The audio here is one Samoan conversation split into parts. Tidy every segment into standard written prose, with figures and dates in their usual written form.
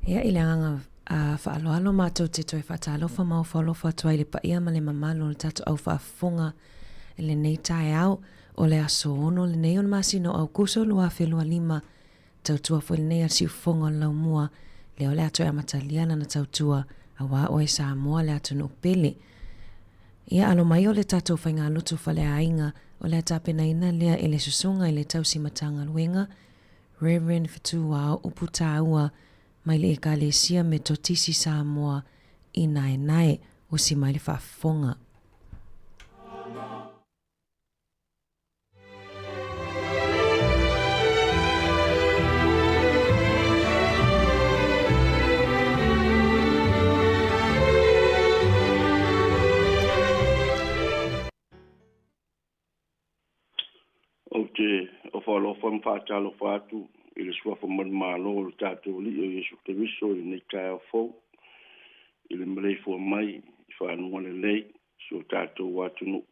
Ia, i le agaga faaaloalo matou te toe faatalofa ma ofo alofa atu ai i le paia ma le mamalu o le tatou au faafofoga i lenei taeao. O le aso 6 lenei o le masina o Aokuso 2025, tautua foi lenei a le Siufofoga o le Laumua, lea o le a toe amatalia lana tautua aua oe Samoa le atunuu pele. Ia, alo mai o le tatou faigalotu faleaiga o le a tapenaina lea e le Susuga i le Tausi Matagaluega, Rev. Fetuao Uputaua mai le Ekalesia Metotisi Samoa i Naenae, usi mai le faafofoga. Ou te ofo alofa ma faatalofa atu i le Suafa Manumalo o le tatou Alii o Iesu Keriso i lenei taeao fou, i le maleifua mai i faguga lelei si o tatou atunuu.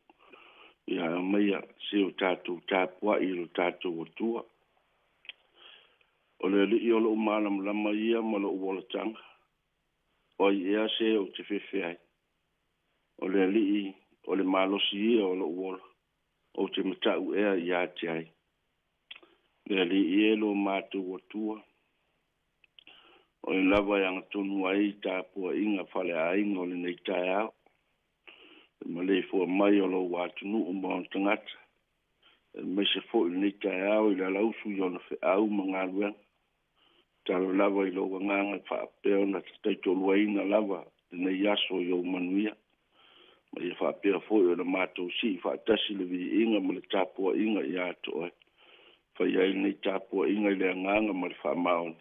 Ia aumaia si o tatou tapuai i lo tatou Atua. O le Alii o lou malamalama ia ma lou olataga, o ai ea se ou te fefe ai? O le Alii o le malosi ia o lou ola, ou te matau ea ia te ai. Le Alii e lo matou Atua, o le lava e agatonu ai tapuaiga faleaiga o lenei taeao, le maleifua mai o lou atunuu ma ona tagata, aemaise foi lenei taeao i le alausu i ona feau ma galuega. Tatalo lava i lou agaga e faapea ona taitoluaina lava lenei aso i ou manuia, ma ia faapea foi ona matou sii faatasi le viiga ma le tapuaiga ia te oe. Fai ai lenei tapuaiga i le agaga ma le faamaoni,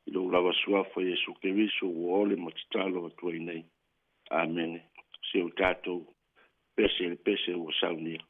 i lou lava Suafa Iesu Keriso ua ole ma tatalo atu ai nei. Amene. Si o tatou pese i le pese ua saunia.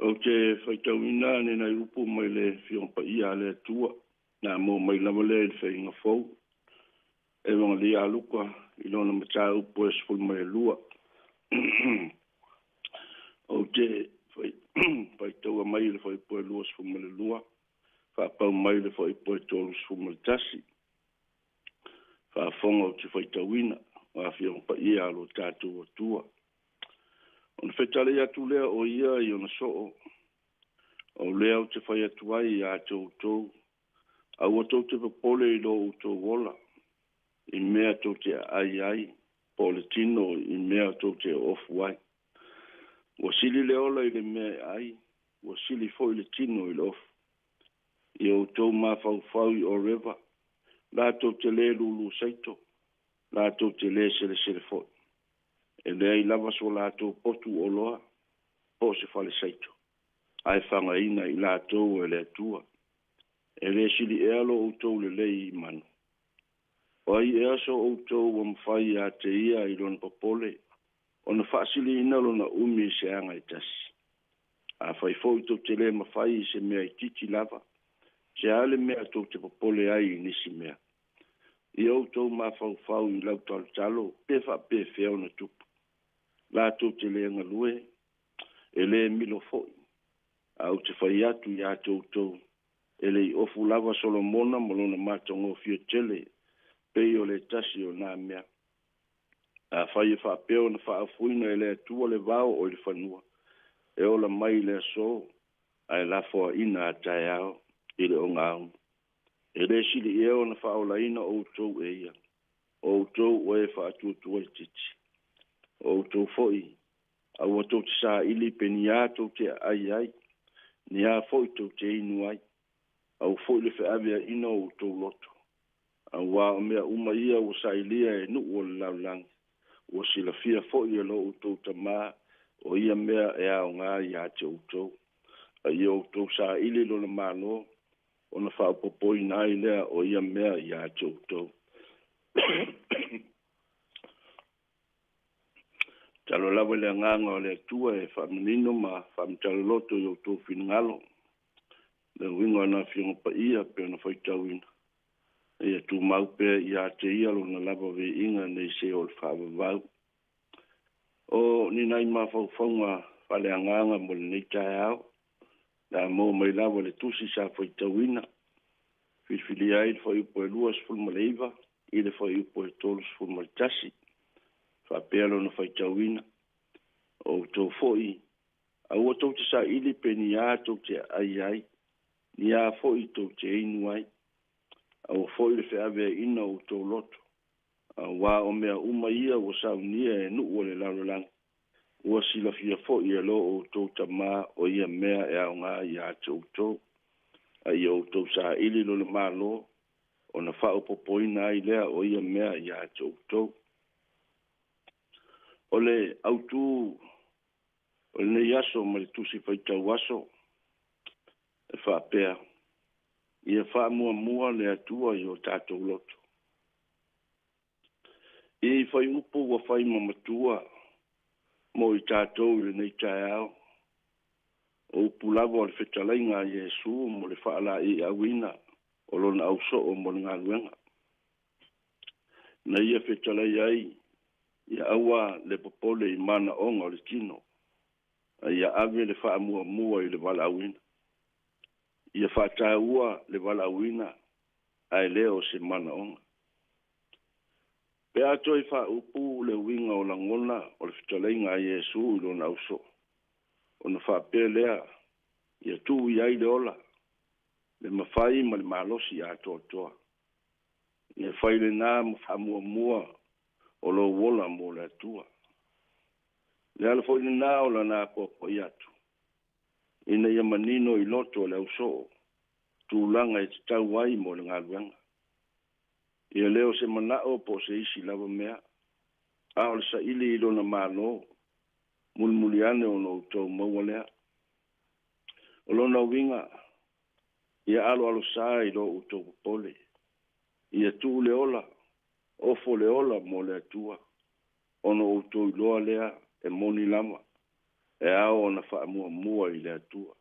Ou te faitauina ni nai upu mai le Afioga Paia a le Atua, na maua mai lava lea i le Faiga Fou, Evangelia a Luka i lona mataupu e 12. Ou te faitaua mai i le fuaiupu e 22, faapau mai i le fuaiupu e 31. Faafofoga ou te faitauina, o Afioga Paia a lo tatou Atua. Ona fetalai atu lea o ia i ona soo, o lea ou te fai atu ai ia te outou, aua tou te popole i lo outou ola, i mea tou te aai ai, po o le tino i mea tou te oofu ai. Ua sili le ola i le mea e ai, ua sili foi le tino i le ofu. I outou mafaufau i Oreva, latou te lē lūlū saito, latou te lē selesele foi. E leai lava so latou potu oloa po o se fale saito, ae fagaina i latou e le Atua. E lē sili ea lo outou lelei i manu. O ai ea so outou ua mafai ia te ia i lona popole ona faasiliina lona umi i se aga e tasi? Afai foi tou te lē mafai i se mea itiiti lava, se a le mea tou te popole ai i nisi mea? Ia outou mafaufau i lautalotalo pe faapefea ona tupu. Latou te lē galue, e lē milo foi, a ou te fai atu iā te outou, e le i ofu lava Solomona ma lona matagofie tele pei o le tasi o nā mea. Afai e faapea ona faaofuina e le Atua le vao o i le fanua, e ola mai i le aso, ae lafoaina a taeao i le ogaoga. E lē sili ea ona faaolaina outou e ia, o outou o e faatuatuaitiiti. O outou foi, aua tou te saili pe ni a tou te aai ai, ni a foi tou te inu ai, aua foi le feaveaina o outou loto. Auā o mea uma ia ua sailia e nuu o le lalolagi, ua silafia foi e lo outou Tamā o ia mea e aogā iā te outou. A ia outou saili lona Malo, ona faaopoopoina ai lea o ia mea iā te outou. Tatalo lava i le Agaga o le Atua e faamanino ma faamatala loto i outou finagalo le uiga o na Afioga Paia pei ona faitauina. Ia tumau pea ia te ia lona lava viiga nei se o le faavavau. O ni nai mafaufauga faaleagaga mo lenei taeao, le a maua mai lava le tusi sa faitauina, filifilia ai le fuaiupu e 29 i le fuaiupu e 31. Faapea lona faitauina, o outou foi, aua tou te saili pe ni a tou te aai ai, ni a foi tou te inu ai, aua foi le feaveaina o outou loto, auā o mea uma ia ua saunia e nuu o le lalolagi, ua silafia foi e lo outou Tamā o ia mea e aogā iā te outou. A ia outou saili lona Malo, ona faaopoopoina ai lea o ia mea iā te outou. O le autū o lenei aso ma le tusi faitau aso e faapea, ia faamuamua le Atua i o tatou loto. I fuaiupu ua fai ma matua mo i tatou i lenei taeao, o upu lava o le fetalaiga a Iesu mo le faalaeiauina o lona ausoo mo le galuega. Na ia fetalai ai, ia aua le popole i manaoga o le tino, a ia ave le faamuamua i le valaauina. Ia faataua le valaauina ae le o se manaoga. Pe a toe faaupu le uiga o lagona o le fetalaiga a Iesu i lona ausoo, ona faapea lea, ia tuu i ai le ola, le mafai ma le malosi atoatoa. Ia fai lenā ma faamuamua o lou ola mo le Atua. Le ala foi lenā o lana apoapoai atu, ina ia manino i loto o le ausoo tulaga e tatau ai mo le galuega. Ia le o se manao po o se isi lava mea, a o le saili i lona Malo, mulimuli ane ona outou maua lea. O lona uiga, ia aloalosā i lo outou popole, ia tuu le ola, ofo le ola mo le Atua, ona outou iloa lea e moni lava. E ao ona faamuamua i le Atua.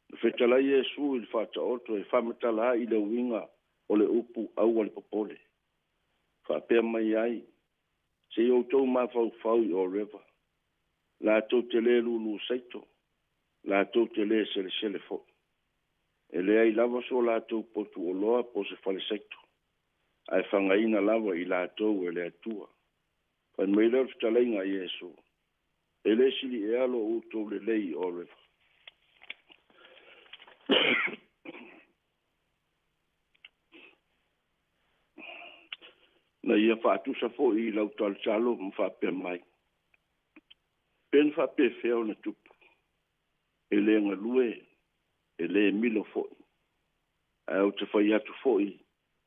Na fetalai Iesu i le Faataoto e faamatala ai le uiga o le upu aua le popole. Faapea mai ai, Se i outou mafaufau i Oreva, latou te le lulu saito, latou te le selesele foi. E leai lava so latou potu oloa po o se fale saito, ae fagaina lava i latou e le Atua. Fai mai lea o le fetalaiga a Iesu, E le sili ea lo outou lelei i Oreva? Na ia faatusa foi i lau talotalo ma faapea mai, Pe na faapefea ona tupu? E le galue, e le milo foi. Ae ou te fai atu foi,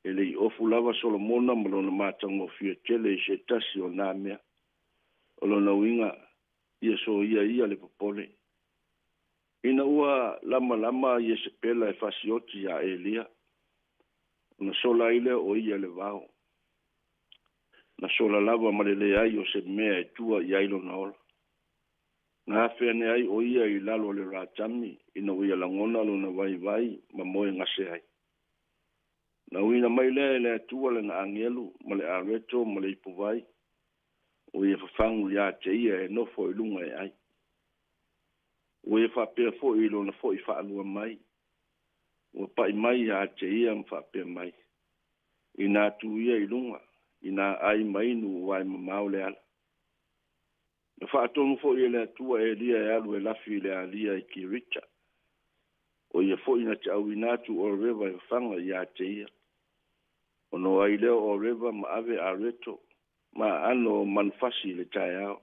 e le i ofu lava Solomona ma lona matagofie tele i se tasi o na mea. O lona uiga, ia soia ia le popole. Ina ua lamalama Iesepela e fasioti iā Elia, ona sola ai lea o ia i le vao. Na sola lava ma le leai o se mea e tua i ai lona ola. Na afe ane ai o ia i lalo o le ratami ina ua ia lagona lona vaivai ma moe gase ai. Na uina mai lea e le Atua lana agelu ma le areto ma le ipuvai, ua ia fafagu iā te ia e nofo i luga e ai. Ua ia faapea foi i lona foi faalua mai, ua pai mai iā te ia ma faapea mai, Inā tu ia i luga, inā ai ma inu ua e mamao le ala. Na faatonu foi e le Atua Elia e alu e lafi i le alia i Kirita. O ia foi na te auina atu Oreva e fafaga iā te ia. Ono ai lea o Oreva ma ave areto ma aano o manufasi i le taeao.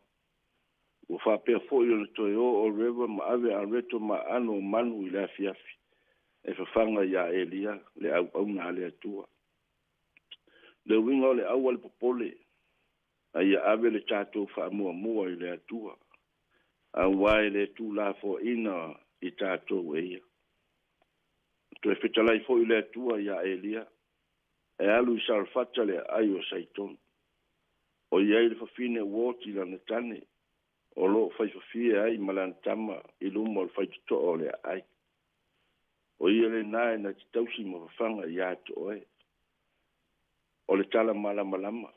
Ua faapea foi ona toe o Oreva ma ave areto ma aano o manu i le afiafi e fafaga iā Elia le auauna a le Atua. Le uiga o le aua le popole, a ia ave le tatou faamuamua i le Atua, aua e le tuulafoaina i tatou e Ia. Na toe fetalai foi le Atua iā Elia, e alu i Sarefata le aai o Saitoni. O i ai le fafine ua oti lana tane, o lo o faifafie ai ma lana tama i luma o le faitotoa o le aai. O ia lena e na te tausi ma fafaga iā te oe. O le tala malamalama.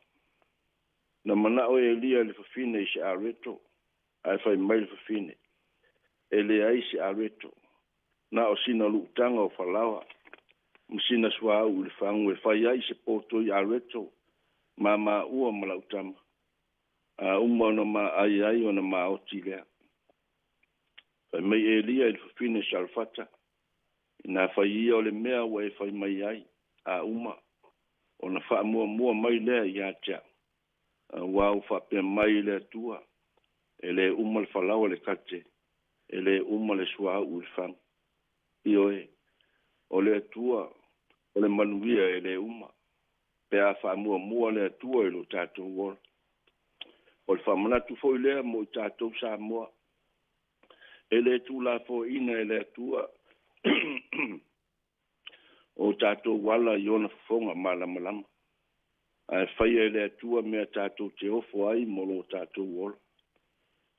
Na manao Elia i le fafine i se areto, ae fai mai le fafine, E leai se areto, na o sina luutaga o falaoa ma sina suauu i le fagu e fai ai se potoi areto ma maua ma lau tama. A uma ona maai ai ona maoti lea. Fai mai Elia i le fafine Sarefata, Inā fai ia o le mea ua e fai mai ai, a uma, ona faamuamua mai lea ia te au, aua ua faapea mai le Atua, E le uma le falaoa i le kate, e le uma le suauu i le fagu. Ioe, o le Atua o le manuia e le uma, pe a faamuamua le Atua i lo tatou ola. O le faamanatu foi lea mo i tatou Samoa, e le tuulafoaiina e le Atua o tatou ala i ona fofoga malamalama, ae faia e le Atua mea tatou te ofo ai mo lo tatou ola.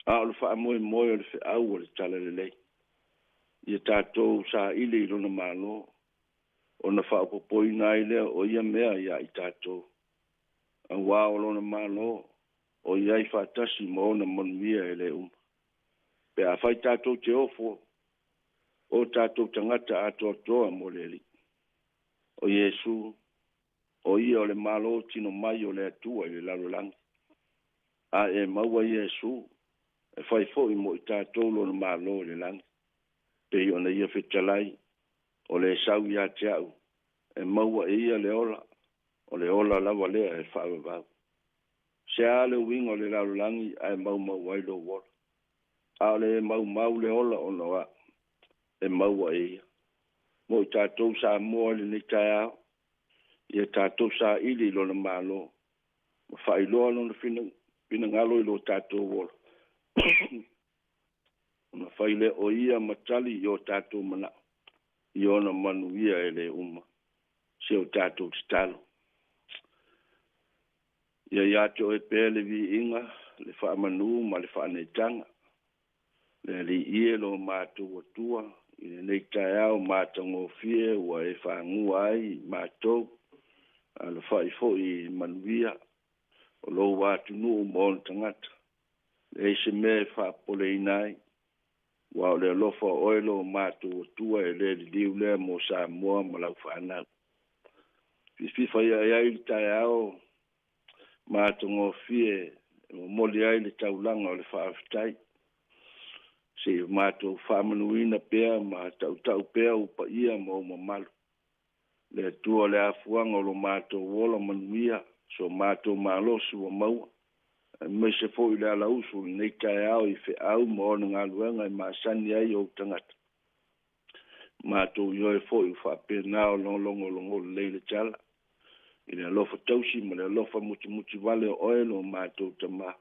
A o le faamoemoe o le feau o le Talalelei, ia tatou saili i lona Malo, ona faaopoopoina ai lea o ia mea iā i tatou, aua o lona Malo o i ai faatasi ma ona manuia e le uma. Pe afai tatou te ofo o tatou tagata atoatoa mo le Alii. O Iesu, o Ia o le Malo tino mai o le Atua i le lalolagi. A e maua Iesu, e fai foi mo i tatou Lona Malo i le lagi. Pei ona Ia fetalai, o le sau ia te au, e maua e Ia le ola, o le ola lava lea e faavavau. Se a le uiga o le lalolagi ae maumau ai lou ola? ʻAʻole e maumau le ola ona o au, e maua e ia. Mo i tatou Samoa i lenei taeao, ia tatou saili i lona Malo ma faailoa lona finagalo i lo tatou ola, ona fai lea o ia ma tali i o tatou manaʻo i ona manuia e le uma. Si o tatou tatalo. Ia ia te oe pea le viiga, le faamanu ma le faaneetaga. Le Alii e lo matou Atua, i lenei taeao matagofie ua e fagua ai i matou, alafai foi i manuia o lou atunuu ma ona tagata. Leai se mea e faapopoleina ai, aua o le alofa o oe lo matou Atua e le liliu lea mo Samoa ma lau fanau. Fififa ia ai le taeao matagofie e momoli ai le taulaga o le faafetai. Se i matou faamanuina pea ma tautau pea ou paia ma ou mamalu. Le Atua o le afuaga o lo matou ola manuia, so matou malosi ua maua, aemaise foi le alausu o lenei taeao i feau ma ona galuega e masani ai ou tagata. Matou ioe foi ua faapena ona logologo lelei le tala, i le alofa tausi ma le alofa mutimuti vale o oe lo matou Tama,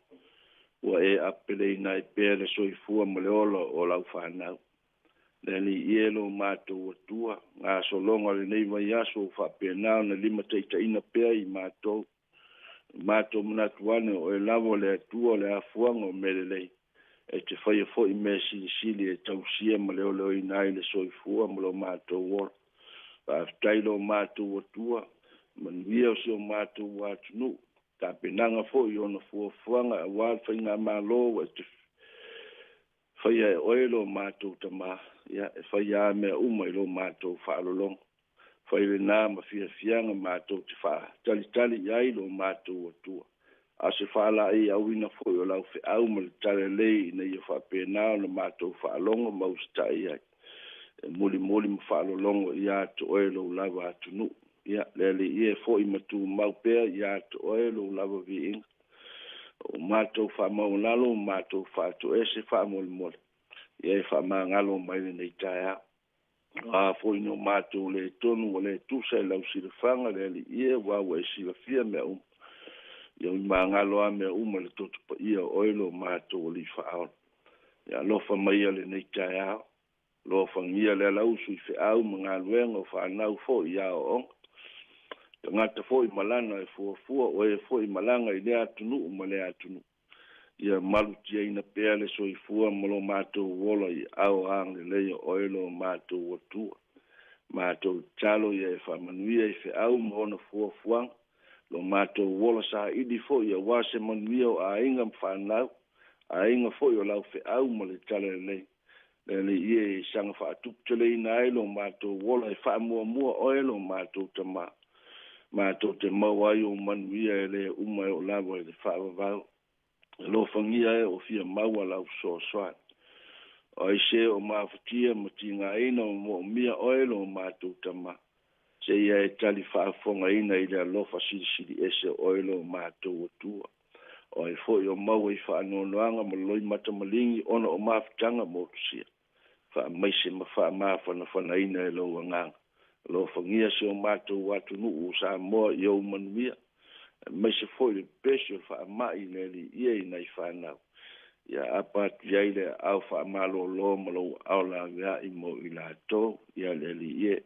ua e apeleina ai pea le soifua ma le ola o lau fanau. Le Alii e lo matou Atua, gasologa o lenei vaiaso ua faapena ona limataitaiina pea i matou. Matou manatu ane o oe lava o le Atua o le afuaga o mea lelei, e te faia foi mea silisili e tausia ma leoleoina ai le soifua ma lo matou ola. Faafetai lo matou Atua, manuia o si o matou atunuu, tapenaga foi i ona fuafuaga aua le faigamalo ua e te faia e oe lo matou Tama, ia e faia lava mea uma i lo matou faalologo. Fai lena ma fiafiaga matou te faatalitali i ai lo matou Atua. A o se faalaeiauina foi o lau feau ma le talalelei ina ia faapena ona matou faalogo ma usitai ai. E mulimuli ma faalologo ia te oe lou lava atunuu. Ia, le Alii e foi ma tumau pea ia te oe lou lava viiga. O matou faamaualalo ma matou faatoese faamolemole, ia e faamagalo mai lenei taeao. O a foi no matou le tonu ua le tusa i lau silafaga, le Alii e, aua ua e silafia mea uma. Ia uimagalo a mea uma le toto paia o oe lo matou Alii faaola. Ia alofa maia lenei taeao. Alofagia le alausu i feau ma galuega o fanau foi i aoaoga. Tagata foi ma lana e fuafua, o e foi malaga i lea atunuu ma lea atunuu. Ia malutiaina pea le soifua ma lo matou ola i aao agalelei o oe lo matou Atua. Matou tatalo ia e faamanuia i feau ma ona fuafuaga, lo matou ola saili foi aua se manuia o aiga ma fanau, aiga foi o lau feau ma le talalelei. Le Alii e saga faatuputeleina ai lo matou ola e faamuamua oe lo matou Tama. Matou te maua ai ou manuia e le uma e oo lava i le faavavau. Alofagia e o fia maua lau fesoasoani. O ai se o mafatia ma tigaina ma moomia oe lo matou Tama, seia e tali faafofogaina i le alofa silisili ese o oe lo matou Atua. O ai foi o maua i faanoanoaga ma loimata maligi ona o mafutaga motusia, faamaise ma faamafanafanaina e lou agaga. Alofagia si o matou atunuu o Samoa i ou manuia, aemaise foi le pepesi o le faamai i le Alii ia i nai fanau. Ia apa atu i ai le aao faamalolo ma lou aao laveai mo i latou, ia le Alii e.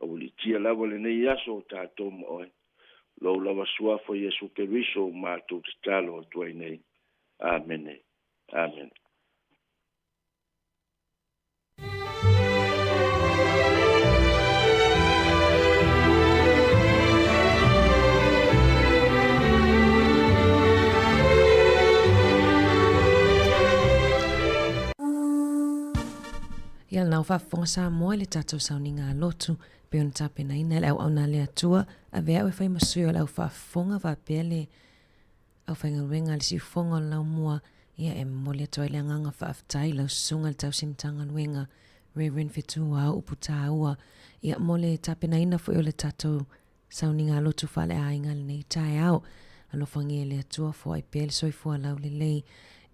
Aualiitia lava lenei aso o tatou ma oe. Lou lava suafa Iesu Keriso ua matou tatalo atu ai nei. Amene. Amene. Ia lena ua faafofoga Samoa i le tatou sauniga a lotu pei ona tapenaina e le auauna a le Atua, avea au e fai ma sui o le au faafofoga faapea le aufaigaluega a le siufofoga o le laumua, ia e momoli atu ai le agaga faafetai i lau susuga i le tausi Matagaluega Reverend Fetuao Uputaua, ia mo le tapenaina foi o le tatou sauniga lotu faaleaiga i lenei taeao. Alofagia e le Atua foai pea le soifua laulelei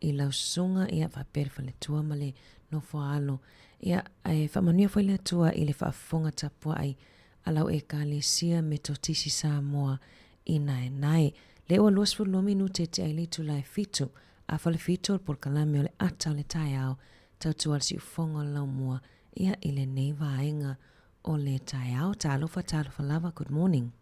i lau susuga, ia faapea le faletua ma le nofo a alo. Ia, ae faamanuia foi le Atua i le faafofoga tapuai a lau Ekalesia Metotisi Samoa i naenae. Lea ua 22 minute tea i le itula e 7, afa le 7 o le polokalame o le ata o le taeao, tautua le siufofoga o le laumua, ia i lenei vaega o le taeao. Talofa, talofa lava, good morning.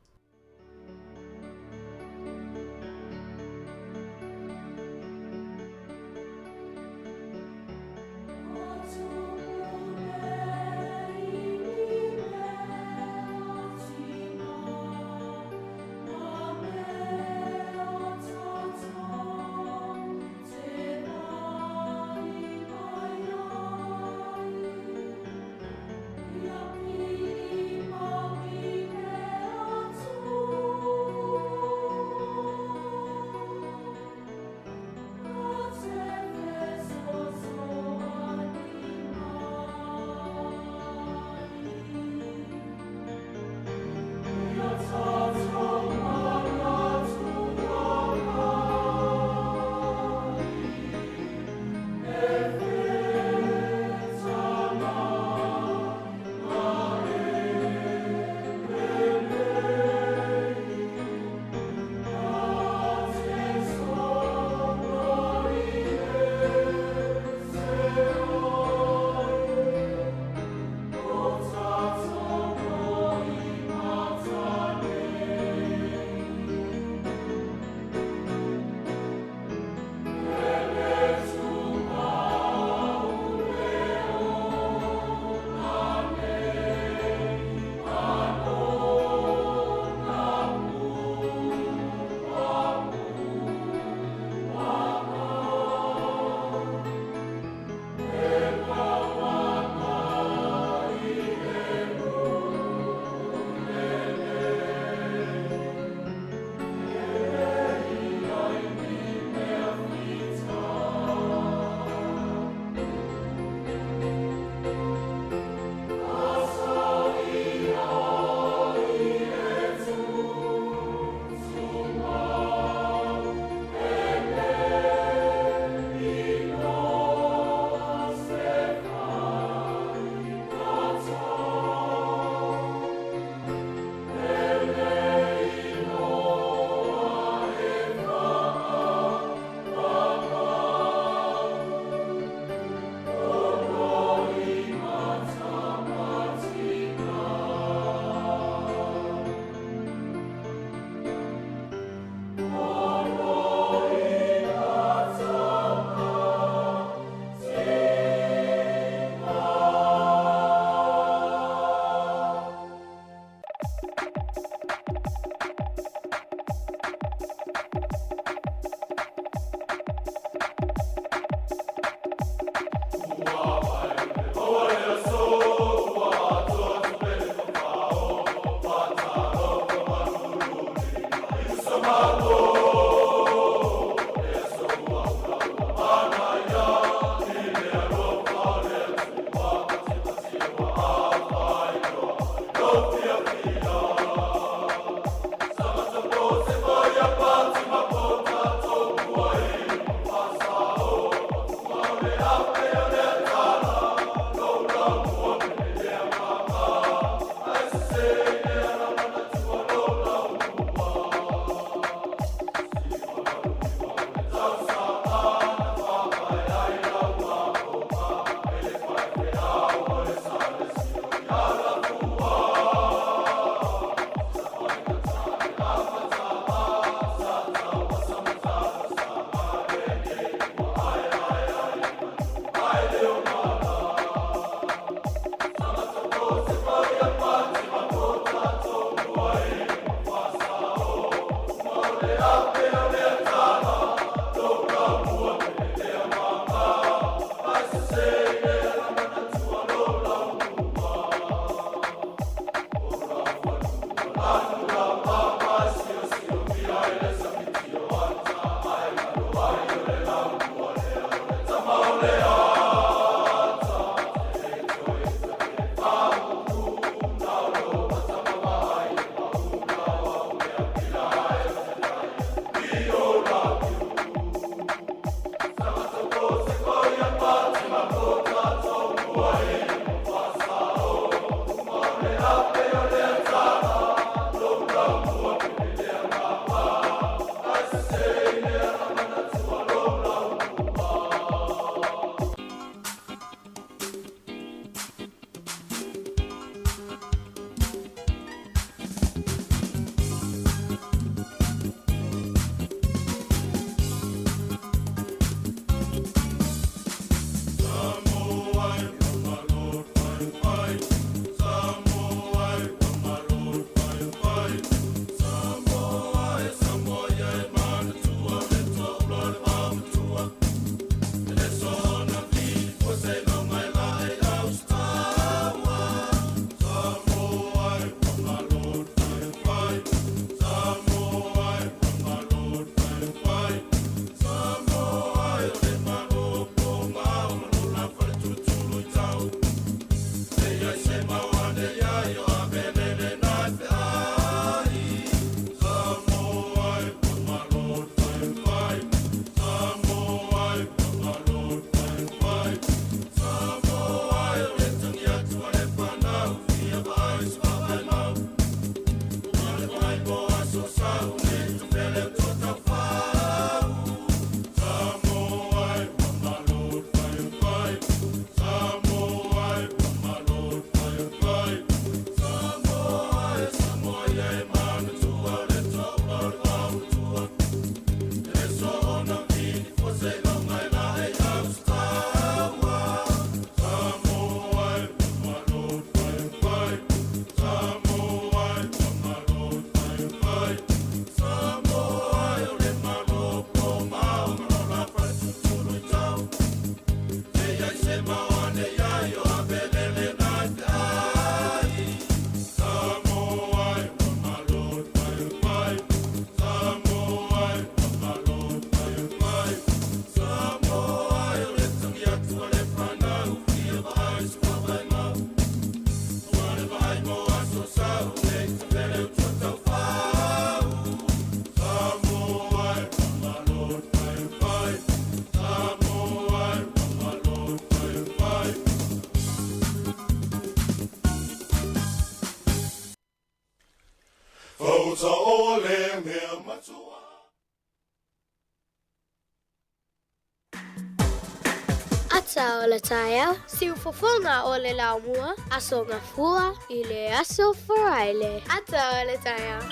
Ata o le taeao, siufofoga o le laumua, Aso Gafua i le Aso Faraile. Ata o le taeao.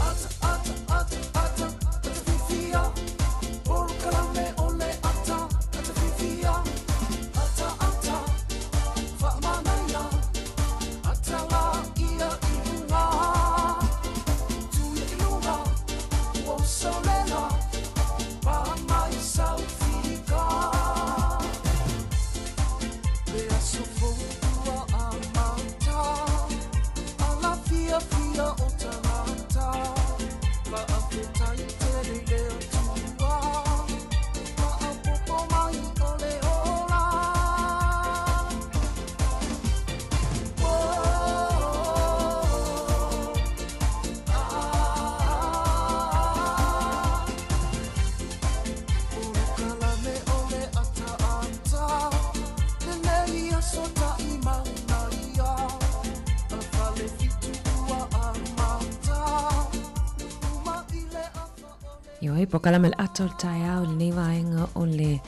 Ata, ata, ata, ata, ata fifia. Polokalame o le ata Ioe, polokalame le ata o le taeao i lenei vaega o le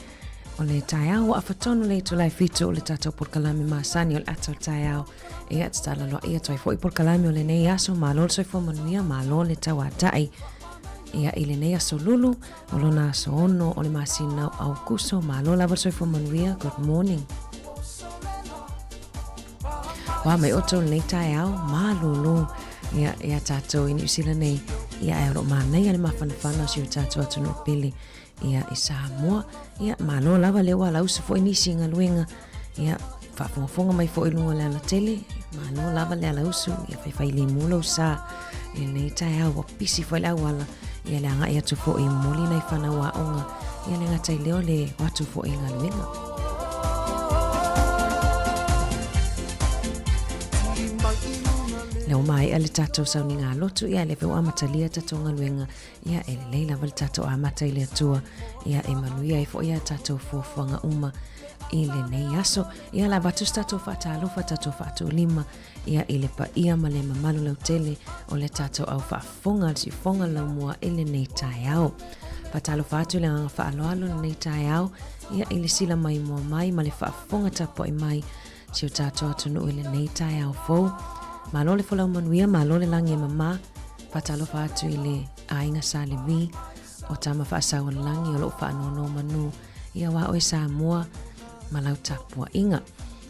o le taeao ua afa tonu le itula e fitu o le tatou polokalame masani o le ata o le taeao. Ia, tatala loa ia atu ai foi polokalame o lenei aso, malo le soifua manuia, malo le tauatai. Ia, i lenei aso lulu, o lona aso ono o le masina o Aukuso, malo lava le soifua manuia, good morning. Wā mai outou lenei taeao, malolo ia, ia tātou i Niu Sila nei, ia ae o lo manaia le mafanafana o si o tātou atunuu pele ia i Samoa. Ia, malo lava lea ua alausu foi nisi i galuega, ia, faafogafoga mai foi i luga o le alatele, malo lava le alausu, ia faifai limu lou sa i lenei taeao, ua pisi foi le auala, ia le agai atu foi i momoli nai fanau aoga, ia le gata i lea o le o atu foi i galuega. Lea ua maea le tatou sauniga lotu, ia lea foi ua amatalia tatou galuega, ia e lelei lava le tatou amata i le Atua, ia e manuia ai foi a tatou fuafuaga uma i lenei aso. Ia la avatu se tatou faatalofa, tatou faatulima, ia i le paia ma le mamalu lautele o le tatou au faafofoga, le siufofoga laumua i lenei taeao. Faatalofa atu i le agaga faaaloalo i lenei taeao, ia i le sila maimoa mai ma le faafofoga tapuai mai si o tatou atunuu i lenei taeao fou. Malo le folau manuia, malo le lagi e mama. Faatalofa atu i le aiga Sa Levi o Tama Faasaualelagi o loo faanonomanu ia aua oe Samoa ma lau tapuaiga.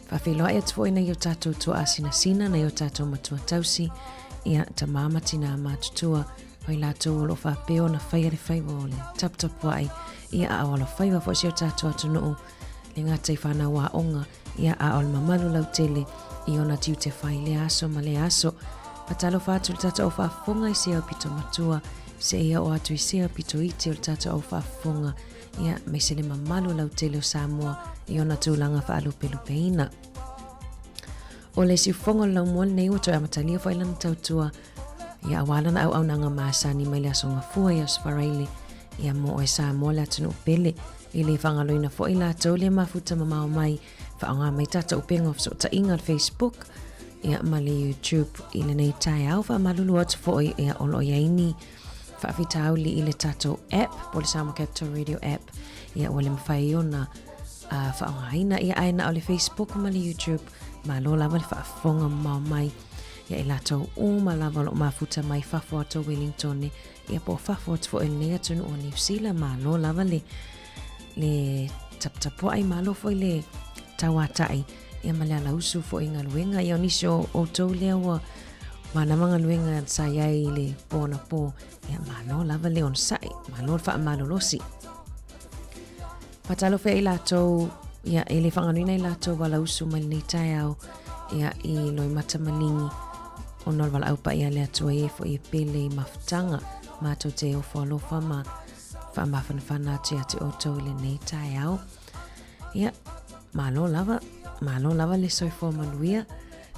Faafeiloai atu foi nai o tatou tuaasinasina, nai o tatou matua tausi, ia tamā ma tinā matutua, o i latou o loo faapea ona faia le faiva o le taputapuai, ia a o alofaiva foi si o tatou atunuu, le gata i fanau aoga, ia a o le mamalu lautele i ona tiute fai lea aso ma lea aso. Faatalofa atu i le tatou au faafofoga i se aupito matua, seia oo atu i se aupito iti o le tatou au faafofoga, ia aemaise le mamalu lautele o Samoa i ona tulaga faalupelupeina. O le siufofoga o le laumua lenei ua toe amatalia foi lana tautua ia aua lana auaunaga masani mai le Aso Gafua i Aso Faraile ia mo oe Samoa le atunuu pele. E le faagaloina foi latou le mafuta mamao mai faaaoga mai tatou upega o fesootaiga le Facebook ia ma le YouTube i lenei taeao. Faamalulu atu foi ia o lo o i ai ni faafitauli i le tatou app po o le Samoa Capital Radio app ia ua le mafai ona faaaogaina ia ae na o le Facebook ma le YouTube. Malo lava le faafofoga mamao mai ia i latou uma lava o lo o mafuta mai fafo atu o Wellington ia po o fafo atu foi o lenei atunuu o Niu Sila. Malo lava le le taputapuai, malo foi le tauatai ia ma le alausu foi i galuega. Ia o nisi o outou lea ua manava galuega sa i ai i le po anapo, ia malo lava le onosai, malo le faamalolosi. Faatalofa i latou, ia e le faagaloina i latou alausu mai lenei taeao, ia i Loimata Maligi, ona o le valaau paia a le Atua i e foi e pele i mafutaga. Matou te ofo alofa ma faamafanafana atu ia te outou i lenei taeao. Ia, malo lava, malo lava le soifua manuia.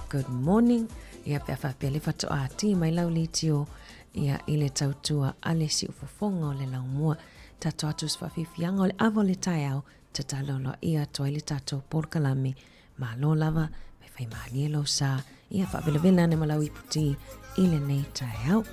Good morning. Ia, pe a faapea le faatoa ti mai lau litio, ia, i le tautua a le siufofoga o le laumua. Tatou atu se faafiafiaga o le ava o le taeao, tatalo loa ia atu ai le tatou polokalame. Malo lava, faifaimalie lou sa, ia faavelavela ane ma lau iputi i lenei taeao.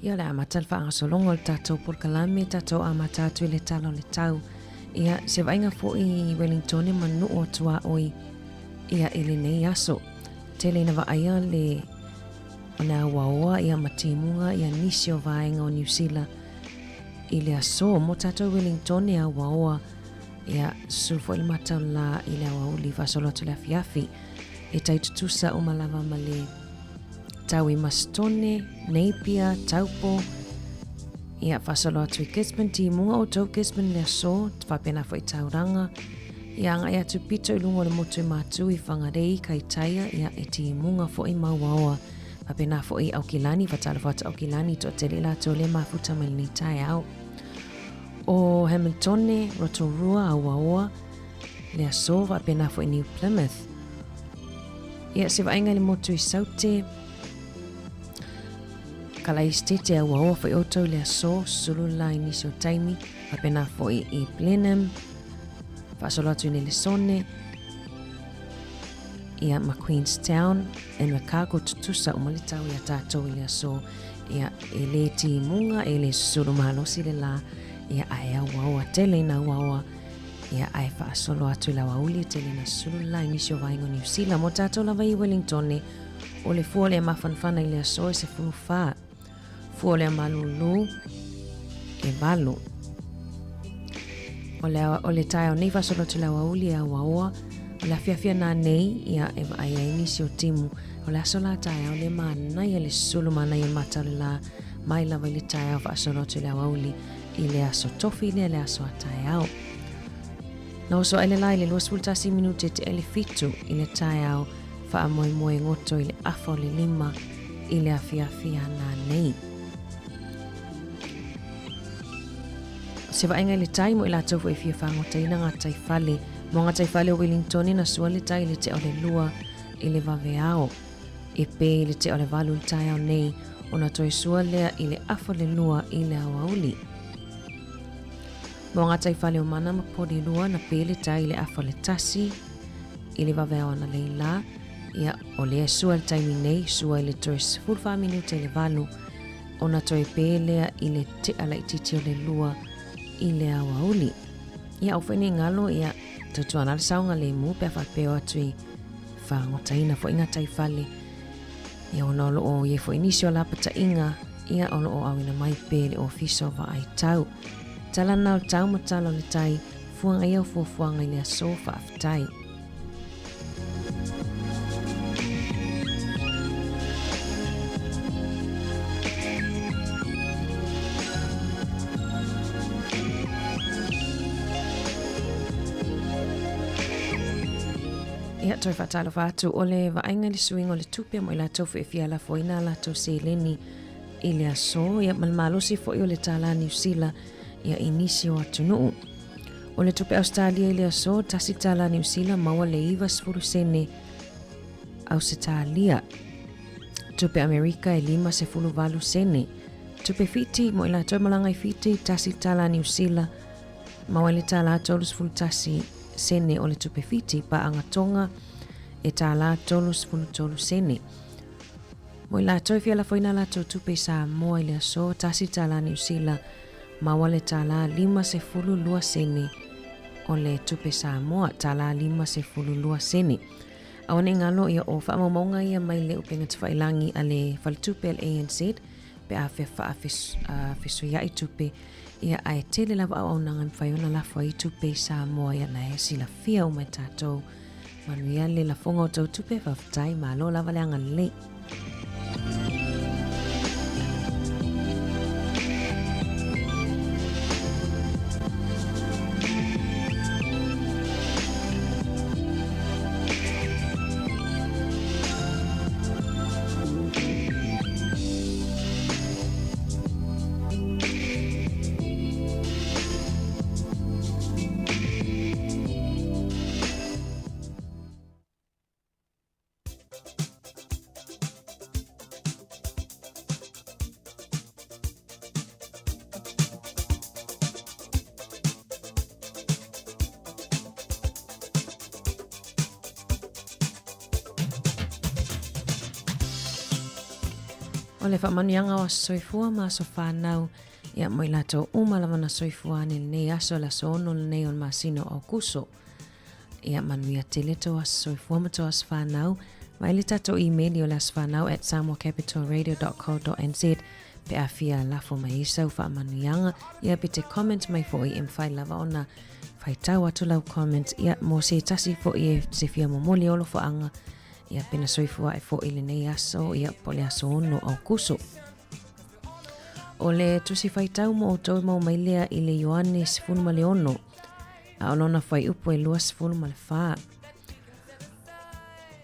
Ia, o le a amata le faagasologa o le tatou polokalame, tatou amata atu i le Tala o le Tau. Ia, se vaaiga foi i Wellingtone ma nuu o tuaoi ia i lenei aso. Tele ina vaaia le o le auaoa ia ma timuga ia nisi o vaega o Niu Sila i le aso. Mo tatou Wellingtone auaoa ia susulu foi le matau la i le aoauli faasolo atu le afiafi e tai tutusa uma lava ma le tau i Masitone, Napier, Taupo, ia faasolo atu i Gisborne, timuga outou Gisborne le aso, faapena foi Tauranga, ia agai atu pito i luga o le motu i Matu i Whangarei, Kaitaia, ia e timuga foi ma Uaoa, faapena foi i Aukilani, fatalofa atu Aukilani, toatele i latou le mafuta mai lenei taeao. O Hamiltone, Rotorua, Auaoa, le aso, faapena foi New Plymouth. Ia, se vaaiga i le motu i Saute, Kalaistete, Auaoa foi outou le aso, sulu la i nisi o taimi, faapena foi i Blenheim, faasolo atu i Nelesone, ia ma Queenstown, Invercargill tutusa uma le tau ia tātou i le aso, ia e le timuga, e le susulu malosi le la, ia ae auaoa tele ina auaoa, ia ae faasolo atu i le aoauli e tele ina susulu le la i nisi o vaega o Niu Sila. Mo tātou lava i Wellingtone, o le fua o le mafanafana i le aso e 14, fua o le malūlū e 8. O le, o le taeao nei faasolo atu i le aoauli e auaoa, o le afiafi ana nei, ia e vaai ai nisi o timu. O le aso la taeao le manaia le susulu manaia le mata o le la, mai lava i le taeao faasolo atu i le aoauli i le aso tofi lea le aso a taeao. Na oso ai le la i le 21 minute te ele fitu i le taeao faamoemoe goto i le afa o le lima i le afiafi ananei. O se vaaiga i le tai mo i latou foi e fia fagotaina gataifale. Mo gataifale o Wellingtone na sua le tai i le tea o le 2 i le vaveao. E pē i le tea o le 8 i le taeao nei, ona toe sua lea i le afa o le 2 i le aoauli. Mo gataifale o Mana ma Porirua na pē le tai i le afa o le 1 i le vaveao analeila. Ia, o lea e sua i le taimi nei, sua i le toe 14 minute i le 8, ona toe pē lea i le tea laitiiti o le 2 i le aoauli. Ia, aua foi ne i galo, ia, tautuana le saogalemu pe a faapea o atu i fagotaina foi gataifale. Ia, ona o lo o i ai foi nisi o lapataiga, ia, o lo o auina mai pea i le Ofisa o Vaai Tau. Tala na o le tau ma tala o le tai, fuaga ia o fuafuaga i le aso, faafetai. Ia, toe faatalofa atu, o le vaaiga i le suiga o le tupe mo i latou foi e fia lafoina a latou seleni i le aso, ia, ma le malosi foi o le tālā Niu Sila ia, i nisi o atunuu. O le tupe Ausetalia i le aso, 1 tala Niu Sila maua le 90 sene Ausetalia. Tupe Amerika e 58 sene. Tupe Fiti, mo i latou malaga i Fiti, 1 tala Niu Sila maua le tala 31 sene o le tupe Fiti, paaga Tonga e tala 33 sene. Mo i latou e fia lafoina a latou tupe i Samoa i le aso, 1 tala Niu Sila maua le tālā 52 sene o le tupe Samoa, tālā 52 sene. Aua ne i galo ia o faamaumauga ia mai le upega tafailangi a le faletupe a le ANZ pe a faafesuia'i tupe ia ae tele lava auaunaga e mafai ona lafo ai tupe i Samoa ia na e silafia uma e tatou. Manuia le lafoga o tou tupe, faafetai, malo lava le agalelei. O le faamanuiaga o aso soifua ma aso whānau, ia mo i latou uma lava na soifua ane lenei aso, le aso 6 lenei o le masina o Aukuso. Ia manuia tele tou aso soifua ma tou aso whānau. Mai le tatou email o le asofanau at samoacapitalradio.co.nz pe a fia lafo mai ai sau faamanuiaga, ia pe te comment mai foi e mafai lava ona faitau atu lau comment, ia mo se tasi foi e se fia momoli o alofaga, ia pena soifua ae foi lenei aso, ia po o le aso 6 Aukuso. O le tusi faitau mo outou e mau mai lea i le Ioane 16, a o lona fuaiupu e 24.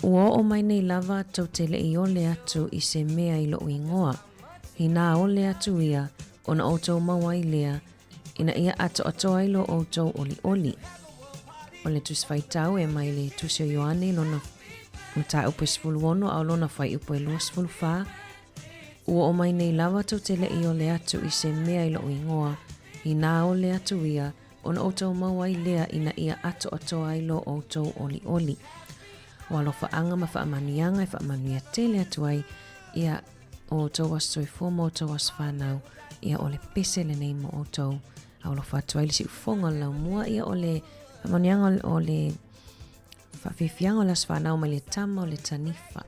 Ua oo mai nei lava tou te le i ole atu i se mea i loʻu igoa. Inā ole atu ia, ona outou mau ai lea, ina ia atoatoa ai lo outou ʻoliʻoli. O le Tusi Faitau e mai le Tusi o Ioane lona mataupu e 16 a o lona fuaiupu e 24. Ua oo mai nei lava tou te le i ole atu i se mea i loʻu igoa, inā ole atu ia, ona outou mau ai lea ina ia atoatoa ai lo outou ʻoliʻoli. O alofaaga ma faamanuiaga e faamanuia tele atu ai ia o outou aso soifua ma outou aso fanau, ia o le pese lenei mo outou. Alofa atu ai le siufofoga o le laumua, ia o le faamanuiaga o le faafiafiaga o le aso fanau mai le tama o le tanifa.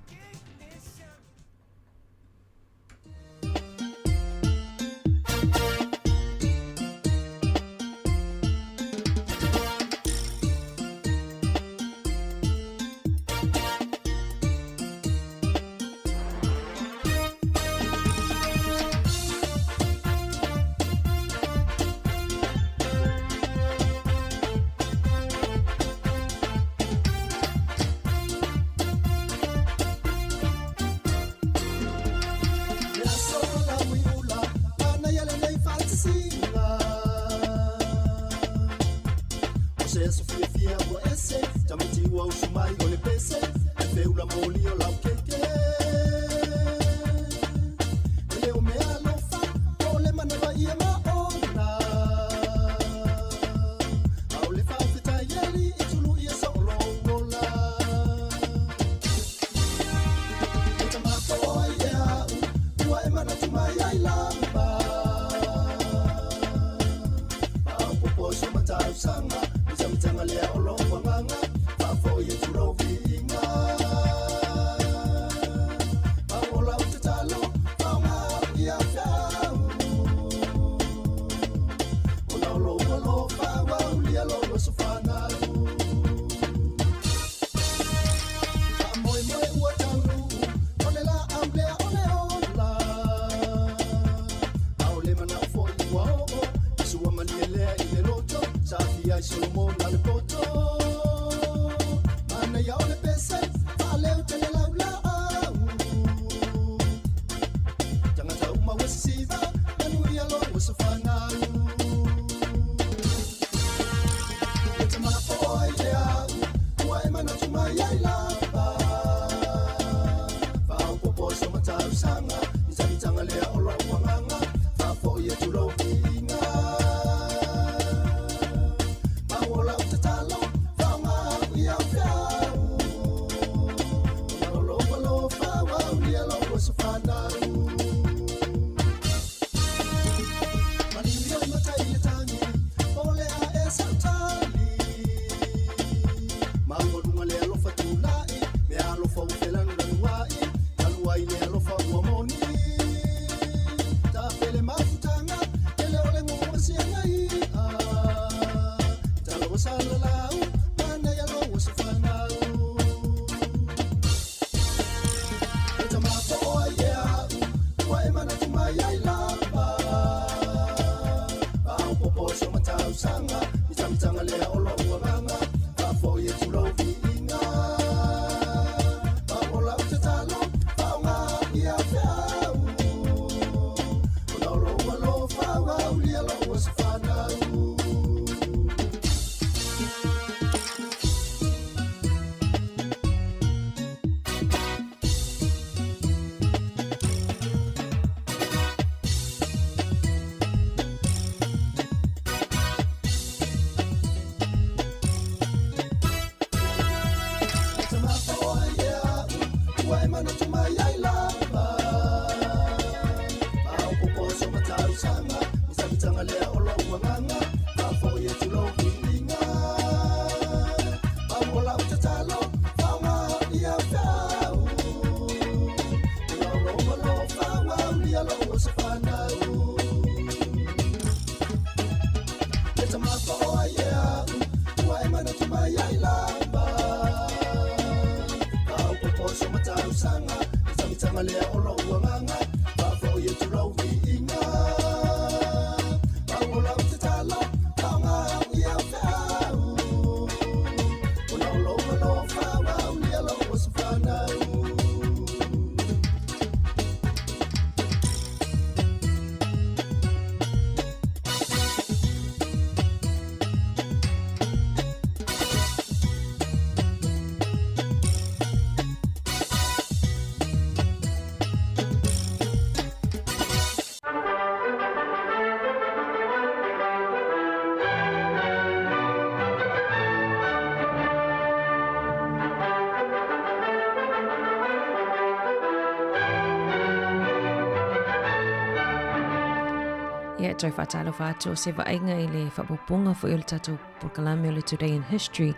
Ia, e toe faatalofa atu o se vaaiga i le faaopoopoga foi o le tatou polokalame o le Today in History,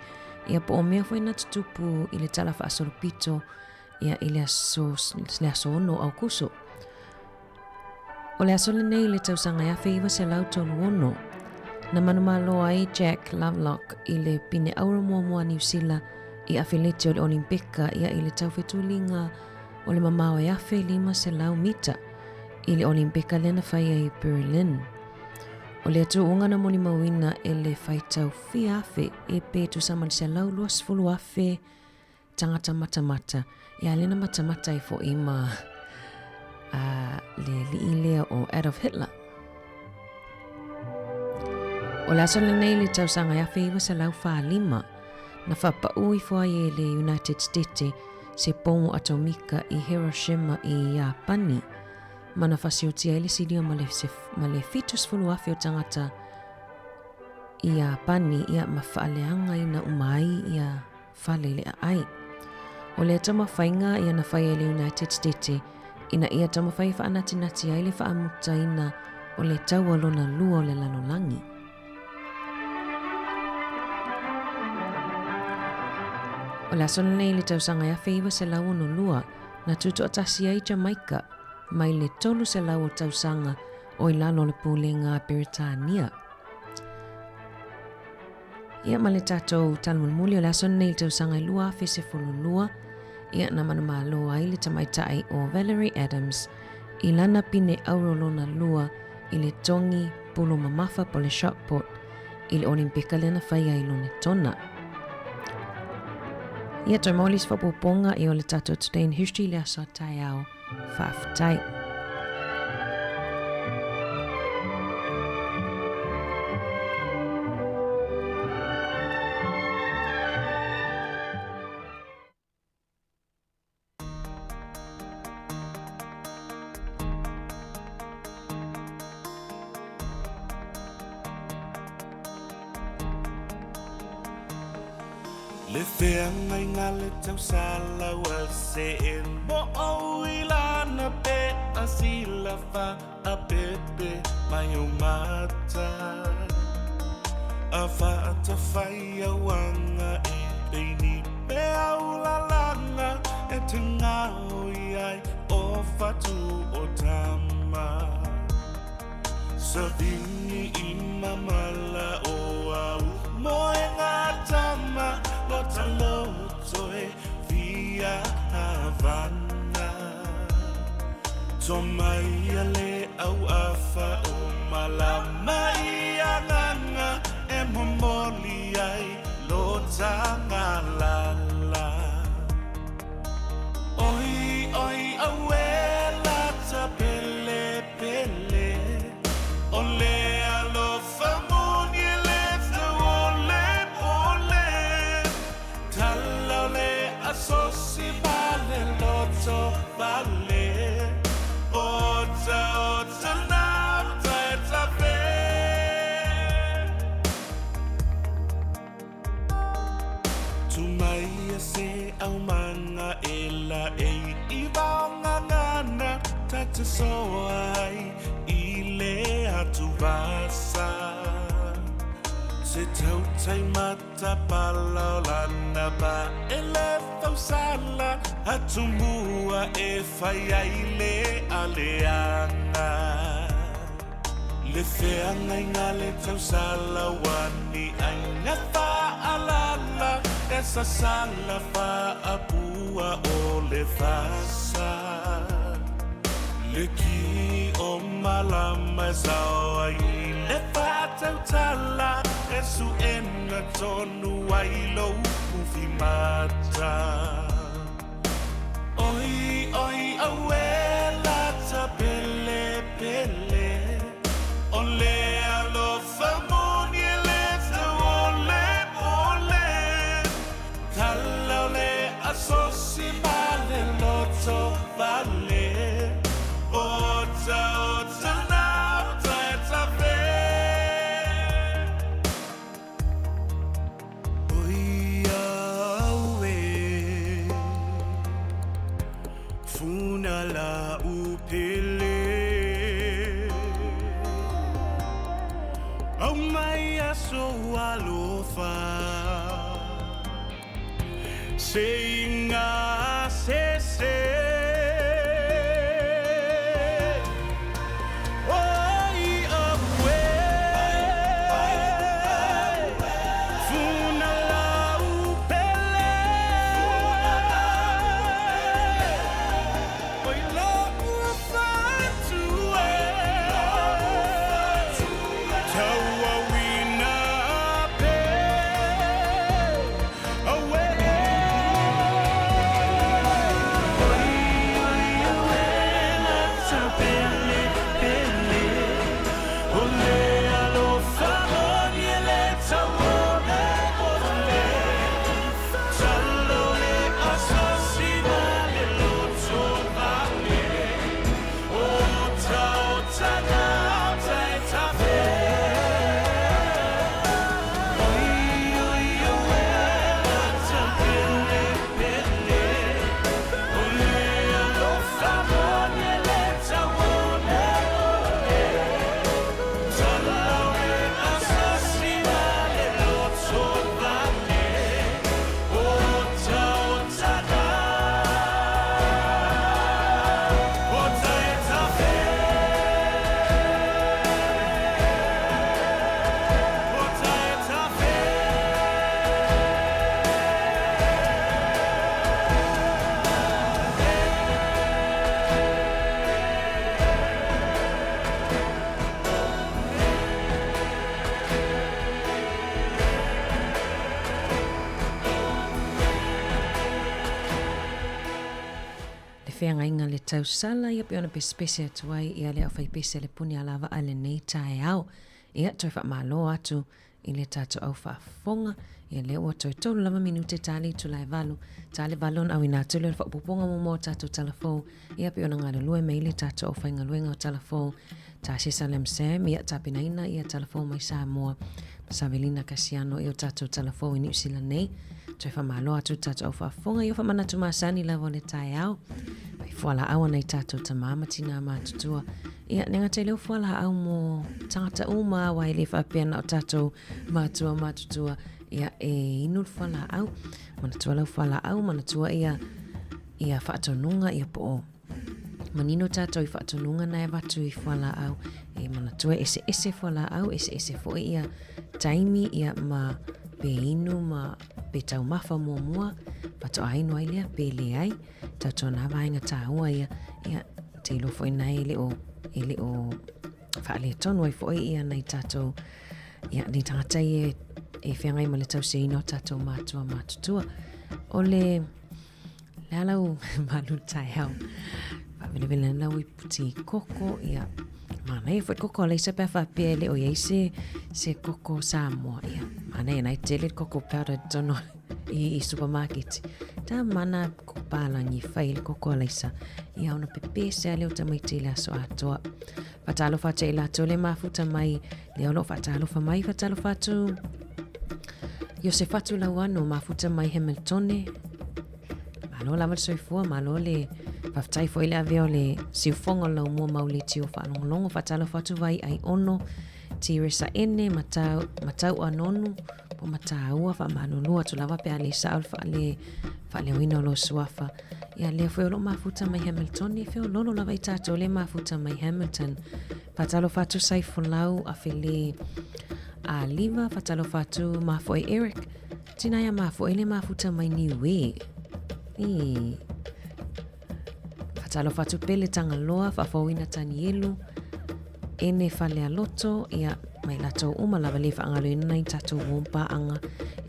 ia po o mea foi na tutupu i le Tala Faasolopito ia i le aso, le aso 6 o Aukuso. O le aso lenei i le tausaga e 1936, na manumalo ai Jack Lovelock i le pine auro muamua a Niu Sila i afeleti o le Olimpika ia i le taufetuliga o le mamao e 1,500 mita i le Olimpika lea na faia i Berlin. O lea tuuga na molimauina e le faitau fia afe e pe tusa ma le 120,000 tagata matamata, ia lea na matamata ai foi ma a, le alii lea o Adolf Hitler. O le aso lenei le tausaga e 1945, na whapau ifo ai e le United States se pomo atomika i Hiroshima i Iapani, ma na fasiotia ai le silia ma le, ma le 70,000 o tagata i Iapani ia ma faaleagaina uma ai ia fale i le aai. O lea taumafaiga ia na fai e le United States ina ia taumafai e faanatinati ai le faamutaina o le taua lona lua o le lalolagi. O le aso lenei i le tausaga e 1962 na tutoatasi ai Jamaica mai le 300 o tausaga o i lalo o le pulega a Peretania. Ia ma le tatou tala mulimuli o le aso lenei i le tausaga e 2012, ia na manumalo ai le tamaitai o Valerie Adams i lana pine auro lona lua i le togi pulu mamafa po le shot put i le Olimpika lea na faia i Lonetona. Ia toe maua le isi faaopoopoga i o le tatou Today in History i le aso a taeao. Faafetai. Le feagaiga le tausalau a seʻe mo ou i lana pe a silafa a pepe mai o mata a faatafai auaga e peini pe au lalanga e te gaoi ai o fatu o tama. Savini i mamala o au moenga tama lo taloto e fia havana. To mai a le au afa o malama i anganga e momoli ai lo tangalala. Oi oi aue lata pele pele O le alofa moni e le tau o le pole Tala o le asosi ma le loto vale Ota ota na uta e tape Tu mai a se aumanga e la e i vaongangana ta te soa ai i le atu vasa. Se tautai matapala o lana ba e le fausala atu mua e fai ai le aleale. feaga Le feagaiga le tausala ua ni aiga faalala E sasala faapua o le fasa Le ki o malama e sao ai le faatautala E suʻena tonu ai lou ufimata Oi oi auē lata pelepele O le alofa moni e le tauole ole Tala o le asosi ma le loto fale Ota ota na ota e tafe Oi au e Funa la upele Au mai aso alofa Se inga se se Oi au e Funa lau pele Oi lau fatu e Tauauina pe Aue Oi oi aue lata pele pele O le alofa moni e le tauole ole Talo le asosi ma le loto vale Ota ota na ota e tafe Oi oi aue lata pele pele O le alofa moni e le tauole ole Talo le asosi ma le loto vale Ota ota na ota e tafe Ota e tafe Le feagaiga le tausala ia pei ona pesepese atu ai ia le aufaipese a le puni alavaa i lenei taeao. Ia toe faamalo atu i le tatou au faafofoga. Ia lea ua toe tolu lava minute ta le itula e valu. Ta le valu ona auina atu lea o le faaopoopoga muamua o tatou tala fou. Ia pei ona galulue mai le tatou aufaigaluega o tala fou. Ta Sesa Lam Sam, ia tapenaina ia tala fou mai Samoa. Ma Savelina Kasiano ia o tatou tala fou i Niu Sila nei. Toe faamalo atu i le tatou au faafofoga ia faamanatu masani lava o le taeao. Mai fualaau ana i tatou tamā ma tinā matutua. Ia, le gata i leo fualaau mo tagata uma aua e le faapea na o tatou matua matutua. Ia, e inu le fualaau. Manatua lau fualaau, manatua ia ia faatonuga ia po o manino tatou i faatonuga na e avatu i fualaau. E manatua eseese fualaau, eseese foi ia taimi ia ma pe inu ma pe taumafa muamua faatoa inu ai lea pe leai. Tautuana vaega taua ia, ia te iloa foi nai e le o, e le o faaletonu ai foi ia nai tatou, ia ni tagata ia e feagai ma le tausiaina o tatou matua matutua. O le, le a lau malu taeao, faavelevele ana lau iputi koko, ia, manaia foi le koko alaisa pe a faapea e le o i ai se, se koko Samoa, ia, manaia na e tele le koko powder i totonu i, i supermarket. Tā mana ko pālangi whai le koko alaisa. Ia ona pepese a leo tamaiti i le aso atoa. Whatalofa atu i latou le mafuta mai, le o loo whatalofa mai, whatalofa atu Iosefatu Lauano, mafuta mai Hamiltone. Malo lava le soifua, malo le faafetai foi le avea o le siufoga o le laumua mau leitio faalogologo. Faatalofa atu vai ai ono, Tiresa Ene, Matau, Matau Anonu, Po Mataua, faamalulu atu lava pe a le sao le faale, faaleoina o lou suafa. Ia lea foi o loo mafuta mai Hamilton, e feololo lava i tatou le mafuta mai Hamilton. Faatalofa atu Saifolau Afele Aliva, faatalofa atu Mafoe Eric, tina ia Mafoe le mafuta mai Niue. E. Faatalofa atu Pele Tagaloa, Faafouina Tanielu, Ene Falealoto, ia, mai latou uma lava le faagaloina nai tatou uompaaga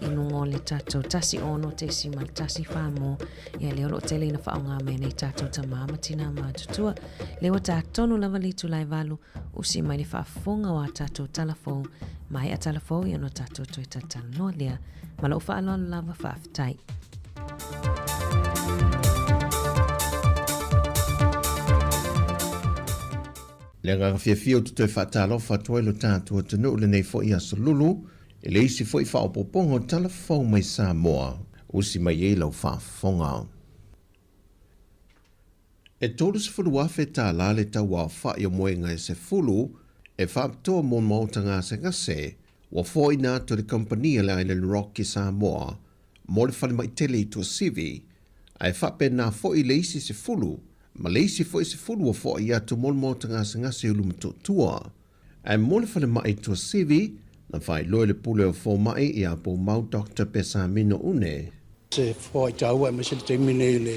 i luga o le tatou 16.1 mo ia lea o lo o tele ina faaaoga mai nei tatou tamā ma tinā matutua. Lea ua tā tonu lava le itula e 8, usi mai le faafofoga o a tatou tala fou, maea tala fou ia ona tatou toe talatalanoa lea. Ma lou faaaloalo lava, faafetai. Le agaga fiafia ou te toe faatalofa atu ai lo tatou atunuu i lenei foi aso lulu i le isi foi faaopoopoga o tala fou mai Samoa. Usi mai ai lau faafofoga. E 30,000 tālā le tau aofai o moega e 10 e faapitoa mo maota gasegase ua foaiina atu e le kamupani a le Island Rock i Samoa mo le falemai tele i Tuasivi, ae faapena foi le isi 10 ma le isi foi 10 ua foai atu mo le maota gasegase i Ulumotootua. Ae mo le falemai i Tuasivi, na faailoa e le Pule o Fomai ia Pumau Doctor Pesamino Une. Se foai taua aemaise le taimi nei i le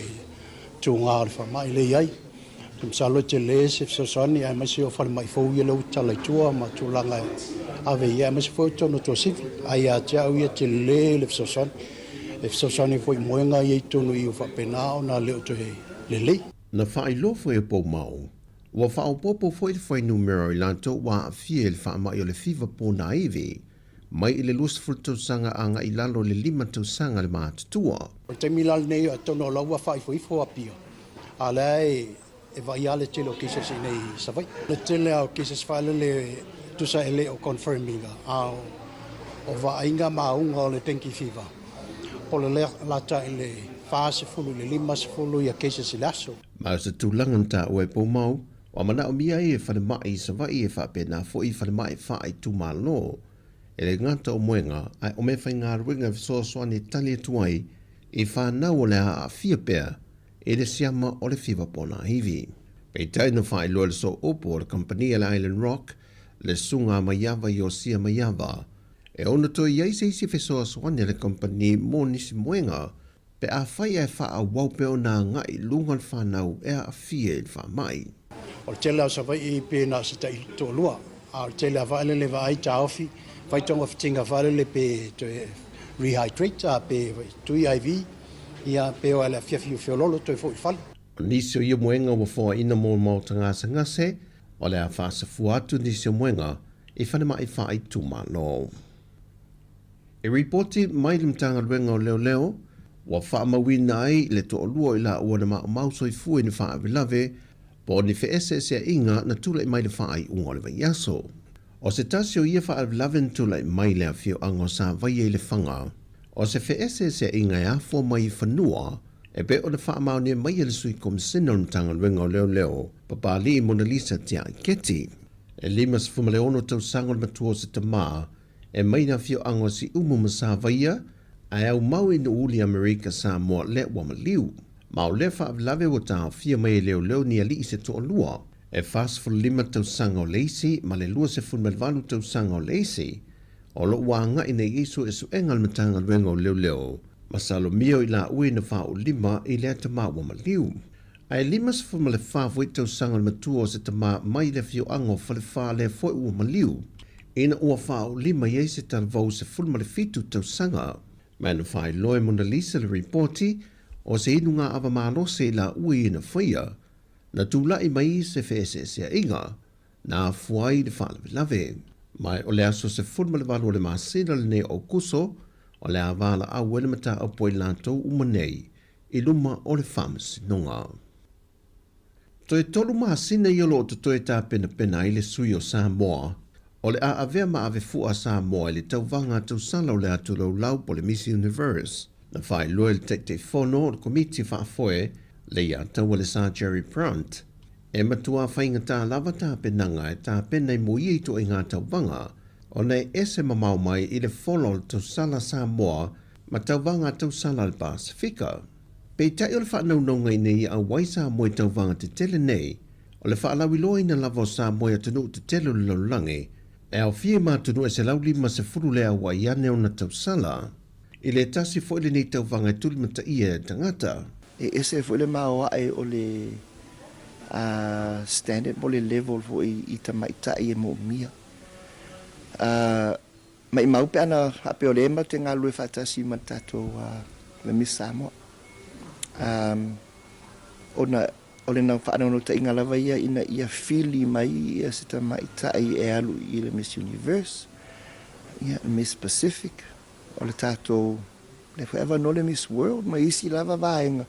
tūgā o le faamai lea i ai. Ou te masalo e tele se fesoasoani aemaise o falemai fou ia lea ua tatala i tua ma tulaga e ave i ai aemaise foi o totonu o Tuasivi. Ae ia te au ia tele le fesoasoani. E fesoasoani foi i moega ia i totonu i i ua faapena ona le o toe lelei. Na faailoa foi e Poumau, ua faaopoopo foi le fuainumera o i latou ua aafia i le faamai o le fiva ponaivi mai i le 20 tausaga agai i lalo i le 5 tausaga le matutua. O le taimi la lenei atonu o la ua faaifoifo Apia, a o la e vaai lava le tele o cases i inei i Savaii. O le tele lava o cases faalele tusa e le o confirm ina, a o vaaiga ma auga o le dengue fever, po o le lata i le 40 i le 50 ia cases i le aso. Ma o se tulaga na taua e Poumau, Ua manaomia ai e falemai i Savaii e faapena foi i falemai faaitumalo. E le gata o moega, ae o meafaigaluega e fesoasoani e tali atu ai i fanau o le a aafia pea i le siama o le fiva ponaivi. Peitai na faailoa e le sooupu o le kamupani a le Island Rock, le Susuga a Maiava Iosia Maiava, e ono toe i ai se isi fesoasoani a le kamupani mo nisi moega Pe afai ae faaauau pea ona agai i luga le fanau e aafia i le faamai. O le tele lava o Savaii pe na o se tai toalua, a o le tele lava faalele vaai taofi, fai togafitiga faalele pe toe rehydrate a pe tui IV, ia pe o le afiafi o feololo toe foi i le fale. O nisi o ia moega ua foaina mo le maota gasegase, o le a faasafua atu nisi o moega i falemai faaitumalo. E ripoti mai le Matagaluega o Leoleo, ua faamauina ai le toalua o i laua na maumau soifua i ni faalavelave po o ni feeseeseaiga na tulai mai le faaiuga o le vaiaso. O se tasi o ia faalavelave na tulai mai le afioaga o Savaia i Lefaga, o se feeseeseaiga e afua mai i fanua e pei ona faamaonia mai e le Sui Komisena o le Matagaluega o Leoleo, Papalii Monalisa Tiai Keti. E 56 tausaga o le matua o se tama E mai le afioaga o Siumu ma Savaia, ae aumau i Nu'uli Amerika Samoa lea ua maliu. Ma o lea faalavelave ua taofia mai e leoleo ni alii se toalua, e 45 tausaga o le isi ma le 28 tausaga o le isi, o lo o ua agai nei i suesuega a le Matagaluega o Leoleo, masalomia o i laua ina faaulima i lea tama ua maliu. Ae 54 foi tausaga o le matua o se tama mai le afioaga o Falefa lea foi ua maliu, ina ua faaulima i ai se talavou 17 tausaga. Ma na faailoa e Monalisa le ripoti o se inuga ava malosi i laua ia na faia, na tulai mai se feeseeseaiga na afua ai le faalavelave. Ma o le aso 18 o le masina lenei o Aokuso, o le a valaau ai le mataupu a i latou uma nei i luma o le Faamasinoga. Toe tolu masina ia o lo o totoe tapenapena ai le sui o Samoa o le a avea ma ave fua a Samoa i le tauvaga a tausala o le atu laulau po o le Miss Universe. Na faailoa e le Taitaifono o le Komiti Faafoe le Iataua le Sir Jerry Brunt, e matuā faigata lava tapenaga e tapena i mo ia ituaiga tauvaga. ona e ese mamao mai i le fola o le tausala Samoa ma tauvaga tausala a le Pasefika. Peitai o le faanaunauga ina ia auai Samoa i tauvaga tetele nei, o le faalauiloaina lava o Samoa i atunuu tetele o le lalolagi, e aofia i ma atunuu e 150 le auai ane ona tausala. I le tasi foi lenei tauvaga e tulimataia e tagata. E ese foi le maoae o le standard po o le level foi i tamaitai e moomia. Maimau pe ana faapea o lea matou te galulue faatasi ma le tatou le Miss Samoa. Ona o le faanaunautaiga lava ia ina ia fili mai ia se tamaitai e alu i le Miss Universe, ia le Miss Pacific, o le tatou lea foi avanoa le Miss World ma isi lava vaega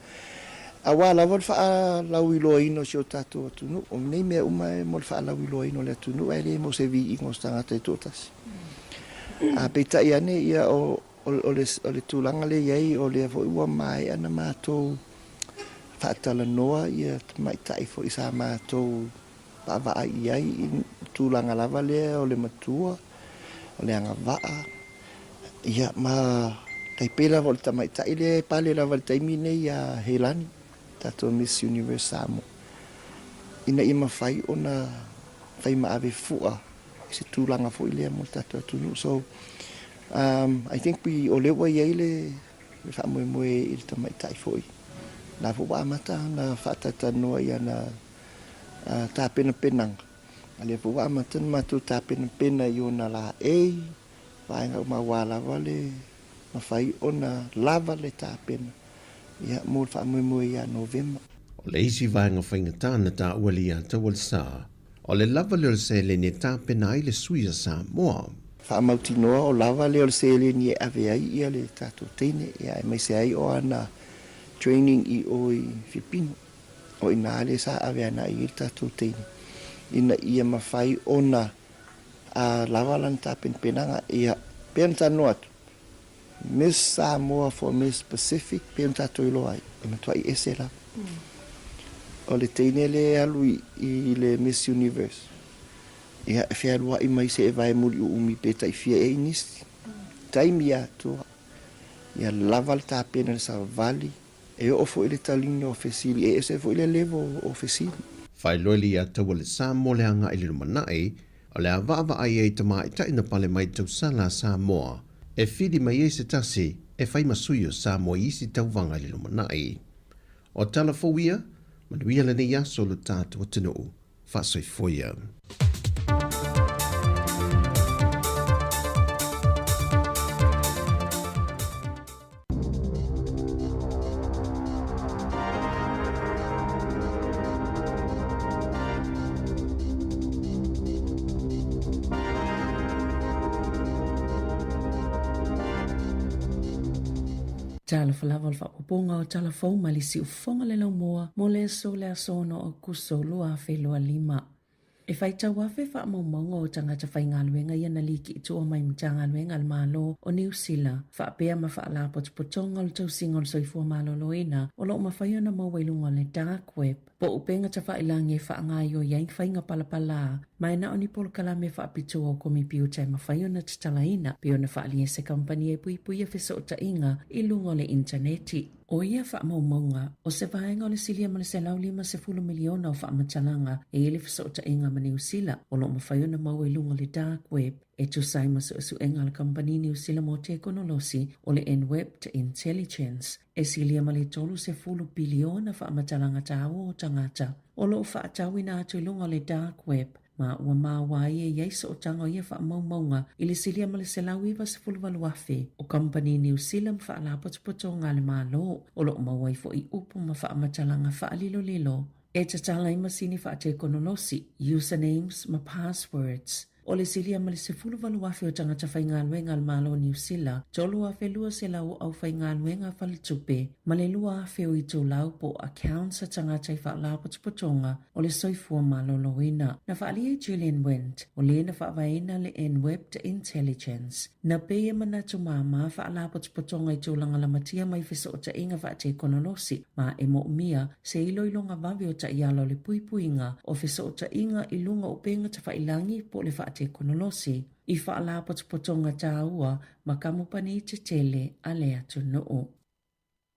aua lava le faalauiloaina o si o tatou atunuu. O nei mea uma e mo le faalauiloaina o le atunuu ae le mo se viiga o se tagata e toatasi. A peitai ane ia o, o, o, le, o le tulaga lea i ai o lea foi ua maea na matou faatalanoa ia tamaitai foi sa matou vaavaai i ai i tulaga lava lea o le matua, o le agavaa, ia ma tai pei lava o le tamaitai lea e pale lava i le taimi lenei ia Heilani, tatou Miss Universe Samoa, ina ia mafai ona fai ma ave fua i se tulaga foi lea mo le tatou atunuu. So, um, I think we, o lea ua i ai le, le faamoemoe i le tamaitai foi. La foi ua amata ona faataitanoa i ana tapenapenaga, a lea foi ua amata ona matou tapenapena i ona laei, vaega uma aua lava le mafai ona lava le tapena ia mo le faamoemoe ia Novema. O le isi vaega faigata na taua le ia Taualesa, o le lava lea o le seleni e tapena ai le sui a Samoa. Faamautinoa o lava lea o le seleni e ave ai ia le tatou teine ia aemaise ai o ana training i o i Filipino. O i inā lea sa ave ana i ai le tatou teine ina ia mafai ona a lava lana tapenapenaga. Ia, pei ona talanoa atu, Miss Samoa for Miss Pacific, pei ona tatou iloa ai, e matuai ese lava. O le teine lea e alu i le Miss Universe, ia, e fealuai mai se evae muliuumi pe tai fia ea i nisi. Taimi atoa, ia lava le tapena i le savali, E oo foi le taliga o fesili, e ese foi le level o fesili. Faailoa ia Taualesa mo le agai i le lumanai, o le a vaavaai ai tamaitai na pale mai tausala a Samoa e fili mai ai se tasi e fai ma sui o Samoa i isi tauvaga i le lumanai. O tala fou ia, manuia lenei aso lo tatou atunuu. Faasoifua ia. Talofa lava o le faaopoopoga o tala fou mai le siufofoga le laumua mo le aso le aso 6 o Aokuso 2025. E faitau afe faamaumauga o tagata faigaluega ia na liki i tua mai Matagaluega a le Malo o Niu Sila, faapea ma faalapotopotoga o le tausiga o le soifua maloloina o lo o mafai ona maua i luga o le dark web po o upega tafailagi e faagaoioi ai faiga palapala ma e na o ni polokalame faapitoa o komipiuta e mafai ona tatalaina pei ona faaalia e se kamupani e puipuia fesootaiga i luga o le initaneti. ʻO ia faamaumauga, ʻo se vaega o le silia ma le 150 miliona o faamatalaga e i ai le fesootaiga ma Niu Sila o lo o mafai ona maua i luga o le dark web e tusa ai ma suesuega a le kamupani Niu Sila mo tekonolosi o le Nwept Intelligence e silia ma le 30 piliona faamatalaga taua o tagata o lo o faatauina atu i luga o le dark web ma ua maua ai e i ai sootaga o ia faamaumauga i le silia ma le 198,000 o kamupani Niu Sila ma faalapotopotoga a le Malo, o lo o maua ai foi upu ma faamatalaga faalilolilo e tatala ai masini faatekonolosi, usernames ma passwords. O le silia ma le 18,000 o tagata faigaluega a le Malo o Niu Sila, 3,200 o aufaigaluega faletupe, ma le 2,000 o itulau po o accounts a tagata i faalapotopotoga o le soifua maloloina. Na faaalia e Julian Wendt, o le na faavaeina le Nwept Intelligence, na pei e manatu māmā faalapotopotoga i tulaga lamatia mai fesootaiga faatekonolosi ma e moomia se iloiloga vave o taiala o le puipuiga o fesootaiga i luga o upega tafailagi po o le faatekonolosi. faatekonolosi i faalapotopotoga taua ma kamupani tetele a le atunuu.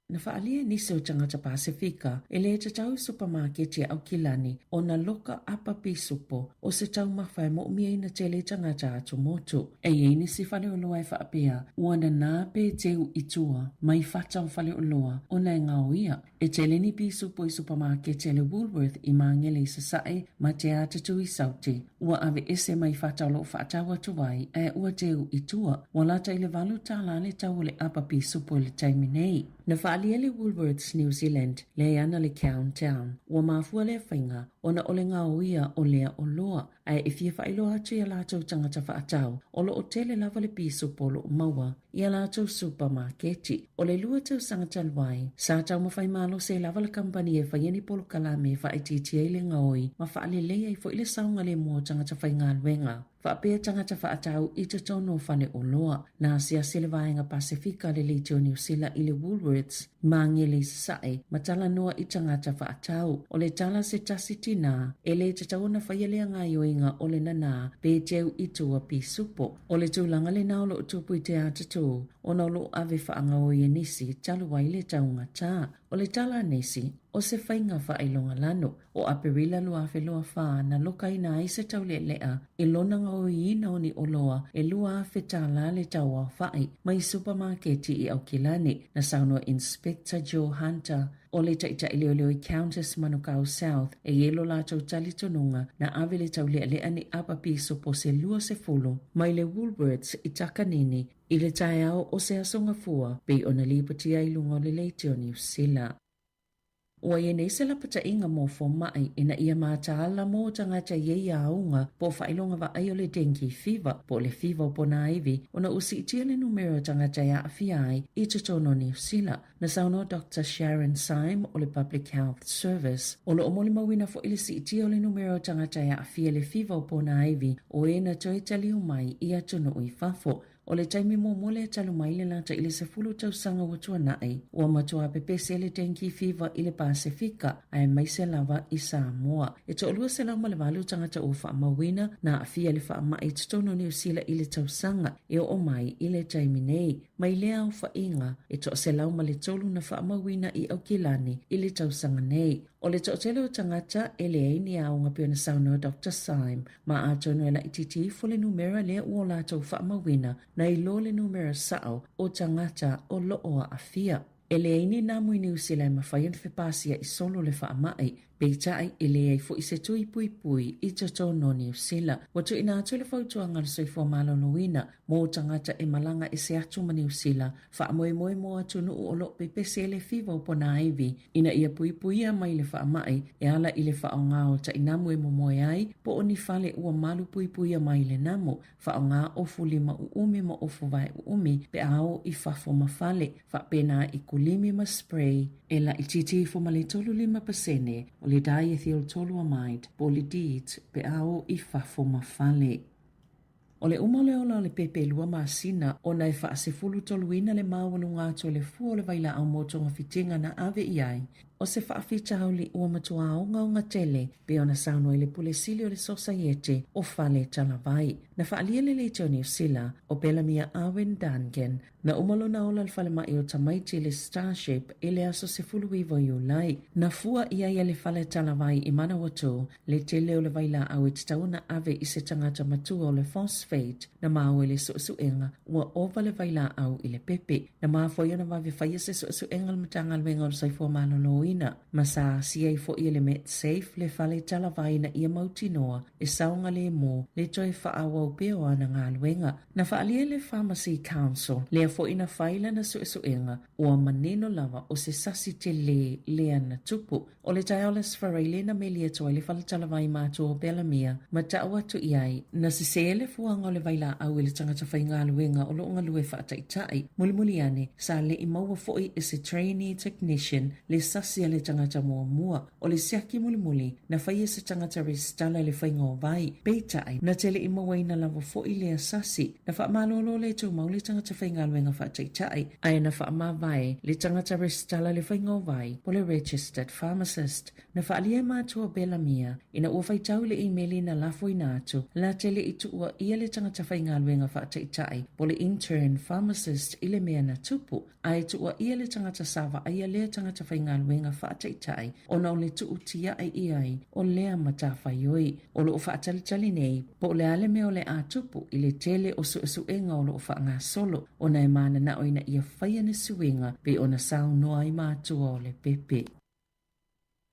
Na faaalia e nisi o tagata Pasefika e lē tatau i supamaketi a Aukilani ona loka apa pisupo o se taumafa e moʻomiaina tele tagata atumotu. E i ai nisi faleoloa e faapea ua nanā pe teu i tua mai fata o faleoloa ona e gaoia. E tele ni pisupo i supamaketi a le Woolworth i Māgele i Sasaʻe ma Te Atatū i Saute. Ua aveese mai fata o loʻo faatau atu ai ae ua teu i tua. Ua lata i le $8 le tau o le apa pisupo i le taimi nei. Na faaalia e le Woolworths New Zealand le ana le Countdown. Ua mafua lea faiga ona o le gaoia o lea oloa ae e fia faailoa atu i a latou tagata faatau o lo o tele lava le pisupo o lo o maua i a latou supamaketi. O le lua tausaga talu ai, sa taumafai malosi ai lava le kamupani e faia ni polokalame e faaitiitia ai le gaoi ma faalelei ai foi le saogalemu o tagata faigaluega faapea tagata faatau i totonu o fale oloa. Na asiasi le Vaega Pasefika a le Leitio Niu Sila i le Woolworths Māgele i Sasae ma talanoa i tagata faatau. O le tala se tasi tinā, e lē tatau ona faia lea gaoioiga o le nanā pe teu i tua pisupo. O le tulaga lenā o lo o tupu i te atatū, ona o lo o ave faagaoi e nisi talu ai le taugatā. O le tala a nisi, o se faiga faailoga lano. O Aperila 2024 na lokaina ai se taulealea i lona gaoiina o ni oloa e $2,000 le tau aofai mai supamaketi i Aukilani. Na saunoa Inspector Joe Hunter, o le taitai leoleo i Countess Manukau South, e i ai lo latou talitonuga na ave le taulealea ni apa pisopo se 20 mai le Woolworths i Takanini i le taeao o se aso Gafua pei ona lipotia i luga o le leitio Niu Sila. Ua i ai nei se lapataiga mo fomai ina ia mataala mo tagata i ia auga po o faailoga vaai o le dengue fever po o le fiva o ponaivi ona ua siitia le numera o tagata e aafia ai i totonu o Niu Sila. Na saunoa Doctor Sharon Syme o le Public Health Service, o lo o molimauina foi le siitia o le numera o tagata e aafia i le fiva o ponaivi o e na toe taliu mai i atunuu i fafo. O le taimi muamua lea talu mai le lata i le 10 tausaga ua tuanai, ua matua pepese le dengue fever i le Pasefika, aemaise lava i Samoa. E 208 tagata ua faamauina na aafia i le faamai i totonu o Niu Sila i le tausaga e oo mai i le taimi nei. Mai lea aofaiga, e 103 na faamauina i Aukilani i le tausaga nei. O le toatele o tagata e leai ni aoga pei ona saunoa Doctor Syme, ma atonu e laitiiti ifo le numera lea ua o latou faamauina nai lo le numera sao o tagata o lo o aafia. E leai ni namu i Niu Sila e mafai ona fepasiaʻi solo le faamai, peitai e leai foi se tui puipui i totonu o Niu Sila. Ua tuuina atu le fautuaga a le Soifua Maloloina mo tagata e malaga ese atu ma Niu Sila, faamoemoe mo atunuu o lo o pepese le fiva o ponaivi ina ia puipuia mai le faamai e ala i le faaaoga o tainamu e momoe ai po o ni fale ua malu puipuia mai le namu, faaaoga ofu lima uumi ma ofu vae uumi pe a o i fafo ma fale, faapena i kulimi ma spray e laitiiti ifo ma le 35% o le diethyltoluamide po o le DEET pe a o i fafo ma fale. O le uma o le ola o le pepe lua masina ona e faasefulutoluina le maualuga atu o le fua o le vailaau mo togafitiga na ave i ai, o se faafitauli ua matua ogaoga tele pei ona saunoa i le Pule Sili o le Sosaiete o Fale Talavai. Na faaalia le Leitio Niu Sila o Belamia Arwen Duncan Na uma lona ola i le falemai o tamaiti le Starship i le aso 19 o Iulai. Na fua i ai e le fale talavai i Manawatū le tele o le vailaau e tatau ona ave i se tagata matua o le phosphate na maua i le suesuega ua ova le vailaau i le pepe. Na mafua ai ona vave faia se suesuega a le Matagaluega o le Soifua Maloloina ma sa asia ai foi e le Medsafe le fale talavai ina ia mautinoa e saogalemu le toe faaauau pea o ana galuega. Na faaalia e le Pharmacy Council lea foi na fai lana suesuega ua manino lava o se sasi telē lea na tupu. O le taeao le Sfaraile na meli atu ai le fale talavai matua o Belamia ma tau atu i ai, na sesē le fuaga o le vailaau i le tagata faigaluega o lo o galue faataitai. Mulimuli ane, sa le i maua foi e se trainee technician le sasi. sasi a le tagata muamua. O le siaki mulimuli, na faia se tagata resitala i le faiga o vai, peitai, na te le i mauaina lava foi lea sasi. Na faamalolo le tumau le tagata faigaluega faataitai, ae na faamavae le tagata resitala i le faiga o vai, po le registered pharmacist. Na faaalia e matua Belamia, ina ua faitau i le imeli na lafoina atu, na te le i tuuaia le tagata faigaluega faataitai, po le intern pharmacist i le mea na tupu, ae tuuaia le tagata sa vaaia lea tagata faigaluega faataitai ona o le tuu tia'i i ai o lea matafaioi. O lo o faatalitali nei po o le a le mea o le a tupu i le tele o suesuega o lo o faagasolo ona e mananao ina ia faia ni suiga pei ona saunoa ai matua o Lepepe.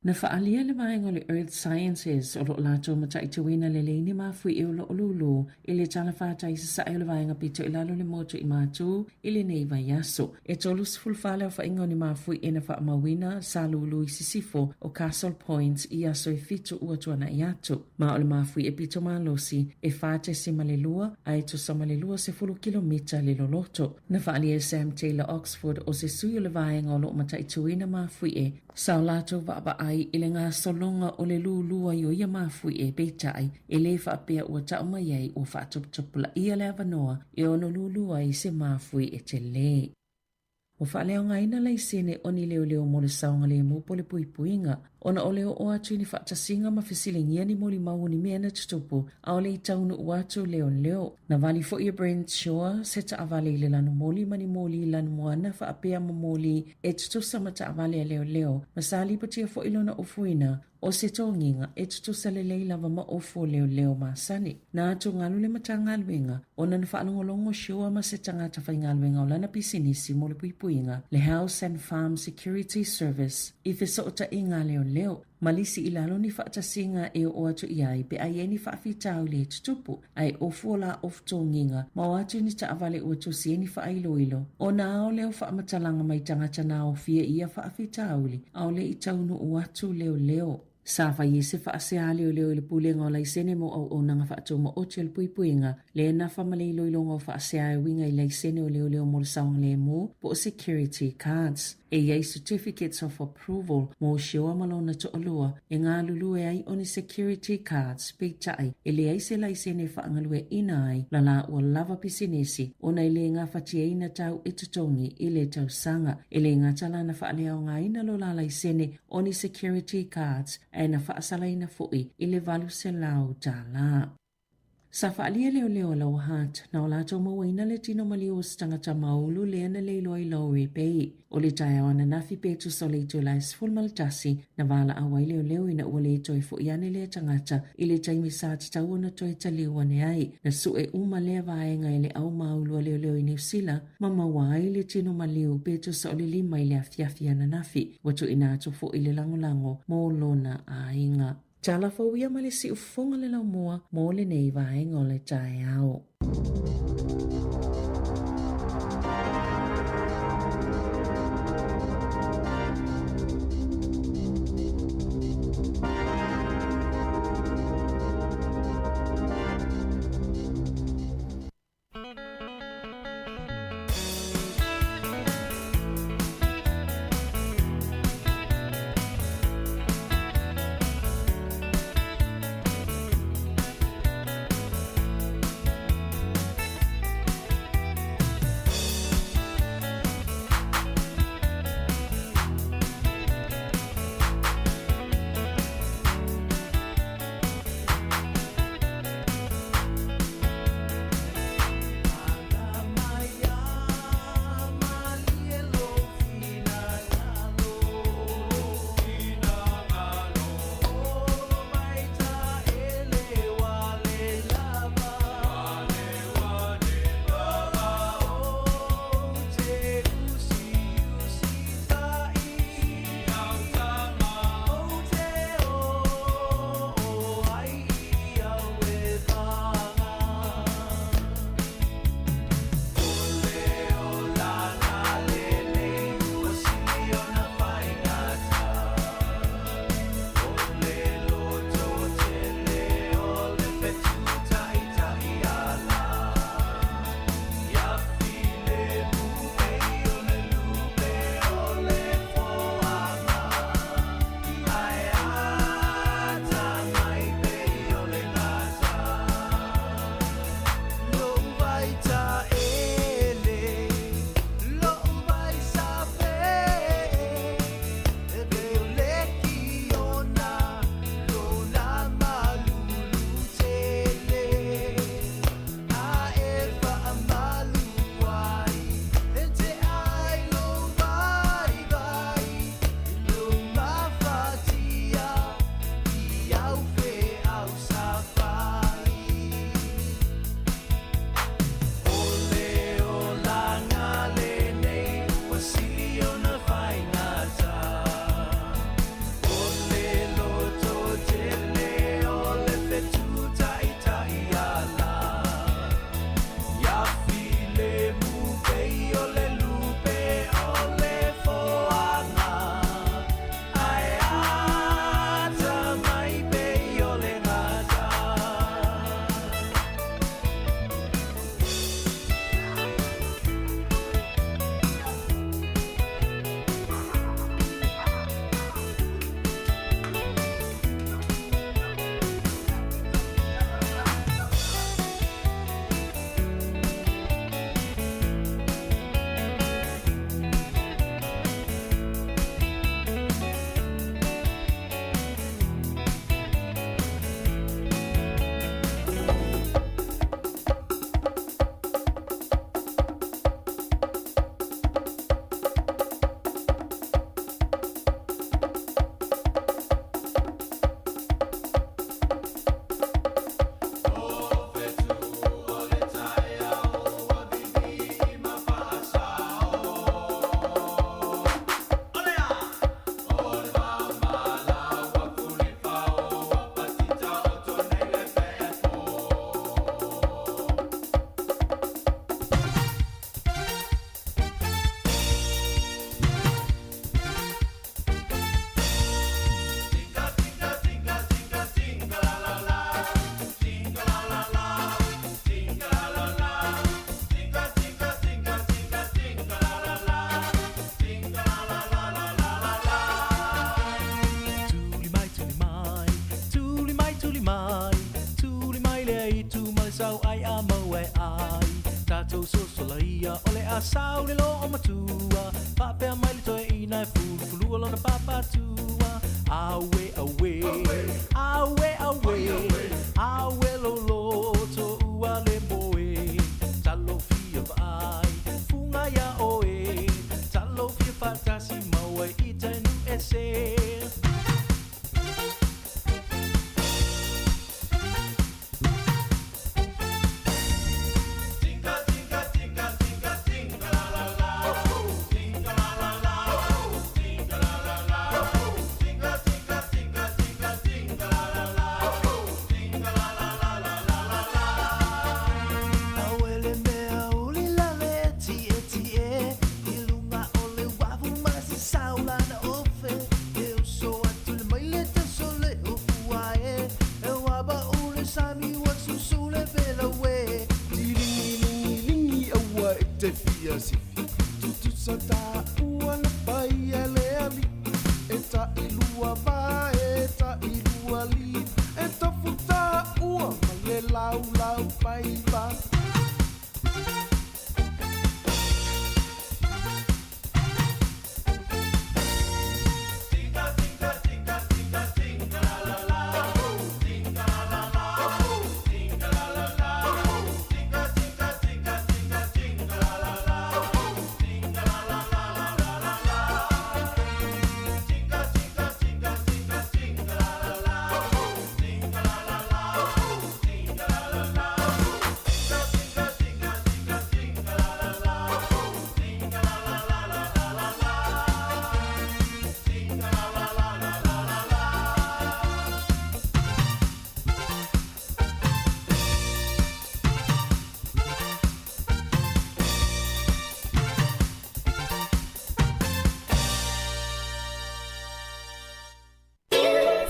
Na faaalia le vaega o le Earth Sciences o lo o latou mataituina lelei ni mafuie o lo o lūlū i le talafātai sasae o le vaega pito i lalo o le motu i Mātū i lenei vaiaso. E 34 le aofaiga o ni mafuie na faamauina sa lūlū i sisifo o Castle Point i aso e fitu ua tuanai atu. Ma o le mafuie pito malosi e 4.2 a e tusa ma le 20 kilomita le loloto. Na faaalia e Sam Taylor Oxford o se sui o le vaega o lo o mataituina mafuie Sa o latou vaavaai i le gasologa o le lūlū ai o ia mafuie, peitai, e lē faapea ua tau mai ai ua faatuputupulaia le avanoa e ono lūlū ai se mafuie telē. Ua faaleaogaina laisene o ni leoleo mo le saogalemu po o le puipuiga, ona o le oo atu i ni faatasiga ma fesiligia ni molimau o ni mea na tutupu ʻaʻole i taunuu atu leoleo. Na wali foi e Brent Shaw se taavale i le lanumoli ma ni moli lanumoana faapea ma moli e tutusa ma taavale a leoleo ma sa lipotia foi lona ofuina o se togiga e tutusa lelei lava ma ofu o leoleo masani. Na atugalu le Matagaluega ona na faalogologo Shaw ma se tagata faigaluega o lana pisinisi mo le puipuiga, le House and Farm Security Service, i fesootaiga a leoleo. Ma lisi i lalo ni faatasiga e oo atu i ai pe a i ai ni faafitauli e tutupu, a e ofu o la ofu togiga, ma o atu ni taavale ua tusi ai ni faailoilo. Ona aole o faamatalaga mai tagata na aofia i ia faafitauli, aole i taunuu atu leoleo. Sa fai ai se faasea leoleo i le Pulega o Laisene mo Auaunaga Faatumaoti o le Puipuiga, le nafa ma le iloiloga o faasea e uiga i laisene o leoleo mo le saogalemu, po o security cards. E i ai Certificates of Approval mo Shewa ma lona toalua e galulue ai o ni security cards, peitai, e leai se laisene e faagalueaiina ai la la ua lava pisinisi ona e le gafatiaina tau e totogi i le tausaga. E le gata la na faaleaogaina lo la laisene o ni security cards ae na faasalaina foi i le $800. Sa faaalia leoleo a Lower Hutt, na o latou mauaina le tino maliu o se tagata maulu lea na leiloa i Lowry Bay. O le taeao ananafi pe tusa o le itula e 11, na valaau ai leoleo ina ua le toe foi ane lea tagata i le taimi sa tatau ona toe taliu ane ai. Na sue uma lea vaega e le au maulu a leoleo i Niu Sila ma maua ai le tino maliu pe tusa o le lima i le afiafi ananafi. Ua tuuina atu foi le lagolago mo lona aiga. Tala fou ia ma le siufofoga le laumua mo lenei vaega o le taeao. tu ma le sau ai a maua e ai Tatou sosola ia o le a sau le loo matua Faapea mai le toeaina e fulufulua lona papatua Aue aue aue aue aue lou loto ua le moe Talofa vaai fuga ia oe Talofa faatasi maua i tai nuu ese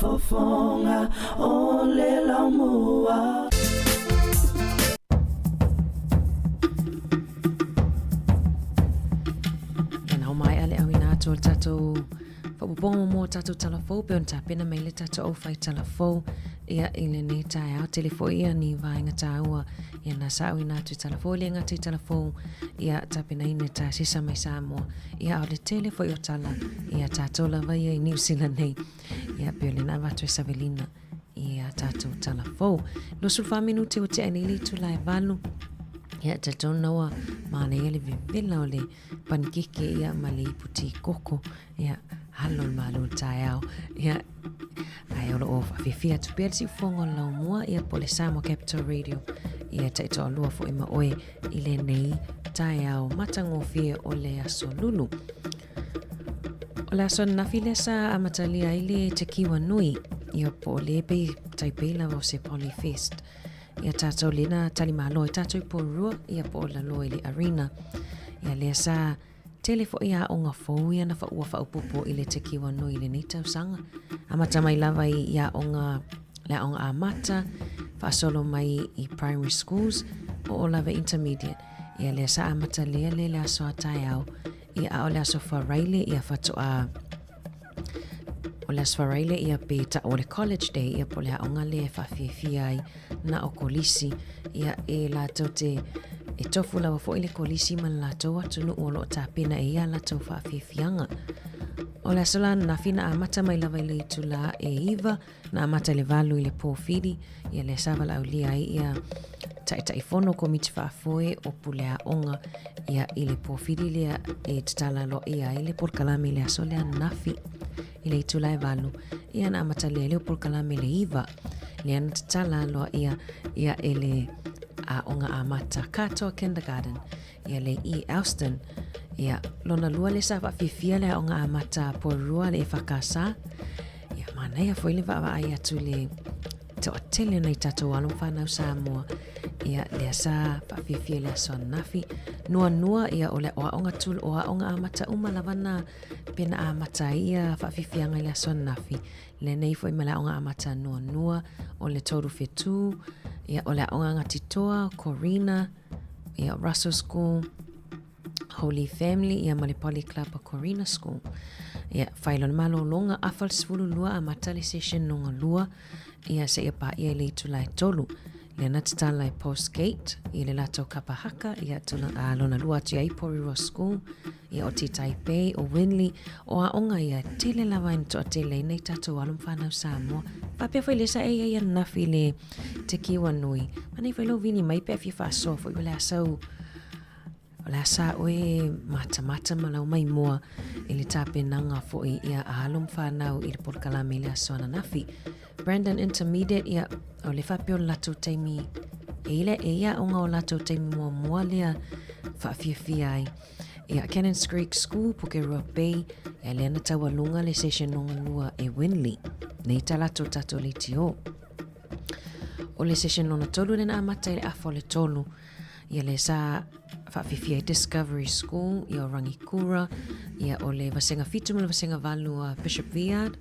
Fofoga o le Laumua. Ia na maea le auina atu o le tatou faaopoopoga muamua o tatou tala fou pei ona tapena mai le tatou aufai tala fou ia i lenei taeao. Tele foi ia ni vaega taua ia na sa auina atu i tala fou, e le gata i tala fou ia tapenaina e tasesa mai Samoa ia a o le tele foi o tala ia tatou lava ia i Niu Sila nei ia pei o lena avatu e Savelina i a tatou tala fou. 24 minute ua tea nei le itula e valu. Ia talitonu na ua manaia le vevela o le panikeke ia ma le ipu ti koko. Ia alo le malo le taeao. Ia ae o loo whawhiwhi atu pea le siufofoga o le laumua ia po le Samoa Capital Radio. Ia taitoalua foi ma oe i lenei taeao matagofie o le aso Lulu. O le aso ananafi lea sa amatalia ai le tekiwa nui, ia po o le pei tai pei lava o se Polyfest. Ia tātou le na tali malo ai tātou i Porirua, ia po o lalo i le arena. Ia lea sa tele foi aoga fou ia na ua faaopoopo i le tekiwa nui i lenei tausaga. Amata mai lava i, i aoga, le aoga amata, faasolo mai i primary schools, oo lava i intermediate. Ia lea sa amatalia le le aso a taeao, Ia a o le aso Faraile ia faatoa o le aso Faraile ia pe ta'u o le college day ia po o le aoga lea e faafiafia ai na o kolisi ia e latou te e tofu lava foi le kolisi ma le latou atunuu o lo o tapena e ia latou faafiafiaga. O le aso la ananafi na amata mai lava i le itulā e iva Na amata i le valu i le pōwhiri, ia lea sa valaaulia ai ia Taitaifono Komiti Faafoe o Pule Aoga ia i le pōwhiri lea e tatala aloaia ai le polokalame i le aso lea ananafi i le itula e valu. Ia na amata lea i le polokalame i le iva lea na tatala aloaia ia e le aoga amata Katoa Kindergarten Ia le i Elston. Ia, lona lua le sa whaafiafia le aoga amata Porirua le EFKS. Ia, manaia foi le vaavaai atu le toatele o nai tatou alo ma whanau Samoa. Ia, lea sa whaafiafia le aso ananafi. Nuanua, ia, o le o aoga tulu, o aoga amata uma lava na pena amata ai ia whaafiafiaga i le aso ananafi. Lenei foi ma le aoga amata nuanua, o le Toru Whetū, ia, o le aoga Ngatitoa, Corina, ia Russell School, Holy Family, ia ma le Poly Club a Corina School. Ia, whai lona malōlōga, afa le 12 amata le session lona lua, ia seia paia i le itula e tolu. Lea na tatala e Postgate i le latou kapa haka, ia tula, a lona lua atu ai Porirua School, ia o Titai Bay, o Winley, o aoga ia tele lava ina toatele ai nei tatou alo ma fanau Samoa. Faapea foi le sa e ia nafi le te kiwa nui. Manei foi lou vili mai pe a fia faasoa foi o le a sau O le a sa oe matamata ma lau maimoa i le tapenaga foi ia a alo ma fanau i le polokalame i le aso ananafi. Brandon Intermediate, ia, o le faapea o le latou taimi, e ile e ia aoga o latou taimi muamua lea faafiafia ai. Ia, Cannons Creek School, Pukerua Bay, ia lea na taualuga le session lona lua e Winley. Nei ta latou tatou leitio. O le session lona tolu lea na amata i le afa o le tolu. Ia le sa faafifia ai Discovery School, ia o Rangikura, ia o le Vasega 7 ma le Vasega 8 a Bishop Viard,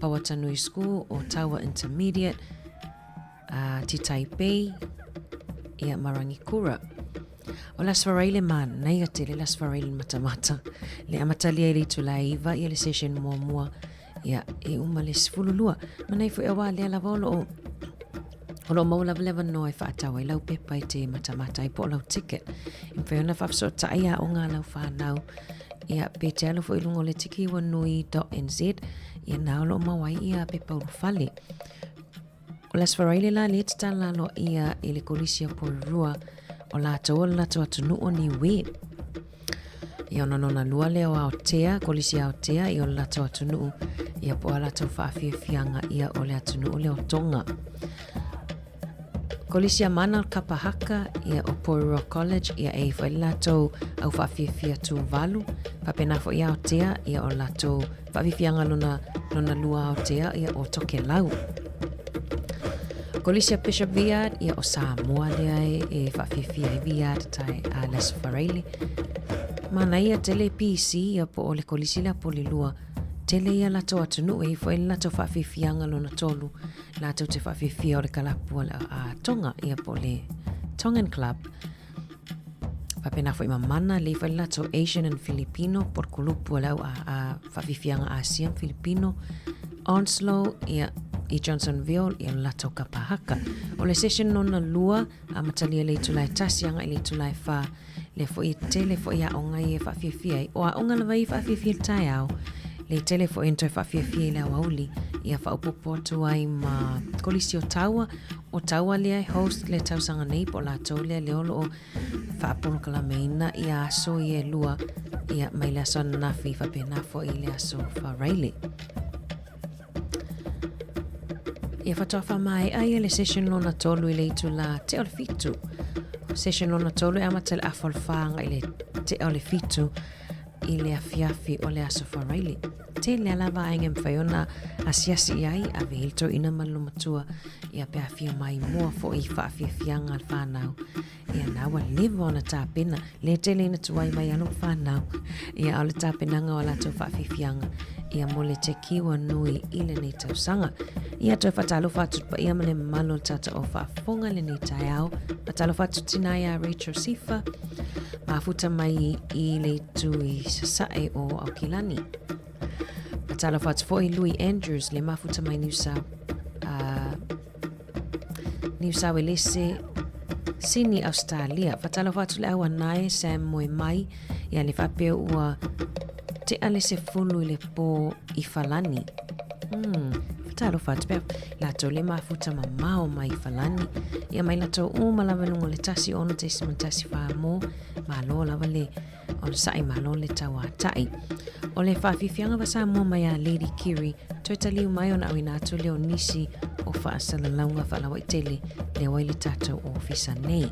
Pauatanui School, Otawa Intermediate, uh, Titai Bay, ia ma Rangikura. O le Aso Faraile manaia tele le Aso Faraile matamata. Le amatalia i le itula e iva ia le session muamua Ia, e uma le 12. Manai foi auā lea lava o loo o loo maua lava le avanoa e faatau ai lau pepa e te matamata ai po o lau ticket. E mafai ona faafesootai aoga a lau whānau. Ia, pe te alu foi i luga o le tikiwanui.nz, ia na o loo maua ai ia pepa ulufale. O le Aso Faraile la lea e tatala aloaia i le Kolisi o Porirua o latou o le latou atunuu o Niue. Ia ona lona lua lea o Aotea, Kolisi Aotea, ia o le latou atunuu, ia po o a latou faafiafiaga ia o le atunuu lea o Tonga. Kolisi a Mana o le kapa haka, ia o Porirua College, ia e i foi le latou au faafiafia Tuvalu, faapena foi Aotea, ia o le latou Faafiafiaga lona, lona lua Aotea, ia o Tokelau. Kolisi a Bishop Viard, ia o Samoa lea e, e faafiafia ai Viard tae a le Aso Faraile. Manaia tele PC, ia po o le kolisi lea Polilua. Tele ia latou atunuu e ifo ai le latou faafiafiaga lona tolu. Latou te faafiafia o le kalapu a, a Tonga, ia po o le Tongan Club. Faapena foi ma Mana, lei foi le latou Asian and Filipino, po o le kulupu a le au a, a faafiafiaga Asia ma Filipino. Onslow, ia, i Johnsonville, ia le latou kapa haka. O le session lona lua, amatalia le itula e tasi agai i le itula e whā, lea foi e tele foi aoga ia e faafiafia ai. O aoga lava ia e faafiafia i le taeao, le tele foi ona toe faafiafia i le aoauli, ia faaopoopo atu ai ma Kolisi o Taua, O Taua lea e host le tausaga nei po o latou lea lea o lo o faapolokalameina ia aso ia e lua ia mai le aso ananafi faapena foi i le aso Faraile. Ia faatoa faamaea ia le session lona tolu i le itula tea o le fitu. Session lona tolu e amata i le afa o le whā agai i le tea o le fitu i le afiafi o le aso Faraile. Tele a lava vaega e mafai ona asiasi i ai, ave i le toeaina ma le lomatua, ia pe afio mai mua foi i faafiafiaga a le whanau. Ia na ua leva ona tapena, le tele ina tuai mai alo whanau. Ia ao le tapenaga o latou faafiafiaga, ia mo le tekiwa nui i lenei tausaga. Ia toe faatalofa atu le paia ma le mamalu o le tata o faafofoga i lenei taeao. Faatalofa atu tina ia Rachel Sifa, mafuta mai i le itu i Sasae o Aukilani. Faatalofa atu foi Louis Andrews, le mafuta mai New South, New South Welese, Sydney, Australia. Faatalofa atu le au anae Sam Moe Mai, ia le faapea ua tea le sefulu i le pō i Falani. Faatalofa atu pea latou le mafuta mamao mai i Falani. Ia mai latou uma lava i luga o le 16.14 mo, malo lava le onosai malo le tauātaʻi. O le faafiafiaga va Samoa mai a Lady Kiri, toe taliu mai ona auina atu lea o nisi o faasalalauga faalauaitele lea ua i le tatou ofisa nei.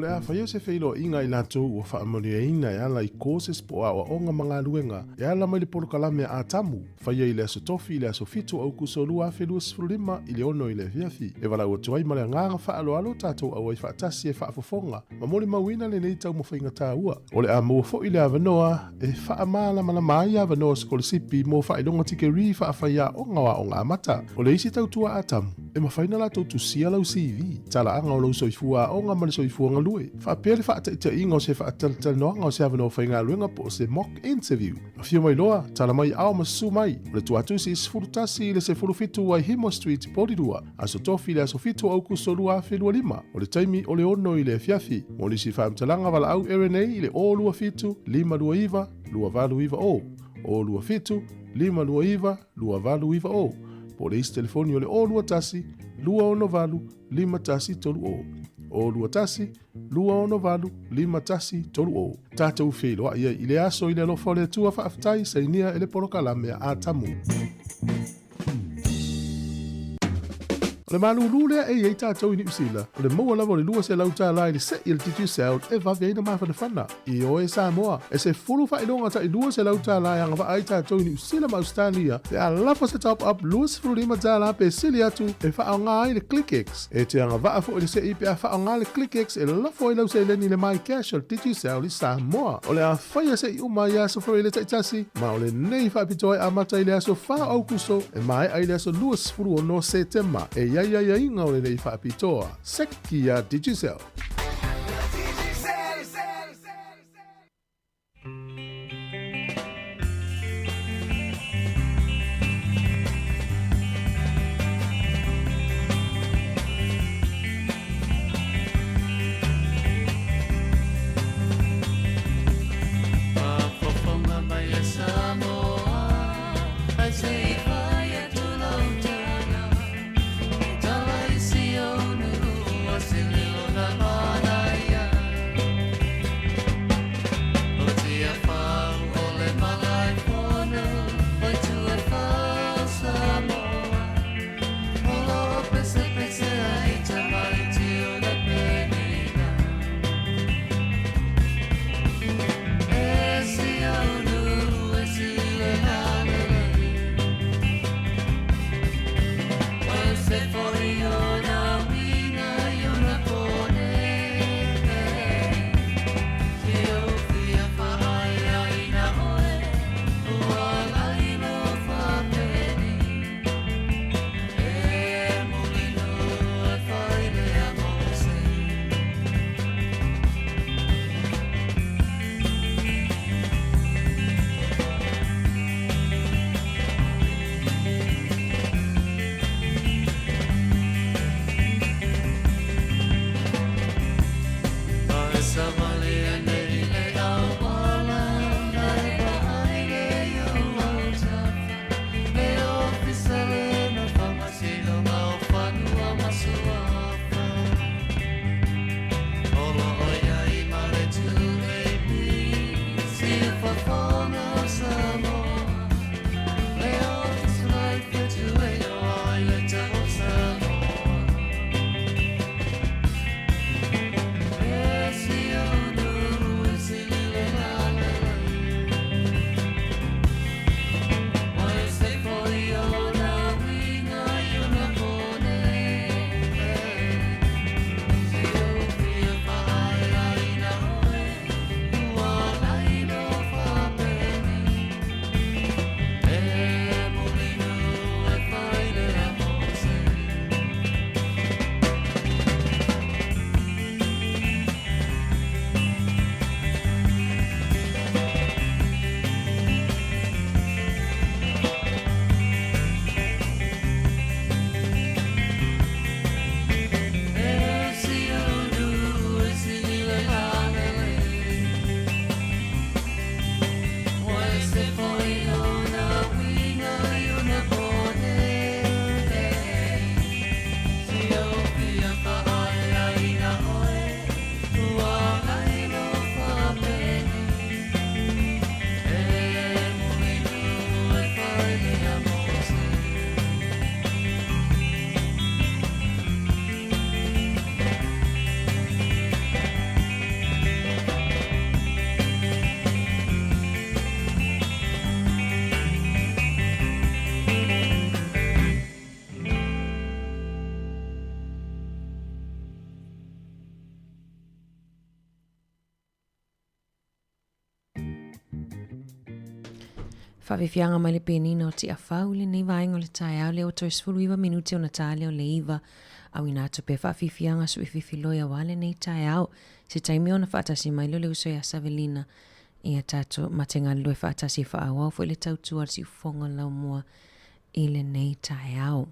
le a faia se feiloaiga a i latou ua faamanuiaina e ala i courses po o aoaoga ma galuega e ala mai le polokalame a Atamu, faia i le Aso Tofi i le aso 7 o Aukuso 2025 i le 6 i le afiafi. E valaau atu ai ma le agaga faaaloalo tatou auai faatasi e faafofoga ma molimauina lenei taumafaiga taua. O le a maua foi le avanoa e faamalamalama ai avanoa sikolasipi mo faailoga tikerii faafaiaoga o aoga amata. O le isi tautua Atamu, e mafai ona latou tusia lau CV, talaaga o lou soifua aoga ma le soifua galue, faapea le faataitaiga o se faatalatalanoaga o se avanoa faigaluega po o se mock interview. Afio mai loa, tala mai ao ma susu mai. O le tuatusi 11 i le 17 Waihemo Street, Porirua, Aso Tofi i le aso 7 o Aukuso 2025. O le taimi o le 6 i le afiafi. Mo nisi faamatalaga valaau RNA i le 027 529 2890, 027 529 2890, po o le isi telefoni o le 021 268 5130, 021 268 5130. Tatou feiloai ai i le aso i le alofa o le Atua faafetai sainia e le polokalame a Atamu. O le malūlū lea e i ai tatou i Niu Sila, o le maua lava o le $200 i le se'i a le Digicel e vave ai na mafanafana. Ioe Samoa, e 10 faailoga tai $200 e agavaa ai tatou i Niu Sila ma Ausetalia pe a lafo se top up $25 pe sili atu e faaaoga ai le ClickX. E te agavaa foi le se'i pe a faaaoga le ClickX e lafo ai lau seleni i le MyCash o le Digicel i Samoa. O le a faia se'i uma i aso Faraile taitasi, ma o lenei faapitoa e amata i le aso 4 o Aukuso e maea i le aso 26 Setema. E i ai aiaiga o lenei faapitoa. Seki a Digicel. Faafiafiaga mai le penina o Tiafau i lenei vaega o le taeao lea ua toe 19 minute ona ta lea o le 9. Auina atu pea faafiafiaga suififiloi aua lenei taeao. Se taimi ona faatasi mai lea o le uso ia Savelina ia tatou ma te galulue faatasi e faaauau foi le tautua a le siufofoga o le laumua i lenei taeao.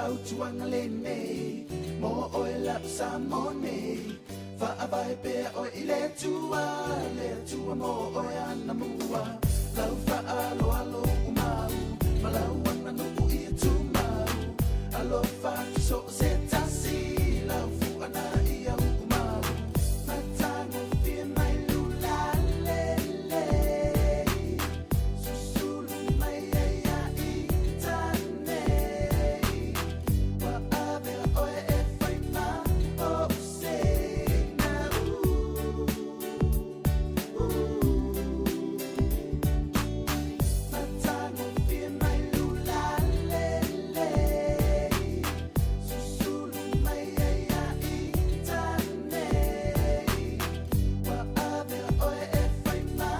fautuaga lenei mo oe lau Samoa nei Faavae pea oe i le Atua Le Atua mo oe anamua Lau faaaloalo ua mau Ma lau aganuu ia tumau Alofa atu so o se tasi Lau fuana ia uumau Matagofie mai lula lelei Susulu mai ai ia i tane Ua avea oe e fai ma ou seina Matagofie mai lula lelei Susulu mai ai ia i tane Ua avea oe e fai ma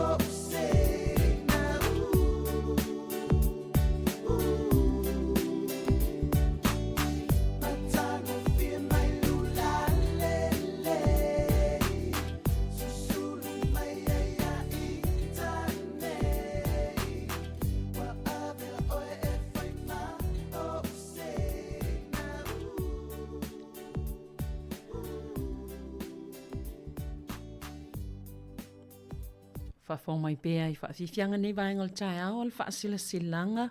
ou seina Matagofie mai lula lelei Susulu mai ai ia i tane Ua avea oe e fai ma ou seina Faafofoga mai pea i faafiafiaga nei vaega o le taeao o le faasilasilaga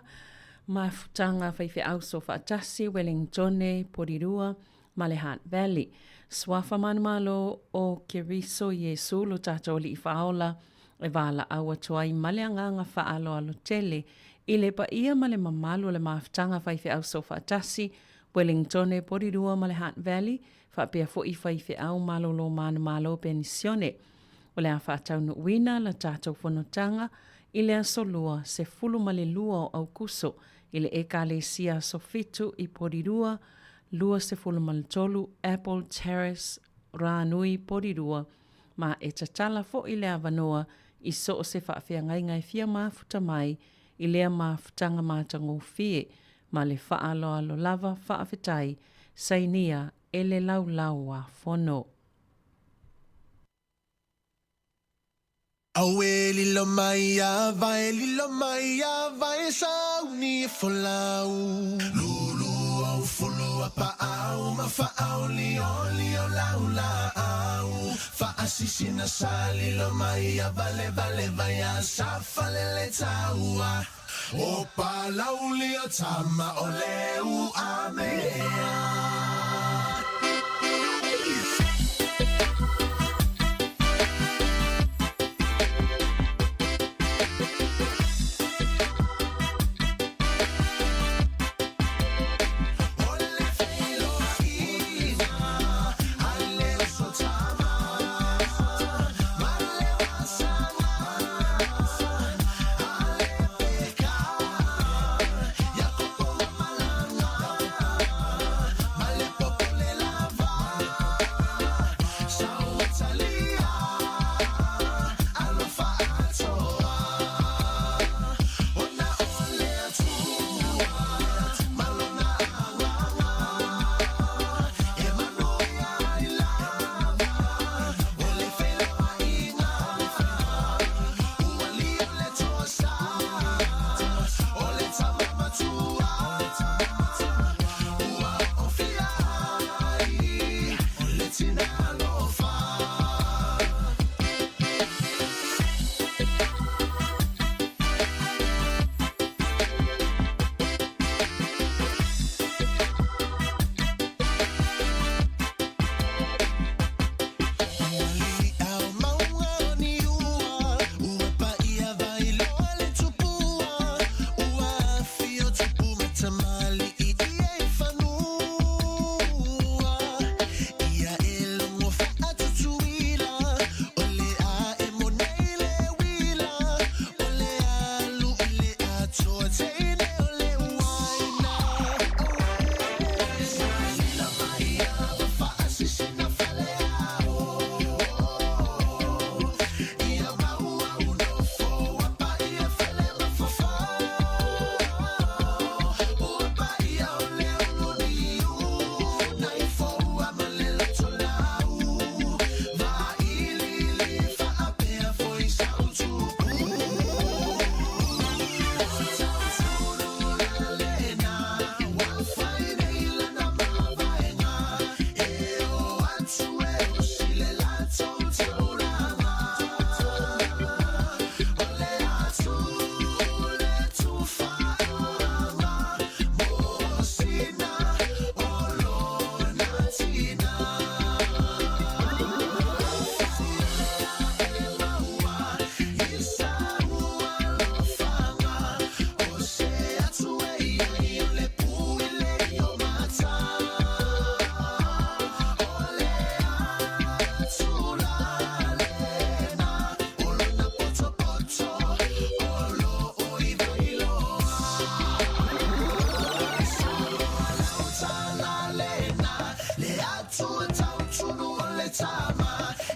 mafutaga faifeau soofaatasi Wellingtone, Porirua ma le Hutt Valley. Suafa manumalo o Keriso Iesu lo tatou Alii Faaola e valaau atu ai ma le agaga faaaloalo tele i le paia ma le mamalu o le mafutaga faifeau soofaatasi Wellingtone, Porirua ma le Hutt Valley faapea foi faifeau malolo manumalo penisione. O le a faataunuuina la tatou fonotaga i le aso Lua 12 o Aukuso i le Ekalesia Aso Fitu i Porirua, 23 Apple Terrace, Rānui, Porirua, ma e tatala foi le avanoa i so o se faafeagaiga e fia mafuta mai i lea mafutaga matagofie ma le faaaloalo lava faafetai sainia e le Laulau-a-Fono. Auē lilo mai a vae lilo mai a vae sauni e folau Lulu au fulu a paau ma faaolioli o lau laau Faasisina sa lilo mai a vale vale vai a sa falele taua O Palauli o tama o le Uamea.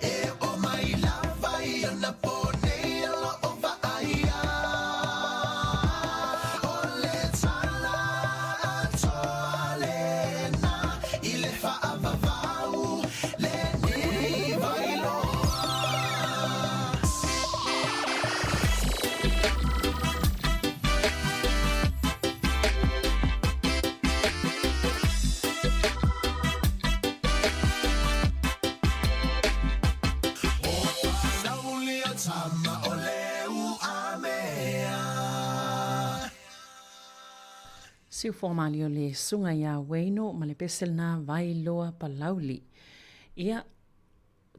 E oo mai lava i ona pō nei o lo'o vaaia. O le tala atoa lena i le faavavau lenei Vailoa. Siufoa malie o le Susuga ia Wayno ma le pese lena Vailoa Palauli. Ia,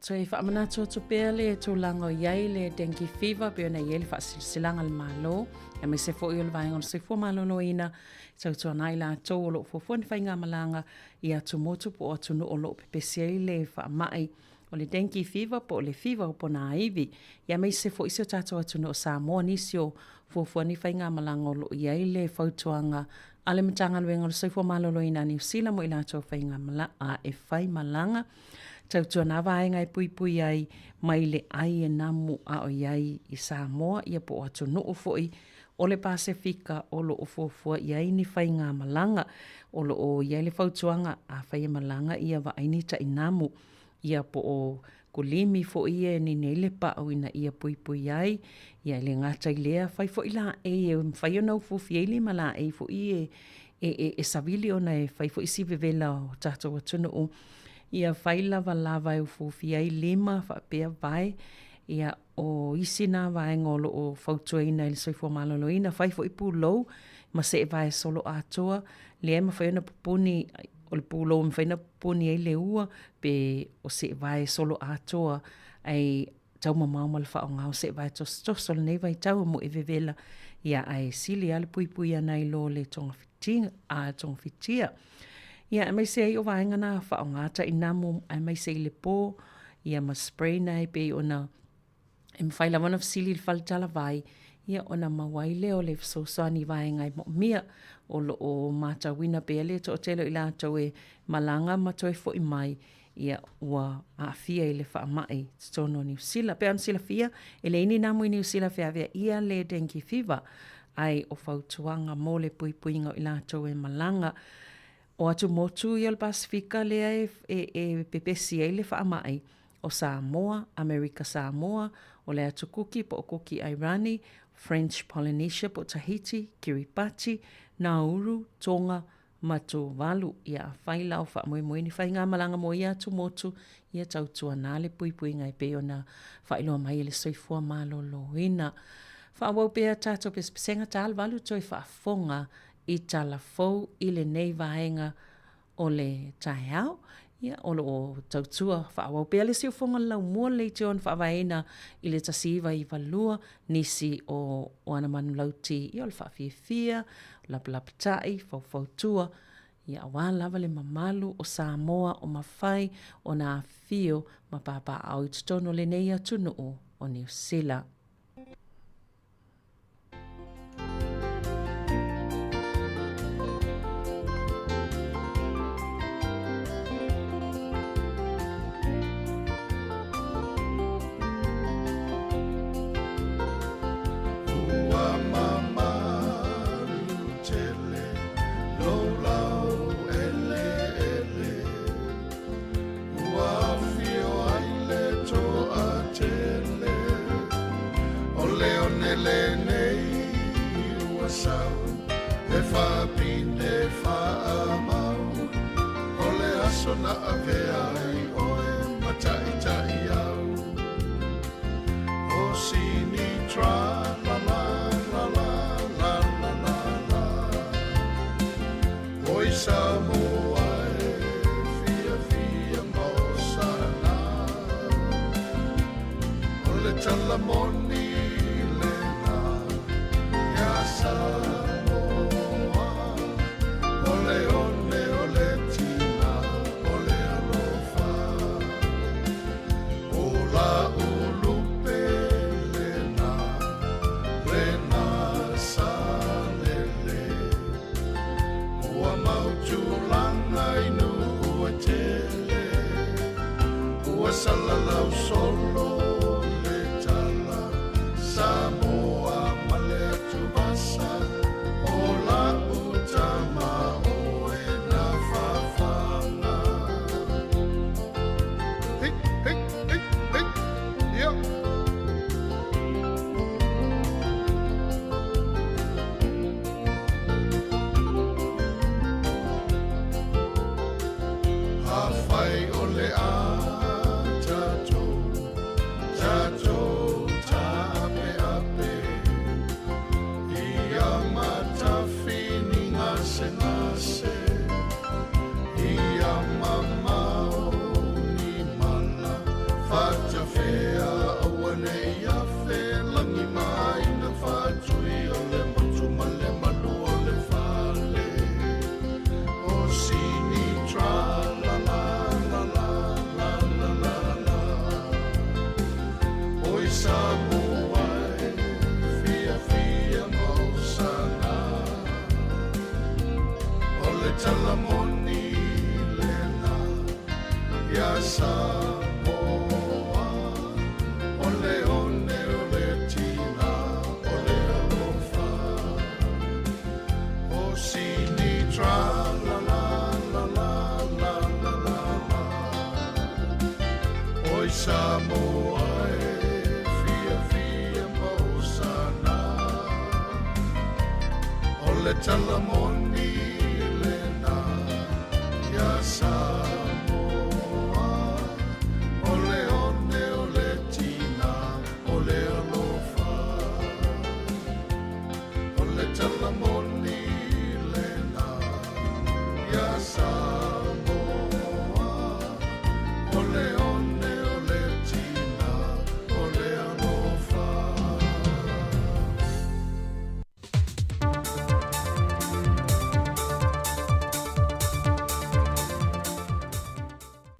toe faamanatu atu pea le tulaga o i ai le dengue fever pei ona i ai le faasilasilaga a le Malo, aemaise foi o le Vaega o le Soifua Maloloina e tautuana ai latou o lo o fuafua ni faigamalaga i atumotu po o atunuu o lo o pepesi ai le faamai o le dengue fever po o le fiva o ponāiwi. Ia aemaise foi si o tatou atunuu o Samoa nisi o fuafua ni faigamalaga o lo o i ai le fautuaga a le Matagaluega o le Soifua Maloloina a Niu Sila mo i latou faigamalaga e faimalaga. Tautuana vaega e puipui ai mai le ai e namu a o i ai i Samoa ia po o atunuu foi o le Pasefika o lo o fuafua i ai ni faigamalaga. O lo o i ai le fautuaga, afai e malaga ia vaai ni tainamu ia po o kulimi foi ia e nini ai le pau ina ia puipui ai. Ia e le gata i lea, fai foi laei e mafai ona ufiufi ai lima laei foi e e, e, e savili ona e fai foi si vevela o tatou atunuu. Ia fai lavalava e ufiufi ai lima faapea vae. Ia O isi nā vaega o lo o fautuaina e le Soifua Maloloina, fai foi pulou ma seevae solo atoa, lea e mafai ona pupuni, o le pulou e mafai ona pupuni ai le ua, pe o seevae solo atoa, ae taumamao ma le faaaoga o seevae tosotoso i lenei vaitau e moe vevela, ia ae sili lava le puipui ʻana i lo le togafitia. Ia, aemaise ai o vaega na faaaoga tainamu aemaise i le pō, ia ma spray na e pei ona e mafai lava ona fesili i le fale talavai, ia ona maua ai lea o le fesoasoani i vaega e moomia. O lo o matauina pea le toatele o i latou e malaga ma toe foi mai, ia ua aafia i le faamai i totonu o Niu Sila. Pei ona silafia, e leai ni namu i Niu Sila e feaveaia le dengue fever, ae o fautuaga mo le puipuiga o i latou e malaga. O atumotu ia o le Pasefika lea e, e, e pepesi ai le faamai, o Samoa, Amerika Samoa, o le Atu Kuki po o Kuki Airani, French Polynesia po o Tahiti, Kiribati, Nauru, Tonga, ma Tuvalu. Ia afai la o faamoemoe ni faigamalaga mo ia atumotu, ia tautuana le puipuiga e pei ona faailoa mai e le Soifua Maloloina. Faaauau pea tatou pesepesega talivalu toe faafofoga i tala fou i lenei vaega o le taeao. Ia, o lo o tautua faaauau pea le siufofoga o le laumua le leitio na faavaeina i le 1992, nisi o, o ana manulauti, ia o le faafiafia, lapalapatai, faufautua, ia aua lava le mamalu o Samoa o mafai ona afifio ma papaaao i totonu o lenei atunuu o Niu Sila. Ua mamalu tele lou lau eleele, Ua afio ai le toatele. O le one lenei ua sau, e faapine faamau, O le aso na avea ai oe ma taitai au. O sini tra la la la la la la la la. Oi Samoa e fiafia ma osana. O le tala moni lena ia Samoa. O le one o le tina o le alofa. O la ulupe lena, lena salele. Ua mau tulaga i nuu e tele. Ua salalau. Tausolo le tala Samoa ma le atuvasa O la'u tama oe na fafaga Hey, hey, hey, hey, yeah. Afai o le a tatou, tatou taapeape Ia matafini gasegase Ia mamao ni mala Fatafea aua ne i afe Lagi ma aiga faatui O le motu ma le malu o le fale O sini tra la la la la la la la la Oi Samoa e fiafia mausana O le tala moni lena iā Samoa O le one o le tina o le alofa O sini tra la la la la la la la la Oi Samoa e fiafia mausana O le tala moni lena iā Samoa O le one o le tina o le alofa O le tala moni lena iā Samoa O le one o le tina o le alofa.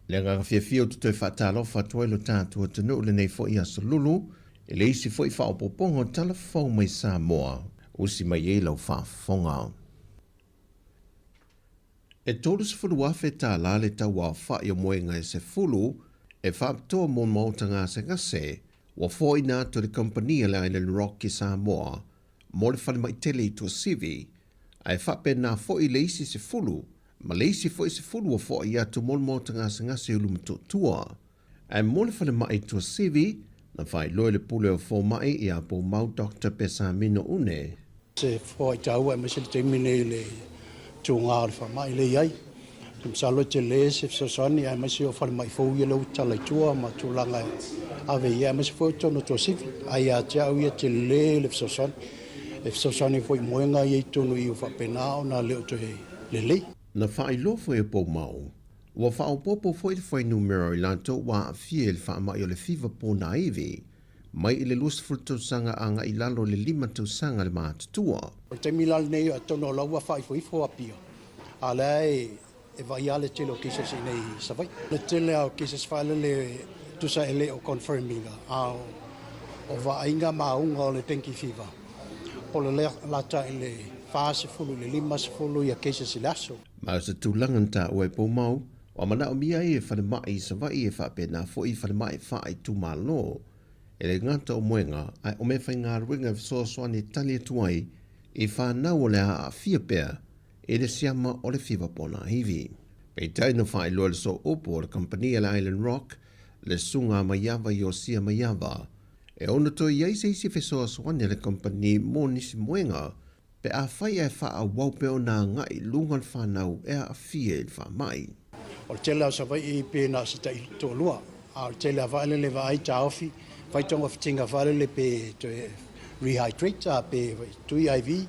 Le agaga fiafia ou te toe faatalofa atu ai lo tatou atunuu i lenei foi aso lulu i le isi foi faaopoopoga o tala fou mai Samoa usi mai ai lau faafofoga. E $30,000 le tau aofa'i o moega e sefulu e faapitoa mo maota gasegase ua foaina atu e le kamupani a le Island Rock i Samoa mo le falemai tele i Tuasivi, ae faapena foi le isi sefulu ma le isi foi sefulu ua foai atu mo le maota gasegase i Ulumotootua. Ae mo le falemai i Tuasivi, na faailoa e le Pule o Fomai ia Pumau Doctor Pesamino Une. Se foai taua aemaise le taimi nei i le tugā o le faamai lea i ai. Ou te masalo e tele se fesoasoani aemaise o falemai fou ia lea ua tatala i tua ma tulaga e ave i ai aemaise foi o totonu o Tuasivi. Ae ia te au ia tele le fesoasoani. E fesoasoani foi i moega ia i totonu i i ua faapena ona le o toe lelei. Na faailoa foi e Poumau, ua faaopoopo foi le fuainumera o i latou ua aafia i le faamai o le fiva ponaivi mai i le 20 tausaga agai i lalo i le lima tausaga le matutua. O le taimi la lenei atonu o la ua faaifoifo Apia, a o la e vaai lava le tele o cases i inei i Savaii. O le tele lava o cases faalele tusa e le o confirm ina, a o vaaiga ma auga o le dengue fever, po o le lata i le 40 i le 50 ia cases i le aso. Ma o se tulaga na taua e Poumau, Ua manaomia ai e falemai i Savaii e faapena foi i falemai faaitumalo. E le gata o moega, ae o meafaigaluega e fesoasoani e tali atu ai i fanau o le a aafia pea i le siama o le fiva ponaivi. Peitai na faailoa e le sooupu o le kamupani a le Island Rock, le Susuga Maiava Iosia Maiava, e ono toe i ai se isi fesoasoani a le kamupani mo nisi moega Pe afai ae faaauau pea ona agai i luga le fanau e aafia i le faamai. O le tele lava o Savaii pe na o se tai toalua, a o le tele lava vaalele vaai taofi, fai togafitiga vaalele pe toe rehydrate a pe tui IV,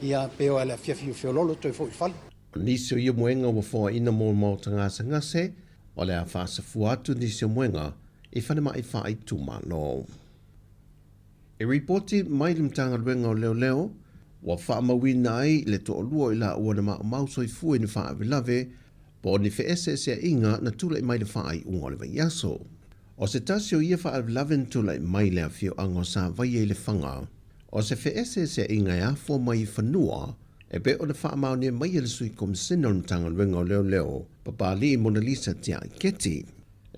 ia pe o le afiafi feololo toe foi i le fale. O nisi o ia moega ua foaina mo le maota gasegase, o le a faasafua atu nisi o moega i falemai faaitumalo. E ripoti mai le Matagaluega o Leoleo, ua faamauina ai le toalua o i laua na maumau soifua i ni faalavelave po o ni feeseeseaiga na tulai mai le faaiuga o le vaiaso. O se tasi o ia faalavelave na tulai mai le afioaga o Savaia i Lefaga, o se feeseeseaiga e afua mai i fanua e pei ona faamaonia mai e le Sui Komisena o le Matagaluega o Leoleo, Papalii Monalisa Tiaiketi.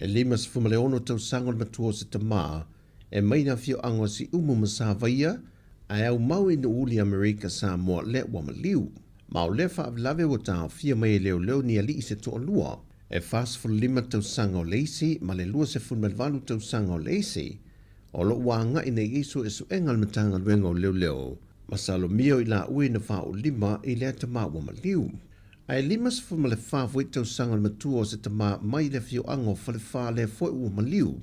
E 56 tausaga o le matua o se tama e mai le afioaga o Siumu ma Savaia ae aumau i Nuuuli i Amerika Samoa lea ua maliu. Ma o lea faalavelave ua taofia mai e leoleo ni alii se toalua, e 45 tausaga o le isi ma le 28 tausaga o le isi, o lo o ua agai nei i ai suesuega a le Matagaluega o Leoleo. Masalomia o i laua na faaulima i lea tama ua maliu. Ae 54 foi tausaga le matua o se tama mai le afioaga o Falefa lea foi ua maliu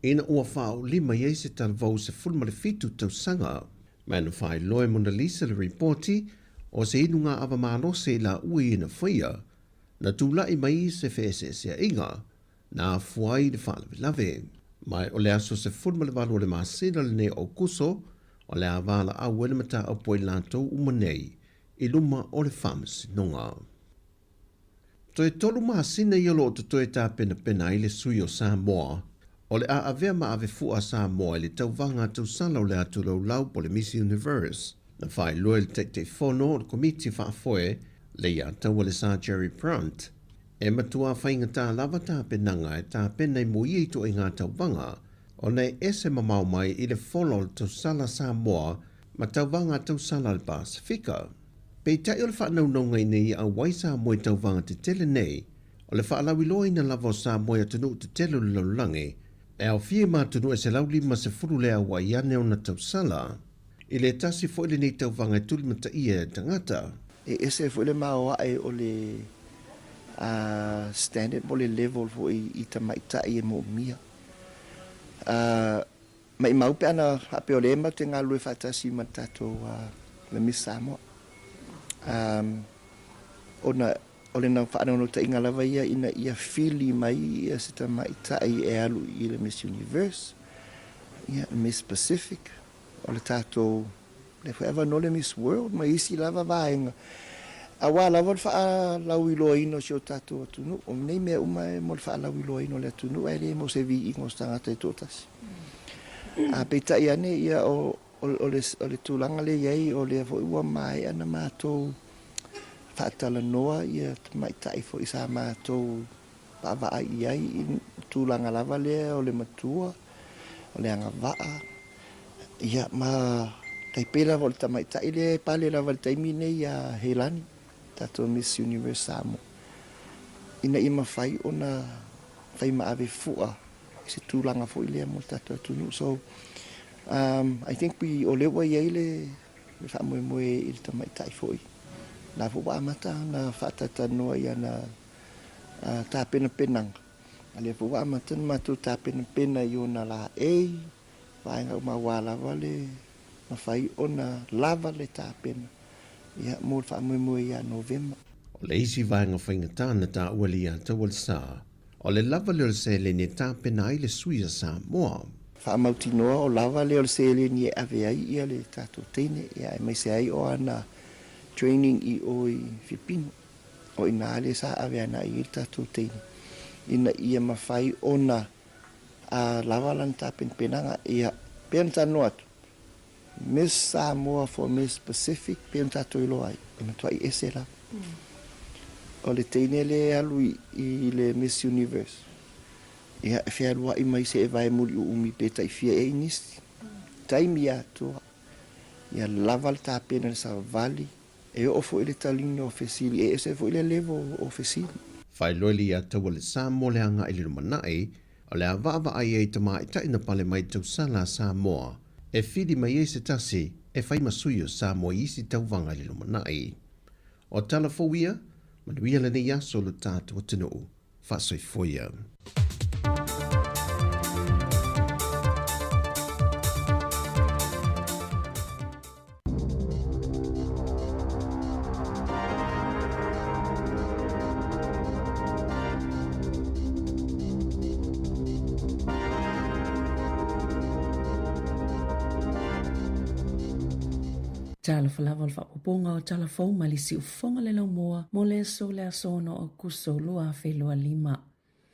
ina ua faaulima i ai se talavou 17 tausaga. Ma na faailoa e Monalisa le ripoti o se inuga ava malosi i laua ia na faia, na tulai mai se feeseeseaiga na afua ai le faalavelave. Ma o le aso 18 o le masina lenei o Aokuso, o le a valaau ai le mataupu a i latou uma nei i luma o le Faamasinoga. Toe tolu masina ia o lo o totoe tapenapena ai le sui o Samoa, o le a avea ma ave fua a Samoa i le tauvaga a tausala o le atu laulau po o le Miss Universe. Na faailoa e le Taitaifono o le Komiti Faafoe le Iataua le Sir Jerry Brunt, e matuā faigata lava tapenaga e tapena i mo ia ituaiga tauvaga, ona e ese mamao mai i le fola o le tausala Samoa ma tauvaga a tausala a le Pasefika. Peitai o le faanaunauga ina ia auai Samoa i tauvaga tetele nei, o le faalauiloaina lava o Samoa i atunuu tetele o le lalolagi, e aofia i ma atunuu e 150 le auai ane ona tausala. I le tasi foi lenei tauvaga e tulimataia e tagata. E ese foi le maoae o le standard po o le level foi i tamaitai e moomia. Maimau pe ana faapea o lea matou te galulue faatasi ma le tatou le Miss Samoa. Ona o le faanaunautaiga lava ia ina ia fili mai ia se tamaitai e alu i le Miss Universe, ia Miss Pacific, o le tatou lea foi avanoa le Miss World ma isi lava vaega aua lava le faalauiloaina o si o tatou atunuu. O nei mea uma e mo le faalauiloaina o le atunuu ae le mo se viiga o se tagata e toatasi. A peitai ane ia o, o, o, le, o le tulaga lea i ai o lea foi ua maea na matou faatalanoa ia tamaitai foi sa matou vaavaai i ai i tulaga lava lea o le matua, o le agavaa, ia ma tai pei lava o le tamaitai lea e pale lava i le taimi nei ia Heilani, tatou Miss Universe Samoa, ina ia mafai ona fai ma ave fua i se tulaga foi lea mo le tatou atunuu. So, um, I think we, o lea ua i ai le, le faamoemoe i le tamaitai foi, la foi ua amata ona faataitanoa i ana tapenapenaga, a lea foi ua amata ona matou tapenapena i ona laei, vaega uma aua lava le mafai ona lava le tapena ia mo le faamoemoe ia Novema. O le isi vaega faigata na taua le ia Taualesa, o le lava lea o le seleni e tapena ai le sui a Samoa. Faamautinoa o lava lea o le seleni e ave ai ia le tatou teine ia aemaise ai o ana training i o i Filipino. O i inā lea sa ave ana i ai le tatou teine ina ia mafai ona a lava lana tapenapenaga, ia, pei ona talanoa atu, Miss Samoa for Miss Pacific, pei ona tatou iloa ai, e matuai ese lava. O le teine lea e alu i le Miss Universe, ia, e fealuai mai se e vae muliuumi pe tai fia ea i nisi. Taimi atoa, ia lava le tapena i le savali, E oo foi le taliga o fesili, e ese foi le level o fesili. Faailoa ia Taualesa mo le agai i le lumanai, o le a vaavaai ai tamaitai na pale mai tausala a Samoa e fili mai ai se tasi e fai ma sui o Samoa i isi tauvaga i le lumanai. O tala fou ia, manuia lenei aso lo tatou atunuu. Faasoifua ia. Talofa lava o le faaopoopoga o tala fou mai le siufofoga le laumua mo le aso le aso 6 Aokuso 2025.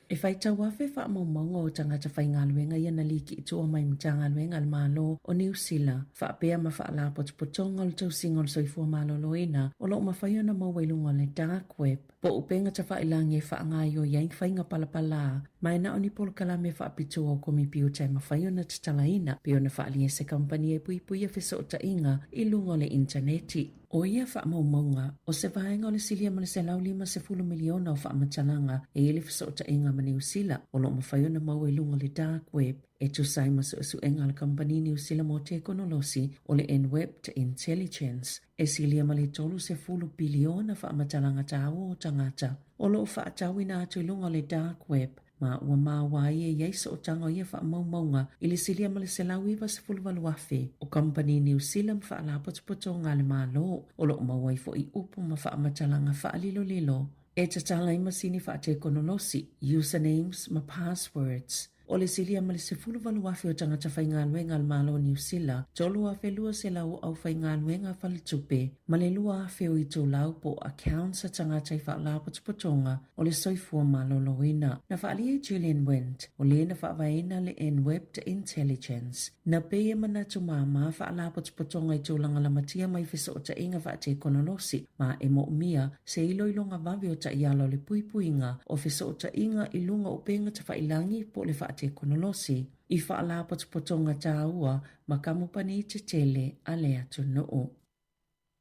E faitau afe faamaumauga o tagata faigaluega ia na liki i tua mai Matagaluega a le Malo o Niu Sila, faapea ma Faalapotopotoga o le Tausiga o le Soifua Maloloina o lo o mafai ona maua i luga o le dark web, po o upega tafailagi e faagaoioi ai faiga palapala ma e na o ni polokalame faapitoa o komipiuta e mafai ona tatalaina, pei ona faaalia e se kamupani e puipuia fesootaiga i luga o le initaneti. ʻO ia faamaumauga, ʻo se vaega o le silia ma le 150 miliona o faamatalaga e i ai le fesootaiga ma Niu Sila o lo o mafai ona maua i luga o le dark web e tusa ai ma suesuega a le kamupani Niu Sila mo tekonolosi o le Enwept Intelligence. E silia ma le 30 piliona faamatalaga taua o tagata o lo o faatauina atu i luga o le dark web ma ua maua ai e i ai sootaga o ia faamaumauga i le silia ma le 198,000 o kamupani Niu Sila ma faalapotopotoga a le Malo, o lo o maua ai foi upu ma faamatalaga faalilolilo e tatala ai masini faatekonolosi, usernames ma passwords. O le silia ma le 18,000 o tagata faigaluega a le Malo o Niu Sila, 3,200 o aufaigaluega faletupe, ma le 2,000 o itulau po o accounts a tagata i faalapotopotoga o le soifua maloloina. Na faaalia e Julian Wendt, o le na faavaeina le Enwebbed Intelligence, na pei e manatu māmā faalapotopotoga i tulaga lamatia mai fesootaiga faatekonolosi ma e moomia se iloiloga vave o taiala o le puipuiga o fesootaiga i luga o upega tafailangi po o le faatekonolosi i faalapotopotoga taua ma kamupani tetele a le atunuu.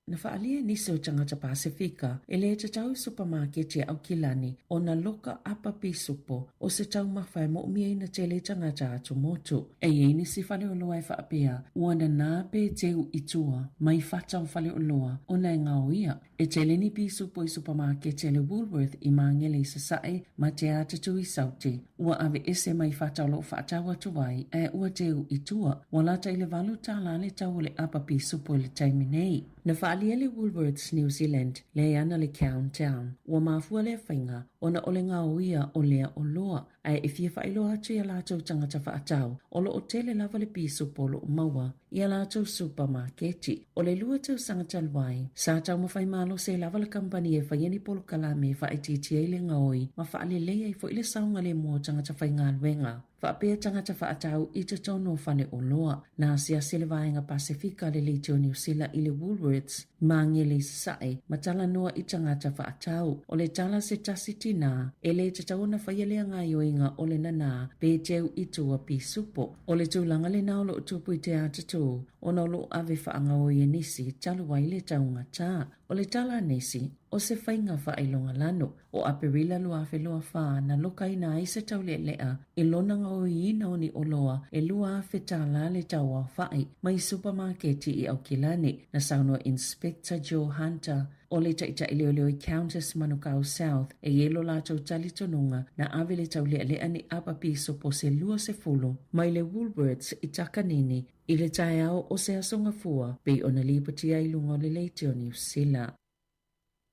Na faaalia e nisi o tagata Pasefika e le tatau i supamaketi a Aukilani ona loka apa pisupo o se taumafa e moomia ina tele tagata atumotu. E i ai nisi faleoloa e faapea ua nanā pe teu i tua mai fata o faleoloa ona e gaoia. E tele ni pisupo i supamaketi a le Woolworth i Māngere i Sasae ma Te Ātatū i Saute. Ua aveese mai fata o lo o faatau atu ai ae ua teu i tua. Ua lata i le $8 le tau o le apa pisupo i le taimi nei. Na faaalia le Woolworths New Zealand lea e ana le Countdown. Ua mafua lea faiga ona o le gaoia o lea oloa ae e fia faailoa atu i a latou tagata faatau o lo o tele lava le pisupo o lo o maua i a latou supamaketi. O le lua tausaga talu ai, sa taumafai malosi ai lava le kamupani e faia ni polokalame e faaitiitia ai le gaoi ma faalelei ai foi le saogalemu o tagata faigaluega faapea tagata faatau i totonu o fale oloa. Na asiasi le Vaega Pasefika a le Leitio Niu Sila i le Woolworths Māngere i Sasae ma talanoa i tagata faatau. O le tala a se tasi tinā, e le tatau ona faia lea gaoioiga o le nanā pe teu i tua pisupo. O le tulaga lena o lo o tupu i te atatū, ona o lo o ave faagaoi e nisi talu ai le taugatā. O le tala a nisi, o se faiga faailoga lano. O Aperila 2024 na lokaina ai se taulealea i lona gaoiina o ni oloa e $2,000 le tau aofai mai supamaketi i Aukilani. Na saunoa Inspector Joe Hunter, O le taitai leoleo i Countess Manukau South, e i ai lo latou talitonuga na ave le taulealea ni apa pisopo se 20 mai le Woolworths i Takanini i le taeao o se aso Gafua pei ona lipotia i luga o le leitio Niu Sila.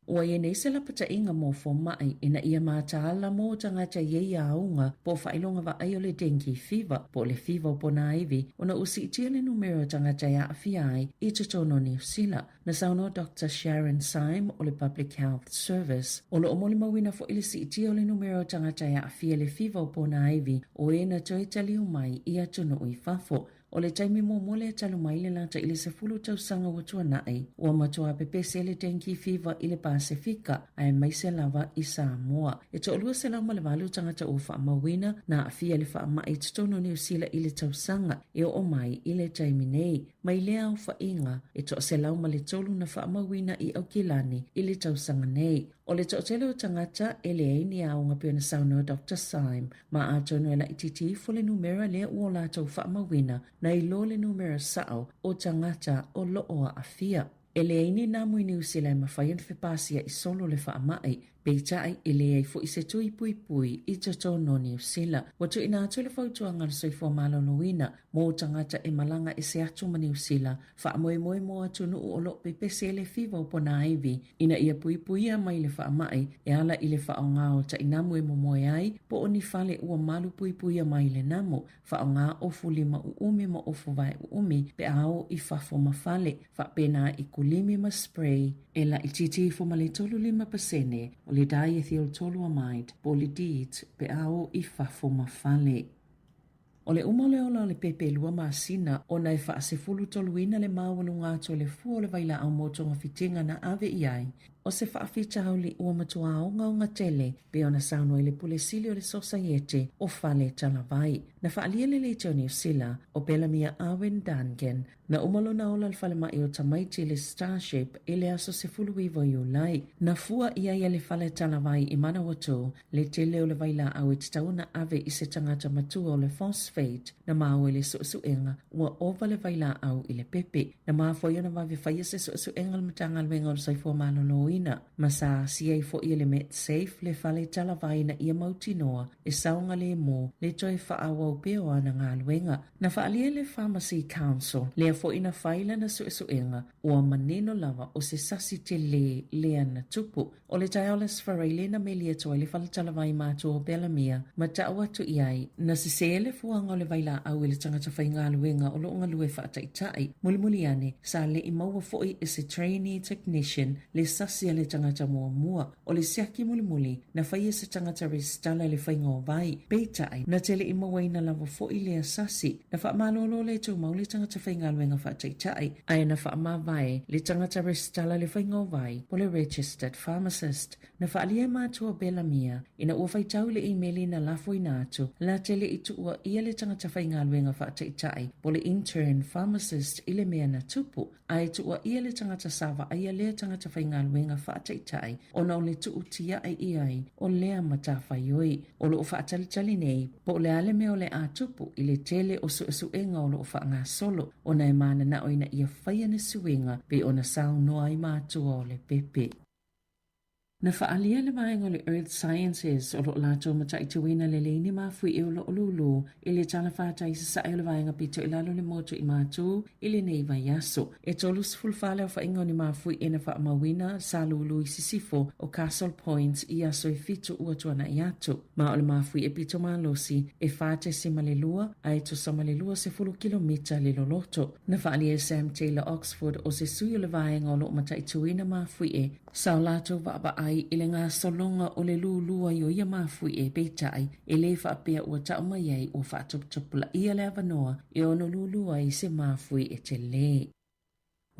Ua i ai nei se lapataiga mo fomai ina ia mataala mo tagata i ai auga po o faailoga vaai o le dengue fever po o le fiva o ponaivi ona ua siitia le numera o tagata e aafia ai i totonu o Niu Sila. Na saunoa Doctor Sharon Syme o le Public Health Service, o lo o molimauina foi le siitia o le numera o tagata e aafia i le fiva o ponaivi o e na toe taliu mai i atunuu i fafo. O le taimi muamua lea talu mai le lata i le 10 tausaga ua tuanai, ua matua pepese le dengue fever i le Pasefika, aemaise lava i Samoa. E 208 tagata ua faamauina na aafia i le faamai i totonu o Niu Sila i le tausaga e oo mai i le taimi nei. Mai lea aofaiga, e 103 na faamauina i Aukilani i le tausaga nei. O le toatele o tagata e leai ni aoga pei ona saunoa Doctor Syme, ma atonu e laitiiti ifo le numera lea ua o latou faamauina nai lo le numera sao o tagata o lo o aafia. E leai ni namu i Niu Sila e mafai ona fepasiaʻi solo le faamai, peitai e leai foi se tui puipui i totonu o Niu Sila. Ua tuuina atu le fautuaga a le Soifua Maloloina mo tagata e malaga ese atu ma Niu Sila, faamoemoe mo atunuu o lo o pepese ai le fiva o ponaivi ina ia puipuia mai le faamai e ala i le faaaoga o tainamu e momoe ai po o ni fale ua malu puipuia mai le namu, faaaoga ofu lima uumi ma ofu vae uumi pe a o i fafo ma fale, faapena i kulimi ma spray e laitiiti ifo ma le 35 pasene o le. le diethyltoluamide po o le DEET pe a o i fafo ma fale. O le uma o le ola o le pepe lua masina ona e faasefulutoluina le maualuga atu o le fua o le vailaau mo togafitiga na ave i ai, o se faafitauli ua matua ogaoga tele pei ona saunoa i le Pule Sili o le Sosaiete o Fale Talavai. Na faaalia le Leitio Niu Sila o Belamia Arwen Duncan Na uma lona ola i le falemai o tamaiti le Starship i le aso 19 o Iulai. Na fua i ai e le fale talavai i Manawatu le tele o le vailaau e tatau ona ave i se tagata matua o le phosphate na maua i le suesuega ua ova le vailaau i le pepe. Na mafua ai ona vave faia se suesuega a le Matagaluega o le Soifua Maloloina ma sa asia ai foi e le Medsafe le fale talavai ina ia mautinoa e saogalemu le toe faaauau pea o ana galuega. Na faaalia le Pharmacy Council, lea foi na fai lana suesuega, ua manino lava o se sasi tele lea na tupu. O le taeao le Sfaraile na meli atu ai le faletalavai matua o Belamia ma tau atu i ai, na sese le fuaga o le vailaau i le tagata faigaluega o lo o galue faataitai. Mulimuli ane, sa le i maua foi e se trainee technician le sasi a le tagata muamua. O le siaki mulimuli, na faia se tagata resitala i le faiga o vai, peitai, na te le i mauaina lava foi lea sasi. Na faamalolo le tumau le tagata faigaluega faataitai, ae na faamavae le tagata resitala i le faiga o vai, po le registered pharmacist. Na faaalia e matua Belamia, ina ua faitau i le imeli na lafoina atu, la te le i tuuaia le tagata faigaluega faataitai, po le intern pharmacist i le mea na tupu, Ae tuuaia le tagata sa vaaia lea tagata faigaluega faataitai ona o le tuu tiaʻi i ai o lea matafaioi. O lo o faatalitali nei po o le a le mea o le a tupu i le tele o suesuega o lo o faagasolo ona e mananao ina ia faia ni suiga pei ona saunoa ai matua o le pepe. Na faaalia le vaega o le Earth Sciences o lo o latou mataituina lelei ni mafuie o lo o lūlū i le talafātai sasae o le vaega pito i lalo o le motu i Mātū i lenei vaiaso. E 34 le aofaiga o ni mafuie na faamauina sa lūlū i sisifo o Castle Point i aso e fitu ua tuanai atu. Ma o le mafuie pito malosi e 4.2 a e tusa ma le 20 kilomita le loloto. Na faaalia e Sam Taylor Oxford o se sui o le vaega o lo o mataituina mafuie Sa o latou vaavaai i le gasologa o le lūlū ai o ia mafuie, peitai, e le faapea ua tau mai ai ua faatoputopulaia le avanoa e ono lūlū ai se mafuie tele.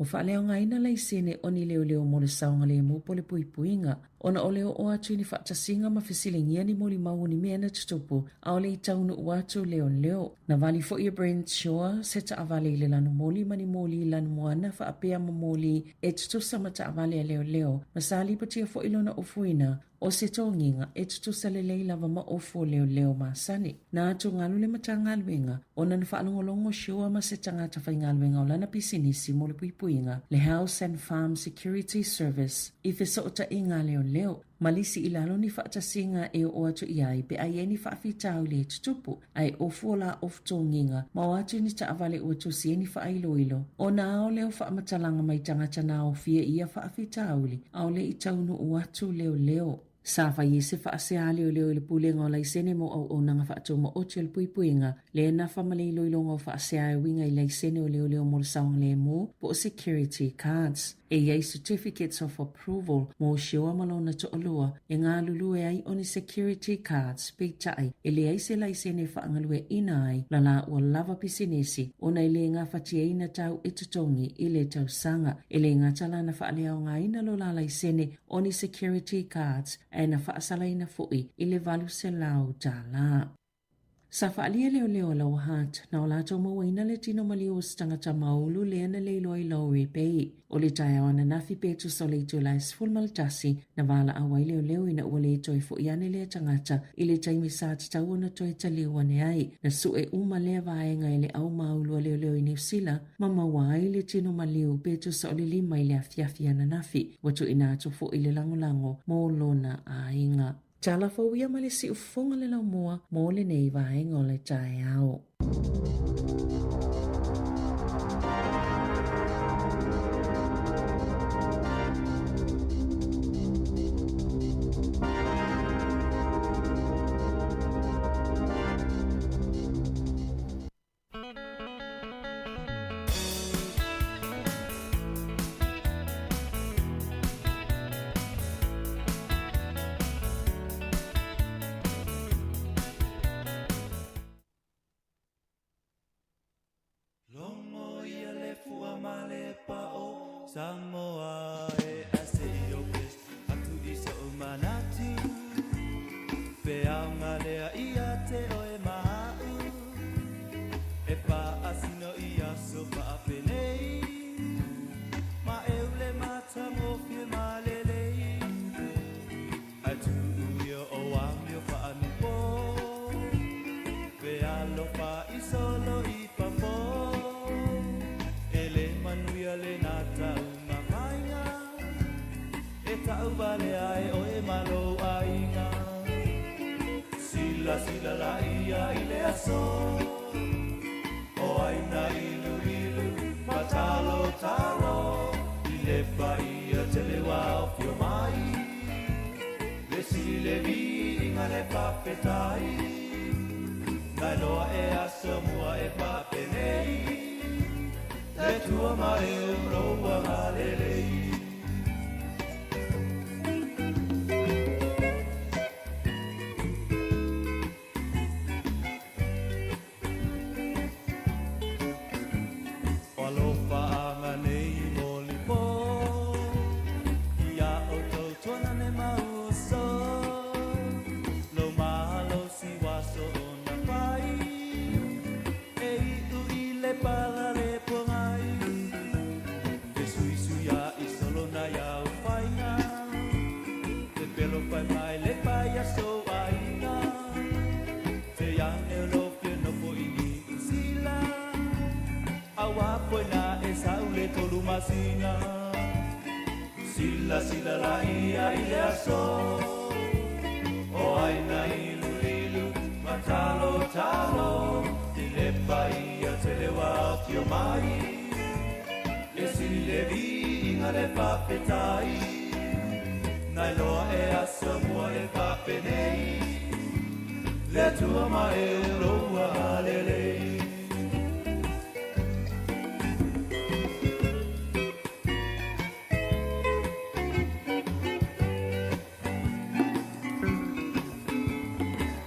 Ua faaleaogaina laisene o ni leoleo mo le saogalemu po o le puipuiga, ona o le oo atu i ni faatasiga ma fesiligia ni molimau o ni mea na tutupu ʻaʻole i taunuu atu leoleo. Na wali foi e Brent Shaw se taavale i le lanumoli ma ni moli lanumoana faapea ma moli e tutusa ma taavale a leoleo ma sa lipotia foi lona ofuina o se togiga e tutusa lelei lava ma ofu o leoleo masani. Na atugalu le Matagaluega ona na faalogologo Shaw ma se tagata faigaluega o lana pisinisi mo le puipuiga, le House and Farm Security Service, i fesootaiga a leoleo. Ma lisi i lalo ni faatasiga e oo atu i ai pe a i ai ni faafitauli e tutupu, a e ofu o la ofu togiga, ma o atu ni taavale ua tusi ai ni faailoilo. Ona aole o faamatalaga mai tagata na aofia i ia faafitauli, aole i taunuu atu leoleo. Sa fai ai se faasea leoleo i le Pulega o Laisene mo Auaunaga Faatumaoti o le Puipuiga, le nafa ma le iloiloga o faasea e uiga i laisene o leoleo mo le saogalemu po o security cards. E i ai Certificates of Approval mo Shaw ma lona toalua e galulue ai o ni security cards, peitai, e leai se laisene e faagalueaiina ai la la ua lava pisinisi ona e le gafatiaina tau e totogi i le tausaga. E le gata la na faaleaogaina lo la laisene o ni security cards ae na faasalaina foi i le $800. Sa faaalia leoleo a Lower Hutt na o latou mauaina le tino maliu o se tagata maulu lea na leiloa i Lowry Bay. O le taeao ananafi pe tusa o le itula e 11 na valaau ai leoleo ina ua le toe fo'i ane lea tagata i le taimi sa tatau ona toe taliu ane ai. Na sue uma lea vaega e le au maulu a leoleo i Niu Sila ma maua ai le tino maliu pe tusa o le lima i le afiafi ananafi. Ua tuuina atu fo'i le lagolago mo lona aiga. Tala fou ia ma le siufofoga le laumua mo lenei vaega o le taeao. fua ma le pao Samoa e I say your grace atu i so'u manatu Pe aogalea ia te oe ma a'u E paasino i aso faapenei Ma e ule matagofie ma lelei Ae tuu ia o amio faanipo Pe alofa i solo i fafo E le manuia lena taumafaiga E tauvalea e oe ma lou aiga Silasila laia i le aso O aina iluilu ma talotalo I le paia tele ua afio mai Le sili le viiga le faafetai Na iloa e aso mua e faapenei Le Atua ma e lou agalelei. O alofaaga nei molipo Ia outou tuanane ma uso Lou malosi ua soona fai E iu i le pala le pogai Fesuisui ai solo nai au faiga Pepelo fai mai le paia sou aiga Te ane o lou fia nofo i Niu Sila Aua foi na e sau le tolu masina Silasila laia i le aso O aina iluilu ma talotalo I le paia tele ua afio mai Le sili le viiga le faafetai Na iloa e aso mua e faapenei Le Atua ma e lou agalelei.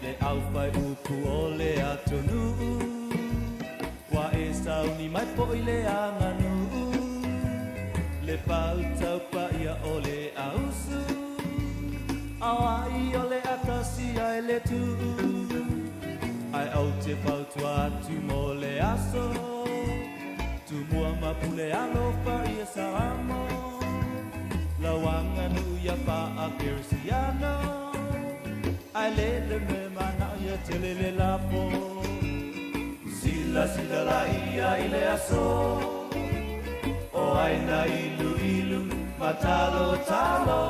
Le aufai upu o le atunuu Ua e sauni mai poʻi le aganuu Le pautau paia o le ausu Auai o le atasi ai le tuu Ae ou te fautua atu mo le aso Tumua ma pule alofa ia Saamo Lau aganuu ia faa-Kerisiano Ae le le mea manao ia tele le lafo Silasila laia i le aso O aina iluilu ma talotalo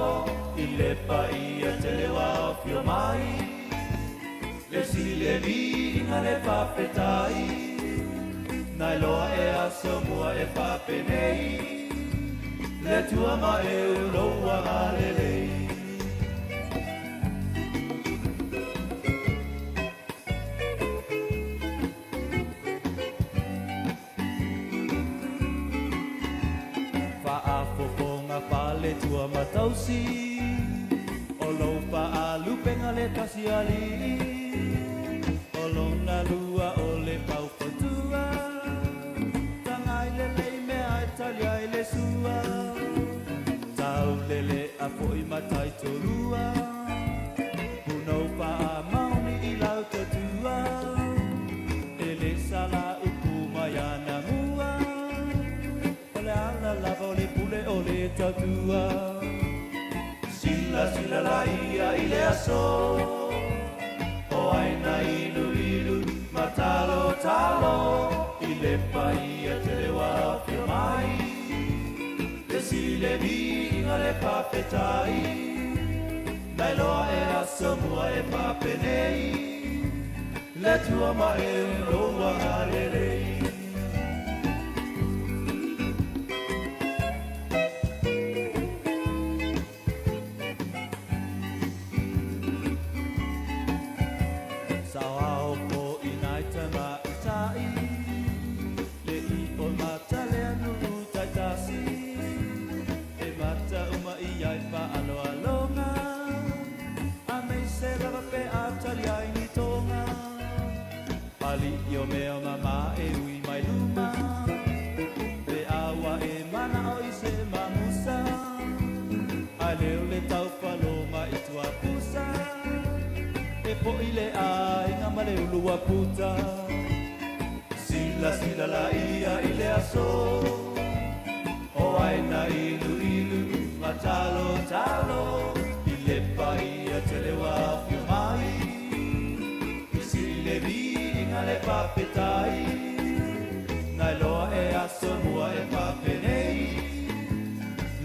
I le paia tele ua afio mai Le sili le viiga le faafetai Na iloa e aso mua e faapenei Le Atua ma e lou agalelei. Faafofoga faletua ma tausi O lou faalupega le tasi alii O lona lua o le paufautua Tagai lelei mea e tali ai le sua Taulele a foi matai tolua Punou faamaoni i lau tautua E le sala upu mai ana mua O le ala lava o le pule o le tautua Silasila laia i le aso O aina iluilu ma talotalo I le paia tele ua afio mai Le sili le viiga le faafetai Na iloa e aso mua e faapenei Le Atua ma e lou agalelei. Saoao foʻi nai tamaitai Le i o Mataleanuu taitasi E mata uma i ai faaaloaloga A meise lava pe a tali ai ni toga Alii o mea ua puta Silasila laia i le aso O ai na iluilu ma talotalo I le paia tele ua afio mai I sili le viiga le faafetai Na iloa e aso mua e faapenei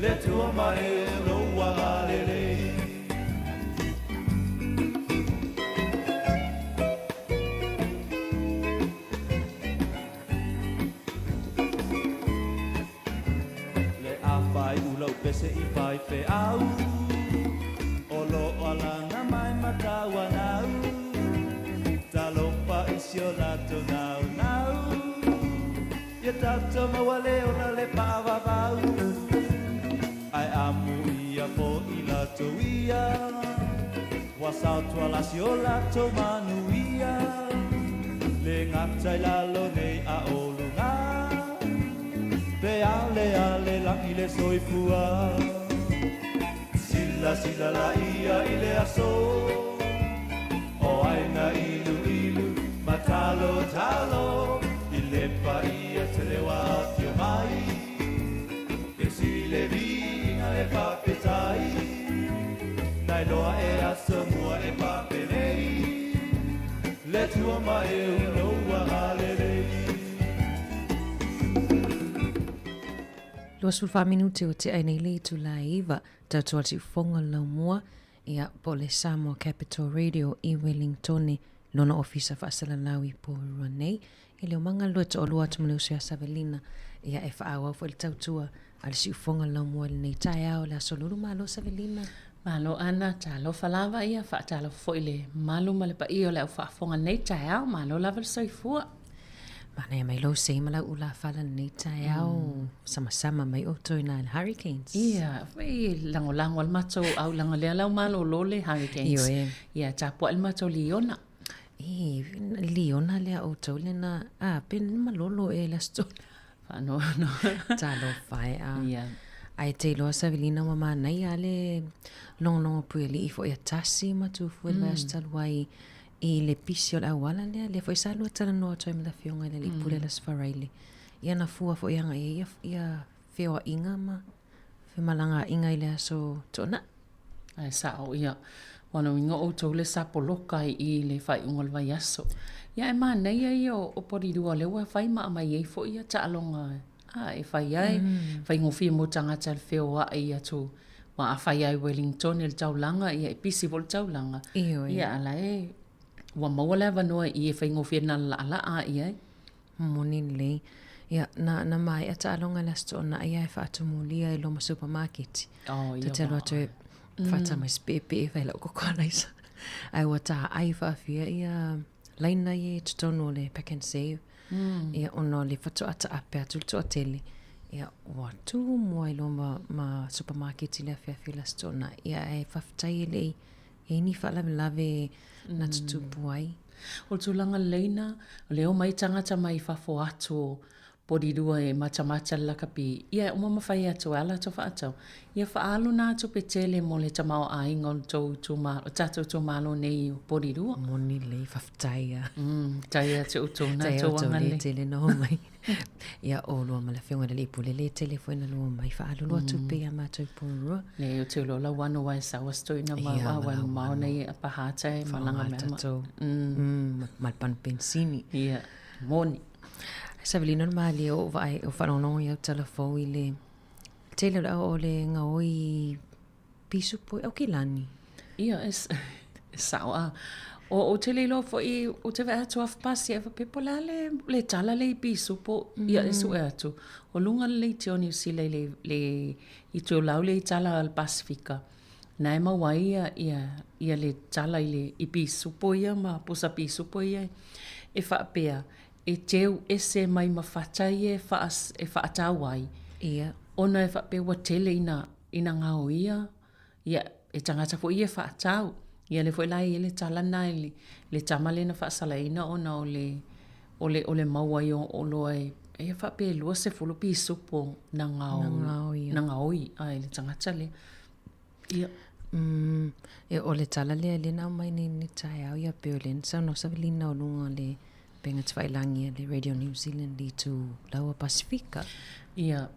Le Atua ma e lou agalelei. Le afai ula pese i faifeau O lo o alaga mai Matauanau Talofa i si o latou naunau Ia tatou maua le ola le faavavau Ae amuia foi latou ia Ua saotuala si o latou manuia Le gata i lalo nei a o luga Pe aleale lagi le soifua Silasila laia i le aso O ai na iluilu ma talotalo I le paia tele ua afio mai E sili le viiga le faafetai Na iloa e aso mua e faapenei Le Atua ma e lou agalelei. 24 minute o tea ai nei le itula e 9, tautua le siufofoga o le laumua, ia, po o le Samoa Capital Radio i Wellingtone, lona ofisa faasalalau i Porirua nei. I le omaga le 22 atu ma le uso ia Savelina, ia, e faaauau foi le tautua a le siufofoga o le laumua i lenei taeao, le Aso Lulu. Malo Savelina. Malo Ana, talofa lava ia, faatalofa foi i le malu ma le paia o le au faafofoga i lenei taeao, malo lava le soifua. Manaia mai lou sei ma lau ulafala lenei taeao, mm. Samasama mai outou i nā le Hurricanes. Ia, e lagolago le matou au laga lea lau malolo le Hurricanes. Ioe. Ia, tapuai le matou liona. E, liona lea outou lena, a, pe malolo e le aso Faanoanoa. Talofa e a. Ia. Ae te iloa Savelina ua manaia le logologo puialii foi a tasi ma Tufua i le vaiaso talu ai i le pisi o le auala lea, lea foi sa lua talanoa atu ai ma le Afioga i le Alii Pule le Aso Faraile. Ia na fua foi agai i ai ia, ia feoaiga ma femalagaaiga i le aso Toonai. Ae sao, ia, ua na uiga outou le sa poloka ai i le faaiuga o le vaiaso. Ia ae manaia ia o Porirua lea ua fai ma aumai ai foi ia taaloga a e fai ai, mm. faigofie mo tagata le feoai atu. Aua a fai lava i Wellington i le taulaga, ia e pisi foi le taulaga. Ioe. Ia a la e ua maua le avanoa i e faigofie na lalaalaa i ai. Moni lelei. Ia, na, na maea taaloga i le Aso Toonai ae faatumulia i loma supamaketi. Oh, ia Ta te alu atu e faata mai se peepee e fai lau kokoalaisa. Ae ua taai faafia ia laina ia i totonu o le Pack and Save. Mm. Ia, ona o le faatoa taape atu le toatele. Ia, ua tumu ai loa ma, ma supamaketi i le afiafi o le Aso Toonai. Ia, ae faafetai e le i i ai ni faalavelave na tutupu ai. O le tulaga lelei na, o lea e omai tagata mai fafo atu o Porirua e matamata le lakapi, ia e uma ma fai atu e a latou faatau, ia faaalu na tupe tele mo le tamaoaiga o le tou itumalo, o tatou itumalo nei o Porirua. Moni lelei, faafetai a. Mm, faafetai ia te outou na tou agalelei. Tele tele na omai. Ia, oulua ma le Afioga i le Alii Pule, le tele foi na lua omai faalualua tupe ia matou i Porirua. Leai, ou te iloa lau ano ae sau a si toeaina ma Ia, ma lau mamao nei e pahata e malaga mai ma. Tatou. Mm, ma le panu penisini. Ia, moni. Savelina o le malie o vaai o faalogologo i au tala fou i le tele o le o le gaoi pisupo i Aukilani. Ia, e, e sao a. O, ou te le iloa foi, ou te vaai atu half past ia, faapea po o le a le, le tala lea i pisupo, mm. ia e sue atu. O luga le leitio Niu Sila i le, le i Toelau le i tala a le Pasifika. Na e maua ai ia, ia, ia le tala i le i pisupo ia ma pusa pisupo ia e faapea e teu ese mai ma fata ia e, wha, e whaatau ai. Ia. Ona e faapea ua tele ina ina ngaoia, ia, e tagata foi ia e faatau. Ia lea foi la e i ai le tala lena i le, le tama lea na faasalaina ona o le, o le, o le maua ai o oloa e, e faapea e 20 pisupo na ngao, na ngaoi ai le tagata lea. Ia. Mm, e o le tala lea lea na aumai nei i le taeao ia pei o lea na saunoa Savelina o luga o le upega tafailagi a le Radio New Zealand i itulau o Pasifika. Ia,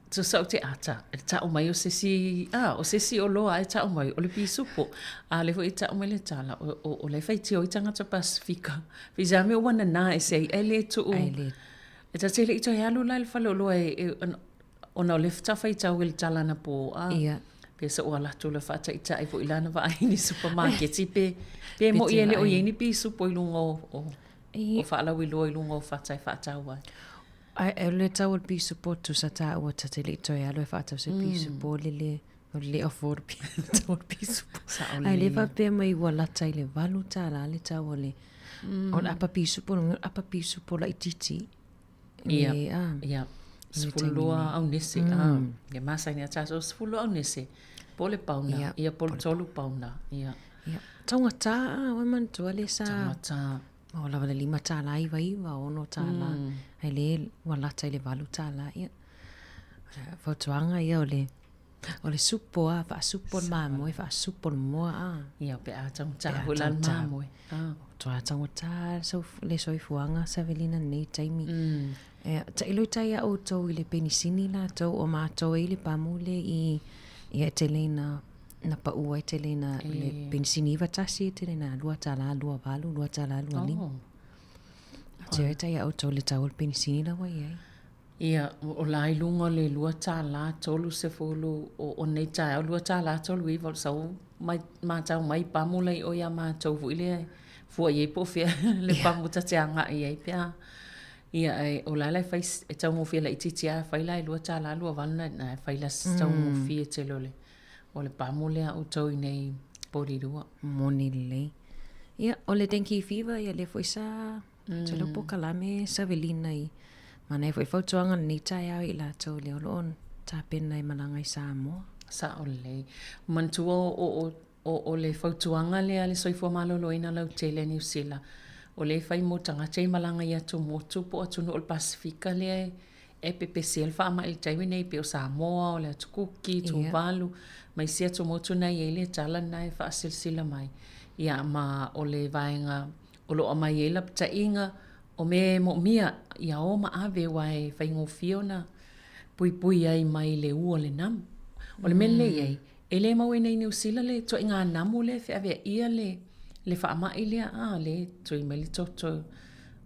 tusa o te ata, e tau mai o se isi, a, o se isi oloa e tau mai, o le pisupo. A lea foi e tau mai le tala, o, o, o la e faitio ai tagata Pasifika. Peiseai mea ua nana ese ai, ai le tuu. Ai le. E ta te le i toe alu la i le faleoloa e, e, ona o lea faatoa faitau i le tala anapo, a. Ia. Pe sa ua alu atu la faataitai foi lana vaai i ni supamaketi pe, pe moʻi e le o i ai ni pisupo i luga o, o, o faalauiloa i luga o fata e faatau ai. Ai, e le tau o le pisupo tusa tāua ta te le i toe alu e faatau se pisupo le le, o le afford tau o le pisupo. Ai le faapea mai ua lata i le $8 le tau o le, o le apa pisupo, apa pisupo laitiiti. Ia, ia. 12 aunese, a. Ia masani a tātou, 12 aunese, po o le pauna, ia po o le tolu pauna, ia. Ia, taugata a, ua manatua le sa. Taugata. Ua lava le $5.99, $6, ai le ua lata i le $8, ia. Fautuaga ia o le O le supo a, faasupo le mamoe, faasupo le moa a. Ia, pe a taugata foi la le mamoe. Matua taugata le soifuaga Savelina i lenei taimi. Ia, tailo i tai a outou i le penisini latou o matou e i le pamu le i, ia e tele ina na pau ai tele ina le penisini 91 e tele ina $2 28, $2 25. Teo e tai a outou i le tau o le penisini la ua i ai. Ia, o la i luga o le $2 30 o nei taeao, $2 39, o le sau mai, matau mai pamu la i o ia matou foi lea e fua i ai po o fea le pamu ta te agai i ai pe a. Ia, ae o la la e fai, e taugofie laitiiti lava, afai la e $2 28 na, na e fai la si taugofie tele o le, o le pamu lea a outou i nei Porirua. Moni lelei. Ia, o le dengue fever, ia lea foi sa Te leo polokalame Savelina i manaia foi fautuaga lenei taeao i latou lea o lo o tapena e malaga i Samoa. Sao lelei. Manatua o, o, o le fautuaga lea a le Soifua Maloloina lautele a Niu Sila, o lea e fai mo tagata i malaga i atumotu po o atunuu o le Pasefika lea e, e pepesi ai le faamai i le taimi nei pei o Samoa, o le Atu Kuki, Tuvalu, ma isi atumotu na e i ai le tala lena e faasilasila mai. Ia ma o le vaega O lo o aumai ai lapataiga o mea e moomia ia o ma ave aua e faigofie ona puipui ai mai le ua o le namu. O le mea lelei i ai, e le maua ina i Niu Sila le ituaiga namu lea e feaveaia le le faamai lea a le tui mai le toto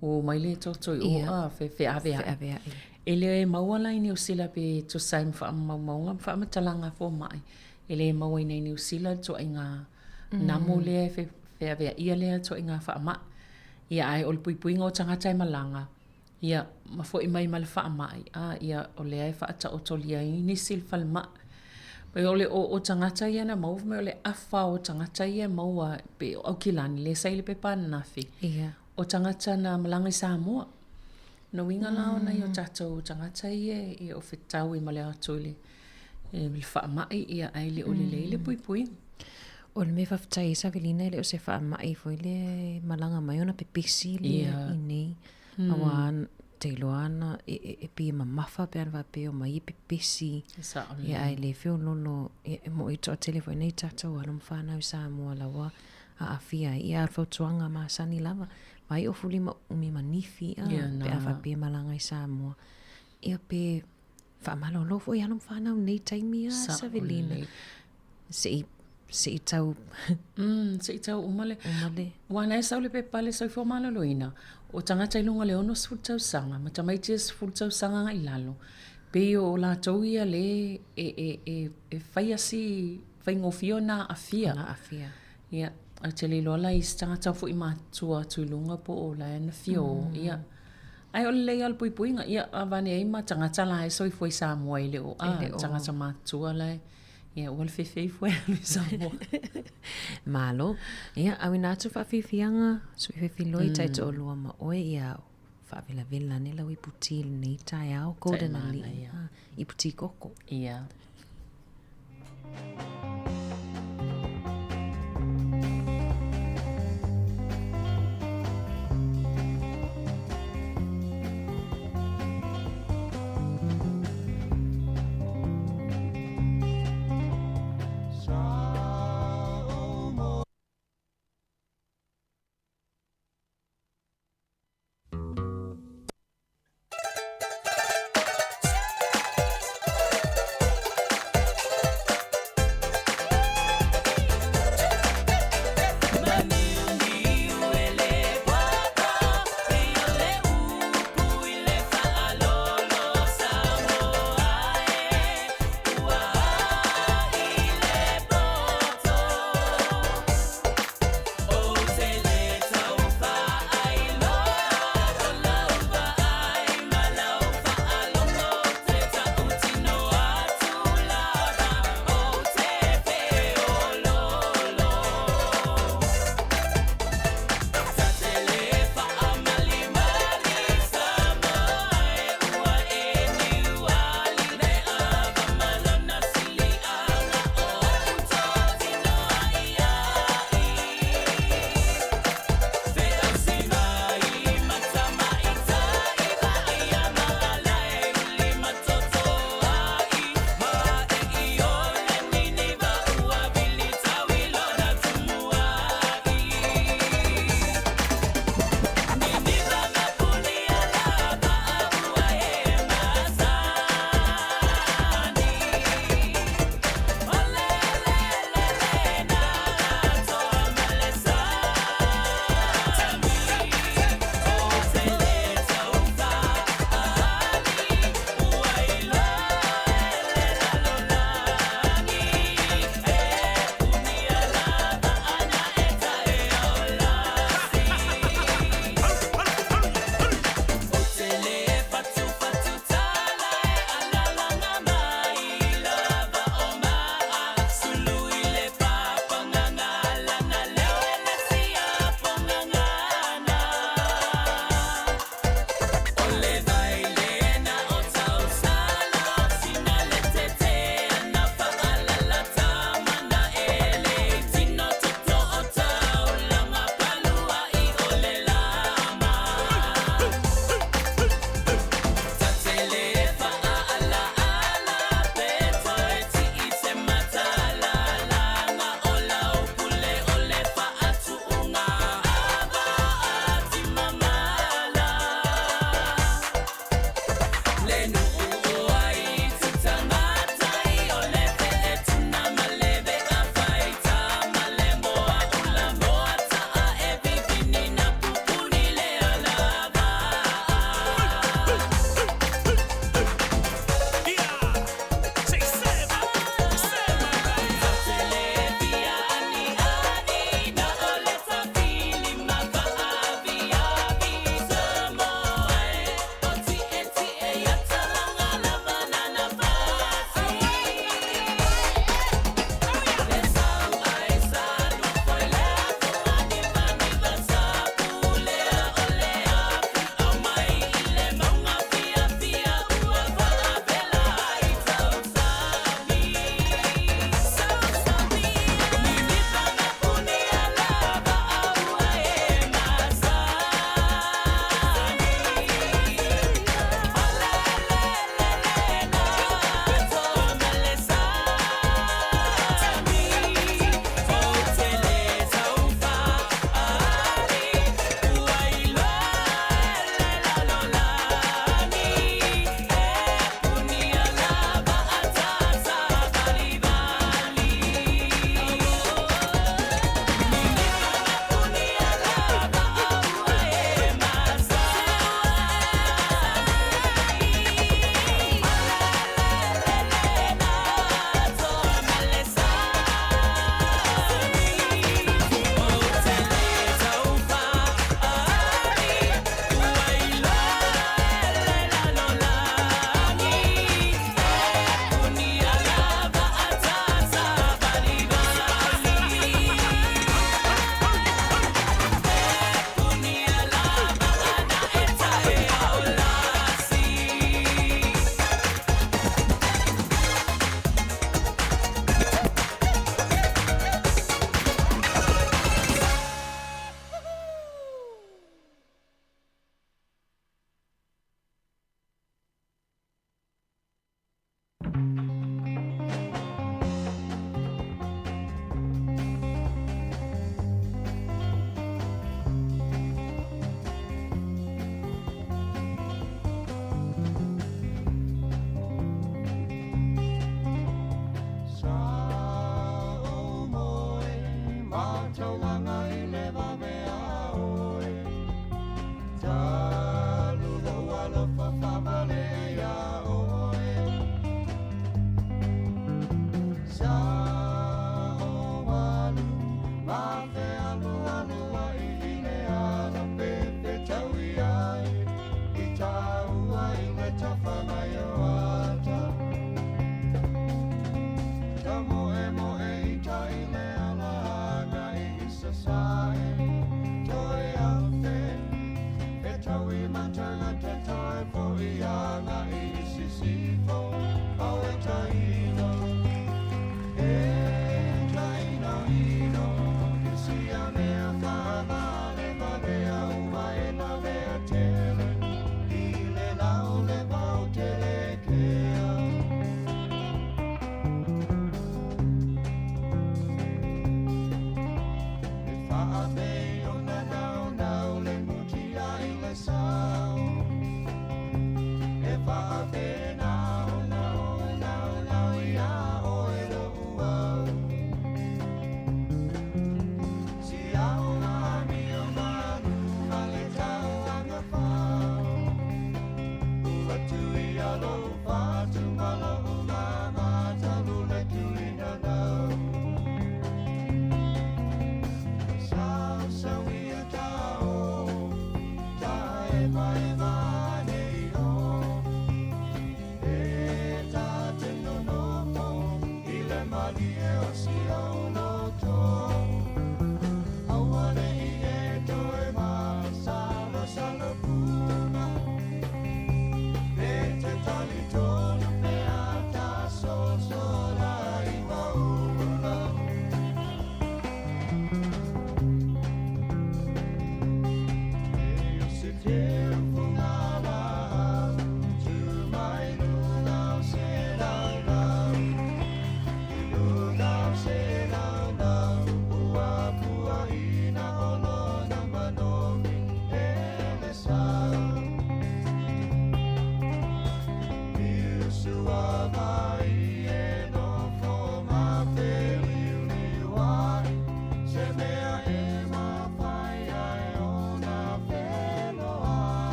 ua mai le toto i o a feaveai. E le maua la i Niu Sila pe tusa ai ma faamaumauga ma faamatalaga a fomai, e le maua ina i Niu Sila le ituaiga Namu lea e feaveaia lea ituaiga faamai. Ia ae o le puipuiga o tagata e malaga, ia ma foi mai ma le faamai, a ia o lea e faataotolia ai nisi i le falemai. O le o, o tagata ia na maua fai mai o le afa o tagata ia e maua pei o Aukilani lea sa i le pepa ananafi. Ia. O tagata na malaga i Samoa. Lona uiga la o nai o tatou tagata ia e o fetaui ma le o atu i le e le faamai ia ae le o lelei le puipuiga. O le mea faafetai ai Savelina e le o se faamai foi lea e malaga mai ona pepesi lea i nei. Aua te iloa ana e, e, e pei e mamafa pe ana faapea omai e pepesi. Ia ae le feololo e, e moʻi toatele foi nei tatou alo ma fanau i Samoa laua aafia ai. Ia a o le fautuaga masani lava, vaai ofu lima umi ma nifi a, pe a faapea e malaga i Samoa. Ia pe faamalolo foi alo ma fanau i nei taimi a Savelina. Seʻi seʻi tau seʻi tau uma le uma le Aua na e sau le pepa a le Soifua Maloloina, o tagata i luga o le 60 tausaga ma tamaiti e 10 tausaga agai i lalo, pei o latou ia le e e e e faia si faigofie ona aafia. Ona aafia. Ia, ou te le iloa la i isi tagata foi matutua atu i luga po o la e na fia o, ia. Ae o le lelei lava o le puipuiga, ia, avane ai ma tagata la e soifua i Samoa e le o, a, tagata matutua la e, ia, ua le fefe ifo e alu i Samoa. Malo. Ia, auina atu faafiafiaga, sui fefiloi, taitoalua ma oe, ia, faavelavela ane lau ipu ti i lenei taeao, Golden Alii, ipu ti koko. Ia.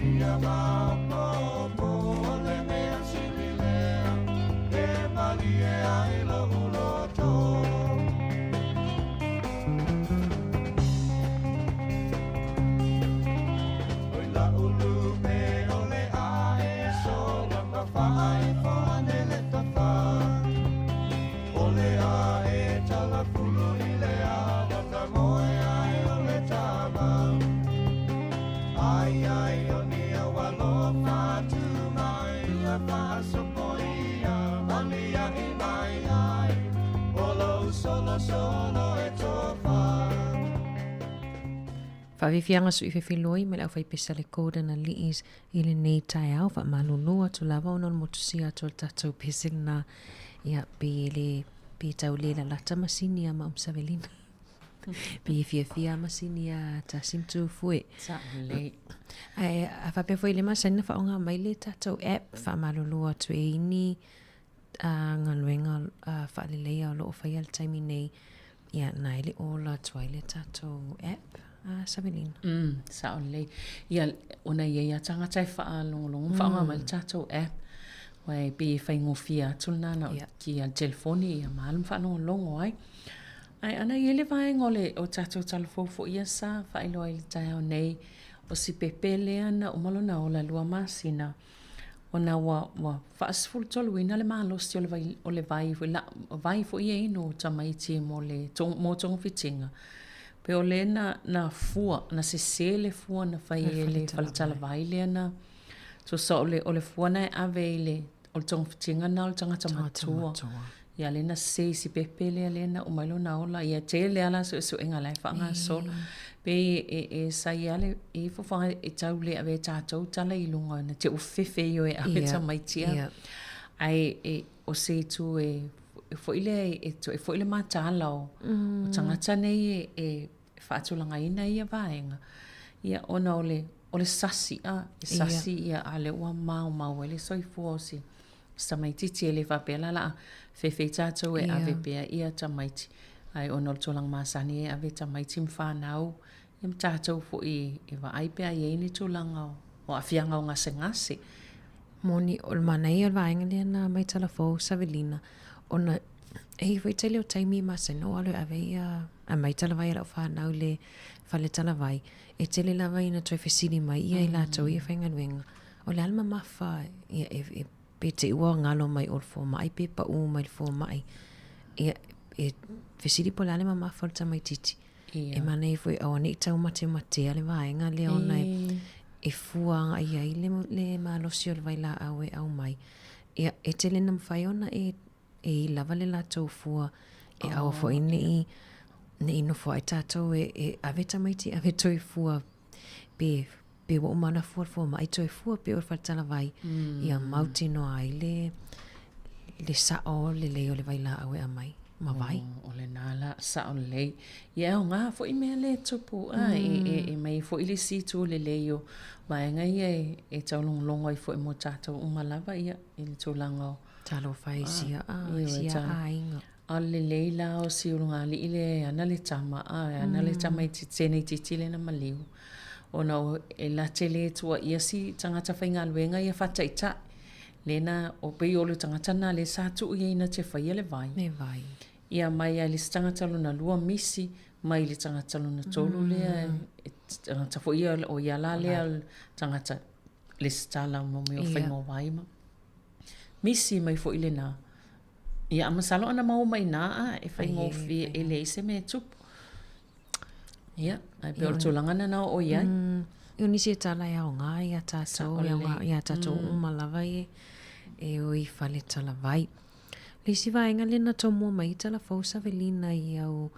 Ia maopopo o le mea sili lea e malie ai lo'u loto. Oi la'u lupe o le a e sola ma faaifo ane le tafa. O le a e talafulu i le awa ta moe ai o le tama. Ai ai o ni au alofa atu mai ua faasopoia aliaʻi mai ai o lou solosolo e tofa. Faafiafiaga sui fefiloi ma le aufaipese a le Golden Aliis i lenei taeao faamalulu atu lava ona o le motusia atu o le tatou pese lena ia pe le pe tau le lalata masini a ma Savelina pe e fiafia masini a tasi ma tu fue. Sa'olelei. Ae a faapea foi le masani na faaaoga mai le tatou app faamalulu atu e ini a galuega faaleleia o lo o faia i le taimi nei, ia na e le o ola atu ai le tatou app a Savelina. Mm, sao lelei. Ia, ona e i ai lava tagata e faalogologo ma faaaoga mai le tatou app, aua e pei e faigofie atu lena na o ki a le telefoni ia ma alu ma faalogologo ai. Ae ana i ai le vaega o le o tatou talafou foi ia sa faailoa i le taeao nei, o si pepe lea na uma lona ola 2 masina, ona ua, ua faasefulutoluina le malosi o le vai, o le vai foi la, vai foi e inu o tamaiti mo le mo togafitiga. Pe o le na, na fua, na sese le fua na fai e le faletalavai lea na tusa o le, o le fua na e ave i le, o le togafitiga na o le tagata matua. Ia lea na sese i si pepe lea lea na uma ai lona ola. Ia tele lava la suesuega la e faagasolo. Pe e, e sa i ai le i fofoga e tau le avea e tatou tala i luga na te ua fefe i o e ave yeah. tamaiti a. Yeah. Ae e, o se itu e, e foi lea e, e foi le mataala o, o tagata nei e, e faatulagaina ia vaega. Ia ona o le, o le sasi a, e sasi ia, ia a lea ua maumau ai le soifua o si tamaitiiti e le faapea la la fefe tatou e ave pea ia tamaiti ae ona o le tulaga masani e ave tamaiti ma fanau ia ma tatou foi e vaai pe a i ai ni tulaga o aafiaga o gasegase. Moni, o le manaia o le vaega lea na mai Talafou Savelina, ona e i ai foi tele o taimi e masani ona ou alu e ave ia aumai talavai a lau fanau i le fale talavai, e tele lava ina toe fesili mai ia i latou ia faigaluega, O le a le mamafa ia e, e, pe te i ua galo mai o le fomai pe paʻū mai le fomai. Ia, e fesili po o le a le mamafa o le tamaitiiti. Ia. E manaia foi aua ne i taumatematea le vaega lea ona e, e fua agai ai le, le malosi o le vailaau e aumai. Ia, e tele na mafai ona e, e i lava le latou fua e aua foi ne i, ne i nofo ai tatou e, e ave tamaiti ave toe fua pe pe ua uma ona fua le fomai toe fua pe o le faletalavai mm. ia mautinoa ai le le sa'o lelei o le vailaau e aumai ma vai. Oh, o lena la sa'o lelei. Ia e aoga foi mea lea e tupu a mm. e, e, e mai foi le isi itu lelei o vaega ia e, e taulogologo ai foi mo tatou uma lava ia i le tulaga o Talofa e sia a, sia aiga. A lelei la o si ulugalii lea e ana le tama, a e ana le tama i tene itiiti lea na maliu. Ona o e la te le tuuaia si tagata faigaluega ia faataitai. Le na o pei o le tagata na lea sa tuu i ai na te faia le vai. Le vai. Ia mai ai le isi tagata lona lua misi mai le tagata lona tolu lea e tagata foi ia o ia la lea tagata lesitala mo mea o faiga o vai ma misi mai foi lena. Ia, a masalo ana maua mai inā a e faigofie e leai se mea e tupu. Ia, ae pei o le tulaga lena na oo i ai. Mm. O nisi e tala e aoga ia tātou, e aoga ia tātou mm. uma lava e, e o i fale talavai. Le isi vaega lea na tomua mai i talafou Savelina i au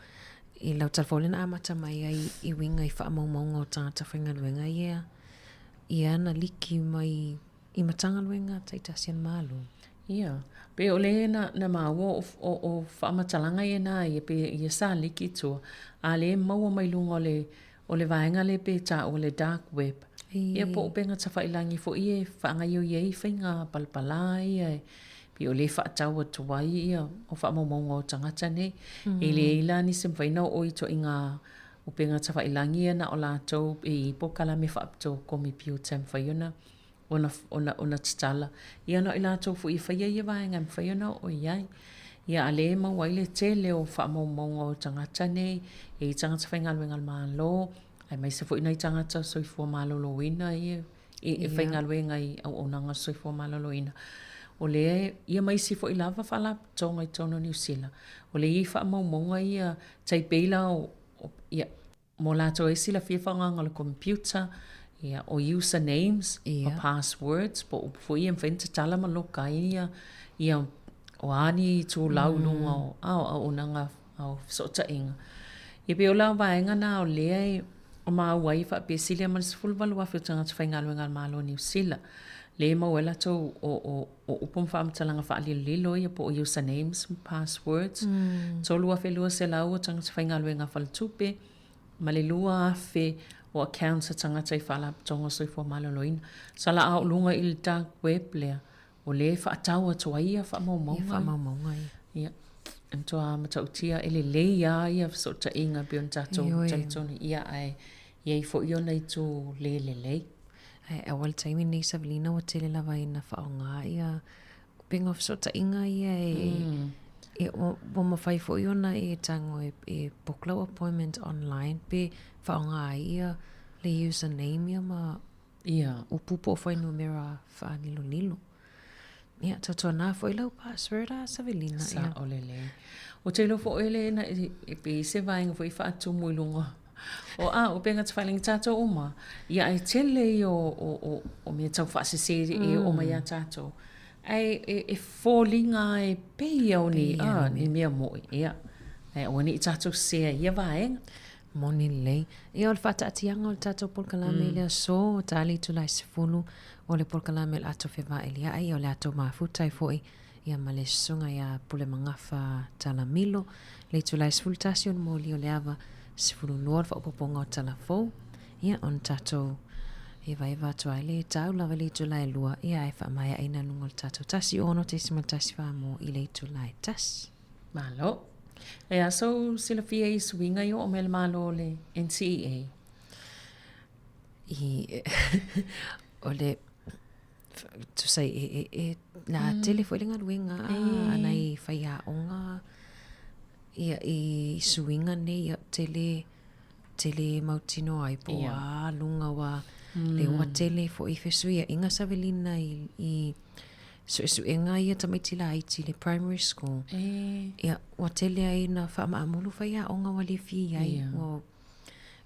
i lau talafou lea na amata mai ai i uiga i faamaumauga o tagata faigaluega ia ia na liki mai I Matagaluega taitasi a le Malo. Ia, pei o le na, na maua o, o, o faamatalaga ia na ia, pe ia sa liki i tua, a le maua mai luga o le, o le vaega lea pe taua le dark web. Ia po o upega tafailangi foi e faagaioia ai faiga palapala ia e pei o lea e faatau atu ai ia o faamaumauga o tagata nei. E leai la nisi mafai ona oo i ituaiga. Upega Tafailagi ia na o latou e i ai polokalame faapitoa komepiuta e mafai ona ona ona ona tatala. Ia na o i latou foi e faia ia vaega e mafai ona oo i ai. Ia a lea e maua ai le tele o faamaumauga o tagata nei, e i ai tagata faigaluega a le Malo, aemaise foi nai tagata soifua maloloina ia e faigaluega i auaunaga o le soifua maloloina. O lea, ia ma isi foi lava faalapotopotoga i totonu o Niu Sila, o lea e i ai faamaumauga ia, tai pei la o, ia, mo latou e silafia le faaaogaina o le computer, ia, o user names, o passwords, po o upu foi ia e mafai ona tatala ma loka ai ia, ia o a ni itulau i luga o, a o auaunaga o fesootaiga. Ia pei o la vaega na o lea e maua ai faapea e silia ma le 18,000 o tagata faigaluega a le Malo o Niu Sila, lea e maua ai latou o, o, o upu ma faamatalaga faalilolilo ia po o user names ma passwords, 3,200 o tagata faigaluega a faletupe, ma le 2,000 o accounts a tagata i Faalapotopotoga o Soifua Maloloina. Sala a oo luga i le dark web lea, o lea e faatau atu ai ia faamaumauga. Ia faamaumauga ia. Ia. E matua matautia e lelei lava ia fesootaiga e pei ona tatou talitonu ia ae i ai foi ona itu le lelei. Ae aua le taimi lenei Savelina ua tele lava ina faaaoga ia upega o fesootaiga ia e mm. e ua mafai foi ona e tago e, e book lau appointment online pe faaaoga ai ia le username ia ma Ia. Upu po o fuainumera faalilolilo. Ia, tautuana foi lau password a Savelina. Ia. Sao lelei. Ou te iloa foi le na e pei se vaega foi faatumu i luga o a upega tafailagi tatou uma. Ia ae tele ia o, o, o, o mea tau faasese e oo mai ia tatou. Ae e, e foliga e pei ia o ni, a, ni mea moi. Ia. Ae aua ne i tatou sesē ai i ia vaega. Moni lelei. Ia, o le faataatiaga o le tatou polokalame i le aso, ua ta le itula e 10, o le polokalame o le ato fevaeliaʻi, ia o le ato mafuta ai foi, ia ma le susuga ia Pulemagafa Talamilo. Le itula e 11 o le moli o le ava, 12 o le faaopoopoga o tala fou, ia ona tatou evaeva atu ai lea i tau lava i le itula e 2, ia ae faamaeaina i luga o le tatou 106.14 mo i le itula e 1. Malo. E a sou silafia i suiga i oo mai le Malo o le NCEA? I, o le, tusa e, e, e, nā mm. tele foi le galuega e. a nai faiaoga ia i suiga nei ia tele tele mautinoa ai po o a luga ua le ua tele foi fesuiaiga Savelina i, i suesuega ia tamaiti laiti i le primary school. Ia, ua tele ai na faamaamulu faiaoga ua le fia i ai. Ua,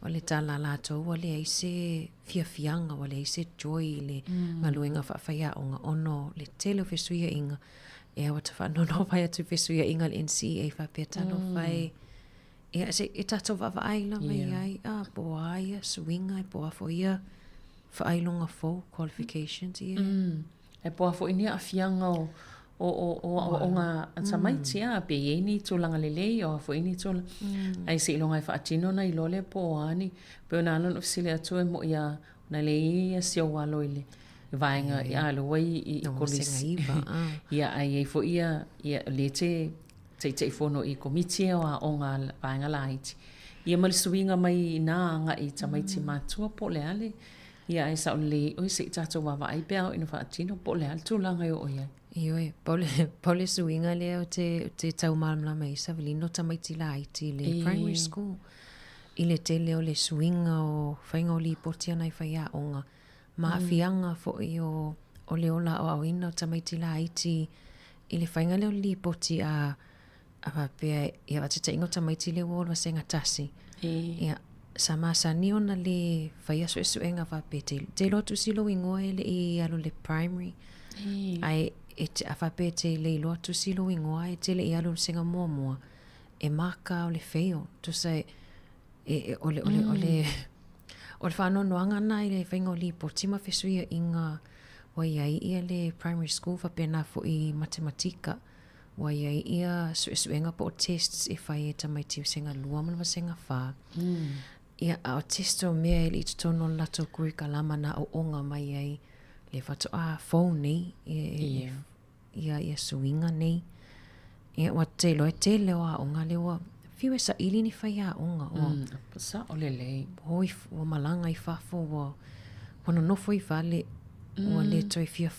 o le tala a latou ua leai se fiafiaga, ua leai se joy i le galuega faafaiaoga ona o le tele o fesuiaiga. Ea ua ta faanoanoa atu i fesuiaiga a le NCEA faapea talofa e. Ia, se i tatou vaavaai lava i ai, a, po o a ia suiga, po o a foi ia faailoga fou, qualifications ia. Mm. E po o a foi ni aafiaga o, o, o, o aoaoga a tamaiti, mm. a, pe i ai ni tulaga lelei, o a foi ni tulaga. Mm. Ae seiloga e faatino ona iloa lea po o a ni, pei ona ala ona fesili atu e mo'i a, ona le i ai ia si ou alo i le vaega, yeah. a, lea ua i, i, i kolisi. Ia, ae i ai foi ia, ia, le te, Taitaifono i Komiti o Aoga a Vaega Laiti, ia ma le suiga mai i nā agai i tamaiti matua po o le a le, ia ae sao lelei ai ʻoe se i tatou vaavaai pe a oo ina faatino po o le a le tulaga e oo i ai. Ioe, pau le, pau le suiga lea ou te, ou te tau malamalama ai Savelina o tamaiti laiti i le primary school i le tele o le suiga o faiga o lipoti a nai faiaoga ma aafiaga foi o, o le ola aoaoina o tamaiti laiti i le faiga lea o le lipoti a, a faapea, ia faataitaiga o tamaiti lea ua o i le vasega tasi, ia, sa masani ona le faia suesuega faapea, te, te iloa tusi lou igoa e le i alu i le primary, ae e te, a faapea e te le iloa tusi lou igoa e te le i alu i le vasega muamua, e maka o le fail, tusa e, e, e, o le, o le, o le, o le faanoanoaga lena i le faiga o lipoti ma fesuiaiga ua i ai ia le primary school faapena foi i matematika ua i ai ia suesuega po o tests e fai e tamaiti vasega 2 ma le vasega 4. Ia, a o test o mea e le i totonu o le latou kurikalama na aoaoga mai ai le faatoa fou nei e, e, ia, ia suiga nei. Ia, ua te iloa e tele o aoga lea ua Fiu e saili ni faiaoga, ua. Sao lelei. Ua o i, ua malaga i fafo, ua, ua nonofo i fale, ua le toe fia,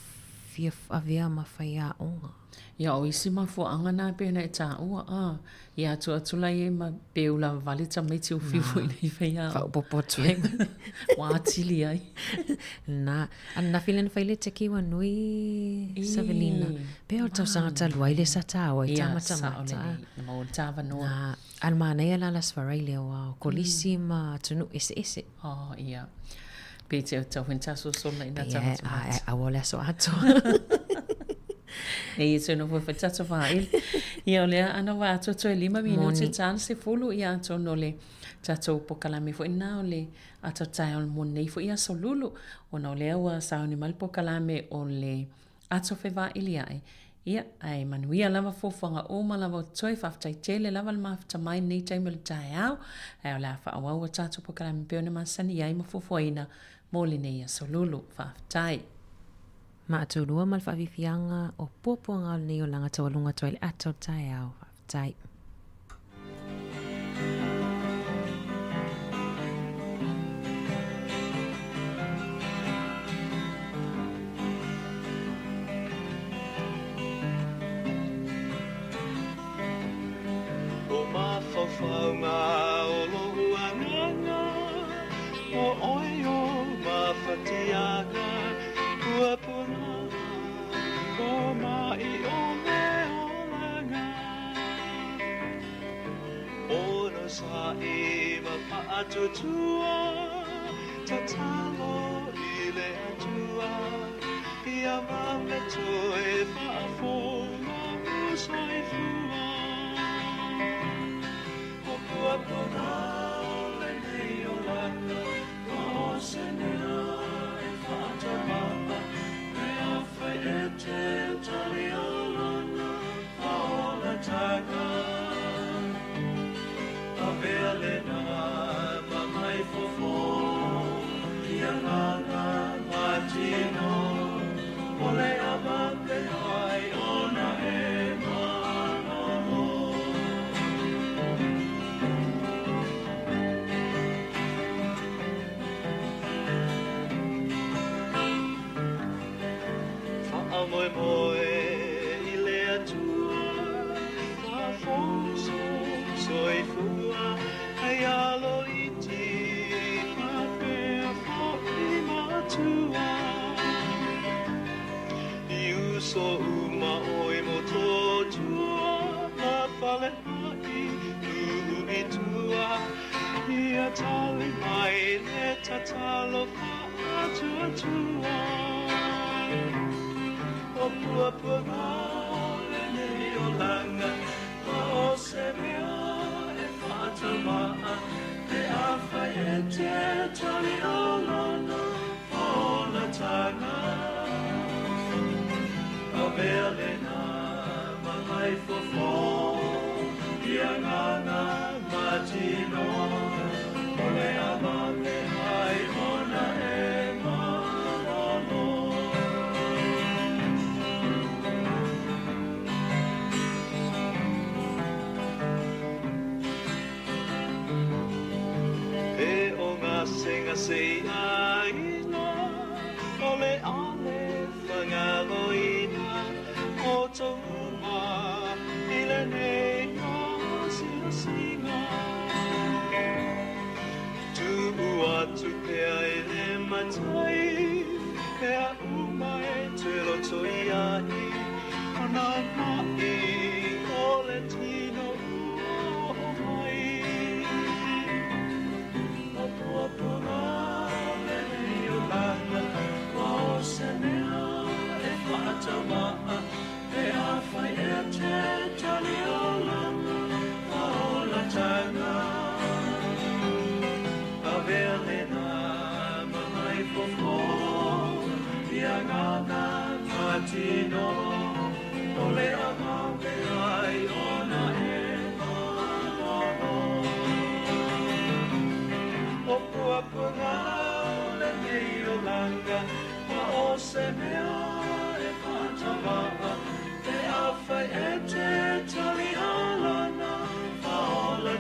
fia avea ma faiaoga. Ia, o isi mafuaaga na pei ona e taua, a, ia atu atu la i ai ma peu lavavale tamaiti ua fiu foi nei faiaoga. Faaopoopo atu ai. Ua atili ai. Na, ananafi lea na fai le teki ua nui Savelina. Pei o le tausaga talu ai lea sa taua ai ta matamata. Ia, sao lelei. Na maua le ta avanoa. Na, a o le manaia la le Aso Faraile aua o kolisi ma atunuu eseese. Oh, ia. Pe te au tau hoi ta sosola i na ta matamata. Ia, aua o le aso atoa. Nei e tau nofo e whai tatou whaele. Ia o lea ana wa atoa e 5 minuti ta le 10 ia atonu o le tatou pokalame foi na o le ata taeao mo nei foi aso lulu ona o lea ua sauni mai le pokalame o le ato fevailia'i. Ia, ae manuia lava fuafuaga uma lava o totoe, faafetai tele lava le mafuta mai lenei taimi o le taeao, ae o le a faaauau a tatou pokalame pei ona masani ai ma fuafuaina mo lenei aso lulu. Faafetai. Maatulua ma le faafiafiaga o puapuaga o lenei olaga taualuga atu ai le ata o le taeao. Faafetai. O mafaufauga o lou agaga, o oe o mafatiaga, puapuaga, o maʻi o le olaga. Onosai ma faatuatua, tatalo i le Atua, ia vave toe faafou lou soifua. O puapuaga o lenei olaga, ma o se mea e faataumaa, pe afai e te tali a lana faaolataga. Avea lena ma mai fofo i agaga ma tino, o le avate ai ona e malolo. Faamoemoe i le Atua, faafou sou soifua, hei alo iti faapea foi matua. I uso uma ʻoe Motootua, ma Faleaʻi luu i tua, ia tali mai le tatalo faatuatua. O puapuaga o lenei olaga, ma o se mea e faataumaa, pe afai e te tali a lana faaolataga. Avea lena ma nai fofo i agaga ma tino, o le avate ai ona e malolo. Pe o gasegase i aiga, o le ale fagaloina o tou uma i lenei asiasiga. Tuu atu pea i le matai mea uma e te loto i ai, o na maʻi o le tino ua oo mai. O puapuaga o lenei olaga, ma o se mea e faataumaa, pe afai e te tali o lana faaolataga. Avea lena ma nai fofo i agaga ma tino, o le avave ai ona e malolo. O puapuaga o lenei olaga, ma o se mea e faataumaa, pe afai e te tali a lana faaolataga.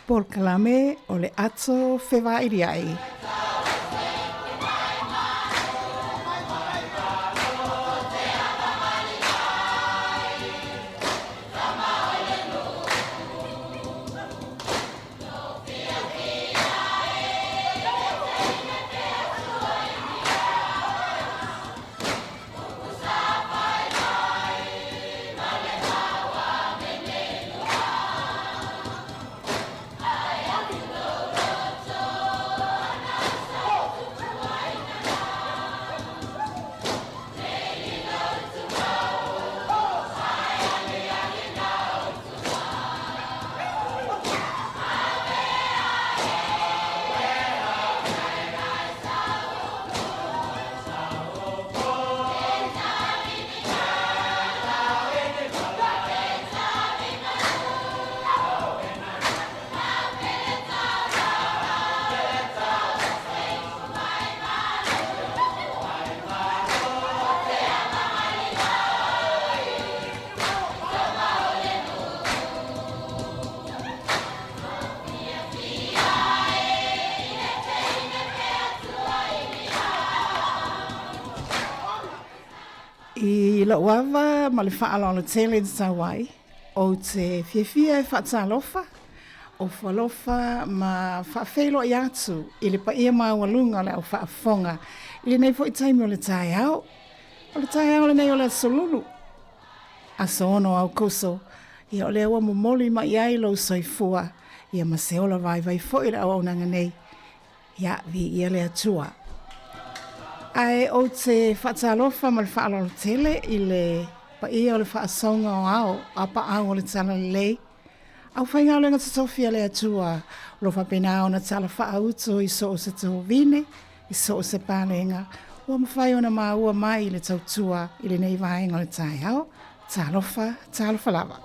Polokalame o le Ato Fevailiai. I lou ava ma le faaaloalo tele i tatau ai, ou te fiafia e faatalofa, ofo alofa ma faafeiloai atu i le paia maualuga o le au faafofoga i lenei foi taimi o le taeao. O le taeao lenei o le Aso Lulu, aso 6 o Aokuso, ia o lea ua momoli mai ai lou soifua, ia ma se ola vaivai foi o le auaunaga nei. Ia, viia le Atua. Ae ou te faatalofa ma le faaaloalo tele i le paia o le faasoga o ao a paau o le Talalelei, aufaigaluega totofi a le Atua o lo o faapena ona tala faauto i so o se tovine, i so o se palega ua mafai ona maua mai i le tautua i lenei vaega o le taeao. Talofa, talofa lava.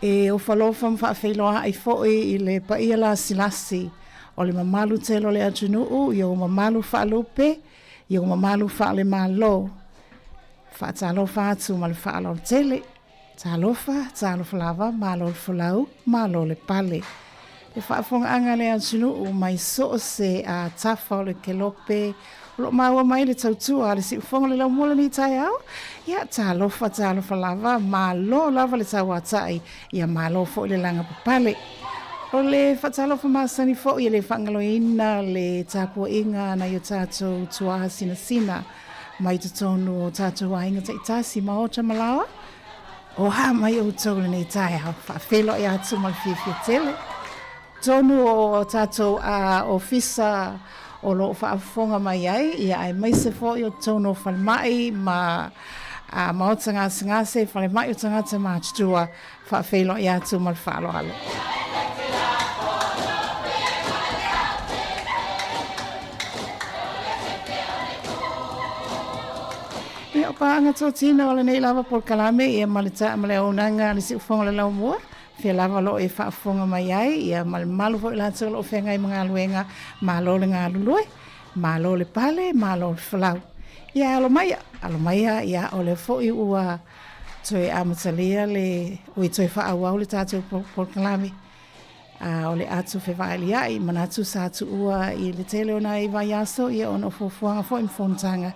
E ofo alofa ma faafeiloai foi i le paia lasilasi o le mamalu tele o le atunuu i ou mamalu faalupe, i ou mamalu faalemalo. Faatalofa atu ma le faaaloalo tele. Talofa, talofa lava, malo le folau, malo le pale. Le faafofogaaga a le atunuu mai so o se tafa o le kelope o lo o maua mai le tautua a le siufofoga o le laumua lenei taeao. Ia, talofa, talofa lava, malo lava le tauatai, ia malo foi le laga papale. O le faatalofa masani foi e le faagaloina le tapuaiga a nai o tatou tuaa sinasina mai totonu o tatou aiga taitasi, maota ma laoa. O a mai outou i lenei taeao, faafeiloai atu ma le fiafia tele. Totonu o tatou ofisa o lo o faafofoga mai ai, ia aemaise foi o totonu o falemai ma maota gasegase, falemai o tagata matutua, Faafeiloai atu ma le faaaloalo. Ia, o paaga totino o lenei lava polokalame, ia ma le taa ma le auaunaga a le Siufofoga o le Laumua, fea lava o lo o e faafofoga mai ai, ia ma le mamalu foi o latou o lo o feagai ma galuega, malo le galulue. Malo le pale, malo le folau. Ia, alo maia, alo maia, ia, o lea foi ua toe amatalia le, oi toe faaauau le tatou polokalame. A o le ato fevaelia'i, manatu sa tuua i le tele o nai vaiaso, ia ona o fuafuaga foi ma fonotaga.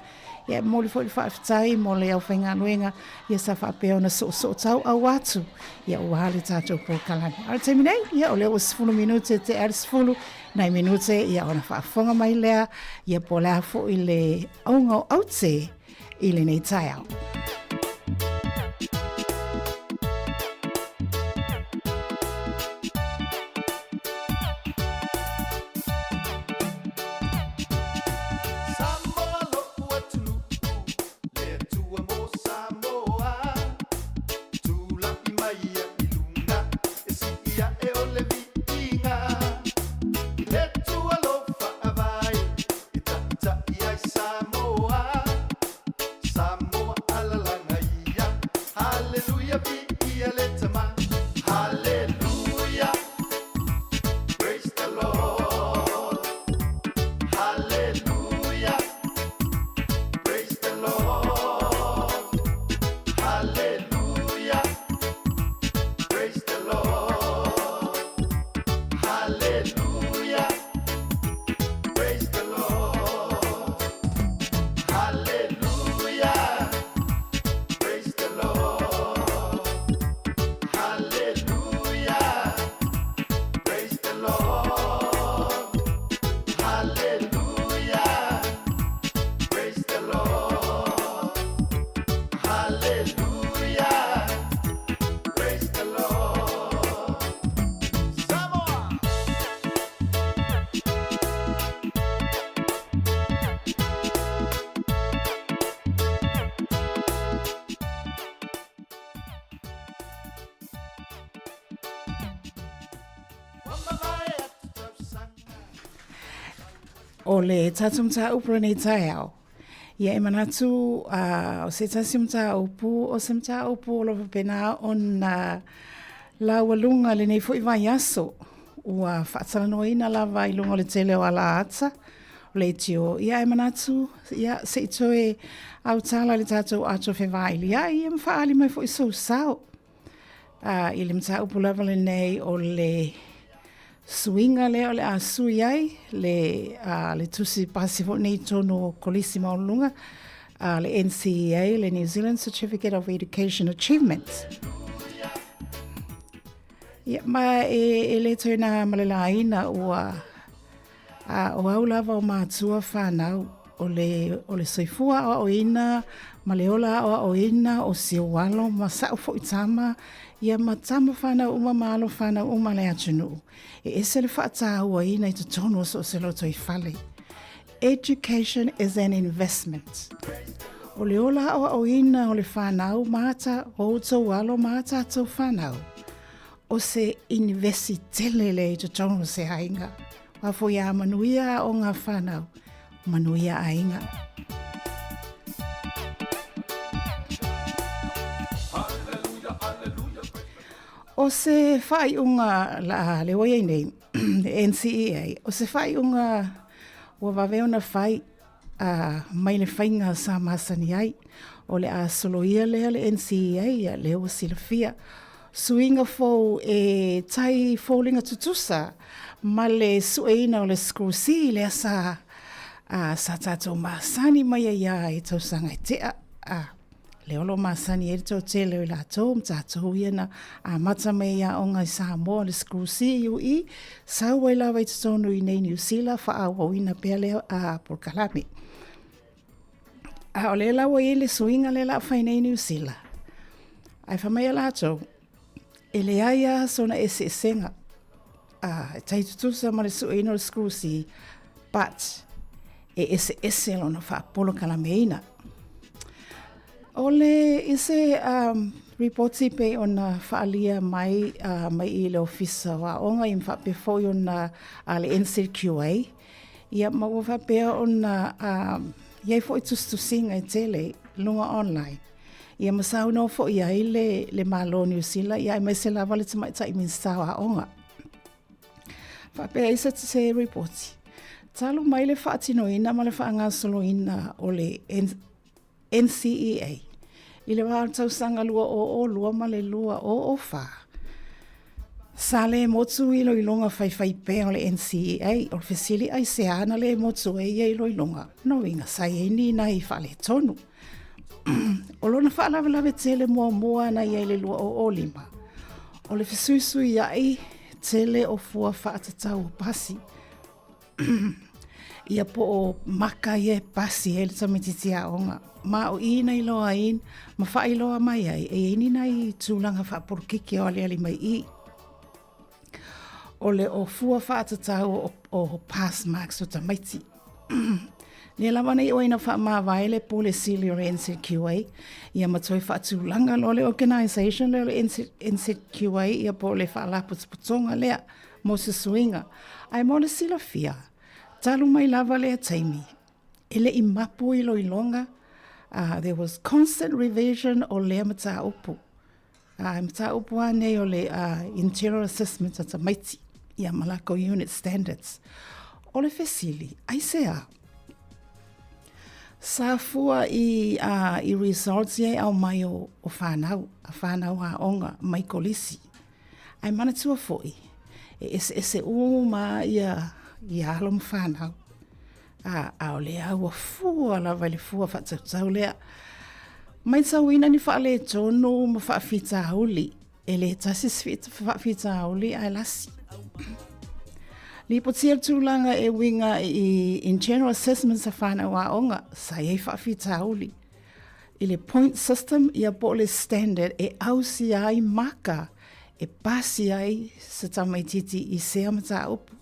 Ia e momoli foi le faafetai mo le aufaigaluega, ia sa faapea ona soosoo tauau atu, ia aua le tatou polokalame. A o le taimi nei, ia o lea ua 10 minute e tea le 10, nai minute ia ona faafofoga mai lea, ia po o le a foi le auga o aute i lenei taeao. O le tatou mataupu lenei taeao, ia e manatu o se tasi o mataupu, o se mataupu o lo o faapena ona laualuga i lenei foi vaiaso, ua faatalanoaina lava i luga o le tele o alaata, o leitio, ia ae manatu, ia se i toe autala i le tatou ato fevailiai ia ma faaali mai foi sou sao i le mataupu lava lenei o le suiga lea o le a sui ai le, le tusi pasi foi nei i totonu o Kolisi Maualuluga, le NCEA, le New Zealand Certificate of Education Achievement. Ia, ma e, e le toe na ma le laina ua A o au lava o matua whanau, o le, o le soifua aoaoina ma le ola aoaoina o si ou alo ma sa'u fo'i tama, ia ma tama whanau uma ma alo whanau uma a le atunuu. E ese le fa'atāuaina i totonu o so o se lotoifale. Education is an investment. O le ola aoaoina o le whanau ma ata o outou alo ma a tātou whanau. O se inivesi tele lea i totonu o se aiga. Wā foi a manuia o ngā whānau, manuia aiga. O se faaiuga la le ua iai nei, NCEA, o se faaiuga ua vave ona fai a mai le faiga sa masani ai. O le a soloia lea le NCEA, ia lea ua silafia. Suiga fou e tai foliga tutusa ma le sueina o le School C lea sa a, sa tatou masani mai ai a i tausaga e tea. A, lea o lo o masani ai le toatele o i latou ma tatou ia na amata mai ai aoga i Samoa le School C UE, sau ai lava i totonu i nei Niu Sila faaauauina pea lea a, polokalame. A o lea la ua i ai le suiga lea la a fai nei Niu Sila. Ae fai mai a latou, e leai lava sona eseesega. A, e tai tutusa ma le sueina o le School C, but e eseese lona faapolokalameina. O le i se um, ripoti pei ona faalia mai uh, mai i le Ofisa o Aoga ia ma faapea foi ona a le NZQA, Ia, ma ua faapea ona i ai foi tusitusiga e tele i luga online. Ia ma saunoa foi ai le, le Malo o Niu Sila, ia aemaise lava le Tamaitai Minisita o Aoga. Faapea ai se, se ripoti. Talu mai le faatinoina ma le faagasoloina o le NCEA, i le wā o le tausaga 2002 ma le 2004. Sa le motu iloiloga faifaipea o le NCEA, o le fesili aisea na le motu ai ia iloiloga, lona uiga sa i ai ni nai faaletonu. O lona faalavelave tele muamua na i ai i le 2005, o le fesuisuia'i tele o fua faatatau o pasi. Ia po o maka ia e pasi ai le tamaitiiti aoga. Ma o i na iloa ai ma faailoa mai ai e i ai ni nai tulaga faapolokiki o aliali mai i. O le o fua faatatau o, o pass marks o tamaiti. Lea lava na iu ai na faamavae le Pule Sili o le NZQA, ia ma toe faatulaga loa le organisation lea o le NZQA, ia po o le faalapotopotoga lea mo se suiga. Ae mo le silafia, talu mai lava lea taimi, e le i mapu iloiloga, there was constant revision o lea mataupu. A e mataupu lava nei o le internal assessment a tamaiti, ia ma lakou unit standards. O le fesili, aisea? Sa fua i, uh, i results ia e aumai o, o whanau, a whanau aoga mai kolisi. Ae manatua foi, e eseese uma ia, ia alo ma whanau. A, a o lea ua fua lava i le fua faatautau lea. Maitauina ni faaletonu ma faafitauli, e le tasi se faafitauli ae lasi. Lipotia le tulaga e uiga i internal assessments a whanau aoga, sa i ai faafitauli. I le point system ia po o le standard e ausia ai maka e pasi ai se tamaititi i sea mataupu.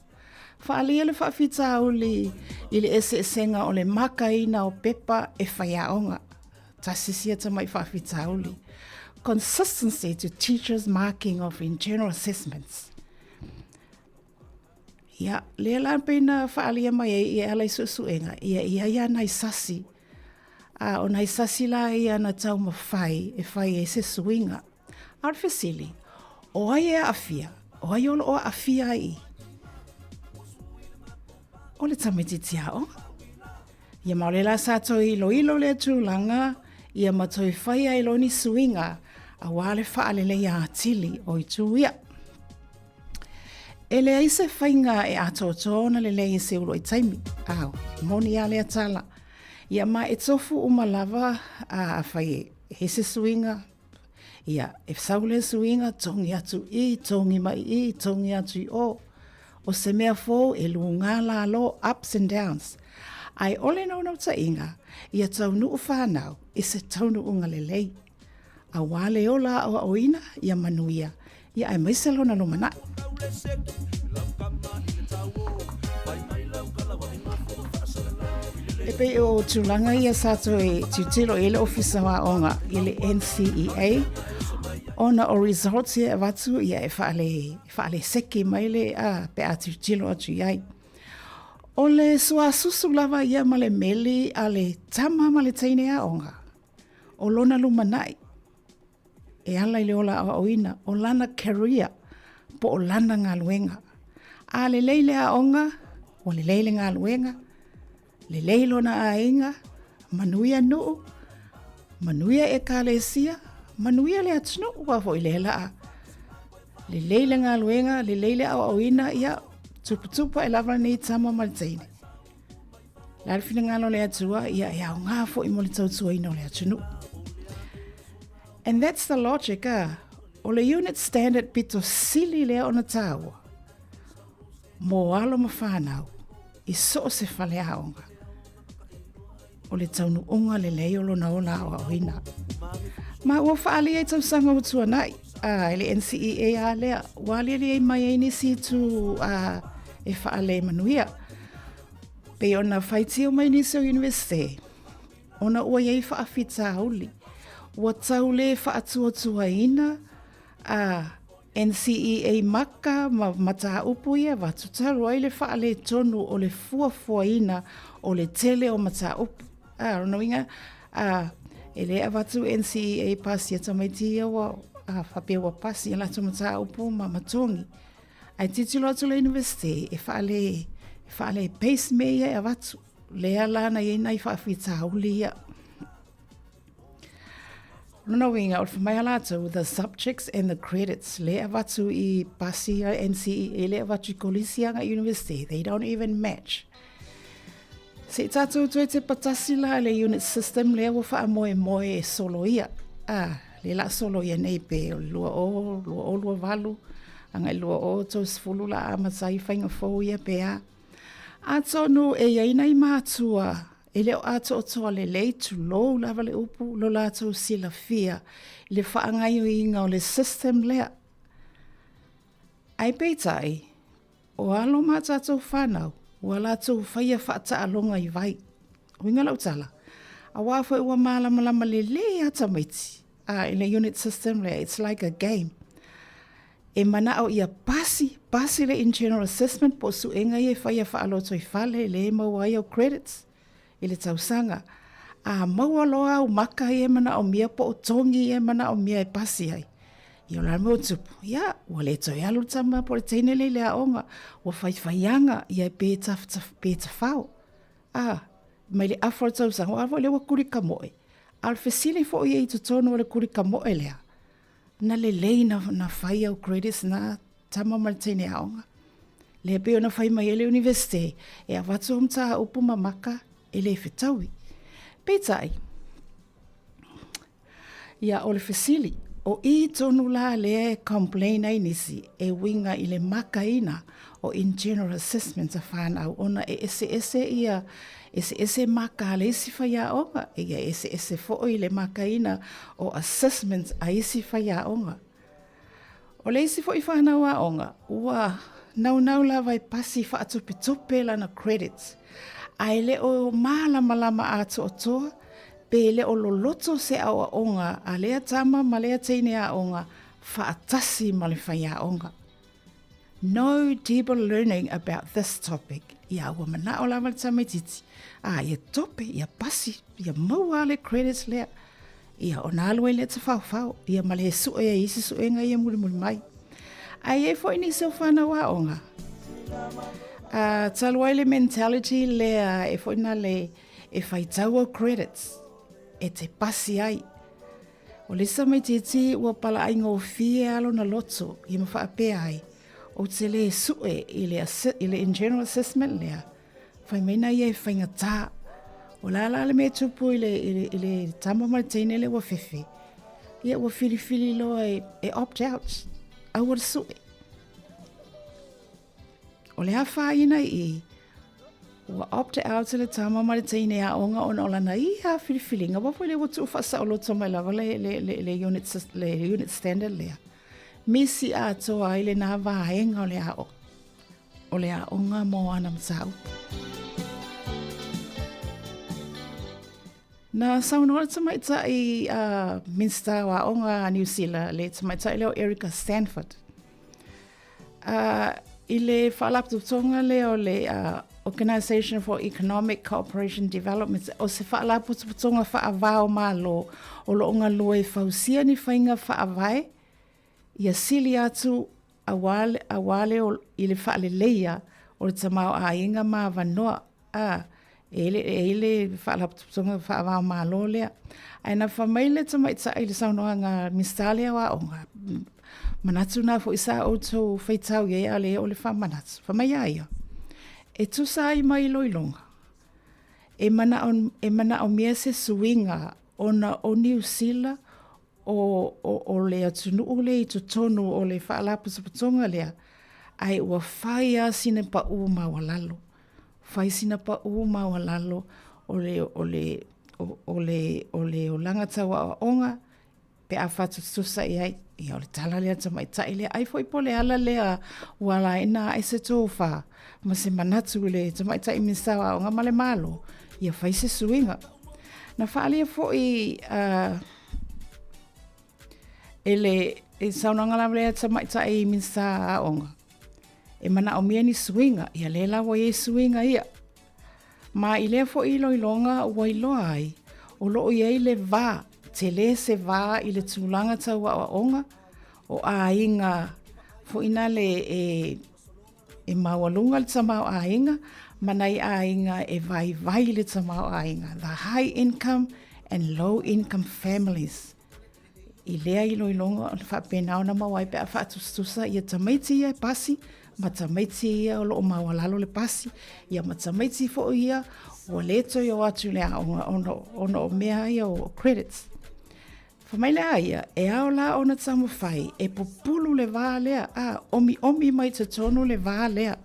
Faaalia le faafitauli i le eseesega o le makaina o pepa e faiaoga. Tasi sia tamai faafitauli. Consistency to teachers marking of internal assessments. Ia, lea la pei na faaalia mai ai e ala i suesuega, ia e i ai lava nai sasi. A o nai sasi la ia na taumafai e fai ai se suiga. A o le fesili, o ai e aafia? O ai o lo o aafia ai i? O le tamaitiiti aoga. Ia ma o le la sa toe iloilo lea tulaga, ia ma toe fai ai loa ni suiga aua le faaleleia atili o itu ia. E leai se faiga e atoatoa ona lelei e se uluai taimi. Ao, moni a lea tala. Ia ma e tofu uma lava a afai e he se suiga, ia e sau lea suiga, togi atu i, togi mai i, togi atu i o. O se mea fou e lugā lalo, ups and downs. Ae o le naunautaiga, ia taunuu whanau i se taunuuga lelei. Aua le ola aoaoina ia manuia, ia aemaise lona lumanai. E pei o tulaga ia sa toe tilotilo i ai le Ofisa o Aoga i le NCEA ona o results ia e avatu ia e faale, faaleseki mai le a pe a tilotilo atu i ai. O le suasusu lava ia ma le meli a le tama ma le teine aoga o lona lumanai e ala i le ola aoaoina, o lana career po o lana galuega. A lelei le aoga, ua lelei le galuega, lelei lona aiga, manuia nuu, manuia ekalesia, manuia le atunuu, aua foi lea laa lelei le galuega, lelei le aoaoina, ia tuputupu ae lava lenei tama ma le teine. Le a le finagalo o le Atua, ia e aoga foi mo le tautuaina o le atunuu. And that's the logic, ah. O le unit standard pito sili lea ona tāua mō alo ma whānau i so o se fale aoga. O le taunuuga lelei o lona ola aoaoina. Ma ua whaalia i tausaga o tuanai, a, e le NCEA a lea, ua aliali ai mai ai nisi itu a, e whaale manuia. Pei ona faitio mai nisi o Universite, ona ua i ai faafitauli, ua tau le faatuatuaina a NCEA maka ma mataupu ia avatu talu ai le faaletonu o le fuafuaina o le tele o mataupu. A, lona uiga, a, e le avatu NCEA pasia tamaiti ia ua, a, faapea ua pasi a latou mataupu ma matogi. Ae tilotilo atu le University e faale, e faale base mea ia e avatu. Lea la na i ai nai faafitauli ia. Lona uiga, o le fai mai a latou, the subjects and the credits le avatu i pasi a NCEA, le avatu i kolisi aga university, they don't even match. Se i tātou toe tepa tasi la le unit system lea ua faamoemoe e soloia. Ah, le la soloia nei pe o le 20, 2028, agai 2030 la amata ai faiga fou ia pe a. Atonu e i ai nai mātua e le o atoatoa lelei, tulou lava le upu, lo latou silafia i le faagaioiga o le system lea. Ae peitai, O alo ma a tatou whanau, ua latou whaia whaataaloga i vai. Uiga lau tala, auā foi ua mālamalama lelei a tamaiti, a i le unit system lea, it's like a game. E manao ia pasi, pasi le internal assessment po o suega ia e whaia whaalotoifale le e maua ai au credits. i le tausaga, a maua loa au maka ia e manaomia po o togi ia e manaomia e pasi ai. Ia o le a le mea ua tupu? Ia, ua le toe alu le tama po o le teine lea i le aoga, ua faifaiaga ia pe pe tafao. A, mai le afa o le tausaga, aua foi lea ua kuli kamoe. A o le fesili foi ia i totonu o le kuli kamoe lea, na lelei na, na fai au credits na tama ma le teine aoga. Lea pei ona fai mai ai le Universite, e avatu au mataupu ma maka e le fetaui. Peitai, ia o le fesili, o i tonu la lea e complain ai nisi e uiga i le makaina o internal assessments a whanau ona e eseese ia eseese maka a le isi faiaoga, ia eseese foi le makaina o assessments a isi faiaoga. O le isi foi whanau aoga, ua naunau lava e pasi faatopetope lana credits, ae le o mālamalama atoatoa pe le o loloto se aoaoga a lea tama ma lea teine aoga faatasi ma le faiaoga. No deeper learning about this topic. Ia, ua manao lava le tamaititi, a, ia tope, ia pasi, ia maua le credits lea. Ia, ona alu ai lea tafaofao, ia ma le sue ai isi suega ia mulimuli mai. Ae i ai foi nisi o whanau aoga. Talu ai le mentality lea e foi na le e whaitau au credits e te pasi ai. O le isi tamaitiiti ua palaaigofie lava lona loto ia ma faapea ai, Ou te le sue i le, i le internal assessment lea, fai mai na ia e faigata. O le a la le mea e tupu i le, i le, i le tama ma le teine lea ua fefe, ia ua filifili loa e, e opt out, aua le sue. O le afaina i i, ua opt out le tama ma le teine aoga ona o lana ia filifiliga, aua foi lea ua tuu faasaoloto mai lava le, le, le, le, unit, le unit standard lea. Misi atoa ai lenā vaega o le ao, o le aoga mo ana mataupu. Na saunoa le tamaitai a Minista o Aoga a Niu Sila, le tamaitai lea o Erica Stanford, I le faalapotopotoga lea o le Organisation for Economic Cooperation Development, o se faalapotopotoga faava-o-Malo o lo o galue e fausia ni faiga faavae ia sili atu aua, aua le i le faaleleia o le tamaoaiga ma avanoa A, e le, e i le faalapotopotoga faava-o-Malo lea. Ae na fai mai le tamaitai i le saunoaga a Minisita lea o Aoga, manatu na foi sa outou faitau i ai a o lea o le faamanatu. Fai mai a ia, e tusa ai ma iloiloga, e manao, e manaomia se suiga ona o Niu Sila o, o, o le atunuu lea i totonu o le faalapotopotoga lea, ae ua fai lava sina paʻū maualalo. Fai sina paʻū maualalo o le, o le, o, o le, o le olaga tau aoaoga pe a faatusatusa i ai. Ia, o le tala lea a le tamaitai lea. Ai foi po o le ala lea ua ala ai ona ae se tofa ma se manatu i le tamaitai Minisita o Aoga ma le Malo, ia fai se suiga. Na faaalia foi uh, e le e saunoaga lava lea a tamaitai Minisita Aoga, e manaomia ni suiga, ia lea la ua i ai suiga ia. Ma i lea foi iloiloga ua iloa ai, o lo o i ai le va, tele se va i le tulaga tau aoaoga o aiga foi nale e e maualuga le tamaoaiga ma nai aiga e vaivai le tamaoaiga, the high income and low income families. I lea iloiloga o le faapena ona maua ai pe a faatusatusa ia tamaiti ia e pasi ma tamaiti ia o lo o maualalo le pasi, ia ma tamaiti foi ia ua le toe o atu i le aoga ona, ona o mea ia o credits. Fai mai le a ia, e ao la ona taumafai e pupulu le va lea, a omiomi mai totonu le va lea,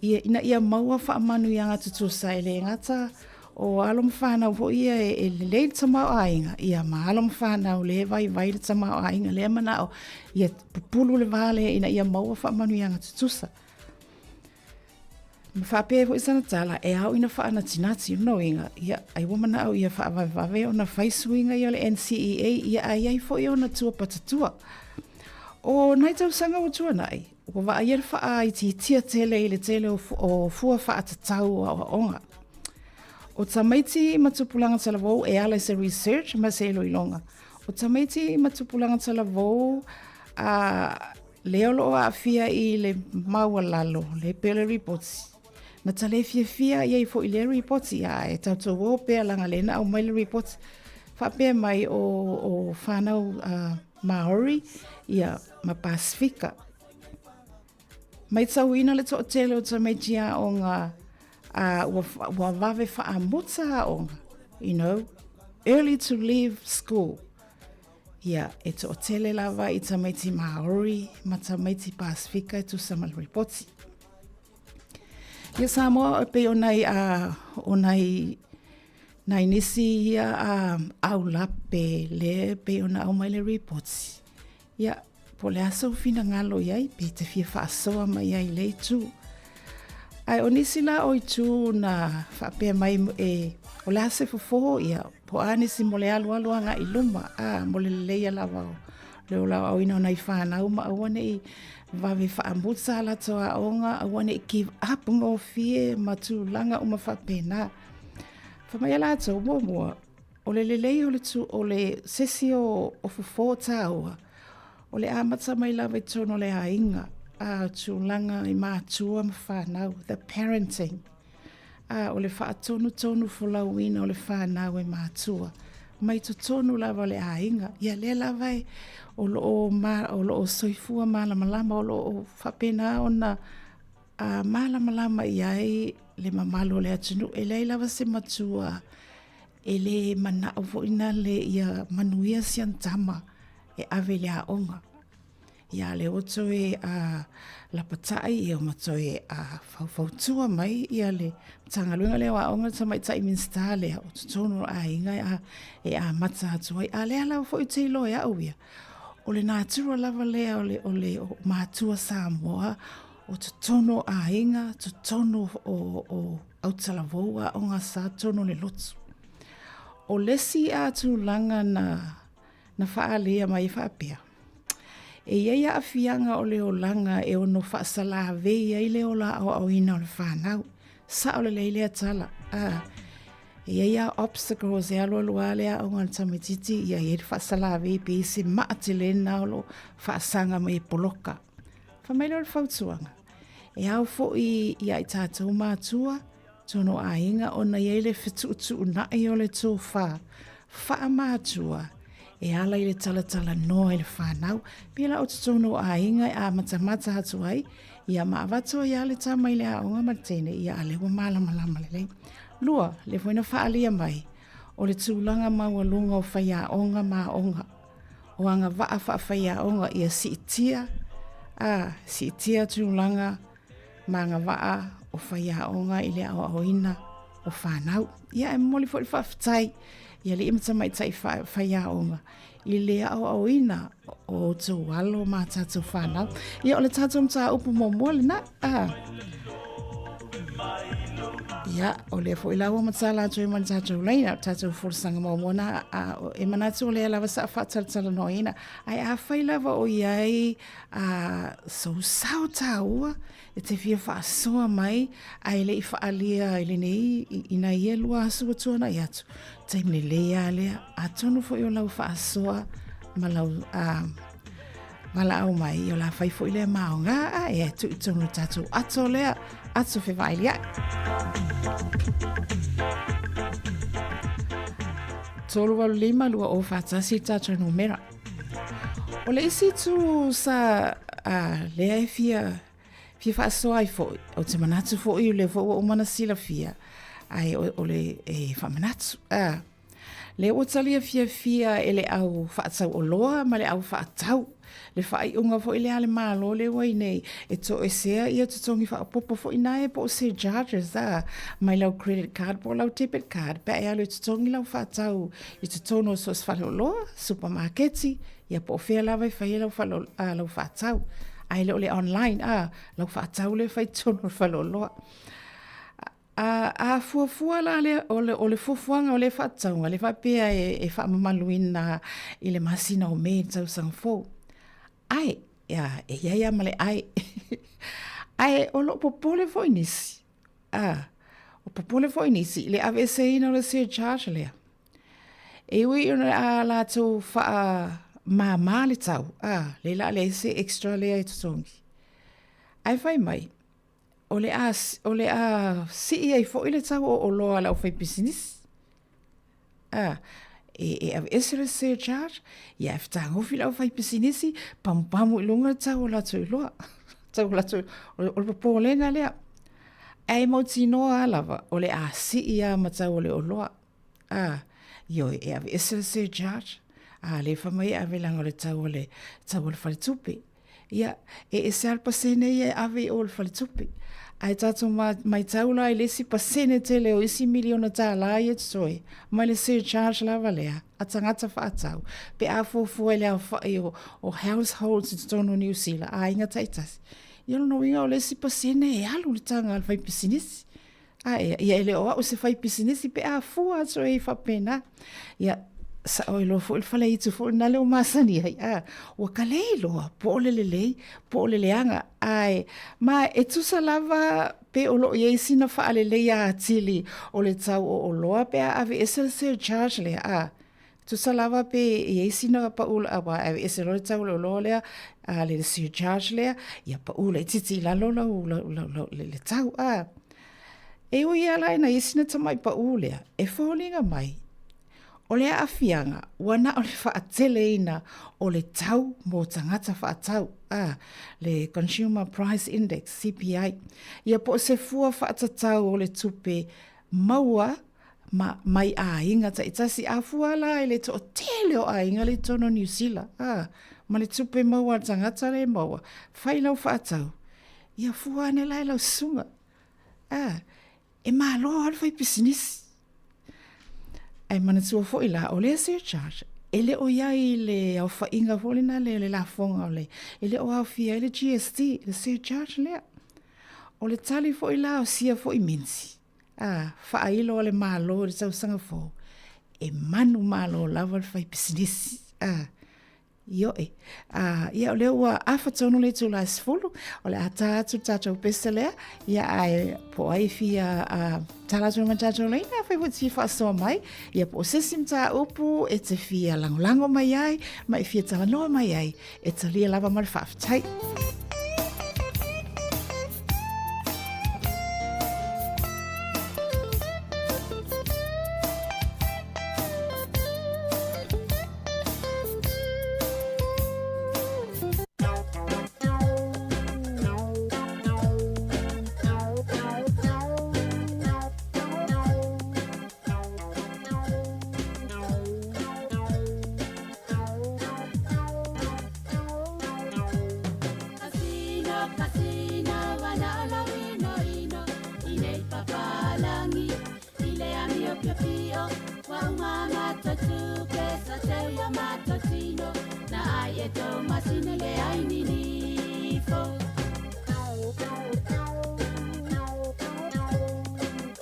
ia, ina ia maua faamanuiaga tutusa e le gata o alo ma fanau foi ia e, e lelei le tamaoaiga, ia ma alo ma fanau le vaivai le tamaoaiga lea manao, ia pupulu le va lea ina ia maua faamanuiaga tutusa. Ma faapea foi sana tala, e ao ina faanatinati, lona uiga, ia, ai ua manao ia faavavevave ona fai suiga ia o le NCEA, ia a i ai foi ona tua patatua. O nai tausaga ua tuanai, ua vaaia le faaitiitia tele i le tele o, o fua faatatau o aoaoga. O tamaiti ma tupulaga talavou e ala i se research ma se iloiloga. O tamaiti ma tupulaga talavou a Lea o lo o aafia i le maualalo, le pei o le ripoti. Na ta le fiafia i ai foi i lea ripoti, a e tatou o pea leaga lea na aumai le ripoti. Faapea mai o, o whanau uh, Māori, ia, ma Pasifika. Maitauina le toatele o tamaiti aoga uh, ua, ua vave whaamuta aoga, you know, early to leave school. Ia, e toatele lava i tamaiti Māori ma tamaiti Pasifika e tusa ma le ripoti. Ia Samoa e pei o nai, a, o nai, nai nisi ia a, aulape le pei ona aumai le ripoti. Ia, po o le a sou finagalo i ai, pe te fia faasoa mai ai i lea itu. Ae o nisi la o itu na faapea mai e, o le a se fofo, ia, po o a nisi mo le alualu agai i luma, a, mo le leleia lava o le ola aoaoina o nai fanau ma aua nei vave faamuta a latou aoga, aua nei give up gofie ma tulaga uma faapena. Fai mai a latou, muamua, o le lelei o le tu, o le sesi o, o fofo tāua, o le amata mai lava i totonu o le aiga, a tulaga i matua ma whanau, the parenting. A o le faatonutonu folauina o le fanau e matua, mai totonu lava o le aiga. Ia lea lava e o lo o, ma, o lo o soifua malamalama, o lo o faapena ona a malamalama i ai le mamalu o le atunuu. E leai lava se matua e le manao foi na le ia manuia si ana tama e ave i le aoga. Ia lea ua toe a lapatai ia ma toe a faufautua mai ia le Matagaluega lea o Aoga le Tamaitai Minisita lea o totonu o aiga a e amata atu ai. A lea lava foi ou te iloa e au ia, o le natura lava lea o le, o le o matua Samoa o totonu o aiga, totonu o, o autalavou aoga sa totonu o le lotu. O le isi a tulaga na na faaalia mai e faapea, E i ai aafiaga o le olaga e ono faasalavei ai le ola aoaoina o le fanau. Sao lelei lea tala. A, e i ai a obstacles e alualu a le aoga a le tamaititi, ia i ai le faasalavei pe i se maa tele na o lo faasaga mai e poloka. Fai mai lea o le fautuaga, e ao foi ia i tatou matua, Tonu aiga ona i ai le fetuutuunai o le tofa faamatua e ala i le talatalanoa i le whanau. Pēlā o totonu o aiga e āmatamata atu ai, ia ma avatu ai a le tama i le aoga ma le teine, ia a lea ua malamalama lelei. Lua, le foi na whaalia mai, o le tulaga maualuga o faiaoga ma aoga, o agavaa faafaiaoga ia siitia, a, siitia tulaga ma agavaa o faiaoga i le aoaoina o fanau. Ia, e momoli foi le faafetai i alii ma tamaitai faiaoga i le aoaoina o outou alo ma tatou fanau. Ia, o le tatou mataupu muamua lena. Ah. Ia, o lea foi la ua matala atu ai ma le tatou laina, o le tatou folasaga muamua na, a, e manatu o lea lava sa faatalatalanoaina. Ae afai lava o i ai a sou sao tāua e te fia faasoa mai ae le i faaalia i lenei ina ia lua aso ua tuanai atu, taimi lelei lava lea. Atonu foi o lau faasoa ma lau valaau mai, o la fai foi lea ma aoga, a e tuu i totonu o le tatou ato lea, ato fevailiai. 385 2041 le tatou numera. O le isi itu sa a, lea e fia, fia faasoa ai foi, ou te manatu foi o lea foi ua uma ona silafia, ae o, o le e faamanatu. A, lea ua talia fiafia e le au faatau oloa ma le au faatau le faaiuga foi lea a le Malo lea ua i nei e toesea ia totogi faaopoopo foi na e po o surcharges a mai lau credit card po o lau debit card pe a e alu e totogi lau faatau i totonu o so o se faleoloa, supamaketi, ia po o fea lava e fai ai lau, fale, a, lau faatau. Ae le o le online, a, lau faatau lea e fai i totonu o le faleoloa. A, a fuafua la lea, o le, o le fuafuaga o lea faatatauga, le faapea e, e faamamaluina i le masina o Me i le tausaga fou. Ae, ia, e i ai lava ma le ae. Ae o lo o popole foi nisi, a, o popole foi nisi i le aveeseina o le surcharge lea. E ui ona a latou faamāmā le tau, a, lea la leai se extra lea e totogi. Ae fai mai, o le a, o le a sii ai foi le tau o oloa a le aufaipisinisi. A, e, e aveese le surcharge, ia e fetagofi le aufaipisinisi, pamupamu i luga le tau o latou iloa. Tau o latou, o, o le popolega lea. Ae mautinoa lava lava, o le a sii lava ma tau o le oloa. A, ioe, e aveese le surcharge, a lea fai mai e ave leaga o le tau o le, tau o le faletupe. Ia, e ese lava le pasene ia e ave i o i le faletupe. Ae tatou matau la i le isi pasene tele o isi miliona tālā ia e totoe, mai le surcharge lava lea a tagata faatau, pe a fuafua i le aofai o, o households i totonu o Niu Sila, aiga taitasi. Ia o lona uiga o le isi pasene e alu i le taga a le faipisinisi. A ea, ia e le o au se faipisinisi pe a fua atu ai faapena. Ia, Sa'o ai loa foi le faleaitu foi lena lea ua masani ai, a, ua kalei loa, po o le lelei, po o le leaga, ae, ma e tusa lava pe o lo o i ai sina faaleleia atili o le tau o oloa pe a aveese le surcharge lea, a, tusa lava pe i ai sina pa'u, aua a aveese loa le tau o le oloa lea, a, le surcharge lea, ia pa'u laitiiti i lalo lau, lau, lau, lau, le, le tau, a. E ui lava la ina i ai sina tamai pa'u lea, e foliga mai, O le aafiaga, ua na o le faateleina o le tau mo tagata faatau, a, le Consumer Price Index, CPI, ia po o se fua faatatau o le tupe maua ma mai aiga taitasi. A fua la i le toatele o aiga lea i totonu o Niu Sila, a, ma le tupe maua a le tagata lea e maua, fai lau faatau, ia fua ane la e lau susuga, a, E malo lava le faipisinisi. Ae manatua foi la, o lea surcharge, e le o i ai i le aofaiga foi lena le, le lafoga o le, e le o aofia ai le GST, le surcharge lea. O le tali foi la o sia foi minti, a, faailo a le Malo i le tausaga fou, e manumalo lava le faipisinisi, a, Ioe. A, ia, o lea ua afa tonu le itula e 10, o le a tā atu le tātou pese lea, ia, ae po o ai fia a, tala atu ma tātou leina, afai foi te fia faasoa mai, ia po o se isi mataupu e te fia lagolago mai ai, ma e fia talanoa mai ai, e talia lava ma le faafetai.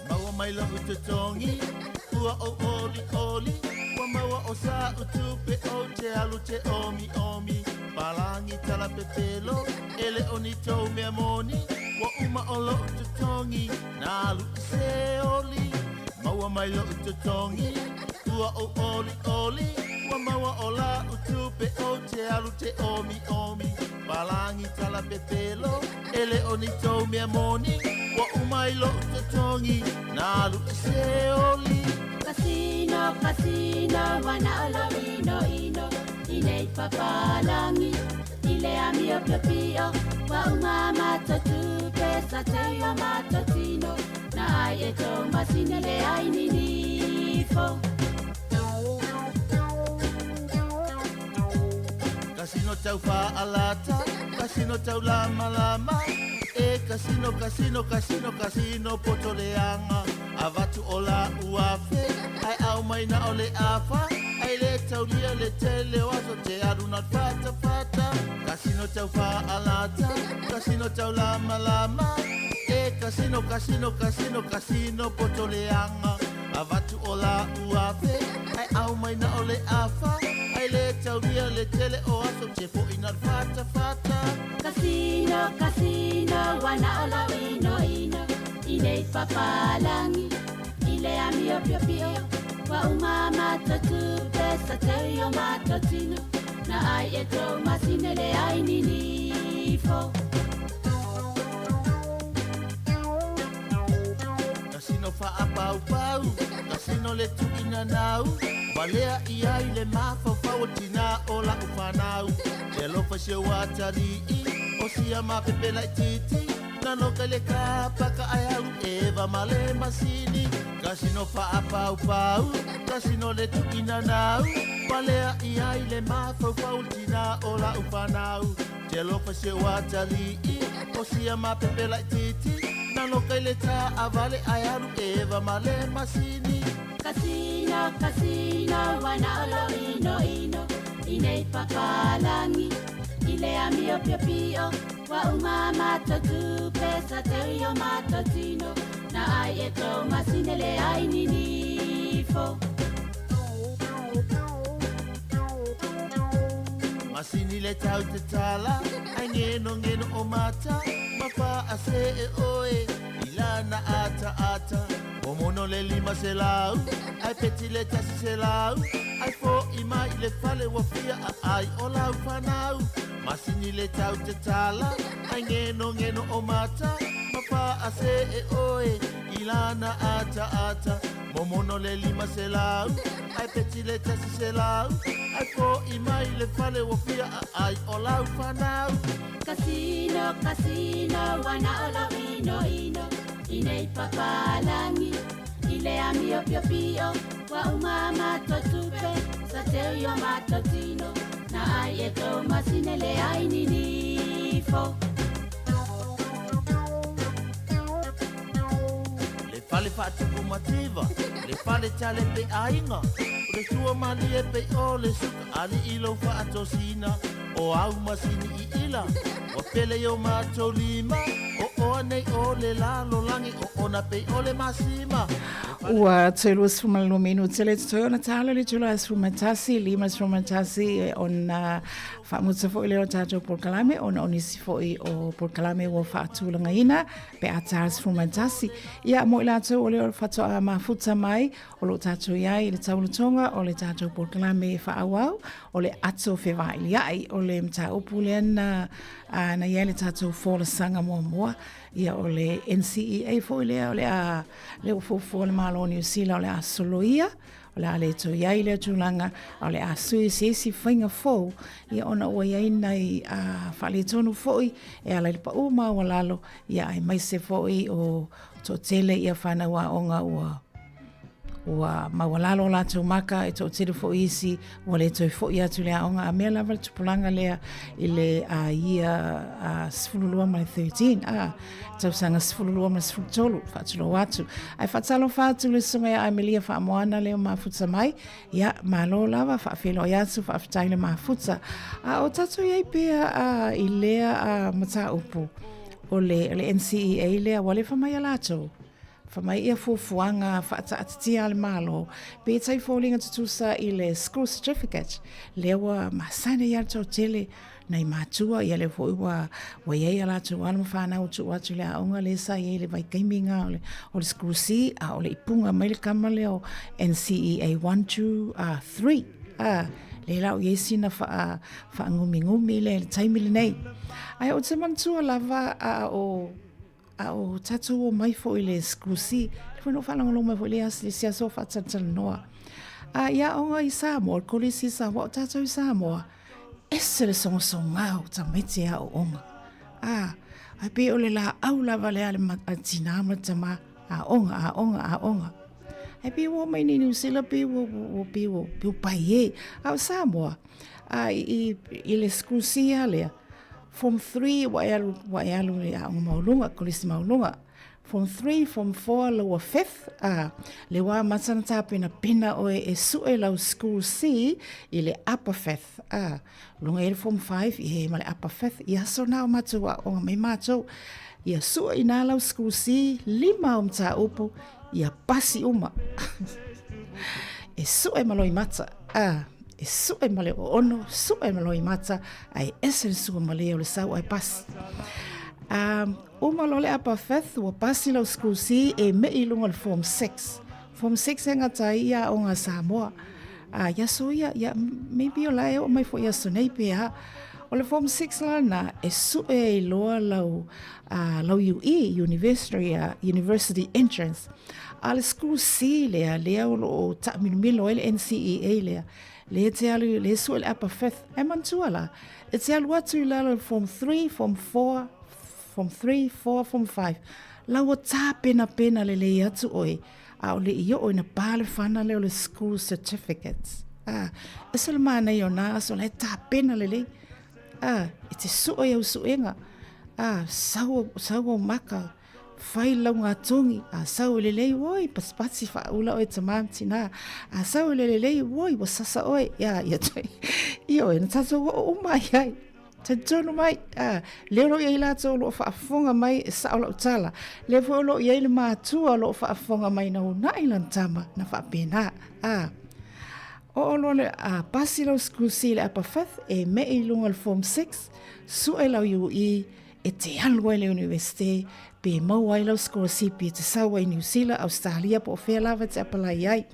Maua mai lo'u totogi, ua ou olioli, Ua maua o sa'u tupe ou te alu te omiomi, Palagi tala pepelo, e le o ni tou mea moni, Ua uma o lo'u totogi, na alu i se oli. Maua mai lo'u totogi, ua ou olioli, Ua maua o la'u tupe ou te alu te omiomi, Palagi tala pepelo, e le o ni tou mea moni, Ua uma i lo'u totogi, na alu i se oli. Kasino, kasino, ua na o lou inoino i nei papalagi i le amio piopio, ua uma a matou tupe sa teu i o matou tino, na ai e tou masina le ai ninifo. Kasino tau faalata, kasino tau lamalama, E kasino, kasino, kasino, kasino poto leaga, Avatu o la'u afe, ae aumai na o le afa, Ae le taulia le tele o aso te alu na fatafata, Kasino tau faalata, kasino tau lamalama, E kasino, kasino, kasino, kasino poto leaga, Avatu o la'u afe, ae aumai na o le afa, Ae le taulia le tele o aso te fo'i na fatafata. Kasino, kasino, ua na o lou inoino i nei papalagi i le amio piopio, Ua uma a matou tupe sa teu i o matou tino, na ai e tou masina le ai ninifo. Kasino faapaupau, kasino le tuuinanau, Valea i ai le mafaufau o tina o la'u fanau, Te alofa si ou atalii, o sia mapepe laitiiti, Na noka i le kapaka ae alu eva ma le masini, Kasino faapaupau, kasino le tuuinanau, Valea i ai le mafaufau o tina o la'u fanau, Te alofa si ou atalii, o sia mapepe laitiiti, Na noka i le taavale ae alu eva ma le masini. Kasino, kasino, ua na o lou inoino i nei papalagi i le amio piopio, Ua uma a matou tupe sa teu i o matou tino, na ai e tou masina le ai ninifo. Masini le tau te tala Ai ngeno ngeno o mata Ma faasee oe I lana ataata Momono le 500 Ae peti le 100 Ae fo'i mai i le fale ua fia aai o lau fanau Masini le tau te tala Ai ngeno ngeno o mata Ma faasee oe I lana ataata Momono le 500 Ae peti le 100 Ae fo'i mai i le fale ua fia aai o lau fanau Kasino, kasino, ua na o lou inoino I nei papalagi I le amio piopio Ua uma a matou tupe Sa teu i o matou tino Na ai e tou masine le ai ninifo. Le fale faatupu mativa, le fale tale pe aiga, o le sua malie pei o le suka alii lou faatosina, o au masini i ila, ua pele i o matou lima, o oa nei o le lalolagi, o ona pei o le masima. Ua toe 22 minute le totoe ona tala le itula e 11, 51 ona faamuta foi lea o tatou polokalame ona o nisi foi o polokalame ua faatulagaina pe a ta le 11. Ia, mo i latou o lea o faatoa mafuta mai, o lo o tatou i ai i le taulatoga o le tatou polokalame faaauau, o le ato fevailiai, o le mataupu lea na, na i ai le tatou folasaga muamua, ia o le NCEA foi lea o le a, lea ua fuafua le Malo o Niu Sila o le a soloia, O le a le toe i ai lea tulaga, a o le a sui se isi faiga fou, ia ona ua i ai nai faaletonu foi e ala i le paʻū maualalo, ia aemaise foi o toatele ia fanau aoga ua ua maualalo o latou maka, e toatele foi isi ua le toe foi atu i le aoga, a mea lava le tupulaga lea i le year 12 ma le 13, a tausaga 12 ma le 13, faatulou atu. Ae faatalofa atu le susuga ia Amelia Faamoana lea o mafuta mai. Ia, malo lava, faafeiloai atu, faafetai le mafuta. A o tatou i ai pea a, i lea a, mataupu o le, o le NCEA lea, ua lefa mai a latou. Fa mai ia fuafuaga faataatitia a le Malo, pe tai foliga tutusa i le school certificate, lea ua masani ai le toatele nai matua, ia lea foi ua, ua i ai a latou alo ma fanau ua tuu atu i le aoga lea sa i ai i le vaitaimi na o le, o le school C, a o le i puga mai le kama lea o NCEA 1, 2, 3. A, lea la o i ai sina faa, faangumigumi lea i le taimi lenei. Ae ou te manatua lava a o A o tatou omai foi i le School C, lea foi na ou faalogologo mai foi i le isi aso o faatalatalanoa. A i aoga i Samoa, le kolisi i Samoa, o tatou i Samoa, ese le sogasoga o tamaiti e aooga. A, ae pei o le laau lava lea a le tinā ma le tamā, aoga, aoga, aoga. Ae pei ua omai nei i Niu Sila, pei ua, ua, pei ua, pei ua paie. A o Samoa, a i, i le School C lava lea, Form 3 ua e alu, ua e alu i le aoga maualuga, kolisi maualuga. Form 3, Form 4, lower fifth, a, le wā amata na tāpenapena oe e sue lau school C i le upper fifth, a, luga i le Form 5, i ma le upper fifth, i aso nā o mātou aoga mai mātou, ia sue i nā lau school C, lima o mataupu, ia pasi uma. e sue ma loimata, a, e sue ma le oono, sue ma loimata, Ae ese le sua malie o le sau ae pasi. Um, uma loa le upper fifth, ua pasi lau school C e mei i luga o le form 6. Form 6 e gata ai ia aoga a Samoa. Uh, i aso ia, ia, maybe o la e oo mai foi i aso nei pe a. O le form 6 la na, e sue ai loa lau, uh, lau UE, University, uh, University Entrance. A le school C lea, lea o loo taamilomilo ai le NCEA lea, Lea e te alu, lea e sue le upper fifth, e manatua la, e te alu atu i lalo i form 3, form 4, form 3, 4, form 5, la ua tāpenapena lelei atu oe, a o le i oo ina pā le whana lea o le school certificates. Ah, ese le mānaia o nā aso la e tāpena lelei. Ah, e te sue au suenga. Ah, sau, sau au maka, Whai lau ngā tongi, a sau e lelei, oi, patipati whaaula oe tamā ma tinā, a sau e lelei, oi, ua sasa oe, ia, ia toi, ia oe, na tātou o uma ai ai, talitonu mai, a, lea o lo o i ai lātou o lo o faafofoga mai e sao lau tala, lea foi o lo o i ai le matua o lo o faafofoga mai na uunai lana tama, na faapena, a. Oo loa le, a pasi lau School C i le Upper Fifth, e me'i i luga o le Form 6, sue lau UE, e te alu ai i le Universite, pe maua ai lau sikolasipi e te sau ai i Niu Sila, Ausetalia po o fea lava e te apalai ai.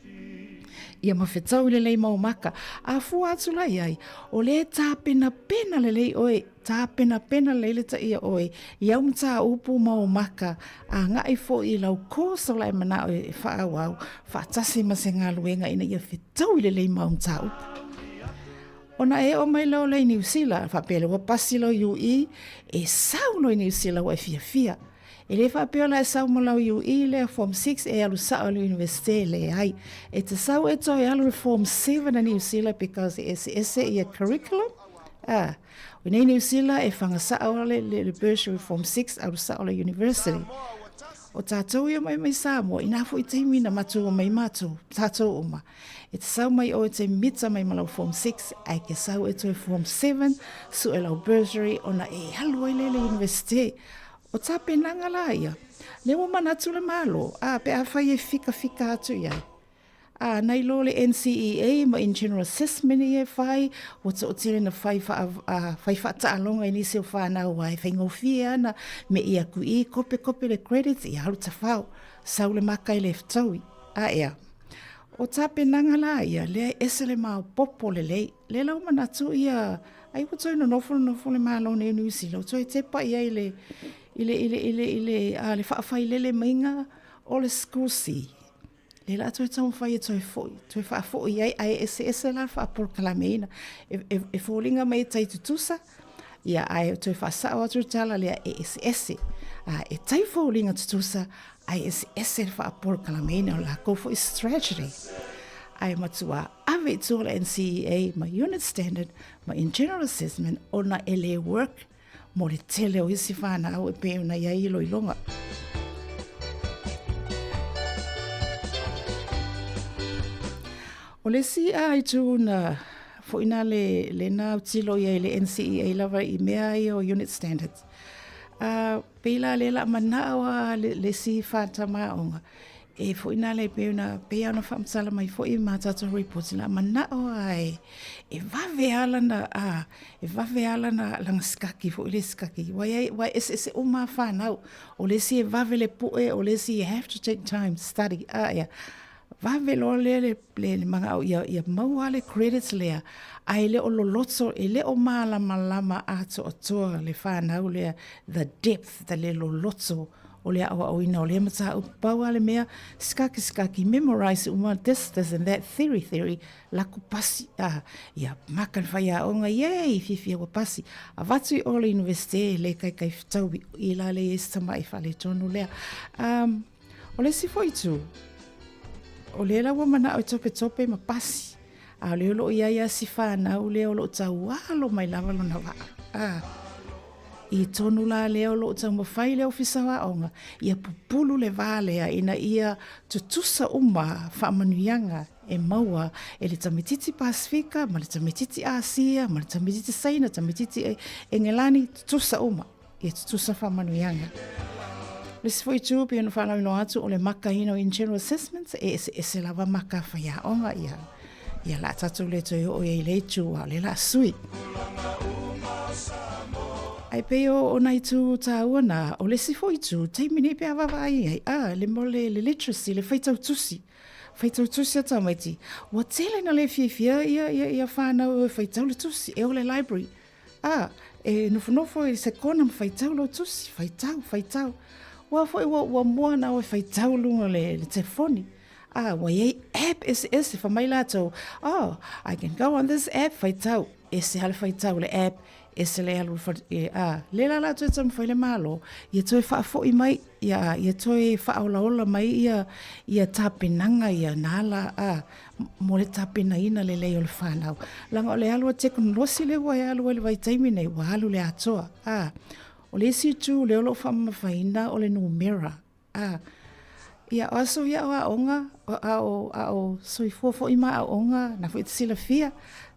Ia ma fetaui lelei mau maka. A fua atu la i ai, o lea e tapenapena lelei oe, tapenapena lelei le taia oe i au mataupu ma ou maka, agai foi i lau course o la e manao e faaauau faatasi ma se galuega ina ia fetaui lelei mau mataupu. Ona e oo mai loa lea i Niu Sila, faapea lea ua pasi lau UE, e sau loa i Niu Sila ua e fiafia. E le faapea la e sau ma lau UE lea Form 6 e alu sao i le Universite, leai. E te sau e toe alu i le Form 7 a Niu Sila because e eseese ia curriculum. Ah, o nei Niu Sila e whanga sao le, le, le bursary Form 6 alu sao le university. O tātou ia mai mai Samoa, inā foi taimi na matua mai mātou, tātou uma. E te sau mai oe te mita mai ma lau Form 6, ae ke sau e toe Form 7, sue lau bursary, ona e alu ai lea i le Universite. O tapenaga la ia, lea ua manatu le Malo, a, pe afai e fikafika atu i ai. A, na iloa le NCEA ma Internal Assessment ia e fai, ua toatele na fai faa, a, fai faataaloga i nisi o fanau aua e faigofie ana me i aku i kopekope le credits, ia alu tafao, sau le maka e le fetaui. A ea. O tapenaga la ia, lea e ese le maopopo lelei. Lea la ua manatu ia, ai ua toe nonofo nonofo le Malo nei o Niu Sila, ua toe tepa i ai i le, i le, i le, i le, i le, a, le faafailele maiga o le School C. Lea la toe taumafai e toe foi, toe faafoi i ai, ae eseese la le faapolokalameina. E, e, e foliga mai e tai tutusa, ia, ae toe faasao atu le tala lea e eseese. A, e tai foliga tutusa, ae eseese le faapolokalameina o lakou foi strategy. Ae matua ave i tua le NCEA ma unit standard ma internal assessment ona e le work mo le tele o isi whanau e pei ona i ai iloiloga. O le isi a itu na foi na le, le na autilo i ai le NCEA lava i mea ia o unit standards. Pei la lea la manao a le, le isi whātama aoga. E foi nā le pei ona, pei ona whaamatala mai foi i mā tātou reports la manao a e, e vave a lana, a, e vave a lana, lana sikaki foi le sikaki. Wai ai, wai ese ese uma a whānau. O le isi e vave le pu'e, o le isi you have to take time, study, a ia. Vave loa lea le, le, le mana'o ia, ia maua le credits lea, a e le o loloto, e le o mālamalama atoatoa le whānau lea, the depth, the le loloto o le aʻoaʻoina o lea mataupu. Pau lava le mea, sikaki sikaki, memorize uma this, this and that, theory, theory, lako pasi, a, ia maka le faiaoga, yay, fiafia ua pasi. Avatu i o le Universite, e le kaikai fetaui, i la le i ai se tamaʻi faaletonu lea. Um, O le isi foi itu, o lea la ua manao e topetope ma pasi, a o lea o loo i ai a si whanau lea o loo taualo mai lava lona waa. A, i tonu la lea o loo taumafai le ofisa o aoga, ia pupulu le va lea ina ia tutusa uma faamanuiaga e maua e le tamaititi Pasifika ma le tamaititi Asia ma le tamaititi Saina, tamaititi Engelani, tutusa uma. Ia tutusa faamanuiaga. O le isi foi itu pei ona faalauiloa atu o le makaina o internal assessments e eseese lava maka a faiaoga ia ia la tatou le toe oo i ai i le itu a o lea la sui. Ai pei o, o nai itu tāua nā, o le isi foi itu, taimi nei pe a vaavaai i ai, a, le mo le, le literacy, le faitau tusi, faitau tusi a tamaiti, ua tele na le fiafia ia, ia, ia whānau e faitau le tusi, e o le library. Ā, e nofonofo i se kona ma faitau lou tusi, faitau, faitau. Ua foi ua, ua mua na oe faitau luga le, le telefoni. Ā, ua i ai app eseese, fai mai latou, oh, I can go on this app, faitau. Ese lava le faitau le app, ese le alu i le, ā, lea la latou e taumafai le Malo, ia toe faafoi mai ia, ia toe faaolaola mai ia, ia tapenaga ia na ala, ā, mo le tapenaina lelei o le whanau. Leaga o le alu a tekonolosi lea ua e alu ai le vaitaimi nei, ua alu le atoa. A, o le isi itu lea o lo o faamamafaina o le numera. A, ia, o aso ia o aoga, a o, a o soifua foi ma aoga, na foi te silafia,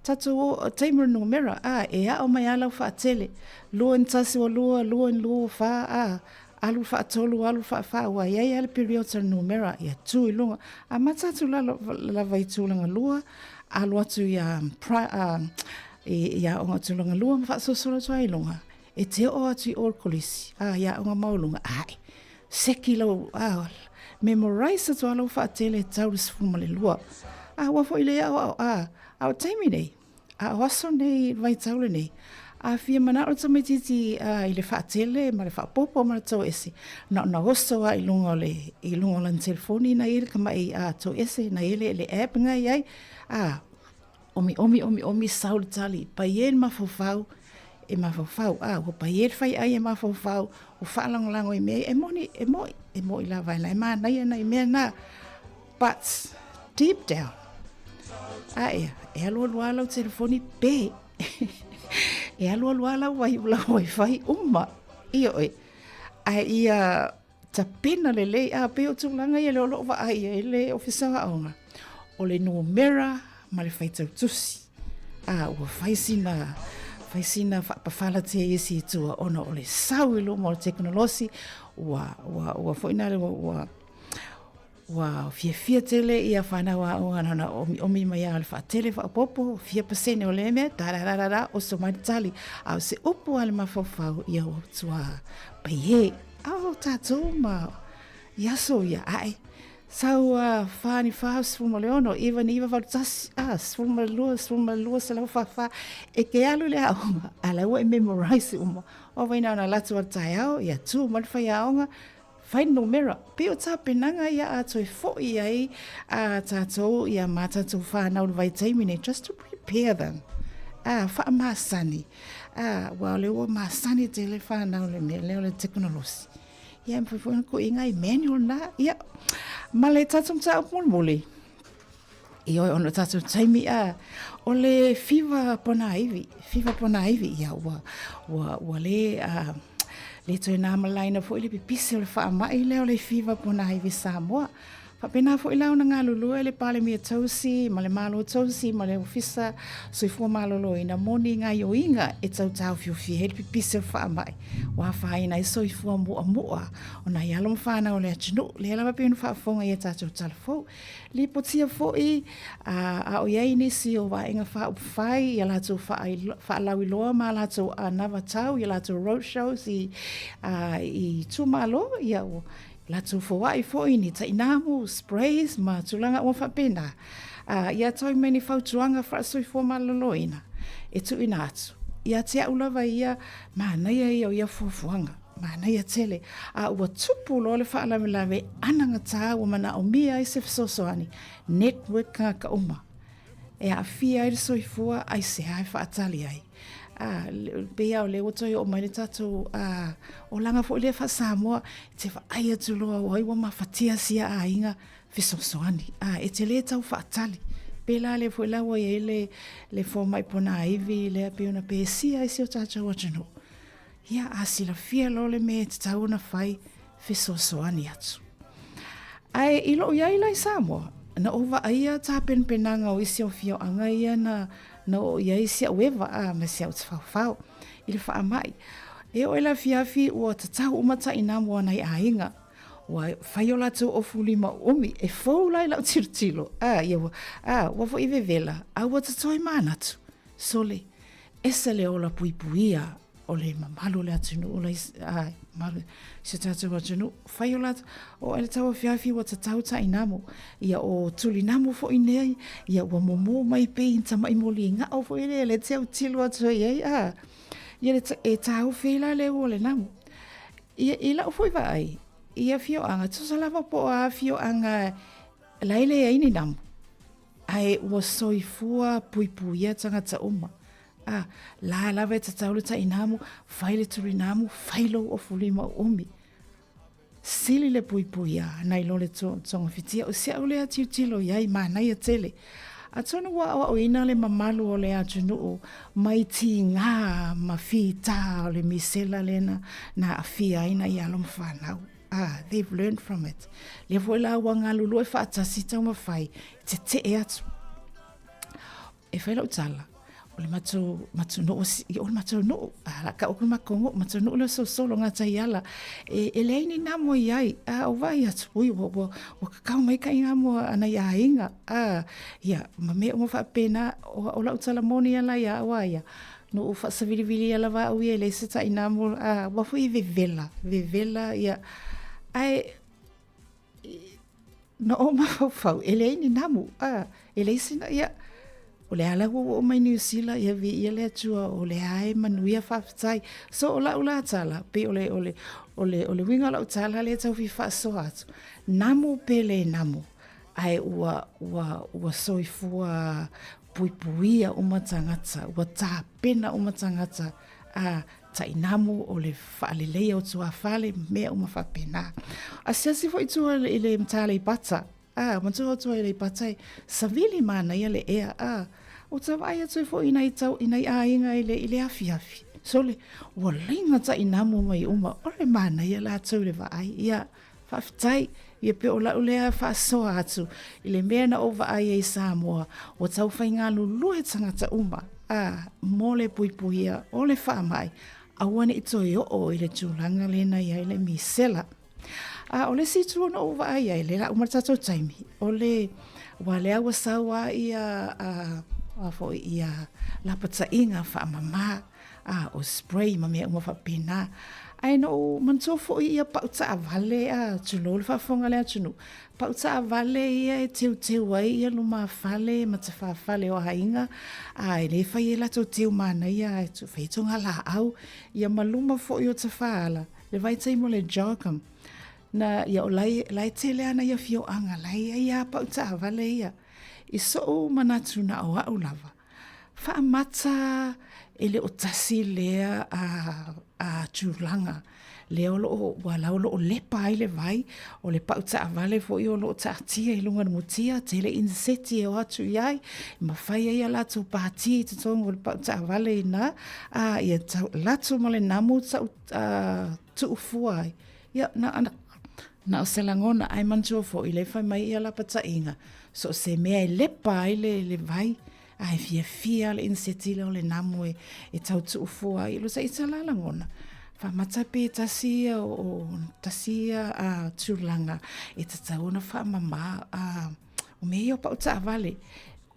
tatou o, taimi o le numera, a, e ao mai lava lau faatele, 2 x 1 ua 2, 2 x 2 ua 4, a, Alu faatolu, alu faafā, ua i ai lava le periota o le numera ia tu i luga. Amata atu lalo lava i tulaga lua, Alu atu i a, i aoga tulaga lua ma faasolosolo atu ai i luga, e te oo atu i o i le kolisi, a, i aoga maualuga, ae, seki lau, a, memorize atu lava lau faatele e tau i le 12. A, ua foi le aoao, a, a o le taimi nei, A o aso nei i le vaitau lenei, a fia manao le tamaitiiti i le faatele ma le faaopoopo ma le toese, na ona oso lava i luga o le, i luga o lana telefoni na i ai le tamai toese, na i ai le, le app na i ai, a omiomi, omiomi, sau le tali, paie le mafaufau, e mafaufau, a ua paie le faiai e mafaufau, ua faalagolago i mea ia, e moni, e moi, e moi lava, e manaia nai mea na. But deep down, a ea, e alualu lava lau telefoni pe. e alualu lava lau, wai, lau wifi uma. Ia oe. Ae ia tapena lelei, a pei o tulaga ia lea o lo o vaai ai le Ofisa o Aoga, o le numera ma le faitau tusi. A ua fai sina, fai sina faapafalatia i isi i tua ona o le sau i luma o le tekonolosi, ua, ua, ua foi nale, ua, ua Ua fiafia tele ia whanau aoga na ona omiomi mai a o le whaatele whaopopo, fia pasene o lea mea, da da da da da, oso mai le tali. A o se upu a le mafaufau, ia ua tua paie. A o tātou ma i aso ia, ae. Sau a wha ni wha, 16, iwa ni iwa walu tasi, a, 12, 12, selau wha wha, e ke alu le aoga, a la ua e memorize uma. O waina ona latu al taeao, ia tū mai le whai aoga, Whai numera, pei o tapenaga ia a toe foi ai a tatou i a ma tatou whanau le vaitaimi nei, just to prepare them. A, whaamasani. A, ua o le ua masani tele whanau le mea lea o le tekonolosi. Ia, e mawhai foi ona kuiga i manual na. Ia, ma le tatou mataupu mulimuli. Ioe, ona o tatou taimi, a, o le fiva ponaivi, fiva ponaivi, ia, ua, ua, ua le, a, le toe nā malaina foi le pipisi o le faamai lea o le fiva ponaivi Samoa. Faapena foi la ona galulue le Palemia Tausi ma le Malo Tausi ma le Ofisa Soifua Maloloina mo ni gaioiga e tau taofiofia ai le pipisi o le faamai ua afaina ai soifua mu'amu'a o nai alo ma fanau o le atunuu. Lea lava pei ona faafofoga i a tatou tala fou. Lipotia foi, a, a o i ai nisi o Vaega Faaupufai i a latou faalauiloa ma a latou anavatau i a latou road shows i, a, i itumalo, ia ua latou foai foi ni tainamu, sprays ma tulaga uma faapena. A, ia toi mai ni fautuaga faasoifua maloloina e tuuina atu. Ia te au lava ia, manaia ia o ia fuafuaga. Manaia tele, a ua tupu loa le faalavelave anagatā ua manaomia ai se fesoasoani, network kāka uma, e aafia ai le soifua aisea e faatali ai. A, pei lava o lea ua toe oo mai le tatou a, olaga foi lea faa-Samoa, e te vaai atu loa o ai ua mafatia sia aiga fesoasoani. A, e te lē tau faatali. Pēlā lea foi la ua i ai le, le fomai ponaivi lea pei ona pesia ai si o tatou atunuu. Ia, a silafia loa le mea e tatau ona fai, fesoasoani atu. Ae i lou iai la i Samoa, na ou vaaia tapenapenaga o isi afioaga ia na, na oo i ai si au eva a ma si au tafaofao i le faamai. E oo i le afiafi ua tatau uma tainamu a nai aiga. Ua fai o latou ofu lima uumi, e fou la i lau tilotilo. A, ia ua, a, ua foi vevela, a ua totoe manatu. Sole, Ese le ola puipuia o le mamalu o le atunuu la ai, mamalu si o tatou atunuu. Fai o latou, o ai le tauafiafi ua tatau tainamu, ia o tulinamu foi nei, ia ua momo mai pei ni tama'i moli ga'o foi lea le te autilo atu ai ai, a, ia le, e taofi ai la le ua o le namu. Ia, i la'u foi vaai, i afioaga, tusa lava po o a afioaga la e leai ni namu, Ae ua soifua puipuia tagata uma. A, la lava e tatau le tainamu, fai le turinamu, fai lou ofulima uumi. Sili le puipuia nai lo le togafitia. O si au lea tilotilo i ai, manaia tele. Atonu ua aoaoina le mamalu o le atunuu mai tigā ma fitā o le misela lea na aafia ai nai alo ma fanau. Ah, they've learned from it. Lea foi la ua galulue faatasi taumafai e tetee atu. E fai lau tala, o le matou matou nuu o le matou nuu a la ka o matou nuu matou nuu le solosolo gata i ala e, e leai ni namo i ai a o vaai atu ui ua ua ua kakao mai ka iga mo ana i aiga a ia ma mea uma faapena o, o lau tala moni ala ia au a ia no ou faasavilivilia lava au ia e leai se tainamu a ua foi e vevela vevela ia ae na ou mafaufau e leai ni namu a e leai sina ia o le ala ua oo mai Niu Sila ia viia le Atua o lea e manuia faafetai. So o lau la tala pei o le o le o le o le uiga o lau tala lea tau fia faasoa atu namu pe le namu ae ua ua ua soifua puipuia uma tagata, ua tapena uma tagata, a tainamu o le faaleleia o tuafale ma mea uma faapena. Asiasi foi tua i le mata Aleipata, a matua o tua i Aleipata e savili manaia le ea, a o ta vaai atu ai foi i nai tau i nai aiga i le i le afiafi. Sole, ua laina tainamu mai uma, o le manaia latou i le vaai, ia Faafetai, ia pei o lau lea faasoa atu i le mea na ou vaai ai i Samoa, ua tau faigalulue tagata uma, a, mo le puipuia o le faamai, aua ne i toe oo i le tulaga lea na i ai le misela. A o le isi itu na ou vaai ai, lea la uma le tatou taimi, o le, aua lea ua sau lava ia, a, a foi ia lapataiga faamama, a o spray ma mea uma faapena. Ae na ou manatua foi ia pau taavale, a, tulou le faafofoga a le atunuu, pau taavale ia e teuteu ai ia lumafale ma tafafale o aiga, a e le fai ai latou teu manaia ae fai ai togalaau, ia ma luma foi o tafaala, le vaitaimi o le jogam. Na, ia o la e, la e tele ana i afioaga, la e i ai lava pau taavale ia. I so'u manatu na o a'u lava, Faamata e le o tasi lea a, a tulaga lea o loo, ua la o loo lepa ai le vai, o le pau taavale foi o loo taatia i luga o le mutia, tele iniseti e o atu i ai, mafai ai a latou pati i totonu o le pau taavale i ina, a ia tau, latou ma le namu tau, a, tuufua ai. Ia, na, na, na o se lagona, ae manatua foi, le fai mai ia lapataiga, so o se mea e lepa ai le, le vai, ae fiafia le iniseti lea o le namu e, e tau tuufua ai. Lo sa la lagona, faamata pe tasi ia o, o tasi ia a tulaga e tatau ona faamama a o mea ia o pau taavale.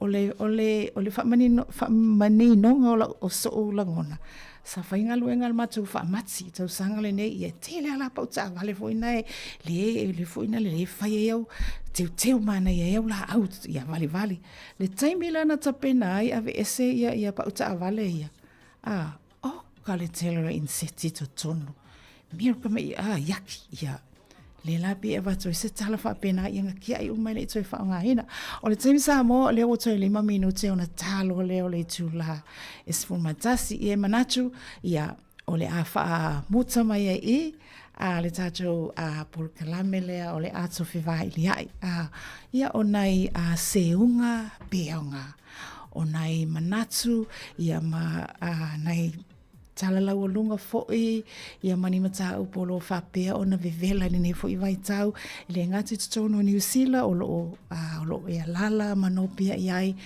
O le, o le, o le faamanino, faamaninoga o, lau, o so'u lagona, sa faigaluega le matou faamati i tausaga lenei, ia e tele lava la pau taavale foi na e le, le foi na le le fai ai au teuteu manaia ai au laau ia valivali. Le taimi la na tapena ai aveese ia, ia pau taavale ia, a, Oka le tele o inseti i totonu. Mea ka mai a iaki ia. Le la pe avatu ai se tala faapena ia ngakiai uma e le i toe faaaogaina. O le taimi Samoa lea ua toe 5 minute ona talo lea o le itula e 11. Ia e manatu ia o le a faamuta mai ai i a le tatou a polokalame lea o le a tofi vailiai. A, ia o nai a seuga pe aoga. O nai manatu, ia ma a, nai tala laualuga foi, ia ma ni mataupu o lo o faapea ona vevela i lenei foi vaitau, e le gata i totonu o Niu Sila o lo o, a, o lo o e alaala ma nopea i ai,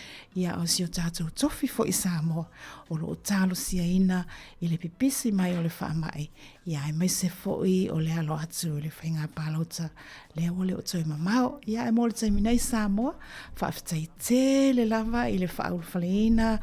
ia a o si o tatou tofi foi i Samoa o lo o talosiaina i le pipisi mai o le faamai, ia aemaise foi o le alo atu i le faiga palota lea ua le o toe mamao. Ia ae mo le taimi nei Samoa, faafetai tele lava i le faaulufaleina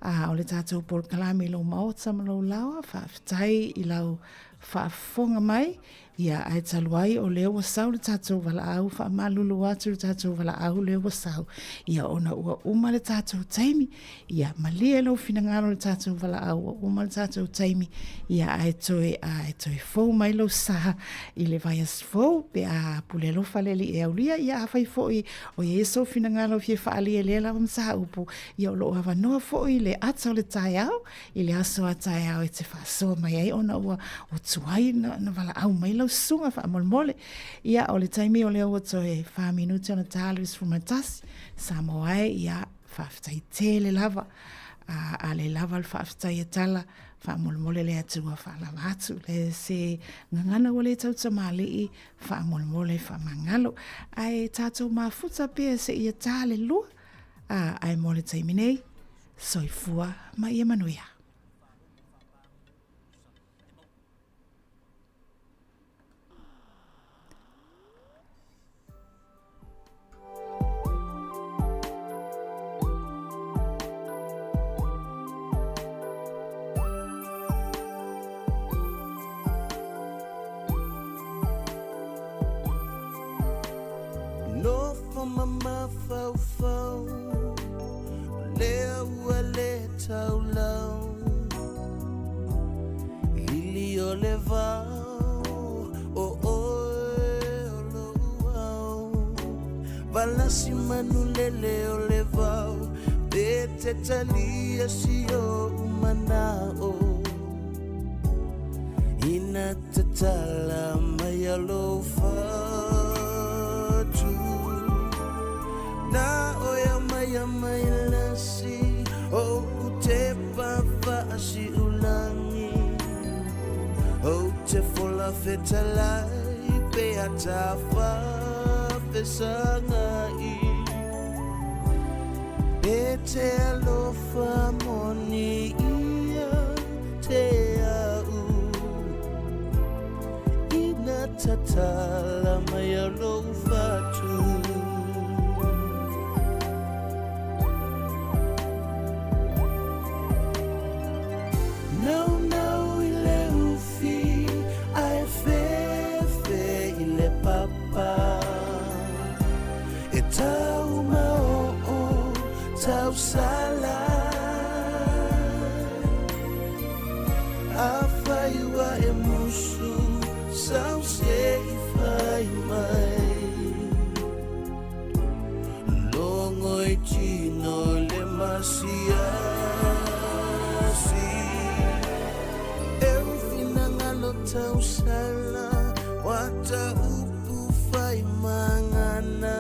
a, o le tatou polokalame i lou maota ma lou laoa, faafetai i lau faafofoga mai, ia ae talu ai o lea ua sau le tatou valaau, faamalulu atu le tatou valaau lea ua sau, ia ona ua uma le tatou taimi, Ia malie lou finagalo i le tatou valaau ua uma le tatou taimi, ia ae toe, ae toe fou mai lou sa i le vaiaso fou pe a pule alofa le Alii e aulia. Ia afai foi o i ai sou finagalo e fia faaalia i lea lava mataupu, ia o lo o avanoa foi le ata o le taeao i le aso a taeao e te faasoa mai ai ona ua, ua tuai na, na valaau mai lau susuga faamolemole. Ia o le taimi o lea ua toe 4 minute ona ta le 11, Samoa e, ia Faafetai tele lava. A, a le lava le faafetai e tala, faamolemole le Atua faalava atu. Le se gagana ua le tautamalii, faamolemole faamagalo. Ae tatou mafuta pea seia ta le lua. A, ae mo le taimi nei, Soifua ma ia manuia. Nofo mamafaufau lea ua le taulau Lili o le vao o oe o lou ao Valasi manulele o le vao Pe te talia si ou manao Ina tatala mai a lou fatu Na oe mai a mai lasi O ku te papaasiulagi Ou te fola fetalai pe a tafafesagai E te alofa moni ia te au Ina tatala mai a lou fatu Naunau i le ufi ae fefe i le papa E tau maoo tausala Afai ua e musu sau se i fai mai Logo i tino le masiasi E ufinagalo tausala Wa ta upu fai mangana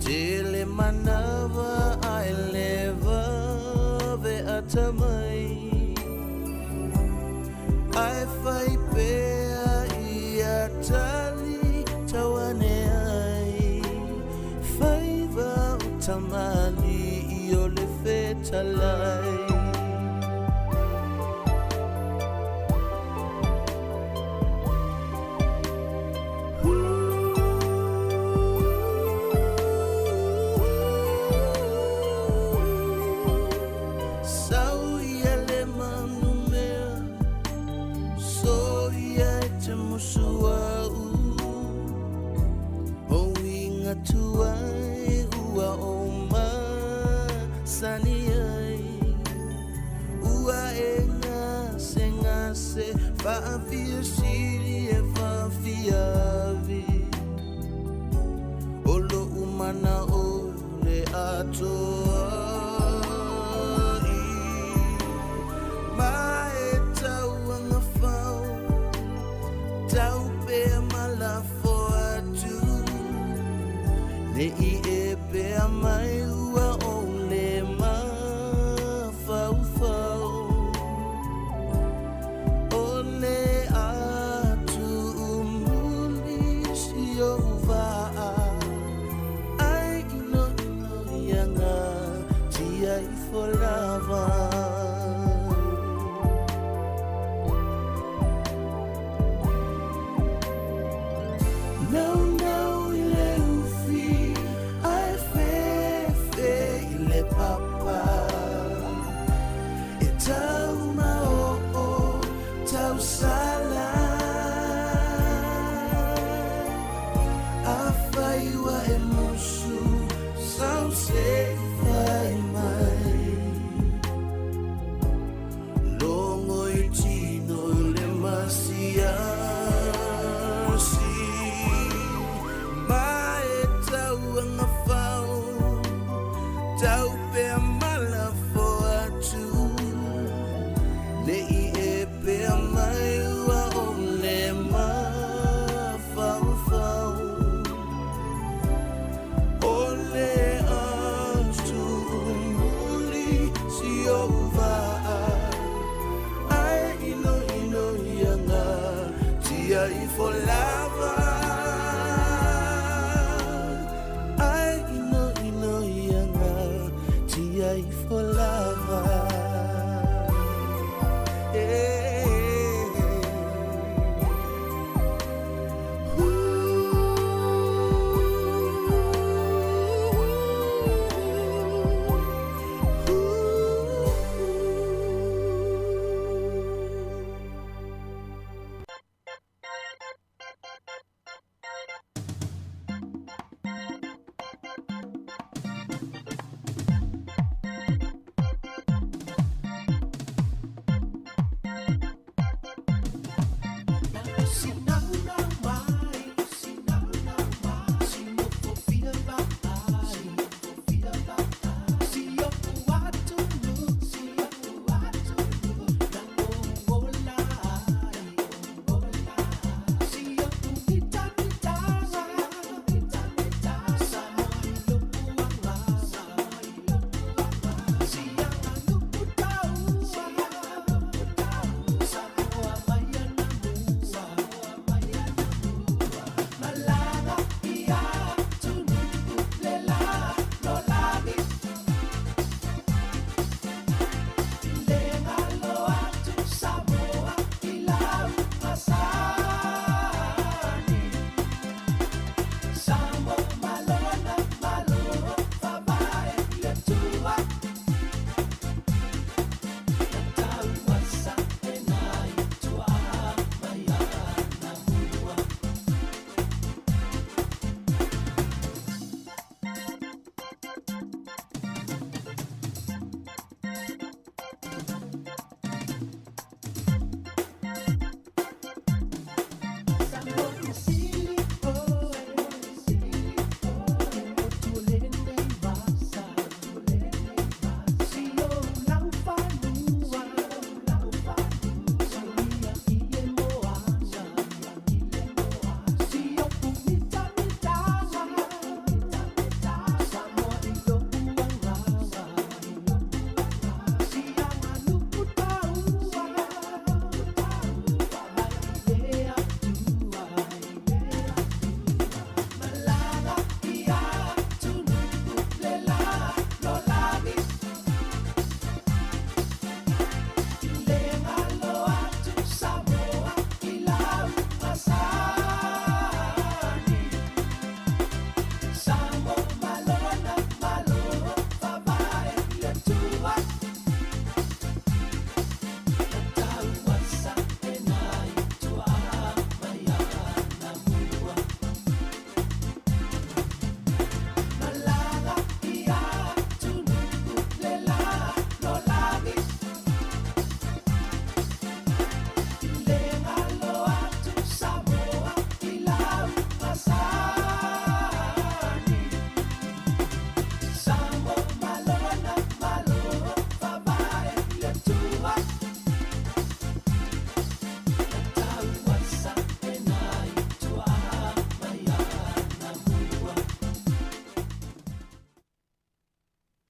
Tele manawa ae le vave atamai Ae fai pea ia tali tauane ai Faiva o tamalii o le fetalai. Sau ia le manumea So ia e te musu au O uiga tuai ua o masani ai Ua e gasegase faafia sili e faafiavi O lou manao le atoa i Ma e tau agafau Tau pea ma lafo atu Ne i e pea mai ua ou le mafaufau O le a tuumuli si ou vaa Ai inoino ia gatia ifo lava. Naunau i le ufi ae fefe i le papa E tau maoo tausala Afai ua e musu sau se i fai mai Logo i tino le masiasi Ma e tau agafau Tau pea ma lafo atu Ne i e pea mai ua ou le mafaufau O le a tuumuli si ou vaa Ae inoino ia gatia ifo lava Ae inoino ia gatia. Ifo lava.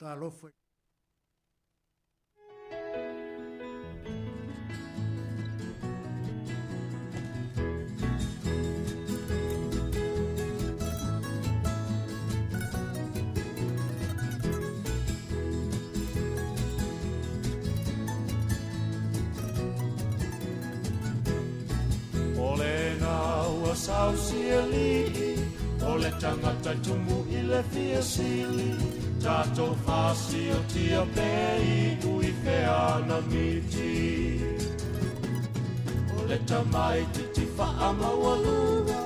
Talofa. O lena ua sausialii, o le tagata tumu i le fia sili, tatou fasiotia pe inu i fea na miti. O le tamaititi faamaualuga,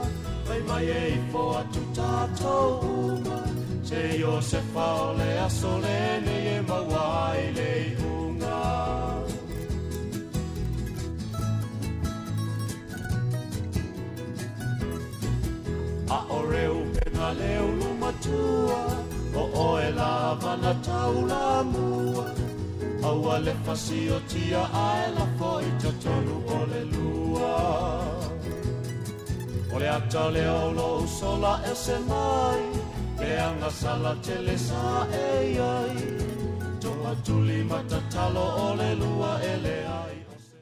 fai mai e ifo atu tatou uma, se Iosefa o le aso lenei e maua ai le iuga. A o Reupena le ulumatua, o oe lava na taulamua, aua le fasiotia ae lafo i totonu o le lua. O le ata lea o lou sola ese mai, peaga sala tele sa e ai, toatuli matatalo o le lua e leai o se.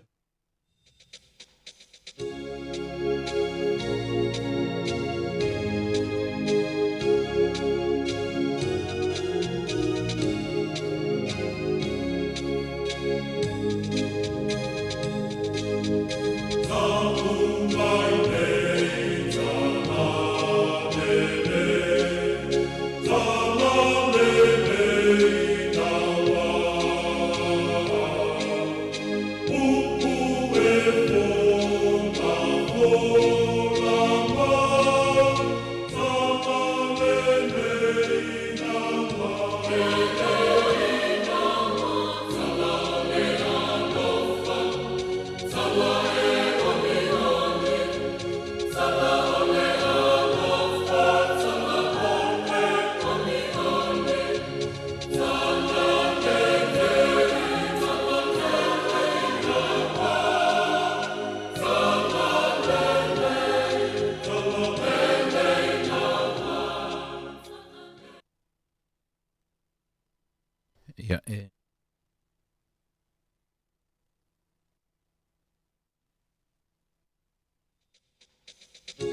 Talofa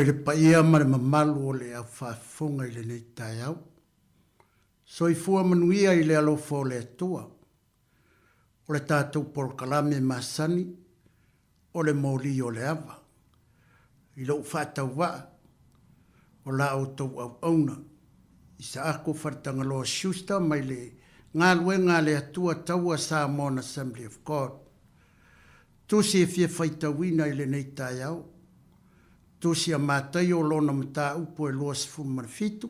i le paia ma le mamalu o le au faafofoga i lenei taeao. Soifua manuia i le alofa o le Atua. O le tatou polokalame masani o le moli o le ava. I lou faatauvaa o la outou auauna, Isaako Faletagaloa Schuster mai le galuega a le Atua Taua Samoan Assembly of God. Tusi e fia faitauina i lenei taeao, Tusi a Mataio lona mataupu e 27,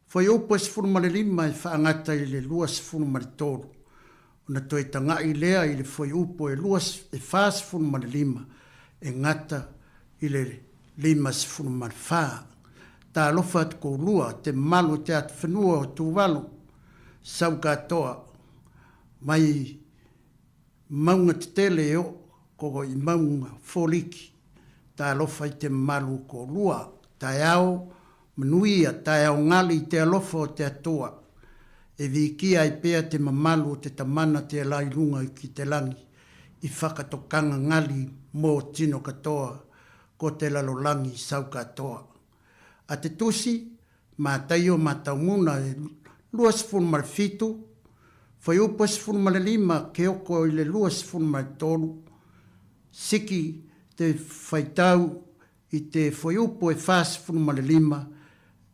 Fuaiupu e 15 e faagata i le 23, ona toe taga'i lea i le fuaiupu e 45 e gata i le 54. Talofa atu koulua, te malu o te atuwhenua o Tuvalu, sau katoa mai Mauga tetele e oo koko i mauga foliki, talofa i te mamalu o koulua, taeao manuia, taeao gali i te alofa o te Atua, e vikia ai pea te mamalu o te tamana tela i lunga ki te langi, i whakatokanga gali mo tino katoa, ko te lalolangi sau katoa. A te tusi, Mataio Mataumuna e 27, fuaiupu e 15 Keoko i le 23, Siki te whaitau i te fuaiupu e 45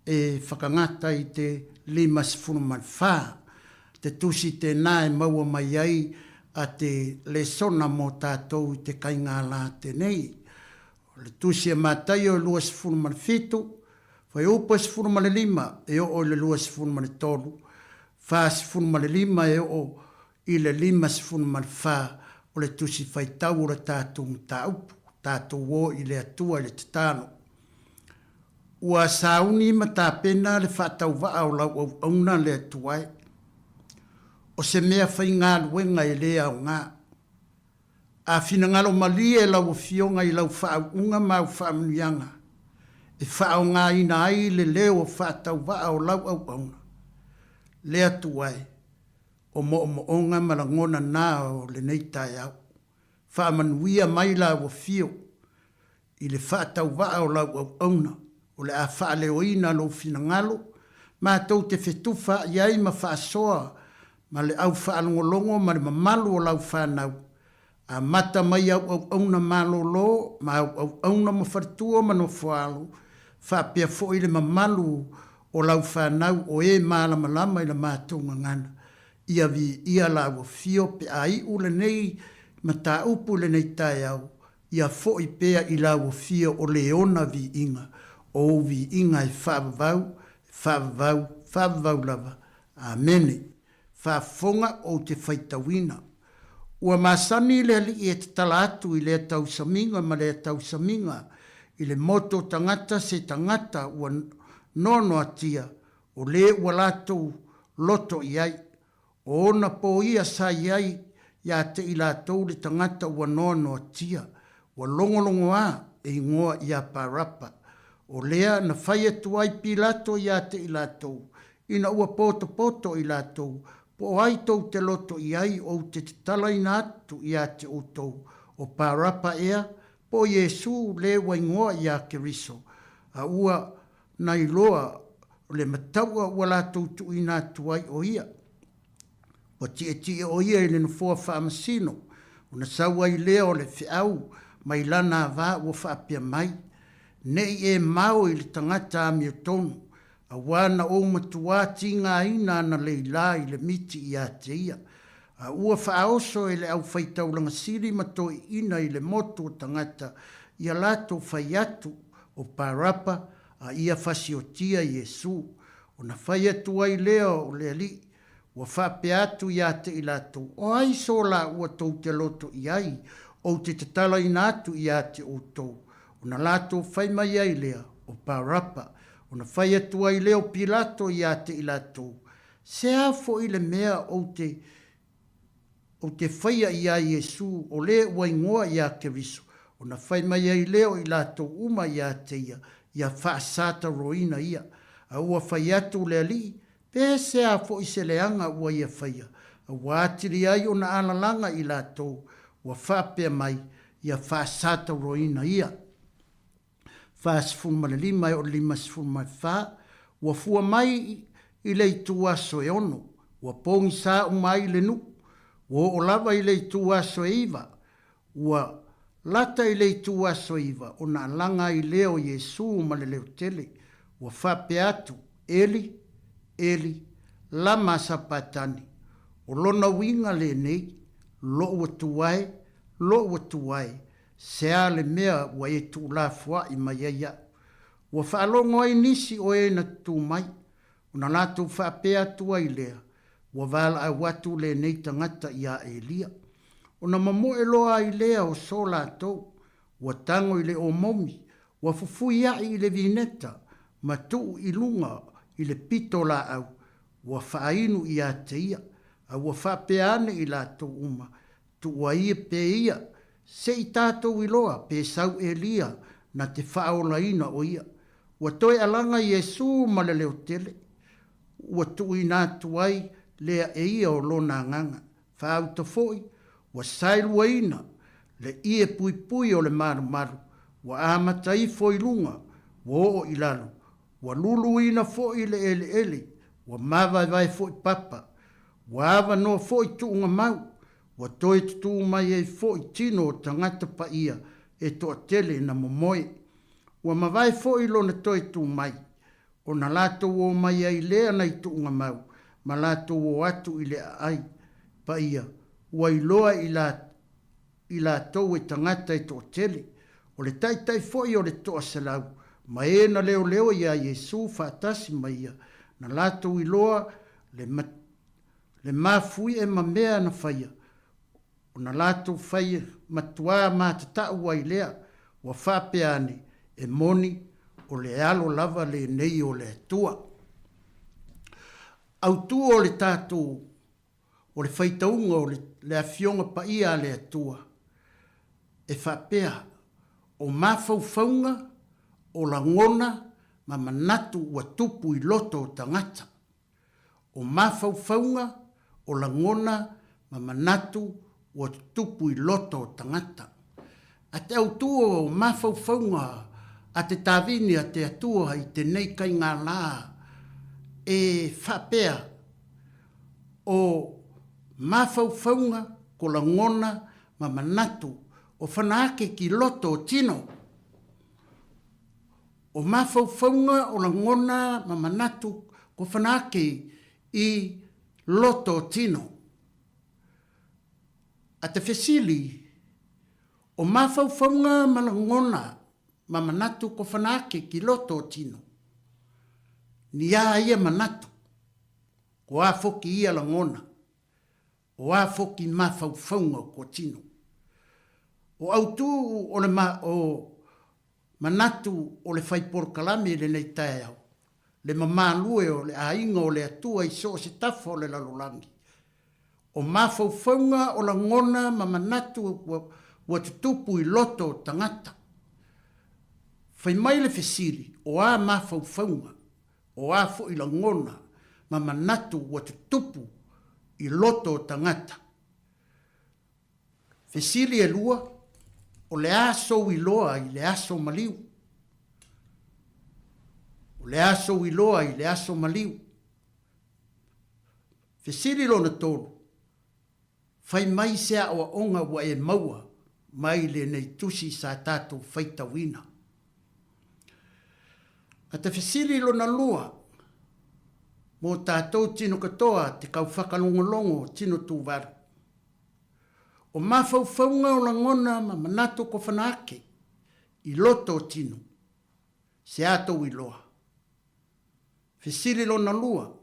e whakangata i te 54. Te tusi tēnā e maua mai ai a te lesona mō tātou i te kaingā lā tenei. O le Tusi a Mataio e 27, Fuaiupu e 15 e oo i le 23, 45 e oo i le 54 o le Tusi Faitau o le tatou mataupu, tatou o i le Atua i le tatalo. Ua sauni ma tapena le faatauvaa o lau auauna le Atua e. O se mea faigaluega e le aoga. A finagalo malie lau Afioga i lau faauuga ma au faamanuiaga e faaaogaina ai le leo faatauvaa o lau auauna, le Atua e, o moomooga ma lagona na o lenei taeao. Faamanuia mai lau Afio i le faatauvaa o lau auauna, o le a faaleoina lou finagalo, matou te fetufa i ai ma faasoa ma le au faalogologo ma le mamalu o lau fanau, amata mai au auauna malolo ma au auauna ma faletua ma nofoalo, faapea foi le mamalu o lau fanau o e malamalama i la matou gagana, ia viia lau afio pe a iu lenei mataupu i lenei taeao, Ia foi pea i lau afio o Leona viiga, o ou viiga e faavavau, e faavavau, faavavau lava. Amene. Faafofoga ou te faitauina. Ua masani le Alii e tatala atu i lea tausamiga ma lea tausamiga i le moto o tagata se tagata ua noanoatia, o le ua latou loto i ai. O ona pō ia sa i ai iā te i latou le tagata ua noanoatia, ua logologoā e ingoa iā Parapa. O lea na fai atu ai Pilato iā te i latou, ina ua potopoto i latou, po o ai tou te loto i ai ou te tatalaina atu iā te outou, o Parapa ea, po o Iesū le ua ingoa iā Keriso, a ua na iloa o le mataua ua latou tuuina atu ai o ia. Ua tietie o ia i le nofoa faamasino, ona sau ai lea o le feau mai lana ava ua faapea mai, Ne i e mao i le tagata amiotonu, auā na ou matuā tīgāina ana leilā i le miti iā te ia. A ua faaoso e le aufaitaulaga sili ma toeaiina i le motu o tagata ia latou fai atu, o Parapa, a ia fasiotia Iesu, ona fai atu ai lea o le Alii, ua faapea atu ia te i latou, O ai so laua tou te loto i ai, ou te tatalaina atu ia te outou? Ona latou fai mai ai lea, O Parapa. Ona fai atu ai lea o Pilato ia te i latou, Se a foi le mea ou te ou te faia iā Iesū, o le ua ingoa iā Keriso, ona fai mai ai lea o i latou uma iā te ia, ia faasataroina ia. A ua fai atu le alii, Pe sea foʻi se leaga ua ia faia, a ua atili ai ona alalaga i latou, ua faapea mai, ia faasatauroina ia. 45 e oo i le 54, ua fua mai i le itu aso e ono, ua pogisa uma ai le nuu, ua oo lava i le itu aso e iva, ua lata i le itu aso e iva ona alaga ai lea o Iesu ma le leo tele, ua faapea atu, Eli, Eli, lama sapatani? O lona uiga lenei, Loʻu Atua e, loʻu Atua e, Sea le mea ua e tuulafoaʻi mai ai iaʻu? Ua faalogo ai nisi o e na tutū mai, ona latou faapea atu ai lea, Ua valaau atu lenei tagata iā Elia. Ona momoe loa ai lea o so latou, ua tago i le omomi, ua fufui aʻi i le vineta, ma tuu i luga i le pito laau, ua faainu iā te ia, a ua faapea ane i latou uma, Tuua ia pe ia, se i tatou iloa pe sau Elia na te faaolaina o ia. Ua toe alaga Iesu ma le leo tele, ua tuuina atu ai lea e ia o lona agaga. Faauta foi, ua saeluaina le ie puipui o le malumalu, ua amata ifo i luga, ua oo i lalo, ua luluina foi le eleele, ua mavaevae foi papa, Ua avanoa foi tuuga mau, ua toe tutū mai ai foi tino o tagata paia e toatele na momoe. Ua mavae foi lona toe tū mai, ona latou o mai ai lea nai tuuga mau ma latou o atu i le aai paia, ua iloa i la i latou e tagata e toatele. O le taitai foi o le toaselau, ma e na leoleo iā Iesu faatasi ma ia, na latou iloa le le mafuie ma mea na faia, ona latou fai matuā matatau ai lea, ua faapea ane, E moni, o le alo lava lenei o le Atua. Autu o le tatou, o le faitauga o le, le Afioga Paia a le Atua, e faapea, o mafaufauga, o lagona ma manatu ua tupu i loto o tagata. O mafaufauga, o lagona ma manatu ua tutupu i loto o tagata. A te autū o mafaufauga a te tāvini a te Atua i tenei kaingā lā, e faapea, o mafaufauga ko lagona ma manatu o whana ake ki loto o tino. O mafaufauga o lagona ma manatu ko whana ake i loto o tino. A te fesili, o mafaufauga ma lagona ma manatu ko whana ake ki loto o tino. Ni a ia manatu, ko a foki ia lagona. O a foki mafaufauga o ko tino. O autū o le ma, o manatu o le fai polokalame i lenei taeao, le mamalue o le aiga o le Atua i so o se tafa o le lalolagi. O mafaufauga o lagona ma manatu ua, ua tutupu i loto o tagata. Fai mai le fesili, o a mafaufauga? O a foi lagona ma manatu ua tutupu i loto o tagata? Fesili e lua, o le a sou iloa i le aso maliu? O le a sou iloa i le aso maliu? Fesili lona tolu, Fai mai se aoaoga ua e maua mai lenei tusi sa tatou faitauina. A te fesili lona lua, mō tātou tino katoa te kau whakalongolongo tino tūwaru. O mafaufauga o lagona ma manatu ko whana ake i loto o tino, se a tou iloa. Fesili lona lua,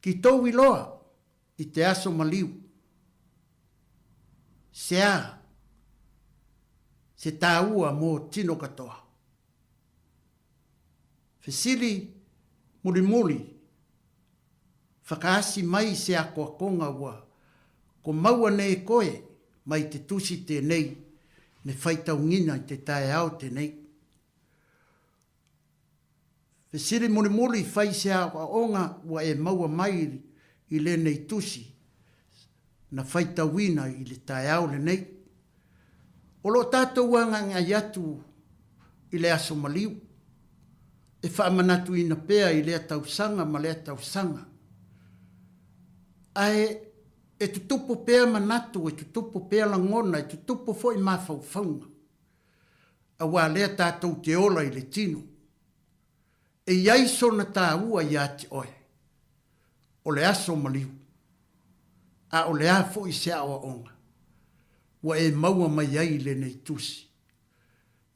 Ki tou iloa i te aso maliu. Sea se tāua mō tino katoa. Fesili mulimuli, whakaasi mai se akoakonga ua ko maua nei koe mai te tusi tenei me whaitaungina i te taeao tenei. Fesili mulimuli fai se aoaoga ua e maua mai i lenei tusi na faitauina i le taeao lenei. O lo o tatou agaegae atu i le aso maliu, e faamanatuina pea i lea tausaga ma lea tausaga. Ae e tutupu pea manatu, e tutupu pea lagona, e tutupu foi mafaufauga, aua lea tatou te ola i le tino. E i ai sona taua ia te oe, o le aso maliu, a o le a foi se aoaoga ua e maua mai ai i lenei tusi?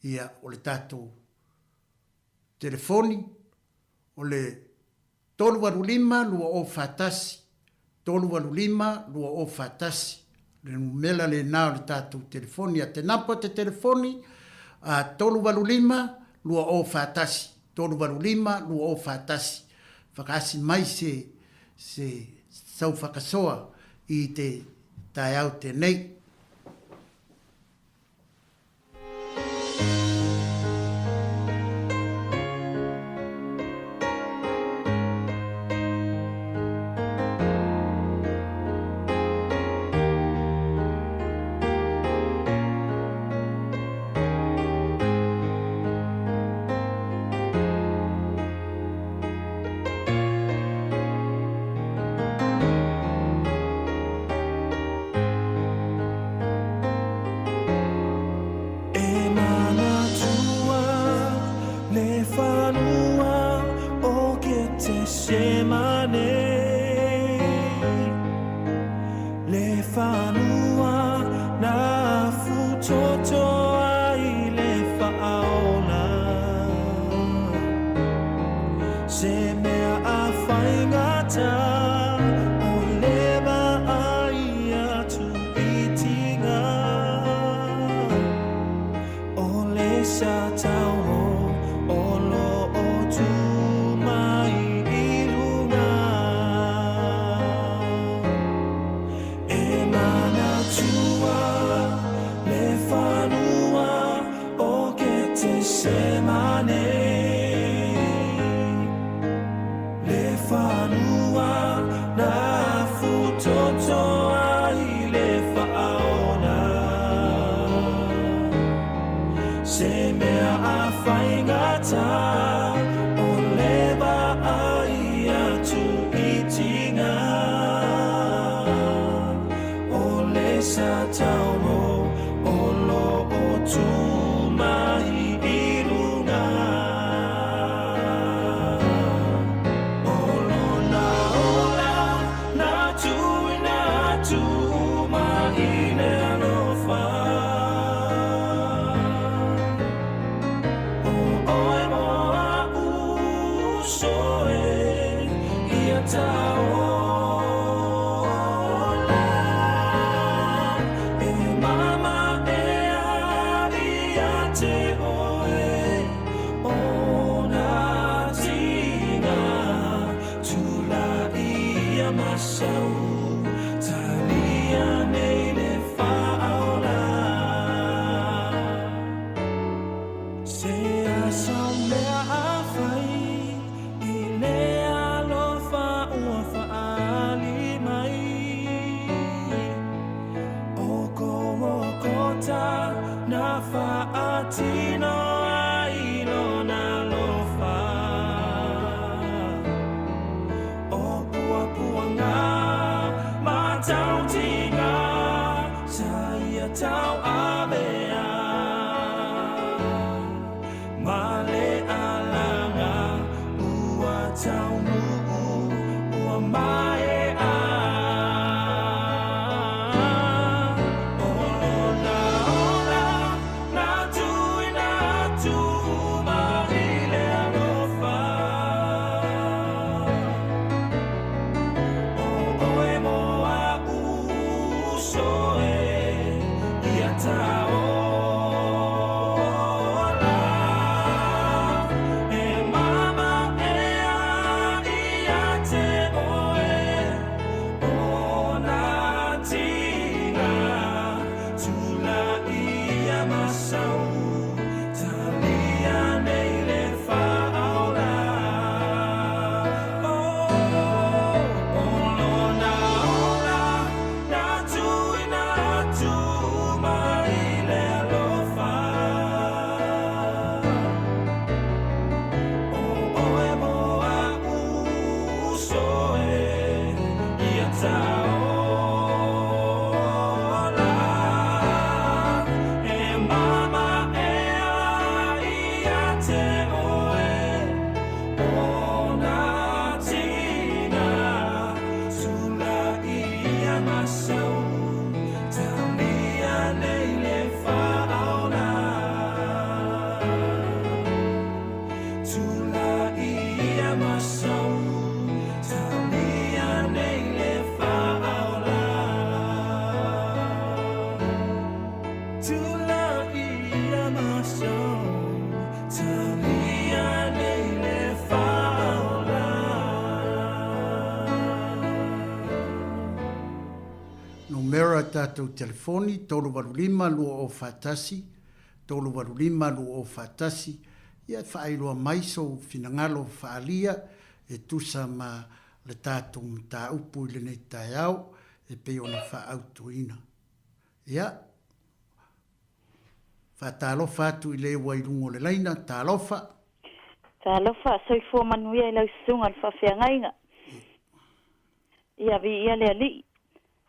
Ia, o le tatou telefoni, o le 385 2041, 385 2041, le numera lena o le tatou telefoni. A te napa te telefoni, a 385 2041, 385 2041. Whakaasi mai se, se sau whakasoa i te taeao tenei. E manatua le whanua o Ketesemane, Le whanua na futoto ai le whaaola. Se mea a whaingata o le vaai atu i tinga O le sa tauo o lo o tu mai i runga. E manatua le whanua o Ketesemane, Le whanua na futoto ai le whaaona. Se mea a whaingata o le vaai atu i tinga O le sa taumo o lo o tu mai i runga. O lona ola na tuuina atu uma i le alofa. O oe mo a'u uso e ia taola. E mama e ia te oe o na tinga tulaia masau talia nei le faaola. Se aso mea a fai i le alofa ua faaali mai. O Kolokota na faatino ai lona alofa. O puapuaga ma tautiga sa ia tauavea. Ma le alaga ua taunuu ua maea. O lona ola na tuuina atu uma i le alofa. O oe mo a'u uso e ia taola. Numera tatou telefoni, 385 241, 385 241, ia e faailoa mai sou finagalo faaalia e tusa ma le tatou mataupu i lenei taeao e pei ona faaautuina. Ia, faatalofa atu i le ua i luga o le laina, talofa. Talofa, soifua manuia i lau susuga i le faafeagaiga. Ia, viia le Alii.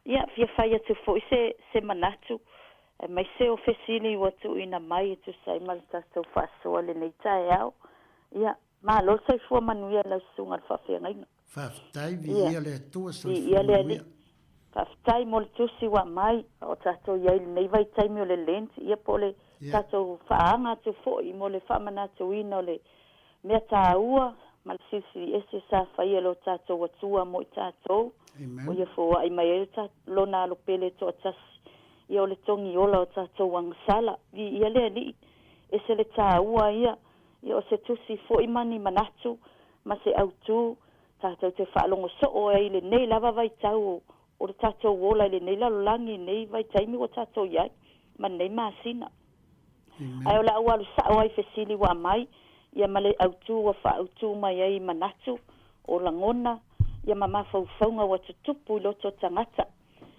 Ia, fia fai atu foi se, se manatu, aemaise o fesili ua tuuina mai e tusa ai ma le tatou faasoa i lenei taeao. Ia, malo le soifua manuia i lau susuga i le faafeagaiga. Faafetai, viia le Atua, soifua Viia le manuia. Alii. Faafetai mo le tusi ua aumai, a o tatou i ai i lenei vaitaimi o le Lent, ia po o le tatou faaaga atu foi mo le faamanatuina o le mea taua ma le silisili ese sa faia e lo tatou Atua mo i tatou, o ia foai mai ai le Lona Alo Pele toatasi, ia o le togi ola o tatou agasala. Viia le Alii, ese le taua ia, ia o se tusi foi ma ni manatu ma se autu tatou te faalogo soo ai i lenei lava vaitau o le tatou ola i lenei lalolagi i lenei vaitaimi ua tatou i ai ma lenei masina. Ae o le a ou alu sao ai i fesili ua aumai, ia ma le autu ua faaautu mai ai i manatu, o lagona, ia ma mafaufauga ua tutupu i loto o tagata.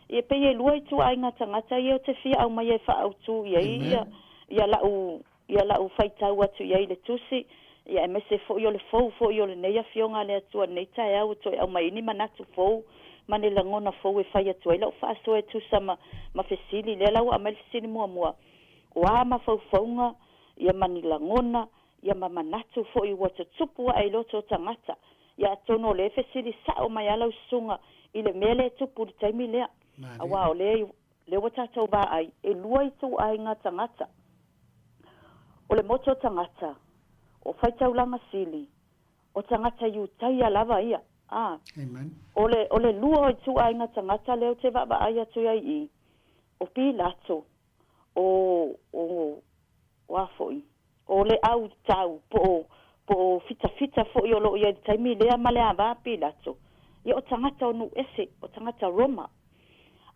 Ia e pei e lua ituaiga tagata ia ou te fia aumaia e faaautu i ai ia, ia lau ia lau faitau atu i ai i le tusi, ia aemaise foi o le fou foi o lenei Afioga a le Atua i lenei taeao ua toe aumai ai ni manatu fou ma ni lagona fou e fai atu ai lau faasoa e tusa ma, ma fesili. Lea la ua aumai le fesili muamua, O a mafaufauga, ia ma ni lagona, ia ma manatu foi ua tutupu ae i loto o tagata? Ia atonu o lea e fesili sao mai lava lau susuga i le mea lea e tupu i le taimi lea, aua o lea Lea ua tatou vaai, e lua ituaiga tagata. O le moto tagata, o faitaulaga sili, o tagata Iutaia lava ia. A. Amen. O le, o le lua o ituaiga tagata lea ou te vaavaai atu ai i i, o Pilato, o, o, o a foi? O le au tau, po o, po o fitafita foi o lo o i ai i le taimi lea ma le ava a Pilato, ia o tagata o nuu ese, o tagata Roma.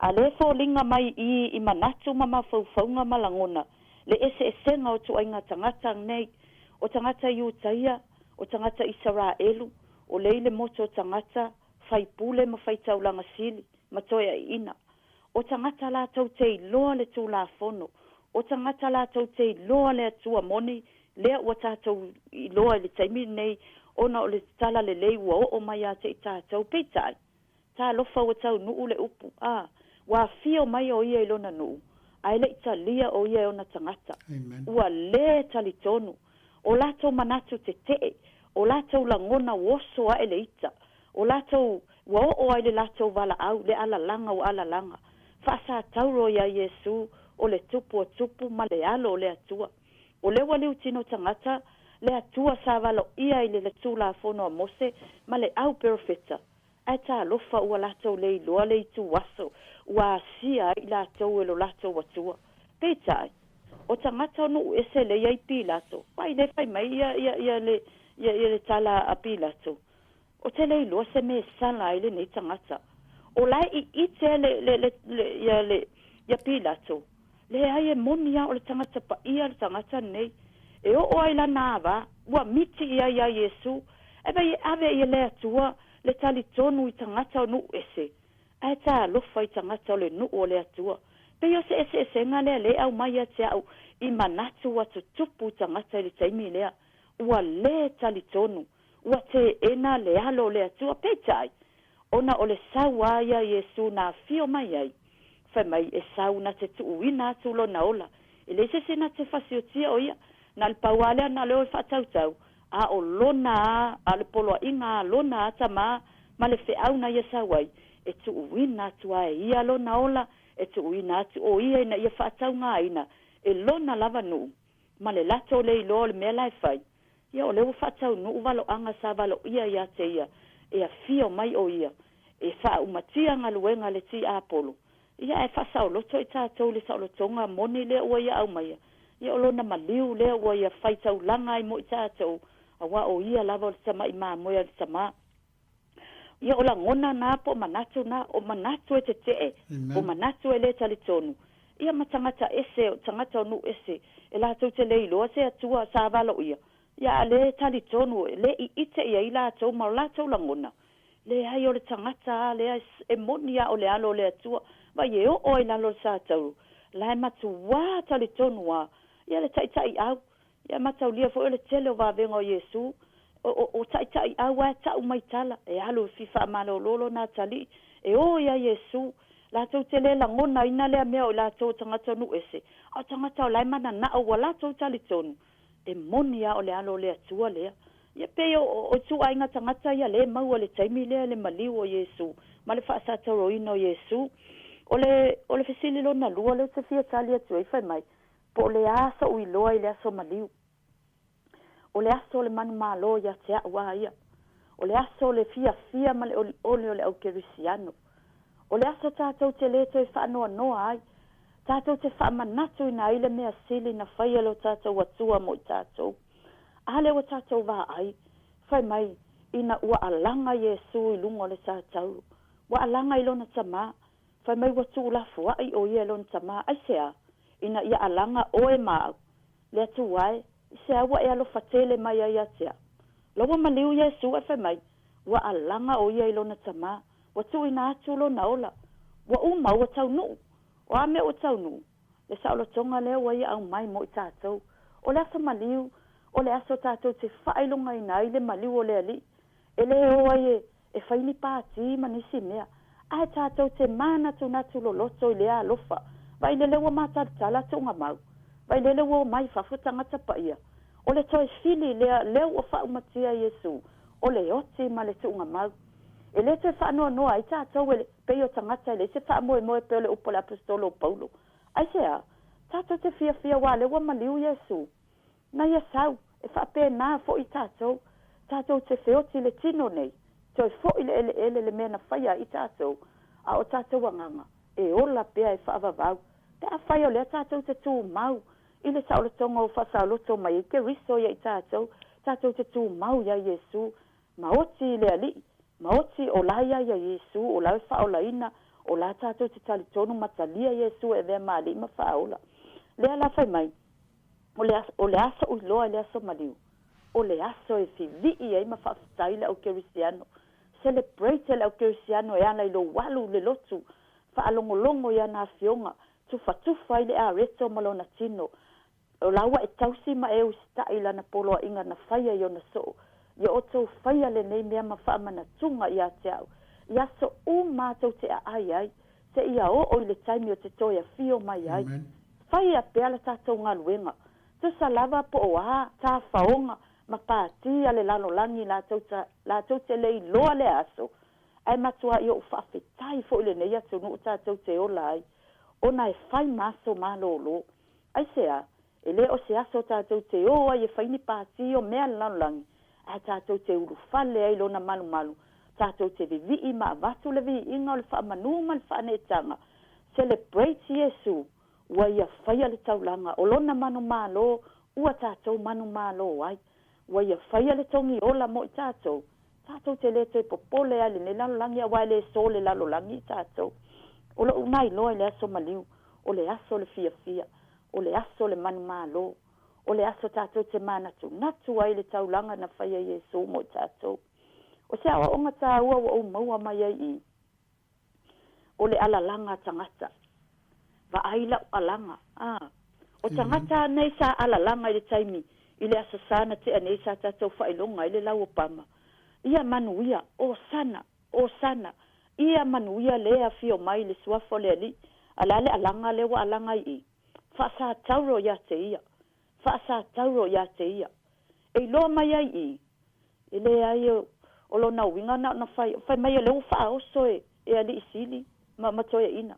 A lea e foliga mai i i manatu ma mafaufauga ma lagona le eseesega o ituaiga tagata nei, o tagata Iutaia, o tagata Isaraelu, o lea i le motu o tagata faipule ma faitaulaga sili ma toeaiina. O tagata latou te iloa le Tulafono, o tagata latou te iloa le Atua moni, lea ua tatou iloa i le taimi lenei ona o le tala lelei ua oo mai ia te i tatou. Peitai, talofa ua taunuu le upu, a, ua afio mai o ia i lona nuu, ae le i talia o ia e ona tagata. Ua le talitonu. O latou manatu tetee, o latou lagona ua oso ae le ita, O latou, ua oo ai le latou valaau, le alalaga ua alalaga. Faasatauro ia Iesu, o le Tupu o tupu ma le Alo o le Atua. O lea ua liutino tagata, le Atua sa valoia i le Tulafono a Mose ma le au perofeta. Ae talofa ua latou le iloa le itu aso ua asia ai i latou e lo latou Atua. Peitai, o tagata o nuu ese lea i Pilato, vai le fai mai ia, ia, ia le, ia, ia le tala a Pilato. Ou te le iloa se mea e sala ai lenei tagata. O la e iite le, le, le, le, ia, le, ia Pilato. Leai, e moni lava o le tagata paia le tagata lenei. E oo ai lana ava, ua miti i ai ia Iesu, e vai e ave i le Atua le talitonu i tagata o nuu ese, ae talofa i tagata o le nuu o le Atua. Pei o se eseesega lea le aumai ia te au i manatu ua tutupu i tagata i le taimi lea. Ua le talitonu. Ua teena le alo o le Atua, peitai, ona o le sau a ia Iesu na afio mai ai, fai mai e sau na te tuuina atu lona ola, e leai se isi na te fasiotia o ia, na le pau a lea na le o e faatautau, a o lona a, a o le poloaiga a lona a tama ma le feau na ia sau ai, e tuuina atu a e ia lona ola, e tuuina atu o ia ina ia faataugaina e lona lava nuu, ma le latou le iloa o le mea la e fai, ia o lea ua faataunuu valoaga sa valoia ia te ia e afio mai o ia e faaumatia galuega a le tiapolo. Ia ae faasaoloto i tatou i le saolotoga moni lea ua Ia aumaia, ia o Lona maliu lea ua Ia faitaulaga ai mo i tatou, auā o Ia lava o le Tama'i Mamoe a le Tamā. Ia o lagona na po o manatu na, o manatu e tete'e, o manatu e lē talitonu, ia ma tagata ese, o tagata o nuu ese, e latou te le iloa se Atua sa valoia, ia a lē talitonu, e le i'ite i ai latou ma o latou lagona. Leai, o le tagata a lea e moni a o le Alo o le Atua, vaai e oo ai i lalo o le satauro, la e matuā talitonu a ia le taitai'au. Ia mataulia foi o le tele o vavega o Iesu, o, o, o taitai'au a e ta'u mai tala, e alu e fia faamalolo lona atalii, e o ia Iesu. Latou te le lagonaina lea mea o i latou o tagata o nuu ese, a o tagata o la e manana'o ua latou talitonu, e moni a o le Alo o le Atua lea. Ia pei o, o ituaiga tagata ia lea e maua i le taimi lea le maliu o Iesu ma le faasatauroina o Iesu. O le, o le fesili lona lua lea ou te fia tali atu ai fai mai, po o le a so'u iloa i le aso maliu. O le aso o le manumalo ia te a'u a ia. O le aso o le fiafia ma le olioli o le au kerisiano. O le aso tatou te lē toe faanoanoa ai, tatou te faamanatuina ai le mea sili na faia e lo tatou Atua mo i tatou. A lea ua tatou vaai, fai mai, ina ua alaga Iesu i luga o le satauro, ua alaga i lona Tamā, fai mai ua tuulafoa'i o ia e lona Tamā. Aisea? Ina ia alaga oe ma au. Le Atua e, i se a ua e alofa tele mai ai ia te au? La ua maliu Iesu ae fai mai, ua alaga o ia i lona Tamā, ua tuuina atu lona ola, ua uma, ua taunuu. O a mea ua taunuu? Le saolotoga lea ua ia aumai mo i tatou. O le aso maliu, o le aso tatou te faailogaina ai le maliu o le Alii, e lē o ai e, e fai ni pātī ma nisi mea, ae tatou te mānatunatu loloto i lea alofa. Vaai lele ua mātalatala tuugamau. Vaai lele ua omai i fafo tagata paia. O le toe fili lea, lea ua faaumatia e Iesu, o le oti ma le tuugamau. E lē toe faanoanoa ai tatou e pei o tagata e leai se faamoemoe pei o le upu a le Aposetolo o Paulo. Aisea? Tatou te fiafia aua lea ua maliu Iesu. Na ia sau, e faapena foi tatou, tatou te feoti i le tino nei, toe foi le eleele le mea na faia ai tatou, a o tatou agaga, e ola pea e faavavau, pe afai o lea tatou te tumau i le saolotoga ua faasaoloto mai ai Keriso ia i tatou, tatou te tumau ia Iesu, ma oti i le Alii, ma oti o la ia ia Iesu, o la e faaolaina, o la tatou te talitonu ma talia Iesu e avea ma Alii ma Faaola. Lea la fai mai, o le, o le a so'u iloa i le aso maliu? O le aso e fivii ai ma faafetai le au kerisiano. Celebrate le au kerisiano e ala i lou alu i le lotu, faalogologo i ana afioga, tufatufa ai le areto ma lona tino. O la ua e tausi ma e usita'i i lana poloaiga na faia i ona soo. Ia outou faia lenei mea ma faamanatuga ia te au, i aso uma tou te aai ai, seia oo i le taimi o te toe afio mai ai. Faia pea la tatou galuega. Tusa lava po o a tafaoga ma pātī a le lalolagi latou latou te le iloa lea aso, ae matua'i ou faafetai foi i lenei atunuu tatou te ola ai, ona e fai ma aso malōlō. Aisea? E le o se aso tatou te o ai e fai ni pātī o mea a le lalolagi, ae tatou te ulufale ai i lona malumalu, tatou te vivii ma avatu le viiga o le faamanū ma le faaneetaga. Celebrate Iesu, ua ia faia le taulaga o lona manumalo ua tatou manumalo ai. Ua ia faia le togi ola mo i tatou. Tatou te le toe popole ai i lenei lalolagi aua e le sō le lalolagi i tatou. O lo'u nailoa i le aso maliu, o le aso o le fiafia, o le aso o le manumalo, o le aso tatou te manatunatu ai i le taulaga na faia e Iesu mo i tatou. O se aoaoga tāua ua ou maua mai ai i o le alalaga a tagata. Vaai lau alaga, a. O tagata anei sa alalaga i le taimi i le Aso Sa na tea nei sa tatou faailoga ai le lau o Pama. Ia manuia, Osana, Osana, ia manuia le afio mai i le Suafa o le Alii, a le a le alaga lea ua alaga ai i? Faasatauro ia te ia, faasatauro ia te ia. E iloa mai ai i, e leai o lona uiga na ona fai, fai mai o lea ua faaoso e, e alii sili ma, ma toeaina.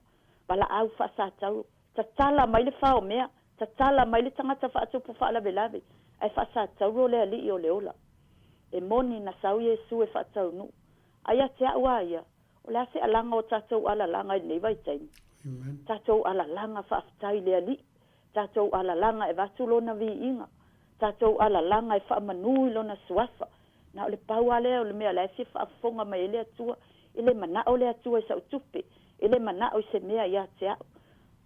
Valaau faasatauro, tatala mai le faomea, tatala mai le tagata faatupu faalavelave, ae faasatauro le alii o le ola. E moni na sau Iesu e faataunuu. A ia te au a ia, o le a se alaga o tatou alalaga i lenei vaitaimi? Tatou alalaga faafetai i le Alii, tatou alalaga e avatu Lona viiga, tatou alalaga e faamanu i Lona Suafa. Na o le pau lava lea o le mea o la e fia faafofoga mai ai le Atua. E le manao le Atua i sau tupe, e le manao i se mea ia te au.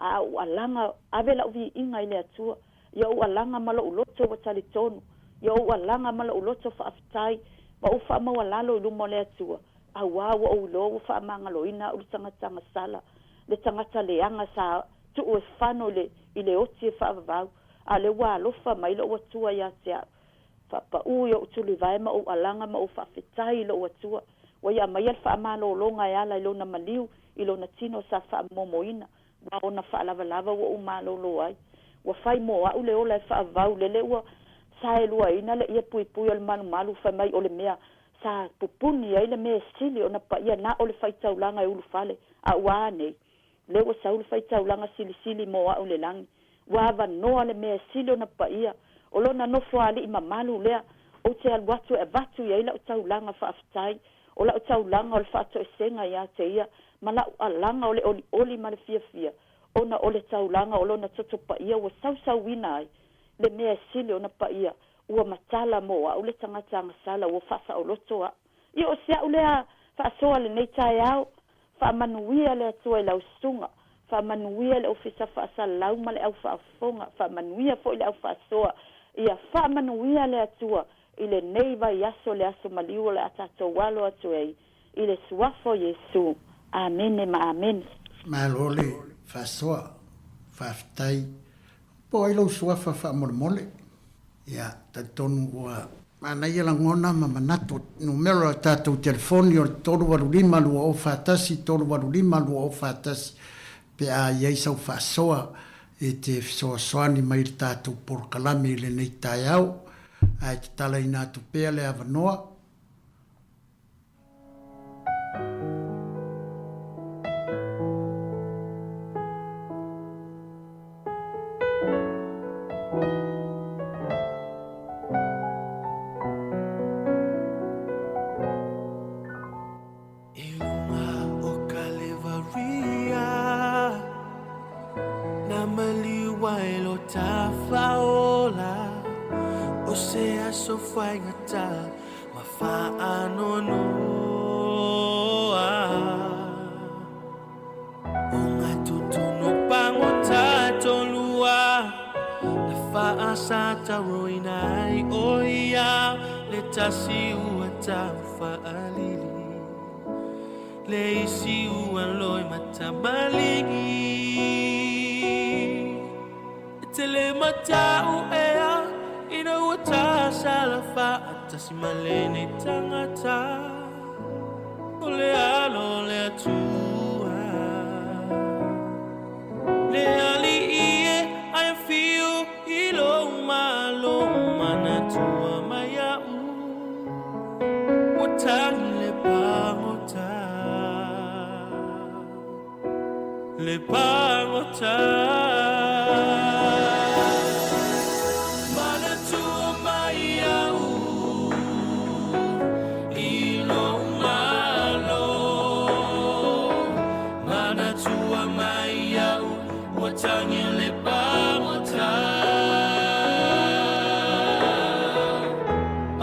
A ou alaga, ave lau viiga i le Atua, ia ou alaga ma lou loto ua talitonu, ia ou alaga ma lou loto faafetai, ma ou faamaualalo i luma o le Atua, auā ua ou iloa ua faamagaloina au le tagata agasala, le tagata leaga sa tuu e fano i le, i le oti e faavavau, a o lea ua alofa mai lou Atua ia te au. Faapaū i ou tulivae ma ou alaga ma ou faafetai i lou Atua, ua ia aumaia le faamalologa e ala i Lona maliu i Lona tino sa faamomoina, ma ona faalavalava ua ou malolo ai. Ua fai mo au le ola e faavavau, lele ua saeluaina le ie puipui o le malumalu, fai mai o le mea sa pupuni ai le mea e sili ona paia na o le faitaulaga e ulufale, a ua a nei? Lea ua sau le faitaulaga silisili mo au i le lagi. Ua avanoa le mea e sili ona paia, o lona nofoalii mamalu lea, ou te alu atu e avatu i ai lau taulaga faafetai, o lau taulaga o le faatoesega ia te ia, ma lau alaga o le olioli ma le fiafia, ona o le taulaga o lona toto paia ua sausauina ai le mea e sili ona paia, ua matala mo au le tagata agasala ua faasaoloto au. Ia o si au lea faasoa lenei taeao, Faamanuia le Atua i lau susuga, faamanuia le Ofisa Faasalalau ma le au faafofoga, faamanuia foi le au faasoa. Ia faamanuia le Atua i lenei vaiaso le aso maliu o le a tatou alo atu ai i le Suafa o Iesu. Amene ma amene. Malo le faasoa. Faafetai. Po o ai lou suafa faamolemole? Ia, talitonu ua manaia lagona ma manatu. Numera o le tatou telefoni o le 385 2041, 385 2041 pe a i ai sau faasoa e te fesoasoani mai i le tatou polokalame i lenei taeao. Ae tatalaina atu pea le avanoa. I luga o Kalevaria Na maliu ai lo tafaola O se aso faigata Ma faanoanoa O ngā tūtunu pāngota tolua Na faasataroina ai o ia Le tasi ua tau faalili Le isi ua loi matamaligi E tele matau ea ina ua tasala faatasi ma lenei tagata O le alo o le Atua Le Alii e ai afio i lou malo Manatua mai au ua tagi le pagota Le pagota Manatua mai au i lou malo Manatua mai au ua tagi le pagota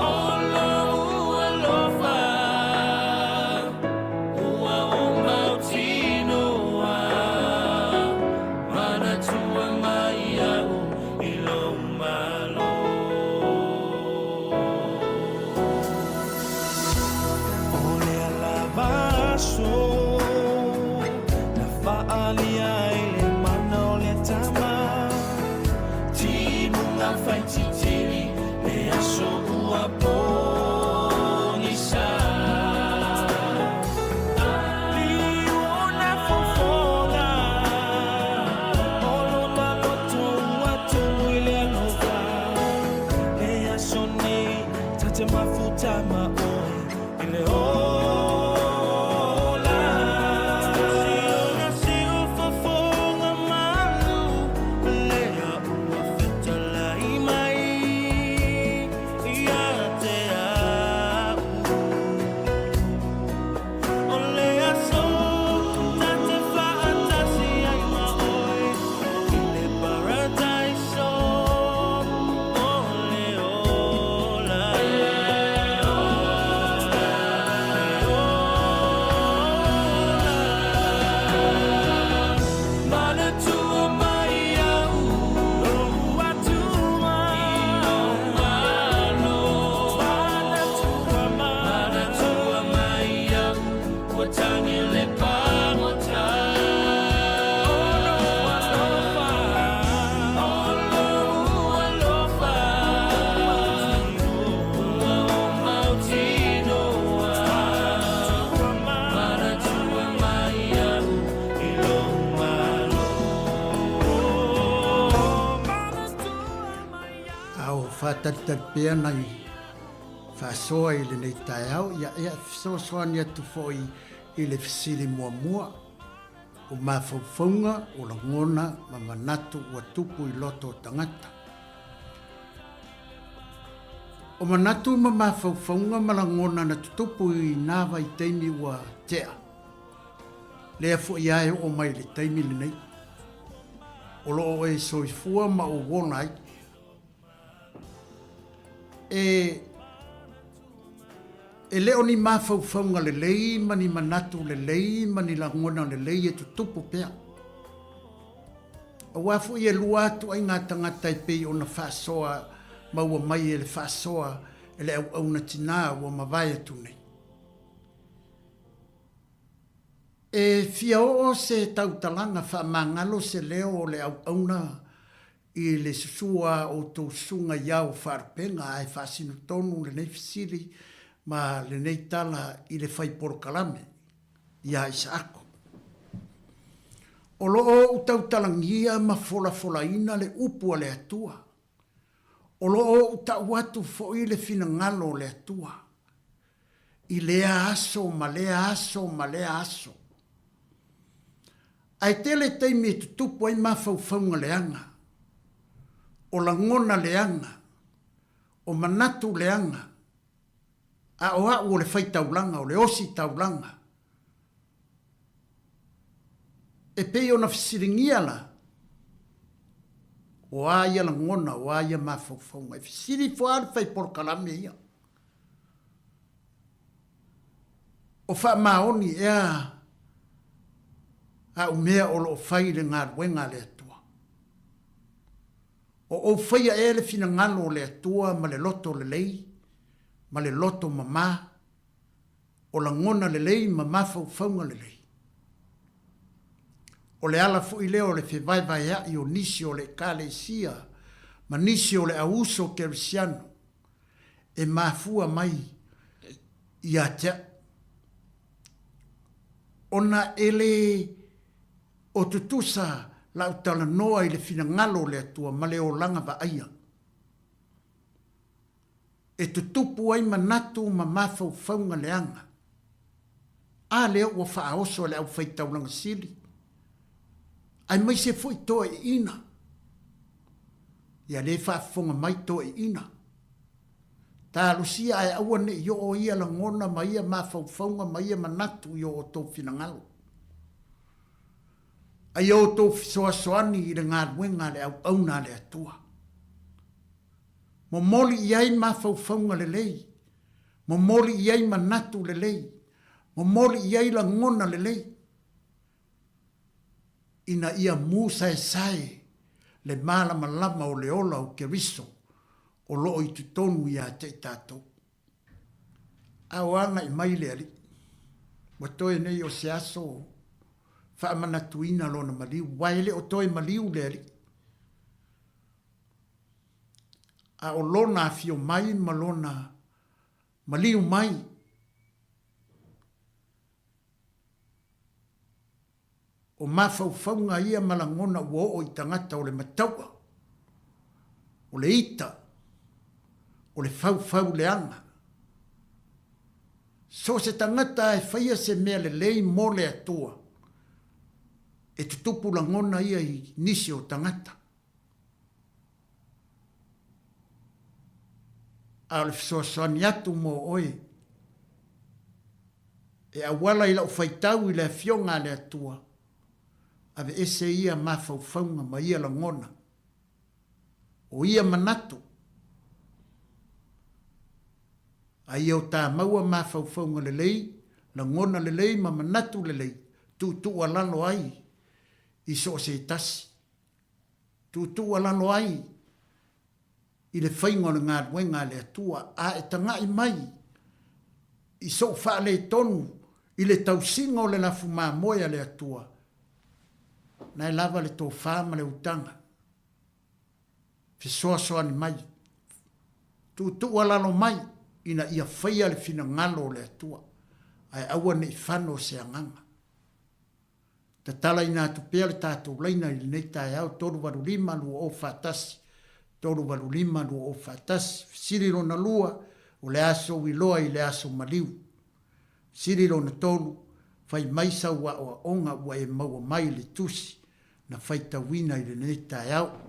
O lou alofa Ua ou mautinoa Manatua mai au i lou malo O lea lava aso Na faaalia ai le mana o le Tama Timuga faititili Le aso ua pogisa Liuna fofoga O lona loto ua tumu i le alofa Le aso nei Ta te mafuta ma oe i le ola Siona siufofoga malu Lea ua fetalai mai. faatalitali pea nai faasoa i lenei taeao, ia e fesoasoani atu foi i le fesili muamua. O mafaufauga, o lagona ma manatu ua tupu i loto o tagata. O manatu ma mafaufauga ma lagona na tutupu i nā vaitaimi ua tea, lea foi a e oo mai i le taimi lenei, o lo o e soifua ma ou ola ai. E E le o ni mafaufauga lelei ma ni manatu lelei ma ni lagona lelei e tutupu pea. Aua foi e lua atu ai ngā tagata e pei ona faasoa maua mai e le faasoa e le auauna tinā ua mavae atu nei. E fia oo se tautalaga faamagalo se leo o le auauna I le susu a outou susuga i ao faalupega ae faasino tonu lenei fesili ma lenei tala i le fai polokalame iā Isaako. O lo o ou tautalagia ma folafolaina le upu a le Atua. O lo o ou tau atu foi le finagalo o le Atua i lea aso ma lea aso ma lea aso. Ae tele taimi e tutupu ai mafaufauga leaga, o lagona leaga, o manatu leaga, a o a'u o le faitaulaga, o le ositaulaga. E pei ona fesiligia la, o a ia lagona, o a ia mafaufauga. E fesili ifo lava le fai polokalame ia. O faamaoni ea a'u mea o lo o fai i le galuega a le Atua? O ou faia ea le finagalo o le Atua ma le loto lelei, ma le loto mamā, o lagona lelei ma mafaufauga lelei? O le ala foi lea o le fevaevaea'i o nisi o le Ekalesia ma nisi o le auuso Kerisiano e mafua mai ia te a'u, ona e lē o tutusa la'u talanoa i le finagalo o le Atua ma le olaga vaaia, e tutupu ai manatu ma mafaufauga leaga. A lea ua faaoso e le aufaitaulaga sili, aemaise foi toeaiina. Ia lē faafofoga mai toeaiina. Talosia ae aua ne i oo ia lagona ma ia mafaufauga ma ia manatu i o outou finagalo. A ia outou fesoasoani i le galuega a le auauna a le Atua. Momoli i ai mafaufauga lelei, momoli i ai manatu lelei, momoli i ai lagona lelei, ina ia musaesae le malamalama o le ola o Keriso o lo o i totonu ia te i tatou. A o agai mai le Alii, ua toe nei o se aso faamanatuina Lona maliu, aua e le o toe maliu le Alii, a o Lona afio mai ma Lona maliu mai. O mafaufauga ia ma lagona ua oo i tagata o le mataua, o le ita, o le faufau leaga. So o se tagata e faia se mea lelei mo le Atua, e tutupu lagona ia i nisi o tagata. A o le fesoasoani atu mo oe, e auala i lau faitau i le Afioga a le Atua, aveese ia mafaufauga ma ia lagona, o ia manatu, a ia o ta maua mafaufauga lelei, lagona lelei ma manatu lelei, tuutuualalo ai i so o se tasi. Tuutuualalo ai i le faiga o le galuega a le Atua, a e taga'i mai i so'u faaletonu i le tausiga o le lafu mamoe a le Atua, na e lava le tofa ma le utaga. Fesoasoani mai, tuutuualalo mai ina ia faia le finagalo o le Atua, ae aua ne i fano se agaga. Tatalaina atu pea le tatou laina i lenei taeao 385 20 41. 385 2041. Fesili lona lua, O le aso uiloa i le aso maliu. Fesili lona tolu, Fai mai sau aoaoga ua e maua mai i le tusi na faitauina i lenei taeao.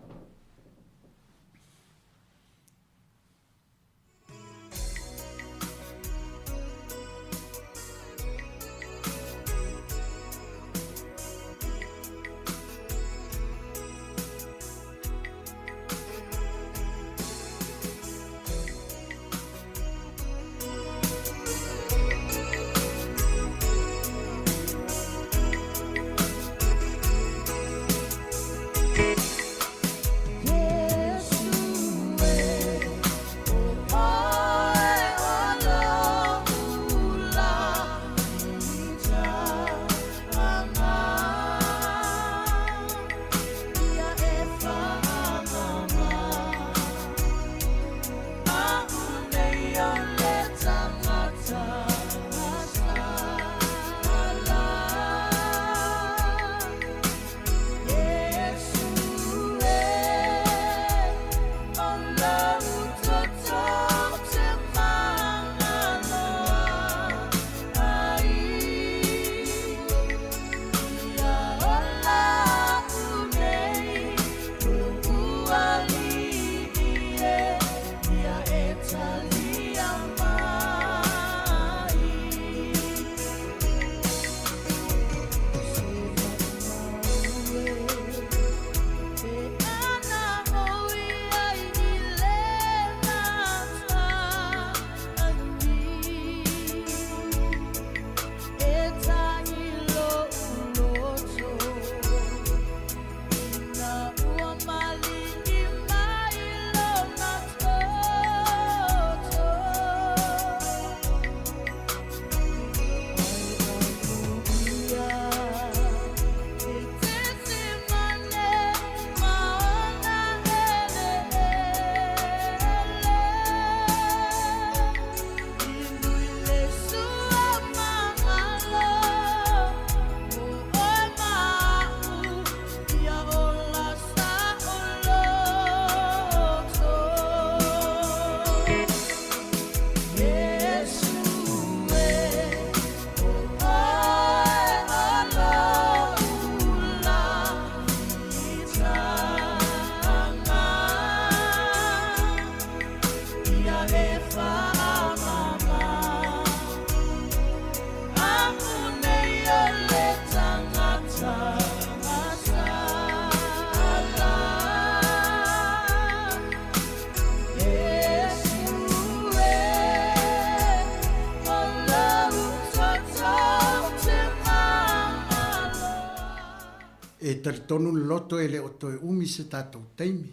E talitonu le loto e le o toe umi se tatou taimi.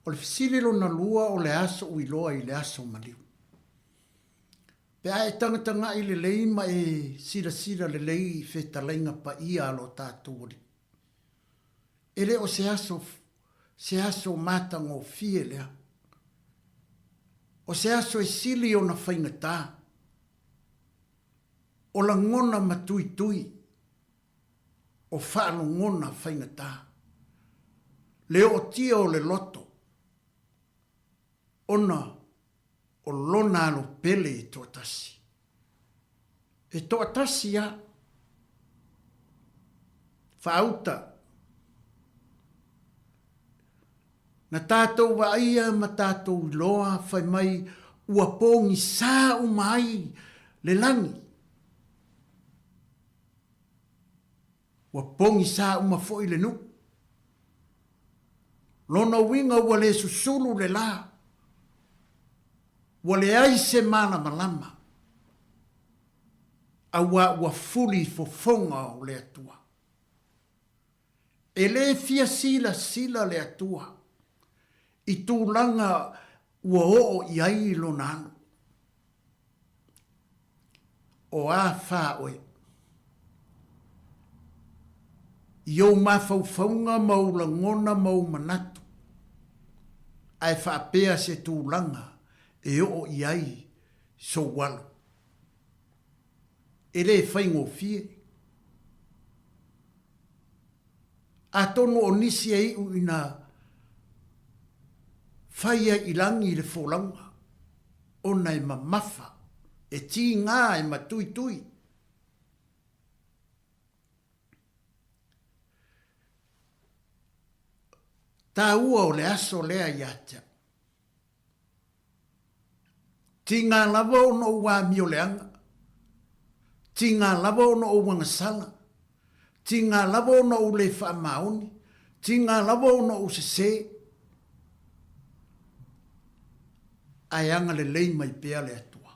O le fesili lona lua o le aso uiloa i le aso maliu. Pe a e tagatagai lelei ma e silasila lelei i fetalaiga paia a lo tatou Alii, e le o se aso, se aso matagofie lea. O se aso e sili ona faigata, o lagona ma tuitui, o faalogona faigata, le ootia o le loto, ona o lona alo pele e toatasi. E toatasi a. Faauta. Na tatou vaaia ma tatou iloa fai mai ua pogisā uma ai le lagi. Ua pogisā uma foi le nuu. Lona uiga ua le susulu le la. Ua leai se malamalama, auā ua fuli fofoga o le Atua. E le fia silasila le Atua i tulaga ua oo i ai lona alo. O a fā oe? I ou mafaufauga ma ou lagona ma ou manatu, ae faapea se tulaga e oo i ai sou alo. E le faigofie. Atonu o nisi e iu ina. Fai ai i lagi le folauga, ona e mamafa, e tigā, e matuitui. Taua o le aso lea ia te au. Tigā lava ona ou amio leaga, tigā lava ona ou agasala, tigā lava ona ou le faamaoni, tigā lava ona ou sesē, ae agalelei mai pea le Atua.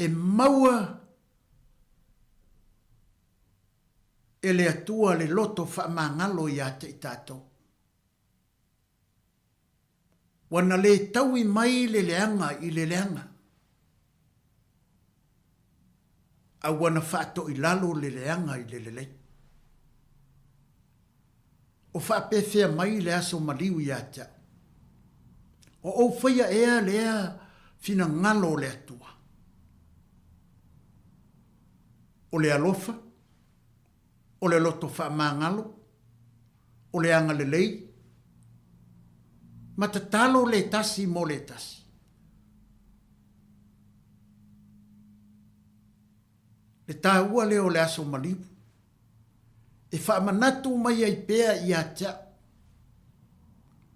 E maua e le Atua le loto faamagalo ia te i tatou. Ua na le taui mai le leaga i le leaga, a ua na faatoilalo le leaga i le lelei. O faapefea mai le aso maliu ia te au? O ou faia ea lea finagalo o le Atua? O le alofa, o le loto faamagalo, o le agalelei, ma tatalo le tasi mo le tasi. Le taua lea o le aso maliu, e faamanatu mai ai pea ia te au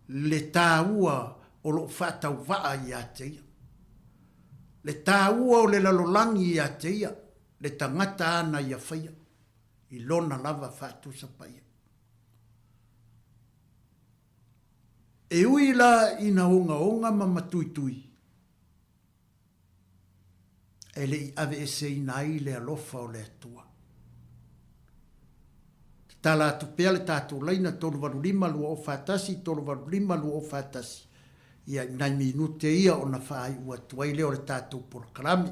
le taua o lou faatauvaa ia te ia, le taua o le lalolagi ia te ia, le tagata āna ia faia i lona lava faatusa paia. E ui la ina ogaoga ma matuitui, e le i aveeseina ai le alofa o le Atua. Tatala atu pea le tatou laina 385 2041, 385 2041, ia i nai minute ia ona faaiu atu ai lea o le tatou polokalame.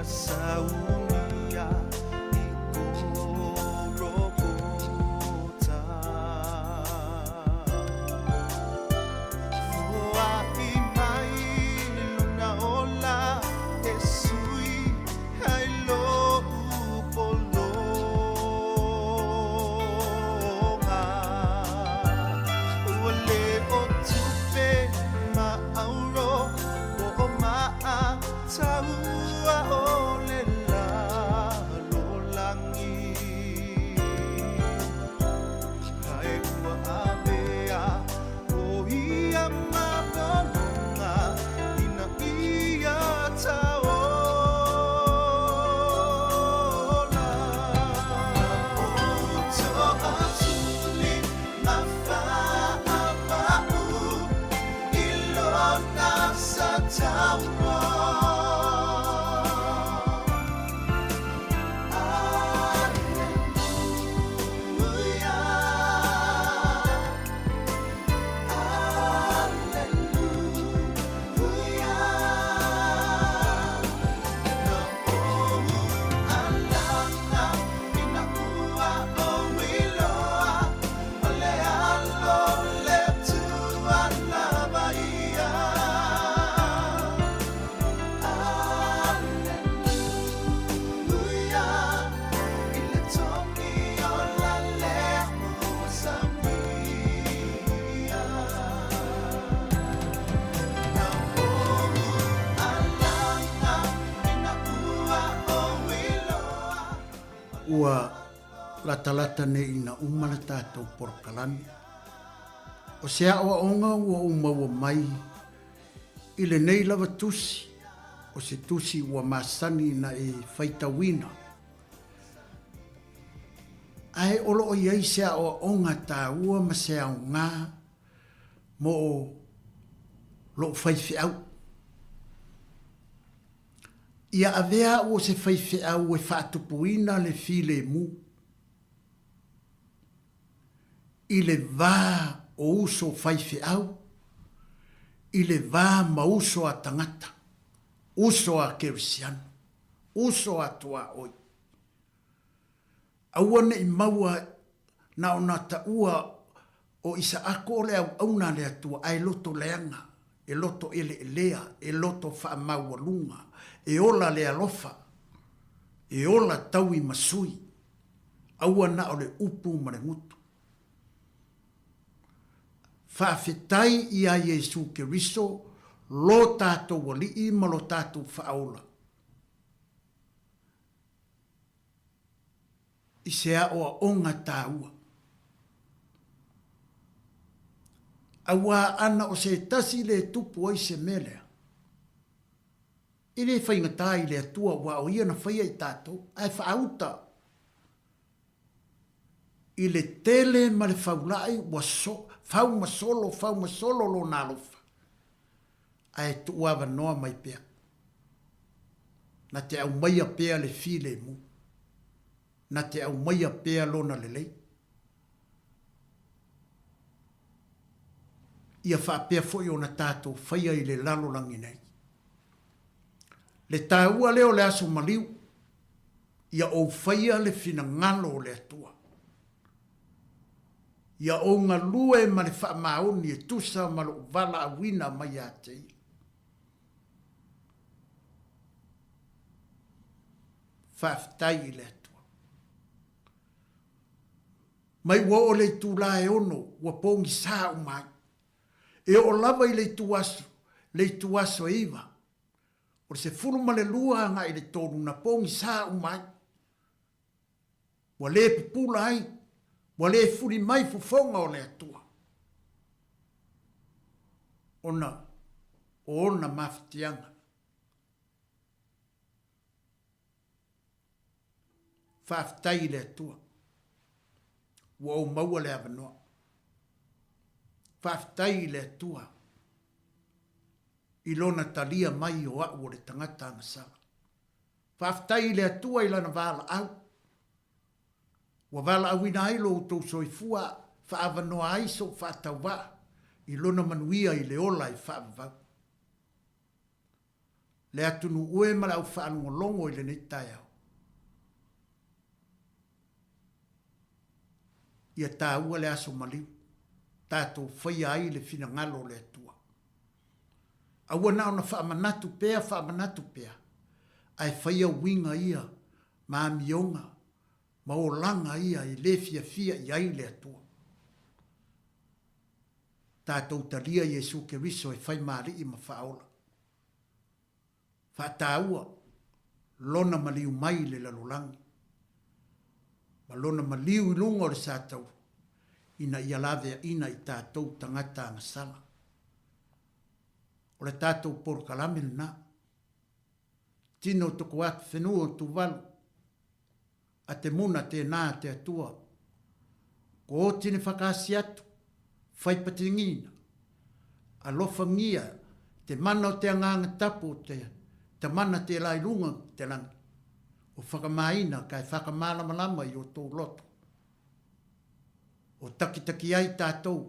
Saumia i Korokota. Foa'i mai lona ola e sui ai lo'u pologa. Ua le o tupe ma auro po o ma'a taua o le lalolagi. Ae ua avea o ia mapologa ina ia taola. To'atuli ma fa'apa'u i lona sataua. Aleluia, Aleluia. Na ou alanga ina ua ou iloa o le alo le Atua lava ia. Aleluia, i le togi ola lea ua saunia. Na ou alanga ina ua ou iloa. Ua latalata nei ina uma le tatou polokalame. O se aoaoga ua ou maua mai i lenei lava tusi, o se tusi ua masani na e faitauina. Ae o lo o i ai se aoaoga taua ma se aoga mo lou faifeau. Ia avea au o se faifeau e faatupuina le filemu i le va o uso faifeau, i le va ma uso a tagata, uso a kerisiano, uso a tuaoi. Aua ne i maua na ona taua o Isaako o le auauna a le Atua, ae loto leaga, e loto eleelea, e loto faamaualuga, e ola le alofa, e ola taui ma sui, aua na o le upu ma le gutu. Faafetai iā Iesu Keriso, lo tatou Alii ma lo tatou Faaola. I se aoaoga taua. Auā ana o se tasi le tupu ai se mea lea, e le faigata i le Atua aua o Ia na faia i tatou, ae faauta i le tele ma le faulai ua so, fau ma solo, fau ma solo Lona alofa, ae tuuavanoa mai pea. Na te aumaia pea le filemu. Na te aumaia pea lona lelei. Ia faapea foi ona tatou faia i le lalolagi nei. Le taua lea o le aso maliu, ia ou faia le finagalo o le Atua. Ia ou galue ma le faamaoni e tusa ma lou valaauina mai ia te ia. Faafetai i le Atua. Mai ua oo le itulā e ono, ua pogisa uma ai. E oo lava i le ituaso, le ituaso e iva, o le 12 agai i le tolu na pogisa uma ai. Ua le pupula ai, ua le fuli mai fofoga o le Atua, ona o ona mafatiaga. Faafetai i le Atua, ua ou maua le avanoa. Faafetai i le Atua i Lona talia mai o a'u o le tagata agasala. Faafetai i le Atua i Lana valaau, ua valaauina ai lo outou soifua faaavanoa ai sou faatauvaa i Lona manuia i le ola e faavavau. Le atunuu e ma le au faalogologo i lenei taeao. Ia taua le aso maliu, tatou faia ai le finagalo o le Atua. Aua na ona faamanatu pea faamanatu pea, ae faia uiga ia ma amioga ma olaga ia e le fiafia i ai le Atua. Tatou talia Iesu Keriso e fai ma Alii ma Faaola. Faataua Lona maliu mai i le lalolagi, ma Lona maliu i luga o le satauro, ina ia laveaina i tatou tagata agasala. O le tatou polokalame lena. Tino toko atu whenua o Tuvalu, a te muna tēnā a te Atua. Ko ō tini whakaasi atu, whai patingina, alofangia te mana o te Agaga Tapu o te Tamana tērā i runga ki te rangi, o whakamāina kai whakamālamalama i o tō loto, o takitaki ai tātou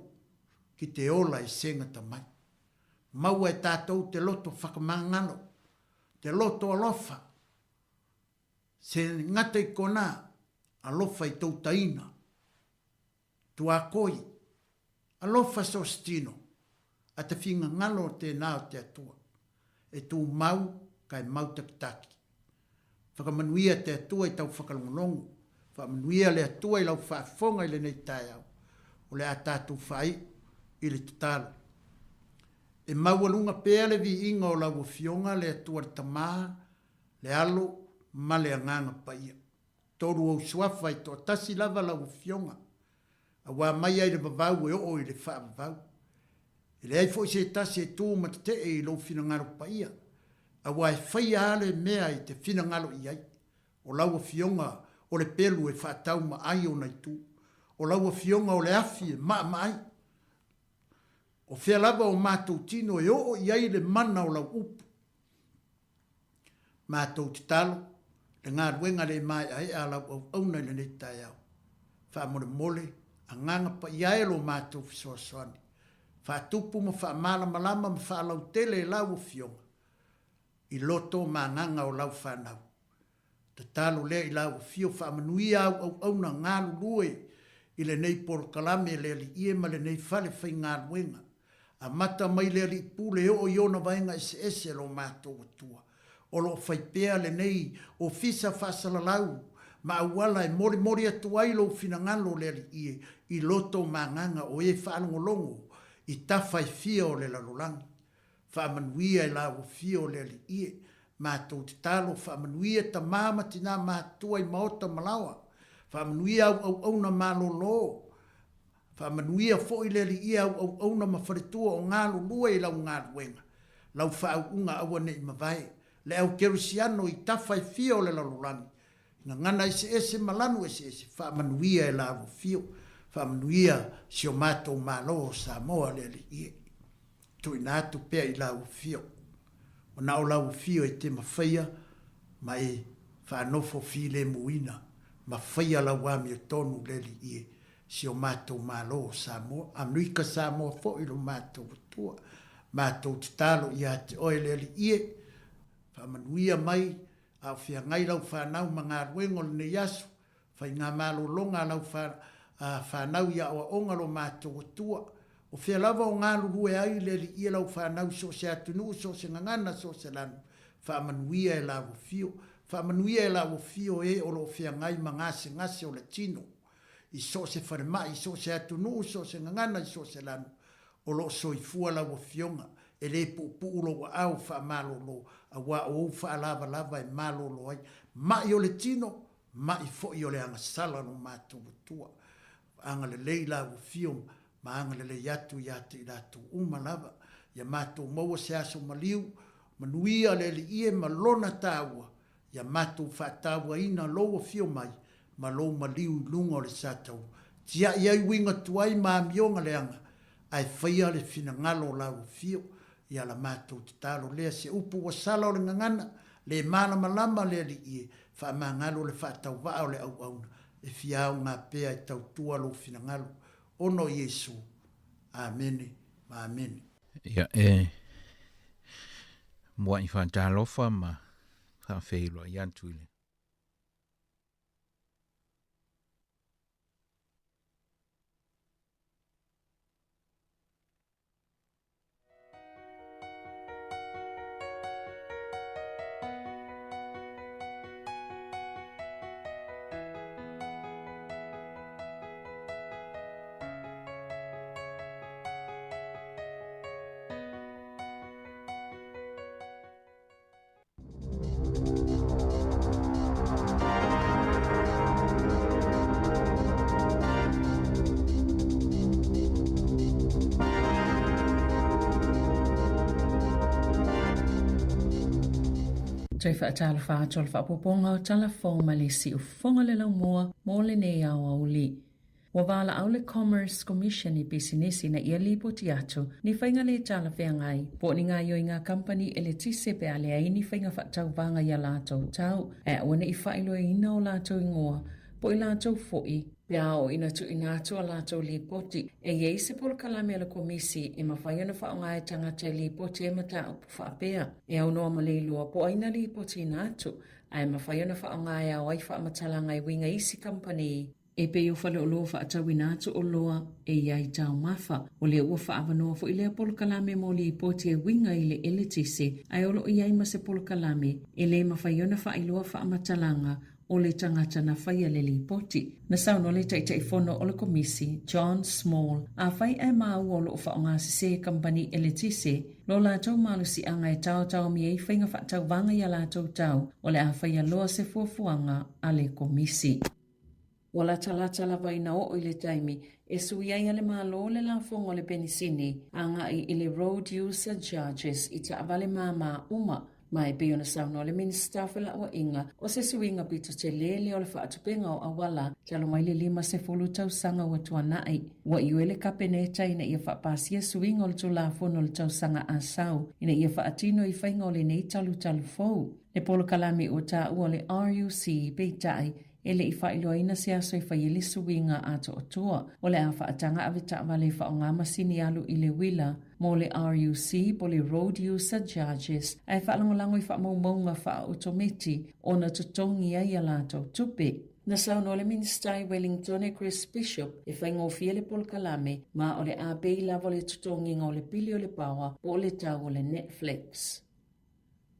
ki te ola e sengata mai. Maua e tātou te loto whakamāngalo, te loto alofa, se ngata i konā, alofa i tou taina, tuakoi, alofa sostino, a te whingangalo o tēnā o te Atua, e tū mau kai mau takitaki. Whakamanuia te Atua i tau whakalongolongo, whaamanuia le Atua i lau faafofoga i lenei taeao, o le a tātou whaaiu i le tatalo. E maualuga pea le viiga o lau Afioga le Atua le Tamā, le Alo ma le Agaga Paia. Tolu ou suafa e toatasi lava lau Afioga, auā mai ai le vavau e oo i le faavavau. E leai foi se tasi e tū ma tetee i lou finagalo paia, auā e faia a le mea i te finagalo i ai. O lau Afioga o le pelu e faatau ma ai ona itu. O lau Afioga o le afi e maamaai. O fea lava o matou tino e oo i ai le mana o lau upu. Matou tatalo, le galuega le maeaea a lau auauna i lenei taeao. Faamolemole, agaga paia e lo matou fesoasoani. Faatupu ma faamalamalama ma faalautele e lau Afioga i loto ma agaga o lau fanau. Tatalo lea i lau afio faamanuia au auauna galulue i lenei polokalame le Alii e ma lenei fale faigaluega. Amata mai le Alii Pule e oo i ona vaega eseese lo matou Atua. O lo o fai pea lenei ofisa faasalalau ma auala e molimoli atu ai lou finagalo le Alii e i loto ma agaga o e faalogologo i tafa e fia o le lalolagi. Faamanuia e lau afio o le Alii e, matou tatalo, faamanuia tama ma tina matutua i maota ma laoa, faamanuia au auauna malolo, faamanuia foi le Alii e au auauna ma faletua o galulue i lau galuega, lau faauuga aua ne i mavae, le au kerisiano i tafa e fia o le lalolagi, gagana eseese ma lanu eseese, faamanuia e lau afio, faamanuia si o matou Malo o Samoa le Alii e. Tuuina atu pea i lau afio. O na o lau afio e te mafaia ma e faanofo filemuina ma faia lau amiotonu le Alii e si o matou Malo o Samoa, Amerika Samoa foi lo matou Atua. Matou tatalo ia te oe le Alii e, faamanuia mai a o feagai lau fanau ma galuega o lenei aso, Faigamalologa a lau fanau i aoaoga lo matou Atua. O fea lava o galulue ai le Alii e lau fanau i so o se atunuu, so o se gagana, so o se lanu, faamanuia e lau afio. Faamanuia e lau afio e o lo o feagai ma gasegase o le tino, i so o se falemai, i so o se atunuu, so o se gagana, i so o se lanu, o lo o soifua lau Afioga, e le puupuu lou aao faamalolo, auā o ou faalavalava e malolo ai ma'i o le tino, ma'i foi o le agasala lo matou Atua. Agalelei lau Afio ma agalelei atu ia te i latou uma lava, ia matou maua se aso maliu, manuia le Alii e ma Lona taua, ia matou faatauaina lou Afio mai ma lou maliu i luga o le sataua. Tiai ai uiga tuai ma amioga leaga, ae faia le finagalo o lau Afio, ia la matou tatalo lea se upu ua sala o le gagana, le malamalama le Alii e, faamagalo le faatauvaa o le auauna, e fia aoga pea e tautua lou finagalo, ona o Iesu. Amene ma amene. Ia, e. Muaʻi faatalofa ma faafeiloai atu i le. Toe faatalofa atu o le faaopoopoga o Tala Fou ma le Siufofoga le Laumua mo lenei aoauli. Ua valaau le Commerce Commission i pisinisi ina ia lipoti atu ni faiga le talafeagai po o ni gaoioiga kamupani eletise pe a leai ni faiga faatauvaga i a latou tau ae aua ne i faailoaina o latou igoa po i latou foi pe a oo ina tuuina atu a latou lipoti. E i ai se polokalame a le Komisi e mafai ona faaaoga e tagata e lipoti ai mataupu faapea. E aunoa ma le iloa po o ai na lipotiina atu ae mafai ona faaaoga e ao ai faamatalaga e uiga i isi kamupani E pei o faleoloa faatauina atu oloa e i ai taumafa. O lea ua faaavanoa foi lea polokalame mo lipoti e uiga i le eletise, ae o lo o i ai ma se polokalame e le mafai ona faailoa faamatalaga o le tagata na faia le lipoti. Na saunoa le Taitaifono o le Komisi, John Small, afai ae maua o lo o faaaogasese kamupani eletise lo latou malosiaga e taotaomia ai faiga faatauvaga i a latou tau, o le a faia loa se fuafuaga a le Komisi. Ua latalata lava ina oo i le taimi e sui ai a le Malo le lafoga o le penisini agai i le Road User Charges i taavale māmā uma. Ma e pei ona saunoa le Minisita o Felauaiga, o se suiga pito tele lea o le faatupeina o auala talu mai le 50 tausaga ua tuanai. Ua ioe le Kapeneta ina ia faapasia suiga o le Tulafono o le tausaga a sau ina ia faatino i faiga o lenei talutalu fou. Le polokalame ua taua o le RUC, peitai, E le i faailoaina se aso e fai ai le suiga atoatoa. O le a faataga ave taavale e faaaoga masini alu i le uila mo le RUC po le Road User Charges ae faalagolago i faamaumauga faa-otometi ona totogi ai a latou tupe. Na saunoa le Minisita i Wellington e Chris Bishop e faigofie le polokalame ma o le a pei lava o le totogiga o le pili o le paoa po o le tau o le Netflix.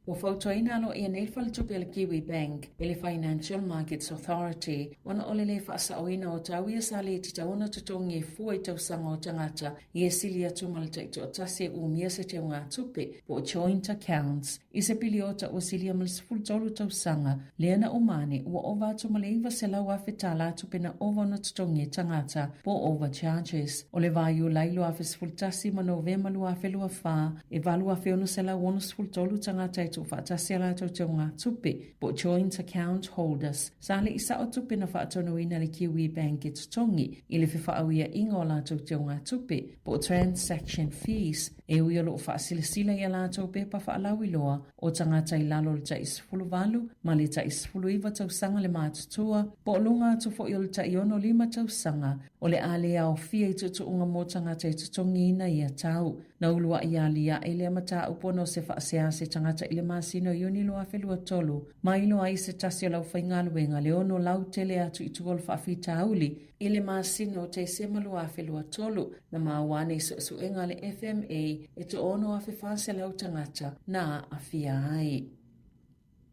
Ua fautuaina aloaia nei le faletupe a le Kiwi Bank e le Financial Markets Authority ona o le lē faasaoina o tau ia sa lē tatau ona totogi e fua i tausaga o tagata i e sili atu ma le taitoatasi e umia se teugatupe po o joint accounts i se piliota ua silia ma le 13 tausaga lea na uma ane ua ova atu ma le 900,000 tala tupe na ova ona totogi e tagata po o overcharges. O le va Iulai 2011 ma Novema 2024 e 8,663 tagata e tuufaatasi a latou teugatupe, po o joint account holders, sa le i sao tupe na faatonuina le Kiwi Bank e totogi i le fefaauiaʻiga o latou teugatupe, po o transaction fees, e ui o lo o faasilasila i a latou pepa faalauiloa o tagata i lalo o le tai 18 ma le tai 19 tausaga le matutua, po o luga atu foi o le tai 65 tausaga, o le a le aofia i tuutuuga mo tagata e totogiina ia tau. Na uluaʻi aliaʻe lea mataupu ona o se faasea a se tagata i le masina o Iuni 2023, ma iloa ai se tasi o le aufaigaluega le ono lautele atu i tua o le faafitauli i le masina o Tesema 2023. Na maua ane i suesuega a le FMA e 6,400 tagata na aafia ai.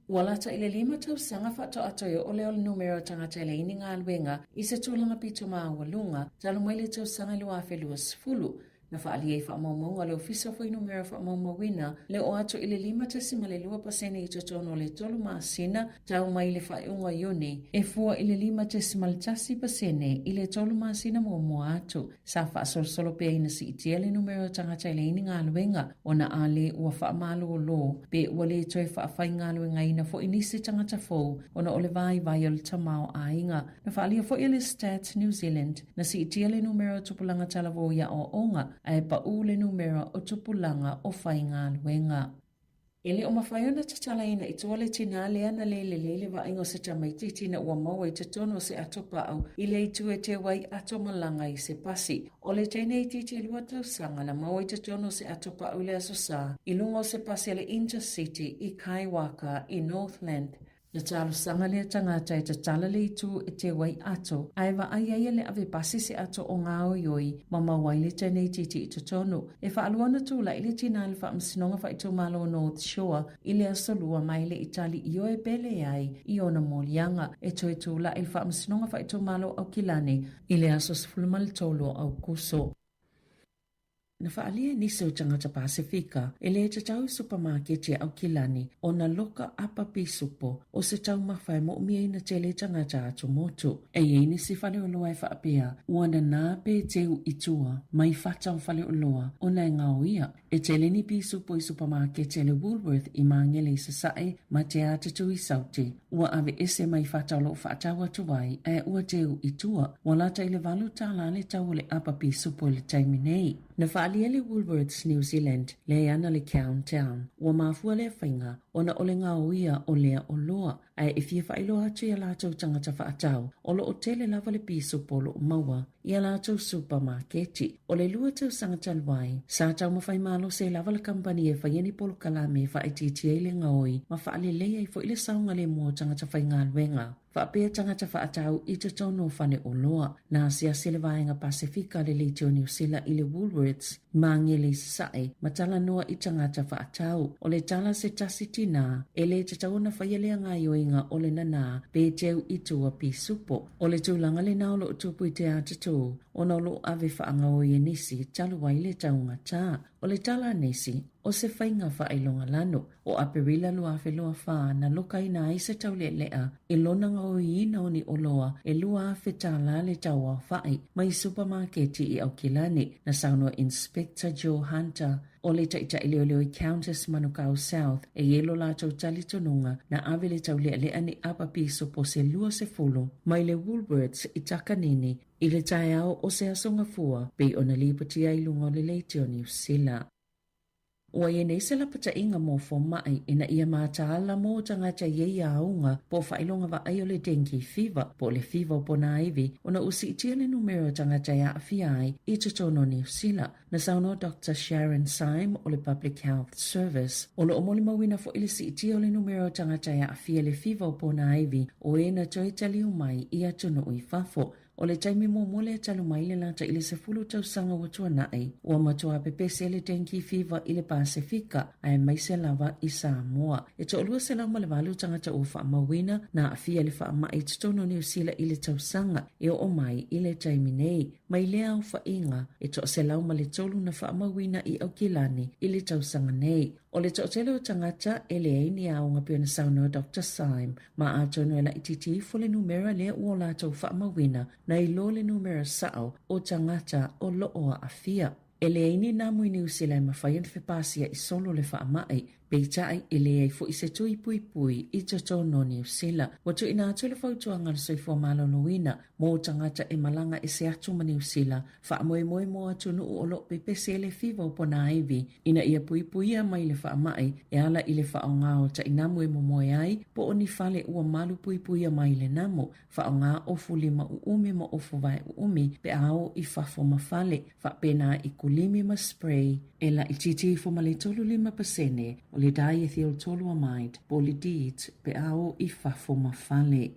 Ua lata i le lima tausaga faatoa toe oo lea o le numera o tagata e leai ni galuega i se tulaga pito maualuga talu mai le tausaga 2020. Na faaalia i faamaumauga a le Ofisa o Fuainumera Faamaumauina le oo atu i le 5.2 pasene i totonu o le tolu masina tau mai le faaiuga o Iuni, e fua i le 5.1 pasene i le tolu masina muamua atu. Sa faasolosolo pea ina siitia le numera o tagata e leai ni galuega ona a le ua faamalōlō pe ua lē toe faafaigaluegaina foi nisi tagata fou ona o le vaivai o le tamaoaiga. Na faaalia foi e le Stats New Zealand na siitia le numera o tupulaga talavou i aoaoga ae paʻū le numera o tupulaga o faigaluega. E le o mafai ona tatalaina i tua le tinā lea na le lelei le vaaiga o se tamaitiiti ina ua maua i totonu o se ato paau i le itu e teu ai ato malaga i se pasi. O le teine itiiti e lua tausaga na maua i totonu o se ato paau i le Aso Sa i luga o se pasi a le Intercity i Kaiwaka i Northland. Na talosaga lea tagata e tatala le itu e teu ai ato, ae vaai ai e le ave pasi se ato o gāoioi ma mau ai le teine itiiti i totonu. E faalua ona tulai le tinā i le Faamasinoga Faaitumalo o North Shore i le Aso Lua ma e le i tali ioe pe leai i ona moliaga. E toe tulai i le Faamasinoga Faaitumalo o Aukilani i le aso 13 o Aukuso. Na faaalia e nisi o tagata Pasefika e le tatau i supamaketi a Aukilani ona loka apa pisupo o se taumafa e moʻomiaina tele tagata atumotu. E i ai nisi faleoloa e faapea ua nanā pe teu i tua mai fata o faleoloa ona e gaoia. E tele ni pisupo i supamaketi a le Woolworth i Māngere i Sasae ma Te Ātatu i Saute. Ua aveese mai fata o lo o faatau atu ai ae ua teu i tua. Ua lata i le $8 le tau o le apa pisupo i le taimi nei. Na faaalia le Woolworths New Zealand lea e ana le Countdown. Ua mafua lea faiga ona o le gaoia o lea oloa ae e fia faailoa atu i a latou tagata faatau o lo o tele lava le pisupo o lo o maua i a latou supamaketi. O le lua tausaga talu ai, sa taumafai malosi ai lava le kamupani e faia ni polokalame e faaitiitia ai le gaoi ma faalelei ai foi le saogalemu o tagata faigaluega faapea tagata faatau i totonu o fale oloa. Na asiasi le Vaega Pasefika a le Leitio Niu Sila i le Woolworths Māngere i Sasae ma talanoa i tagata faatau. O le tala se tasi tinā, e le tatau ona faia lea gaoioiga o le nanā pe teu i tua pisupo. O le tulaga lena o lo o tupu i te atatū, ona o lo o ave faagaoi e nisi talu ai le taugatā. O le tala a nisi, o se faiga faailoga lanu. O Aperila 2024 na lokaina ai se taulealea i lona gaoiina o ni oloa e $2,000 le tau aofai mai supamaketi i Aukilani. Na saunoa Inspector Joe Hunter, o le taitai leoleo i Countess Manukau South, e i ai lo latou talitonuga na ave le taulealea ni apa pisopo se 20 mai le Woolworths i Takanini i le taeao o se aso Gafua pei ona lipotia i luga o le leitio Niu Sila. Ua i ai nei se lapataiga mo fomaʻi ina ia mataala mo tagata i ia auga po o faailoga vaai o le dengue fever po o le fiva o ponaivi ona ua siitia le numera o tagata e aafia ai i totonu o Niu Sila. Na saunoa Doctor Sharon Syme o le Public Health Service, o lo o molimauina foi le siitia o le numera o tagata e aafia i le fiva o ponaivi o e na toe taliu mai i atunuu i fafo. O le taimi muamua lea talu mai le lata i le 10 tausaga ua tuanai, ua matua pepese le dengue fever i le Pasefika, aemaise lava i Samoa. E 208 tagata ua faamauina na aafia i le faamai i totonu o Niu Sila i le tausaga e oo mai i le taimi nei. Mai lea aofaiga, e 103 na faamauina i Aukilani i le tausaga nei. O le toatele o tagata e leai ni aoga pei ona saunoa Doctor Syme, ma atonu e laitiiti ifo le numera lea ua o latou faamauina nai lo le numera sao o tagata o lo o aafia. E leai ni namu i Niu Sila e mafai ona fepasia i solo le faamai, peitai e leai foi se tui puipui i totonu o Niu Sila. Ua tuuina atu le fautuaga a le Soifua Maloloina mo tagata e malaga ese atu ma Niu Sila, faamoemoe mo atunuu o lo o pepese ai le fiva o ponaivi ina ia puipuia mai le faamai e ala i le faaaoga o tainamu e momoe ai po o ni fale ua malu puipuia mai le namu, faaaoga ofu lima uumi ma ofu vae uumi pe a o i fafo ma fale, faapena i kulimi ma spray e laitiiti ifo ma le 35% o le diethyltoluamide po o le DEET pe a o i fafo ma fale.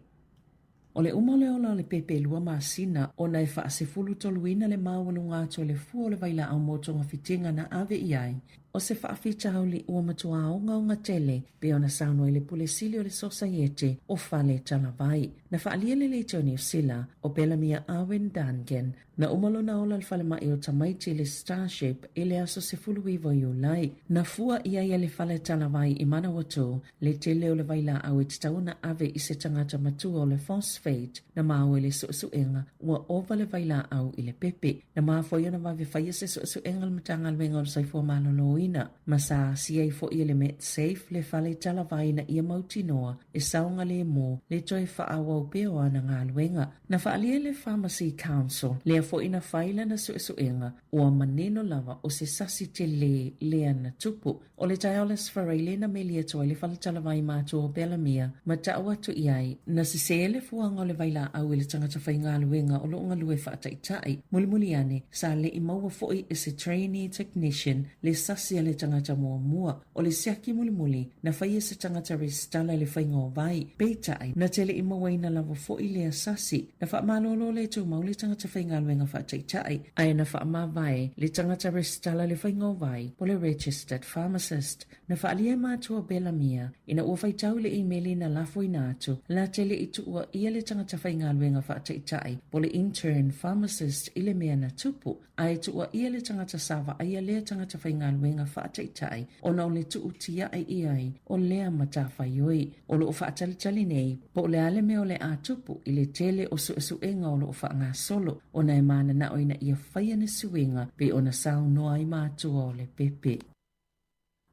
O le uma o le ola o le pepe e lua masina ona e faasefulutoluina le maualuga atu o le fua o le vailaau mo togafitiga na ave i ai. O se faafitauli ua matua ogaoga tele pei ona saunoa i le Pule Sili o le Sosaiete o Fale Talavai. Na faaalia le Leitio Niu Sila o Belamia Arwen Duncan Na uma lona ola i le falemai o tamaiti i le Starship i le aso 19 o Iulai. Na fua i ai e le fale talavai i Manawatū le tele o le vailaau e tatau ona ave i se tagata matua o le phosphate na maua i le suesuega ua ova le vailaau i le pepe. Na mafua ai ona vave faia se suesuega a le Matagaluega o le Soifua Maloloina. faaauauina, ma sa asia ai foi e le Medsafe le fale talavai ina ia mautinoa e saogalemu le toe faaauau pea o ana galuega. Na faaalia e le Pharmacy Council lea foi na fai lana suesuega ua manino lava o se sasi tele lea na tupu. O le taeao le Aso Faraile na meli atu ai le fale talavai matua o Belamia ma tau atu i ai, na sesē le fuaga o le vailaau i le tagata faigaluega o lo o galue faataitai. Mulimuli ane, sa le i maua foi e se trainee technician le sasi a le tagata muamua. O le siaki mulimuli, na faia e se tagata resitala i le faiga o vai, peitai, na te le i mauaina lava foi lea sasi. Na faamalolo le tumau le tagata faigaluega faataitai, ae na faamavae le tagata resitala i le faiga o vai, po o le registered pharmacist. Na faaalia e matua Belamia, ina ua faitau i le imeli na lafoina atu, na te le i tuuaia le tagata faigaluega faataitai, po o le intern pharmacist i le mea na tupu. Ae tuuaia le tagata sa vaaia lea tagata faigaluega faataitai ona o le tuu tia'i i ai o lea matafaioi. O lo o faatalitali nei po o le a le mea o le a tupu i le tele o suesuega o lo o faagasolo ona e mananao ina ia faia ni suiga pei ona saunoa ai matua o Lepepe.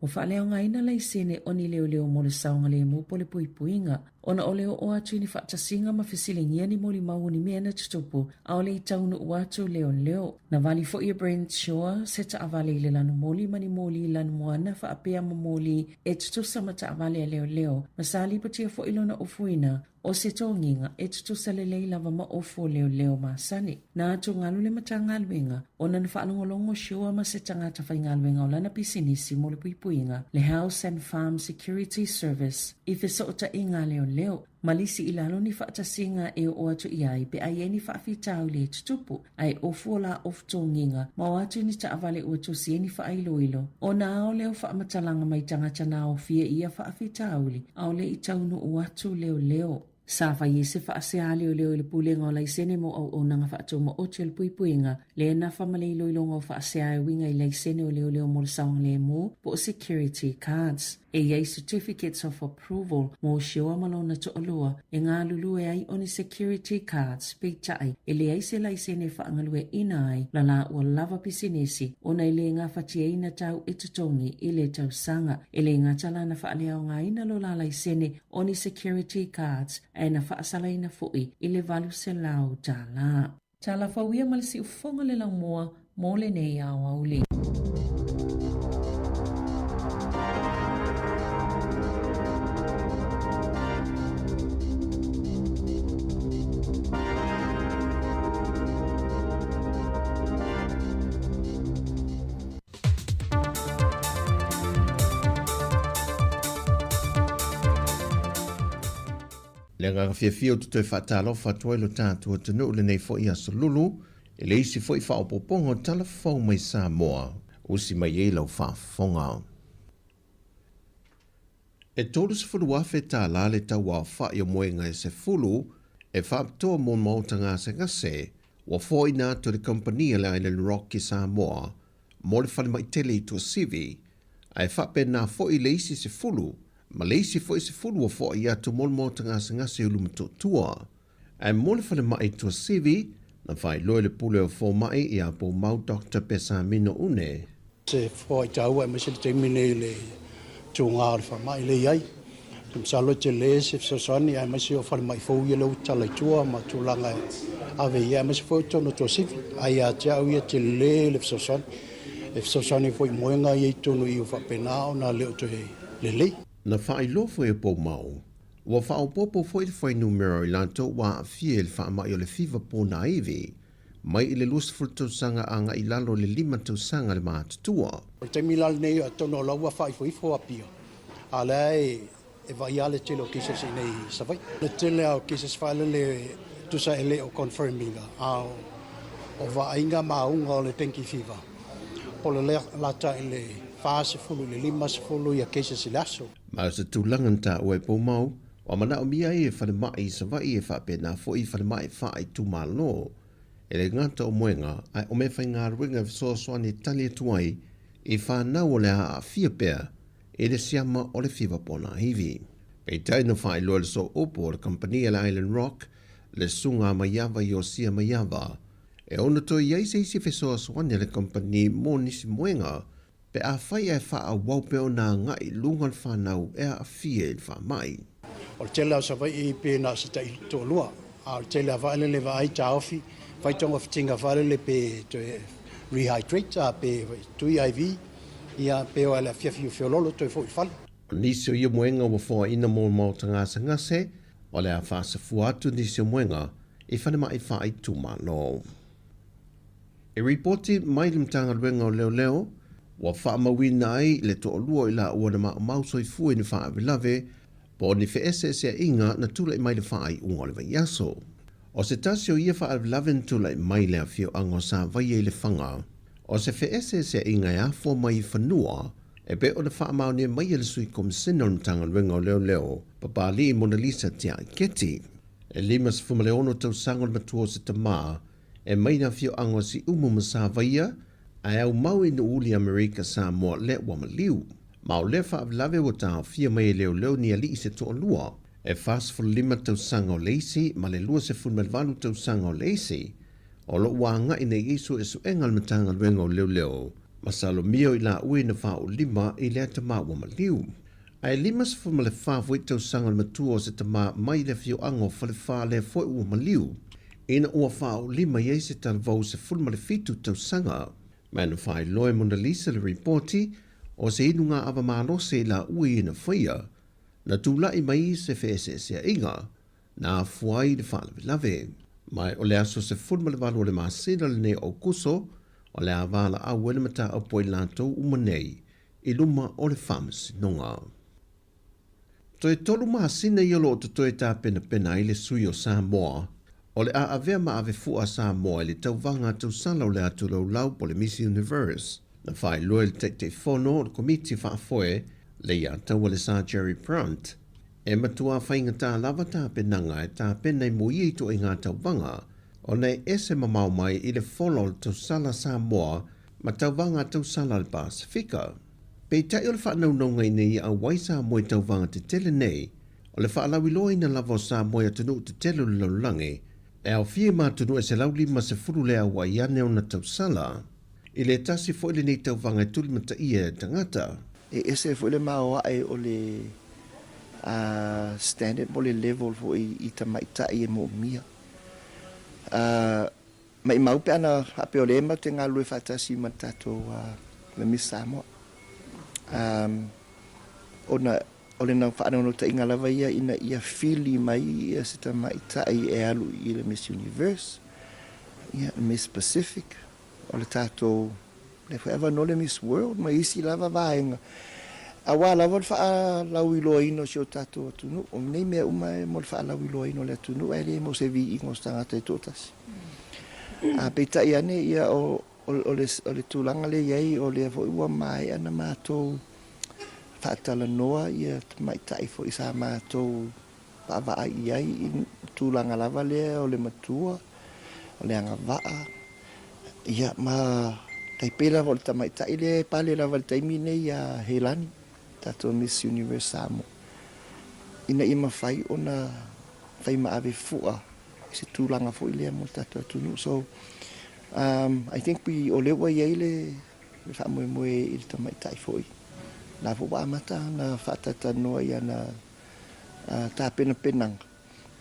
Ua faaleaogaina laisene o ni leoleo mo le saogalemu po o le puipuiga ona o le oo atu i ni faatasiga ma fesiligia ni molimau o ni mea na tutupu ʻaʻole i taunuu atu leoleo. Na wali foi e Brent Shaw se taavale i le lanumoli ma ni moli lanumoana faapea ma moli e tutusa ma taavale a leoleo ma sa lipotia foi lona ofuina O se togiga e tutusa lelei lava ma ofu o leoleo masani. Na atugalu le Matagaluega ona na faalogologo Shaw ma se tagata faigaluega o lana pisinisi mo le puipuiga, le House and Farm Security Service, i fesootaiga a leoleo, ma lisi i lalo ni faatasiga e oo atu i ai pe a i ai ni faafitauli e tutupu. Ae ofu o la ofu togiga ma o atu ni taavale ua tusi ai ni faailoilo ona aole o faamatalaga mai tagata na aofia i ia faafitauli aole i taunuu atu leoleo. Sa fai ai se faasea a leoleo i le Pulega o Laisene mo Auaunaga Faatumaoti o le Puipuiga, lea nafa ma le iloiloga o faasea e uiga i laisene o leoleo mo le saogalemu po o security cards. E i ai Certificates of Approval mo Shewa ma lona toalua e galulue ai o ni security cards, peitai, e leai se laisene e faagalueaiina ai la la ua lava pisinisi ona e le gafatiaina tau e totogi i le tausaga. E le gata la na faaleaogaina lo la laisene o ni security cards ae na faasalaina foi i le $800. Tala fou ia ma le siufofoga le laumua mo lenei aoauli. Le agaga fiafia ou te toe faatalofa atu ai lo tatou atunuu lenei foi aso lulu i le isi foi faaopoopoga o tala fou mai Samoa usi mai ai lau faafofoga. E 30,000 tālā le tau aofa'i o moega e sefulu e faapitoa mo maota gasegase ua foaina atu e le kamupani a le Island Rock i Samoa mo le falemai tele i Tuasivi, ae faapena foi le isi sefulu ma le isi foi sefulu ua foai atu mo le maota gasegase i Ulumotootua. Ae mo le falemai i Tuasivi, na faailoa e le Pule o Fomai ia Pumau Doctor Pesamino Une. Se foai taua aemaise le taimi nei i le tūgā o le faamai lea i ai. Ou te masalo e tele se fesoasoani aemaise o falemai fou ia lea ua tatala i tua ma tulaga e ave i ai aemaise foi o totonu o Tuasivi. Ae ia te au ia tele le fesoasoani. E fesoasoani foi i moega ia i totonu i i ua faapena ona le o toe lelei. Na faailoa foi e Poumau, ua faaopoopo foi le fuainumera o i latou ua aafia i le faamai o le fiva ponaivi mai i le 20 tausaga agai i lalo i le lima tausaga le matutua. O le taimi la lenei atonu o la ua faaifoifo Apia, a o la e vaai lava le tele o cases i inei i Savaii. O le tele lava o cases faalele tusa e le o confirm ina, a o vaaiga ma auga o le dengue fever, po o le lata i le 40 i le 50 ia cases i le aso. Ma o se tulaga na taua e Poumau, Ua manaomia ai e falemai i Savaii e faapena foi i falemai faaitumalo. E le gata o moega, ae o meafaigaluega e fesoasoani e tali atu ai i fanau o le a aafia pea i le siama o le fiva ponaivi. Peitai na faailoa e le sooupu o le kamupani a le Island Rock, le Susuga a Maiava Iosia Maiava, e ono toe i ai se isi fesoasoani a le kamupani mo nisi moega. Pe afai ae faaauau pea ona agai i luga le fanau e aafia i le faamai. O le tele lava o Savaii pe na o se tai toalua, a o le tele lava faalele vaai taofi, fai togafitiga faalele pe toe rehydrate a pe tui IV, ia pe o le afiafi o feololo toe foi i le fale. O nisi o ia moega ua foaina mo le maota gasegase, o le a faasafua atu nisi o moega i falemai faaitumalo. E ripoti mai le Matagaluega o Leoleo, ua faamauina ai le toalua o i laua na maumau soifua i ni faalavelave po o ni feeseeseaiga na tulai mai le faaiuga o le vaiaso. O se tasi o ia faalavelave na tulai mai i le afioaga o Savaia i Lefaga, o se feeseeseaiga e afua mai i fanua e pei ona faamaonia mai e le Sui Komisena o le Matagaluega o Leoleo, Papalii Monalisa Tiai Keti. E 56 tausaga o le matua o se tama E mai le afioaga o Siumu ma Savaia, ae aumau i Nuuuli Amerika Samoa lea ua maliu. Ma o lea faalavelave ua taofia mai e leoleo ni alii se toalua, e 45 tausaga o le isi ma le 28 tausaga o le isi, o lo o ua agai nei i suesuega a le Matagaluega o Leoleo, masalomia o i laua na faaulima i lea tama ua maliu. Ae 54 foi tausaga le matua o se tama mai le afioaga o Falefa lea foi ua maliu ina ua faaulima i ai se talavou 17 tausaga. Ma na faailoa e Monalisa le ripoti o se inuga ava malosi i laua ia na faia, na tula'i mai se feeseeseaiga na afua ai le faalavelave. Ma o le aso 18 o le masina lenei o Aokuso, o le a valaau ai le mataupu a i latou uma nei i luma o le Faamasinoga. Toe tolu masina ia o lo o totoe tapenapena ai le sui o Samoa, o le a avea ma ave fua a Samoa i le tauvaga tausala o le atu laulau po o le Miss Universe. Na faailoa e le Taitaifono o le Komiti Faafoe le Iataua le Sir Jerry Brunt, e matuā faigata lava tapenaga e tapena i mo ia ituaiga tauvaga, ona e ese mamao mai i le fola o le tausala Samoa ma tauvaga tausala a le Pasefika. Peitai o le faanaunauga ina ia auai Samoa i tauvaga tetele nei, o le faalauiloaina lava o Samoa i atunuu tetele o le lalolagi, e aofia i ma atunuu e 150 le auai ane ona tausala. I le tasi foi lenei tauvaga e tulimataia e tagata. E ese foi le maoae o le standard po o le level foi i tamaitai e moomia. Maimau pe ana faapea o lea matou te galulue faatasi ma le tatou le Miss Samoa. Ona o le faanaunautaiga lava ia ina ia fili mai ia se tamaitai e alu i le Miss Universe, ia Miss Pacific, o le tatou lea foi avanoa le Miss World ma isi lava vaega aua lava le faalauiloaina o si o tatou atunuu. O nei mea uma e mo le faalauiloaina o le atunuu ae le mo se viiga o se tagata e toatasi. A peitai ane ia o, o, o, le, o le tulaga lea i ai o lea foi ua maea na matou faatalanoa ia tamaitai foi sa matou vaavaai i ai i tulaga lava lea o le matua, o le agavaa, ia ma tai pei lava o le tamaitai lea e pale lava i le taimi nei ia Heilani, tatou Miss Universe Samoa, ina ia mafai ona fai ma ave fua i se tulaga foi lea mo le tatou atunuu. So, I think we, o lea ua i ai le le faamoemoe i le tamaitai foi, la foi ua amata ona faataitanoa i ana tapenapenaga,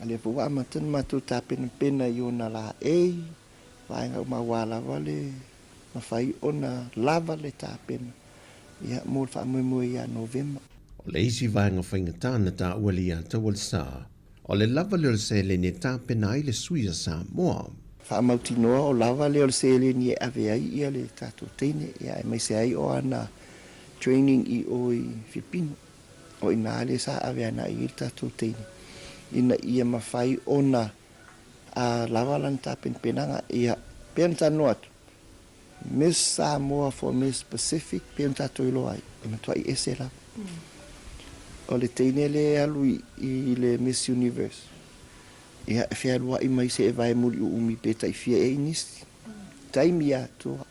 a lea foi ua amata ona matou tapenapena i ona laei, vaega uma aua lava le mafai ona lava le tapena ia mo le faamoemoe ia Novema. O le isi vaega faigata na taua le ia Taualesa, o le lava lea o le seleni e tapena ai le sui a Samoa. Faamautinoa o lava lea o le seleni e ave ai ia le tatou teine ia aemaise ai o ana training i o i Filipino. O i ina lea sa ave ana i ai le tatou teine ina ia mafai ona a lava lana tapenapenaga. Ia, pei ona talanoa atu, Miss Samoa for Miss Pacific, pei ona tatou iloa ai, e matuai ese lava. O le teine lea e alu i le Miss Universe, ia, e fealuai mai se e vae muliuumi pe tai fia ea i nisi. Taimi atoa,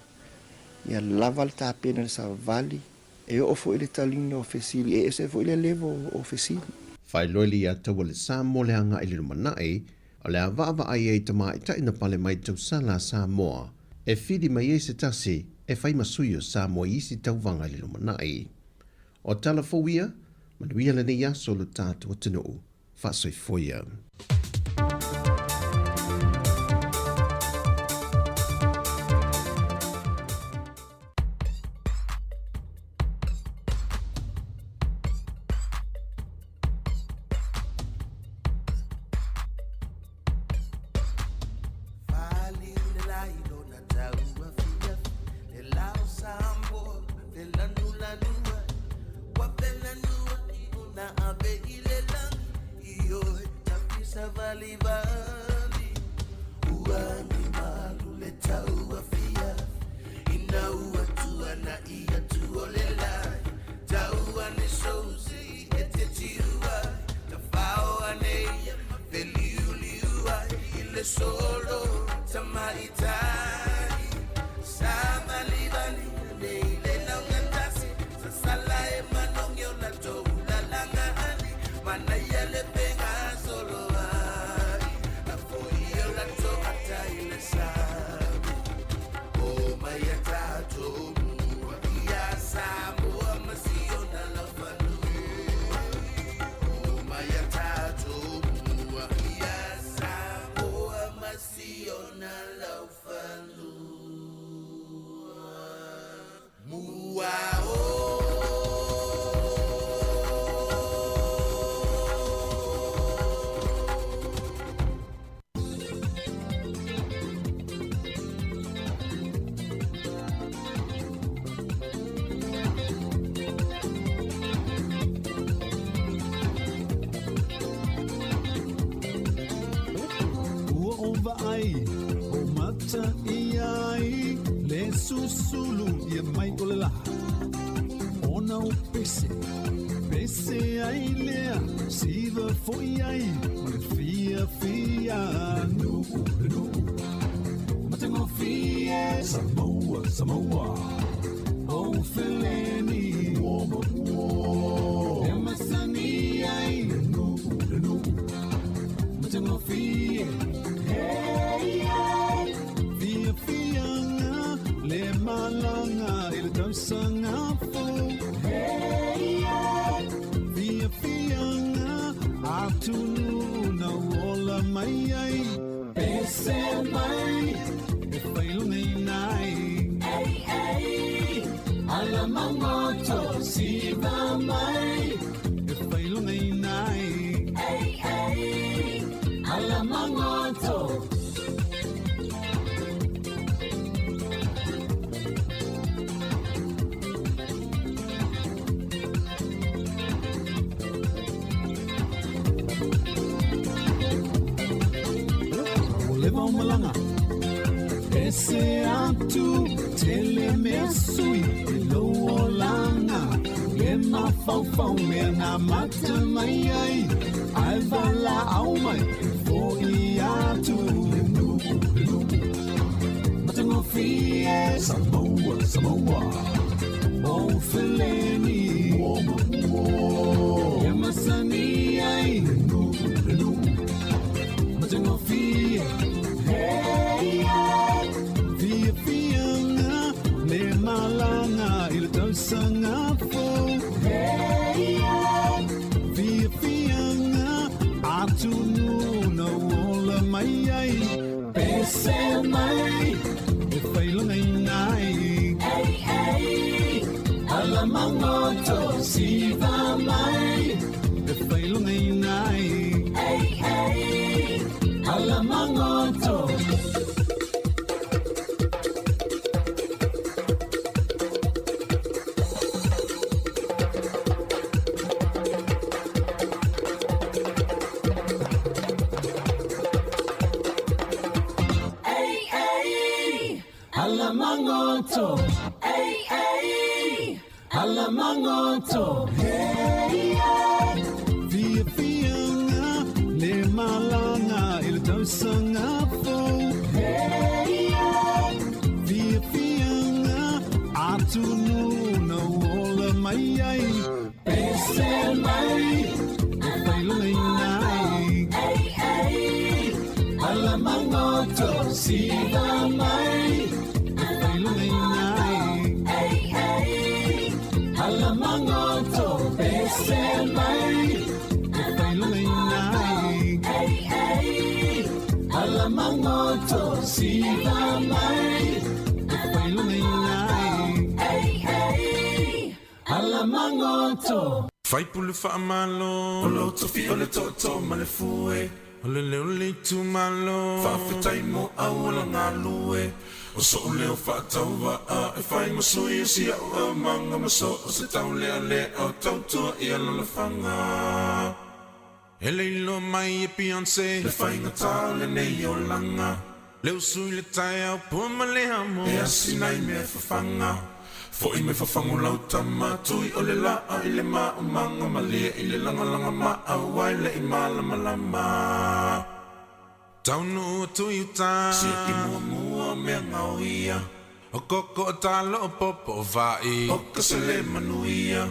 ia lava le tapena i le savali, E oo foi le taliga o fesili, e ese foi le level o fesili. Faailoa le ia taua le Samoa le agai i le lumanai, o le a vaavaai ai tamaitai na pale mai tausala a Samoa e fili mai ai se tasi. e fai ma sui o Samoa i isi tauvaga i le lumanai. O tala fou ia, manuia lenei aso lo tatou atunuu. Faasoifoia. Ua ou vaai, o mata i ai, le susulu ia mai o le lā. Ona o pese, pese ai lea, siva foi ai, ma le fiafia. Le nuu, le nuu, matagofie, Samoa, Samoa, o feleni, ua ma ua. E masani ai, le nuu, le nuu, matagofie. Hey, hey. Fiafiaga, le malaga i le tausaga fou. Hey, hey. Fiafiaga, atunu na ola mai ai. Pese mai, e failogaiina ai. Hey, hey. Ala magoto, siva mai, e failogaiina ai. Hey, hey. Ala magoto. Ua leva o malaga, ese atu, tele mea sui i lou olaga. Le mafaufau mea na mata mai ai, ae valaau mai e fo'i atu. Le nuu, le nuu, matagofie, Samoa, Samoa, o feleni, ua ma ua. E masani ai, le nuu, le nuu, matagofie. Hey, hey. Fiafiaga, le malaga i le tausaga fou. Hey, hey. Fiafiaga, atunu na ola mai ai. Pese mai, e failogaiina ai. Hey, hey. Ala magoto, siva mai, e failogaiina ai. Hey, hey. Ala magoto. Hey, hey. Ala magoto. Hey, hey. Ala magoto. Hey, hey. Fiafiaga, le malaga i le tausaga fou. Hey, hey. Fiafiaga, atunu na ola mai ai. Pese mai, e failogaiina ai. Hey, hey. Ala magoto, siva mai, e failogaiina ai. Magoto. Faipule faamalo. O lou tofi o le tootoo ma le fue. O le leo o le itumalo. Faafetai mo auala galue. O so'u leo faatauvaa e fai ma sui o si a'u aumaga ma so o se taulealea o tautua i alalafaga. E le iloa mai e Beyonce le faigata o lenei olaga. Le usu i le taeao pua ma le amo. E asina i mea fafaga. Fo'i mai fafago lau tama tui o le laa i le maumaga malie i le lagalaga maau ai le i malamalama. Taunuu atu i uta. Siaki muamua o mea gaoia. O koko o talo o popo o va'i. O ka sele manuia.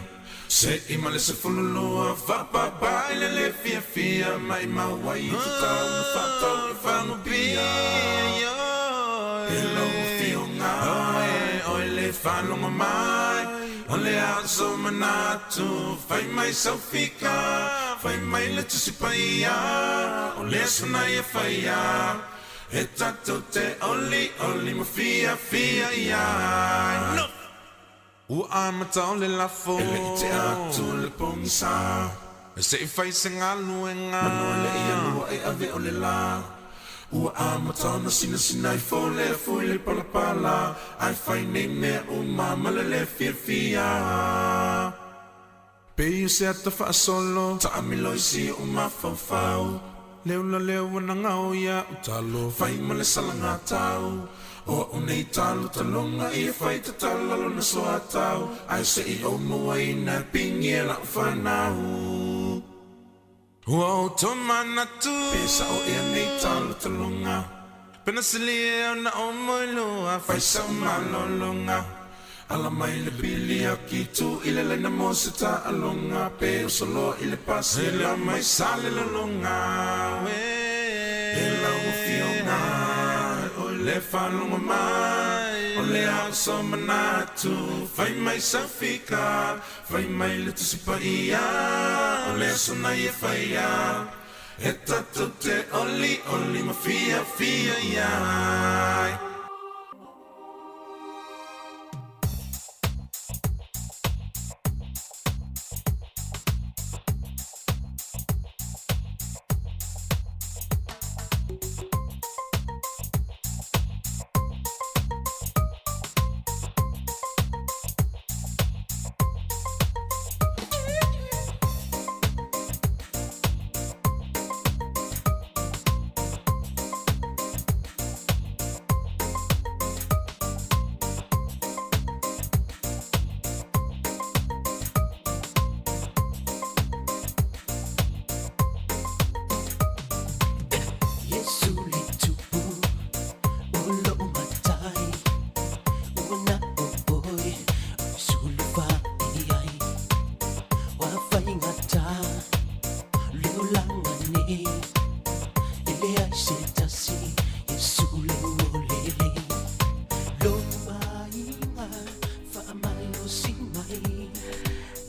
Se'i ma le 12 faapapa i le le fiafia maimau ai i tatau na faatau i fagupia. E lau afioga oe le faalogo mai o le a sou manatu fai mai sau fika fai mai le Tusi Paia o le aso na ia faia e tatou te olioli ma fiafia i ai. Ua amata o le lafo. E le i tea atu le pogisa. Se i fai se galuega. Manu e le i alua e ave o le la. Ua amata ona sinasina ifo le afu i le palapala. Ae fai nei mea uma ma le le fiafia. Pei o se ata faasolo. Taamilo i si ou mafaufau. Le ula lea ua nagao ia u talo. Fai ma le salaga tau. O a'u nei talo taloga ia fai tatala lona soatau. Ae se i ou mauaina e pigi e la'u fanau. Ua ou tomanatu. Pe sa'o ea nei talo taloga. Pe na silia ea ona ou moelua. Fai sa'u malologa. Ala mai le pili aki tu i le laina mo se taaloga. Pe oso loa i le pasi e la mai sa le lologa. E lau afioga oe le faalogo mai o le a o sou manatu. Fai mai sau fika. Fai mai le Tusi Paia, o le aso na ia faia, e tatou te olioli ma fiafia i ai.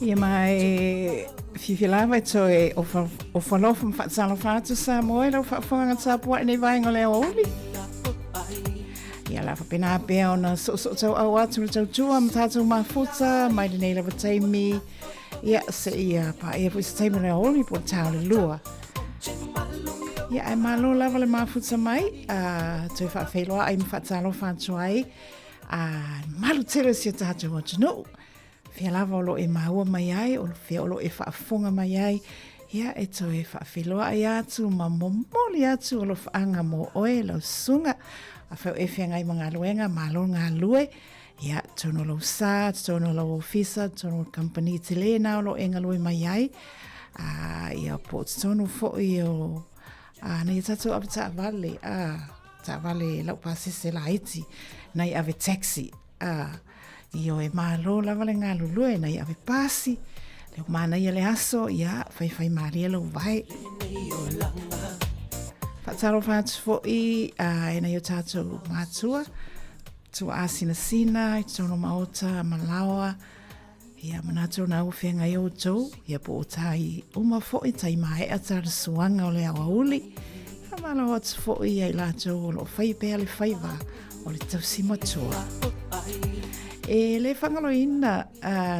Ia ma e fiafia lava e toe ofalofa ma faatalofa atu Samoa i lau faafofoga tapuai nei vaega o le aoauli. Ia la faapena pea ona soosoo tauau atu le tautua ma tatou mafuta mai lenei lava taimi. Ia seia paia foi se taimi o le aoauli po o le ta o le 2. Ia ae malo lava le mafuta mai, a toe faafeiloai ma faatalofa atu ai. A malu tele o si o tatou atunuu. Fea lava o lo o e maua mai ai, o fea o lo o e faafofoga mai ai, ia e toe faafeiloai atu ma momoli atu alofaaga mo oe lau susuga. Afai o e feagai ma galuega, malo le galulue, ia, totonu o lou sa, totonu o lau ofisa, totonu o le kamupani tele na o lo o e galue mai ai, a, ia, po o totonu foi o, a, nai a tatou avetaavale, a, taavale laupasese laiti, nai ave taxi, a, Ioe, malo lava le galulue, nai ave pasi, leo manaia le aso, ia, faifaimalie lou vae. Faatalofa atu foi a e nai o tatou matua, tua asinasina i totonu o maota ma laoa, Ia, manatu o na ua feagai outou, ia po o tai uma foi, tai maea ta le suaga o le aoauli. Faamalo atu foi ia i latou o lo o fai pea le faiva o le tausi matua. E le faagaloina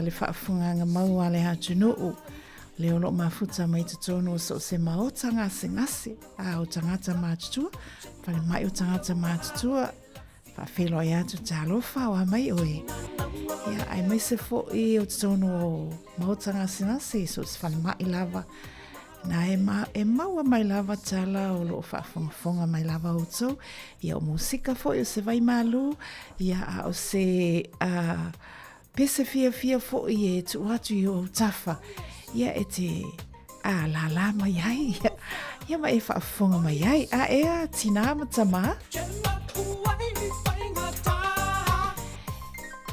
le faafofogaaga mau a le atunuu, lea o lo o mafuta mai totonu o so o se maota gasegase a o tagata matutua, falemai o tagata matutua, faafeiloai atu talofa o a mai oe. Ia, aemaise foi o totonu o maota gasegase i so o se falemai lava, Na e, ma, e maua mai lava tala o loo faafogafoga mai lava outou. Ia o musika foi o se vai malu, ia a o se a, pese fiafia foi e tuu atu i ou tafa. Ia e te a lālā mai ai, ia, ia ma e faafofoga mai ai. A ea, tinā ma tamā.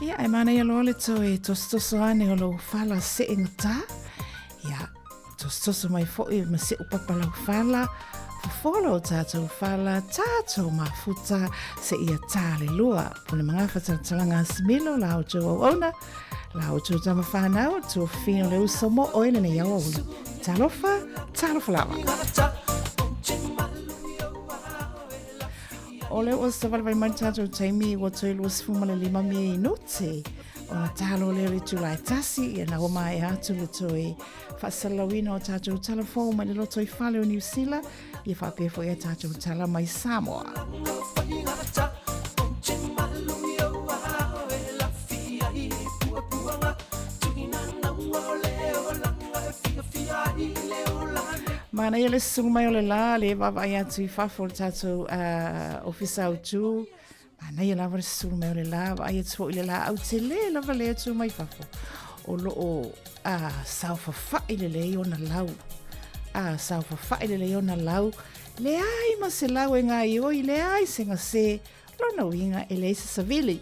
Ia, e manaia loa le toe tosotoso ane o lou fala see gatā. Ia, tosotoso mai foi ma seʻu papa lau fala, fofola o tātou fala, tātou mafuta, se ia tā le lua. Pule magafa talatalaga a Similo, la outou auauna, la outou tama whanau, tuafafine o le uso mo oe lenei aoauli. Talofa, talofa lava. O lea ua savalivali mai le tatou taimi ua toe 25 minute ona talo lea o le itula e tasi, ia na ua maea atu le toe faasalalauina o tatou tala fou mai le lotoifale o Niu Sila, ia faapea foi a tatou tala mai Samoa. Manaia le susu mai o le la, le vaavaai atu i fafo o le tatou ofisa autu. Manaia lava le susulu mai o le la, vaai atu foi i le laau tele lava lea tu mai fafo. O lo o a, saofafai lelei ona lau. A, saofafai lelei ona lau. Leai ma se lau e gaioi, leai se gase, lona uiga e leai se savili.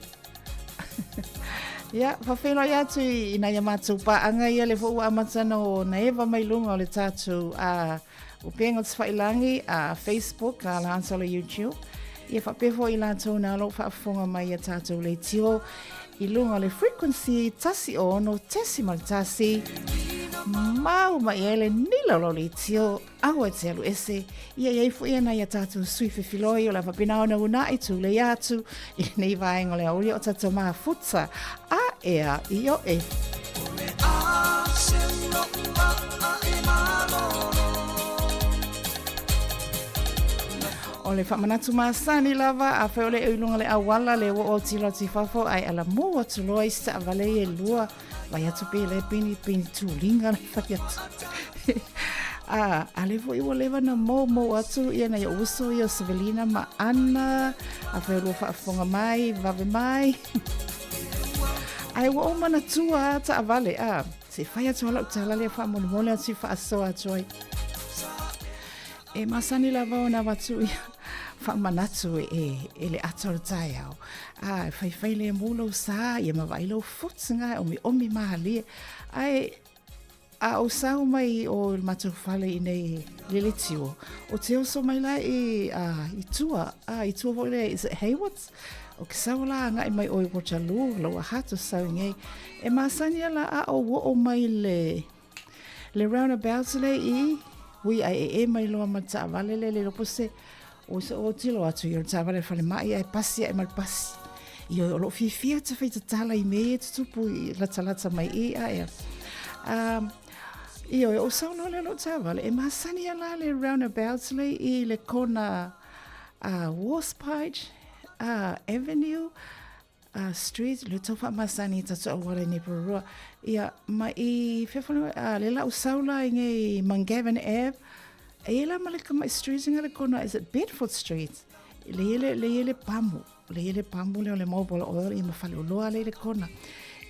Ia, faafeiloai atu i nai a matou paaga ia lea foi ua amata ona eva mai luga o le tatou a, Upega o Tafailangi, a Facebook, a la atu o le YouTube. Ia faapea foi i latou na o lo o faafofoga mai i a tatou leitio i luga o le frequency 106.1 mau mai ai le nila o lau leitio aua e te alu ese ia i ai foi nai a tatou sui fefiloi o le a faapena ona uunai tulei atu i lenei vaega o le aoauli o tatou mafuta a ea i oe. O le faamanatu masani lava, afai o le i luga le auala le ua autilo atu i fafo ae alamū atu loa i si taavale ia e lua vai atu pe le pini pini tuliga le fai atu. A, a lea foi ua leva na moumou atu ia nai ou uso ia o Sevelina ma Ana, afai o lua faafofoga mai, vave mai. Ae ua ou manatua a taavale, a, se i fai atu lava lau tala lea faamolemole atu i faasoa atu ai. E masani lava ona avatu ia faamanatu e, e le ata o le taeao. A, e faifai lemu lou sa, ia ma vaai lou futuga e omiomi malie. Ae, a ou sau mai o le matou fale i nei i le Letio, o te oso mai la i, a, i tua, a, i tua foi lea, is it Haywards? O ke sau la agai mai o i Waterloo, lau aha to sau i nei. E masani ala a o oo mai le, Le roundabout le i, ui ai e e mai loa ma le taavale le le lopo se, o se o tilo atu i o le taavale le falemai ae pasi ae ma le pasi. I o lo fiafia te whai tatala i me e tutupu i latalata mai i a ea. Um, i o o sau loa le lo taavale, e masani ala le roundabout le i le kona Warspite Avenue, a Street, le tau faamasani i tatou auala i nei Porirua. Ia, ma i fea fale, a, le lau sau la i nei Mungavin Ave, e ia la ma le kamai street nga le kona, is it Bedford Street? Le ia le, le ia le pamu, le ia le pamu le o le Mobil Oil ia ma fale oloa le i le kona.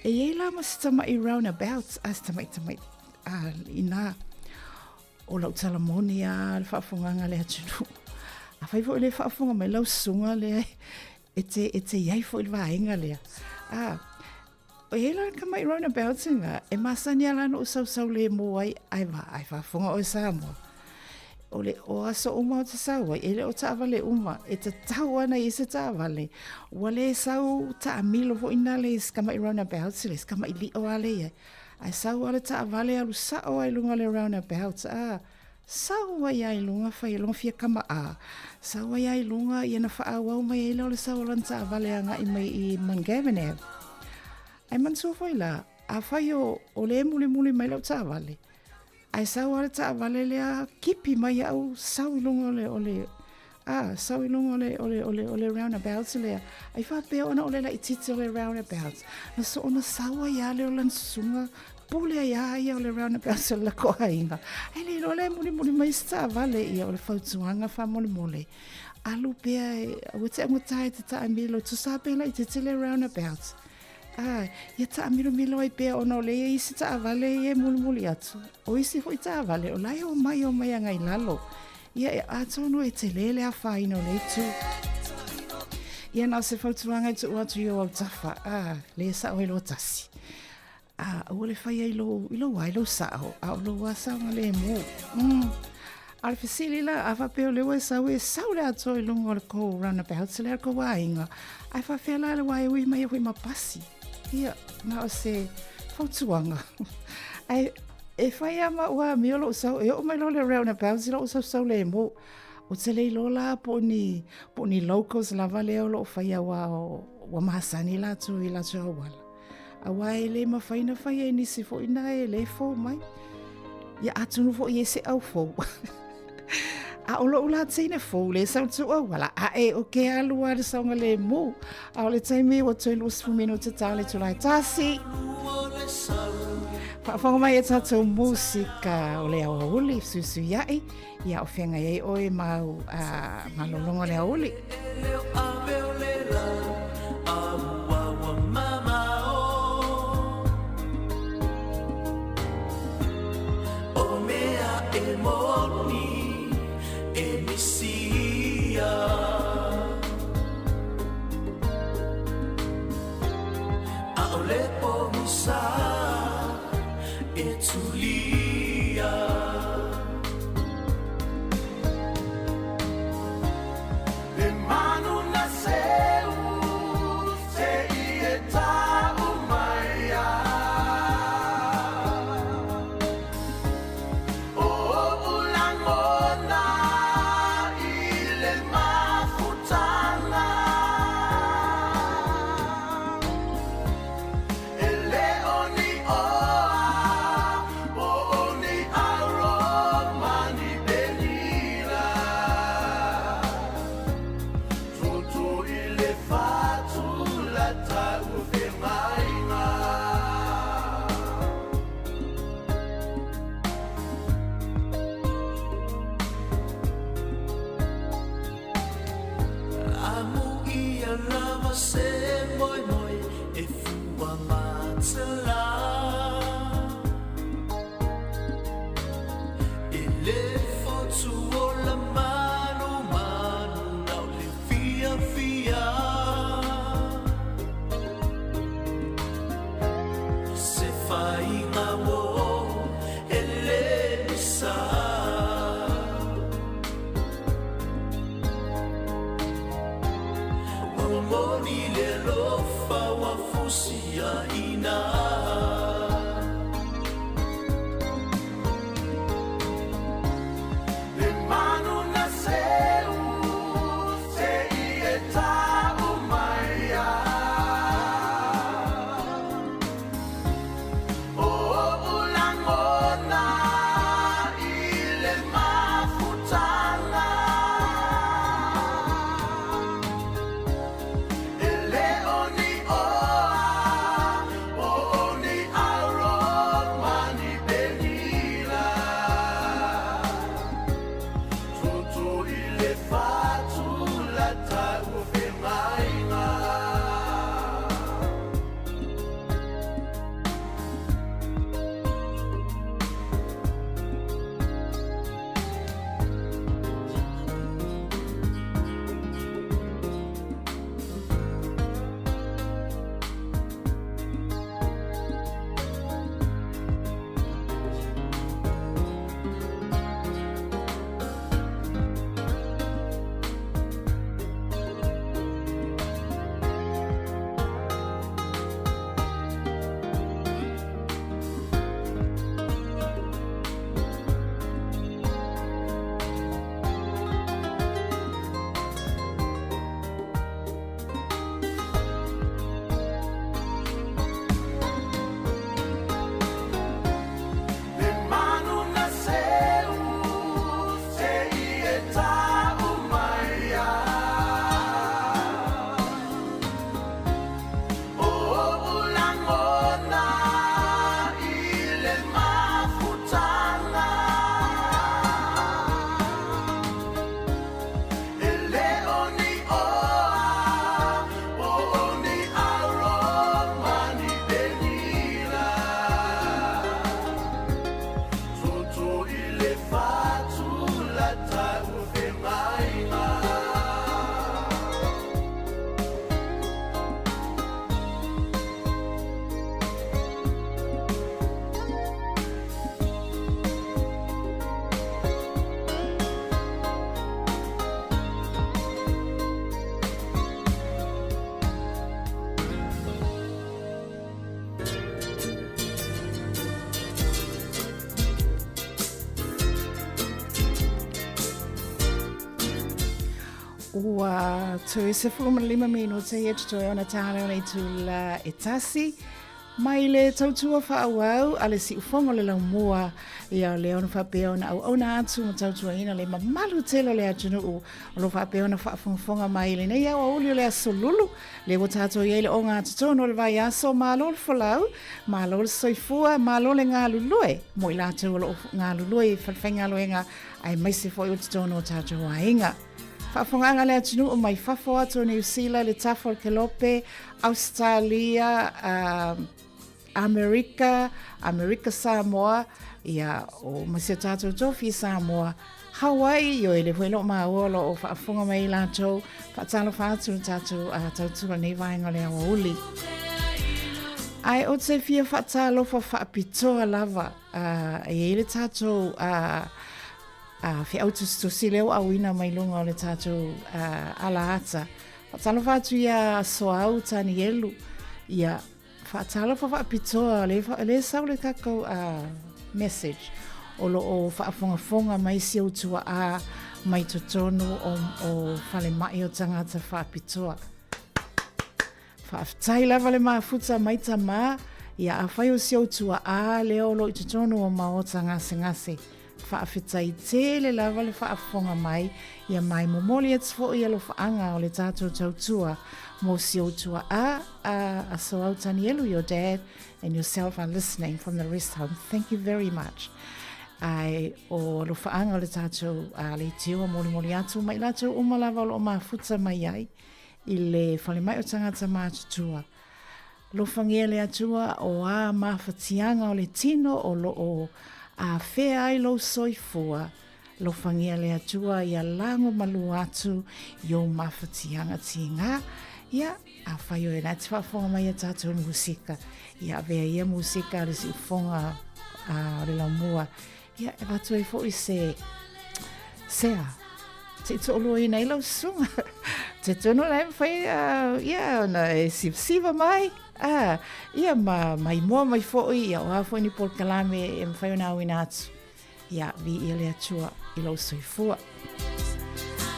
E ia la ma se tamai roundabout, a se tamai tamai, a, ina, o lau tala moni a le faafofogaga a le atunuu. Afai foi le faafofoga mai lau susuga lea E te, e te i ai foi le vaega lea. A, e i ai la le tamai roundabout ina, e masani lava la ona ou sausau lemu ai, ai va, ai faafofoga oe Samoa. O le, o aso uma ou te sau ai, e le o taavale uma, e tatau ana i ai se taavale. Ua le sau taamilo foi nale i si tamai roundabout lea, si tamai lio lava lea i ai. Ae sau lava le taavale alu sao lava i luga o le roundabout, a, Sau ai a i luga fai lona fia kama a sau ai a i luga ia na faaauau mai ai lea o le sau o lana taavale agai mai i Mungavin Ave. Ae manatua foi la, afai o, o lea e mulimuli mai lau taavale, ae sau lava le taavale lea kipi mai au sau i luga o le, o le, a, sau i luga o le, o le, o le, o le roundabout lea. Ai faapea ona o le laitiiti o le roundabout. Na soona sau ai lava lea o lana susuga pule ai lava ia o le roundabout o le lako aiga. Ae le iloa la e mulimuli mai se taavale ia o le fautuaga faamolemole. Alu pea e, aua te augata e te taamilo, tusa pea laitiiti le roundabout. A, ia taamilomilo ai pea ona o lea e i ai isi taavale ia e mulimuli atu. O isi foi taavale o la e omai omai agai i lalo. Ia, atonu e tele le afaina o le itu. Ia na o se fautuaga e tuu atu i ou autafa, a, le sao ai loa tasi. A, aua le faia i lou, i lou ai lou sao, a o lou a saogalemu. A o le fesili la, a faapea o lea ua e sau, e sau le atoa i luga o le kou roundabout lea le kou aiga, ae faapefea la le wā e ui mai ai foi ma pasi? Ia, na o se fautuaga. Ae e fai lava ma au amio lou sau, e oo mai loa le roundabout i lou sausau lemu. Ou te le iloa la po o ni, po o ni locals lava lea o lo o faia aua ua masani latou i latou auala. Aua e le mafai na faia e nisi foi na e le fou mai. Ia atonu foi e se au fou. A o lou la teine fou le sau tu auala, ae o ke alu a le saogalemu. A o le taimi ua toe 20 minute ta le itula e tasi. Faafofoga mai e tatou musika o le aoauli fesuisuiai. Ia o feagai ai oe ma au malologa o le aoauli. Ua toe 15 minute ia totoe ona tā leo nei tūla e tasi. Mai le tautua faaauau a le siufogo o le laumua, ia o lea ona faapea ona auauna atu ma tautuaina le mamalu tele o le atunuu o lo o faapea ona faafogafoga mai i lenei aoauli o le Aso Lulu, lea ua tatou i ai le ogatotonu o le vaiaso. Malo le folau, malo le soifua, malo le galulue mo i latou o lo o galulue i falefaigaluega aemaise foi o totonu o tatou aiga. Faafofogaaga a le atunuu mai fafo atu o Niu Sila, le Tafa o le Kelope, Ausetalia, Amerika, Amerika Samoa, ia, o ma si o tātou tofi i Samoa, Hawaii, ioe, lea foi o lo o maua o lo o faafofoga mai latou, faatalofa atu le tatou tautua i lenei vaega o le aoauli. Ae ou te fia faatalofa faapitoa lava, e i ai le tatou feau tusitusi lea ua auina mai luga o le tatou alaata. Faatalofa atu ia Soau Tanielu, ia faatalofa faapitoa lea, lea sau le tatou message o lo o faafogafoga mai si ou tuaa mai totonu o falemai o tagata faapitoa. Faafetai lava le mafuta mai tamā, ia afai o si ou tuaa lea o lo o i totonu o maota gasegase. Faafetai tele lava le faafofoga mai, ia mai momoli atu foi alofaaga o le tatou tautua mo si ou tuaa, a Soau Tanielu, your dad and yourself are listening from the rest home. Thank you very much. Ae o alofaaga o le tatou leitio molimoli atu ma i latou uma lava o lo o mafuta mai ai i le falemai o tagata matutua. Alofagia le Atua o a mafatiaga o le tino o lo o afea ai lou soifua, alofagia le Atua ia lago malua atu i ou mafatiaga tiga. Ia, afai o e na te faafofoga mai ia tatou musika, ia avea ia musika a le siufofoga o le laumua Ia, e avatu ai foi se sea se i toʻaluaina ai lau susuga. Te tonu la e mawhai, ia, ona e sivasiva mai, ia, ma maimoa mai foi, ia, o a foi ni polokalame e mawhai ona auina atu. Ia, viia le Atua i lou soifua.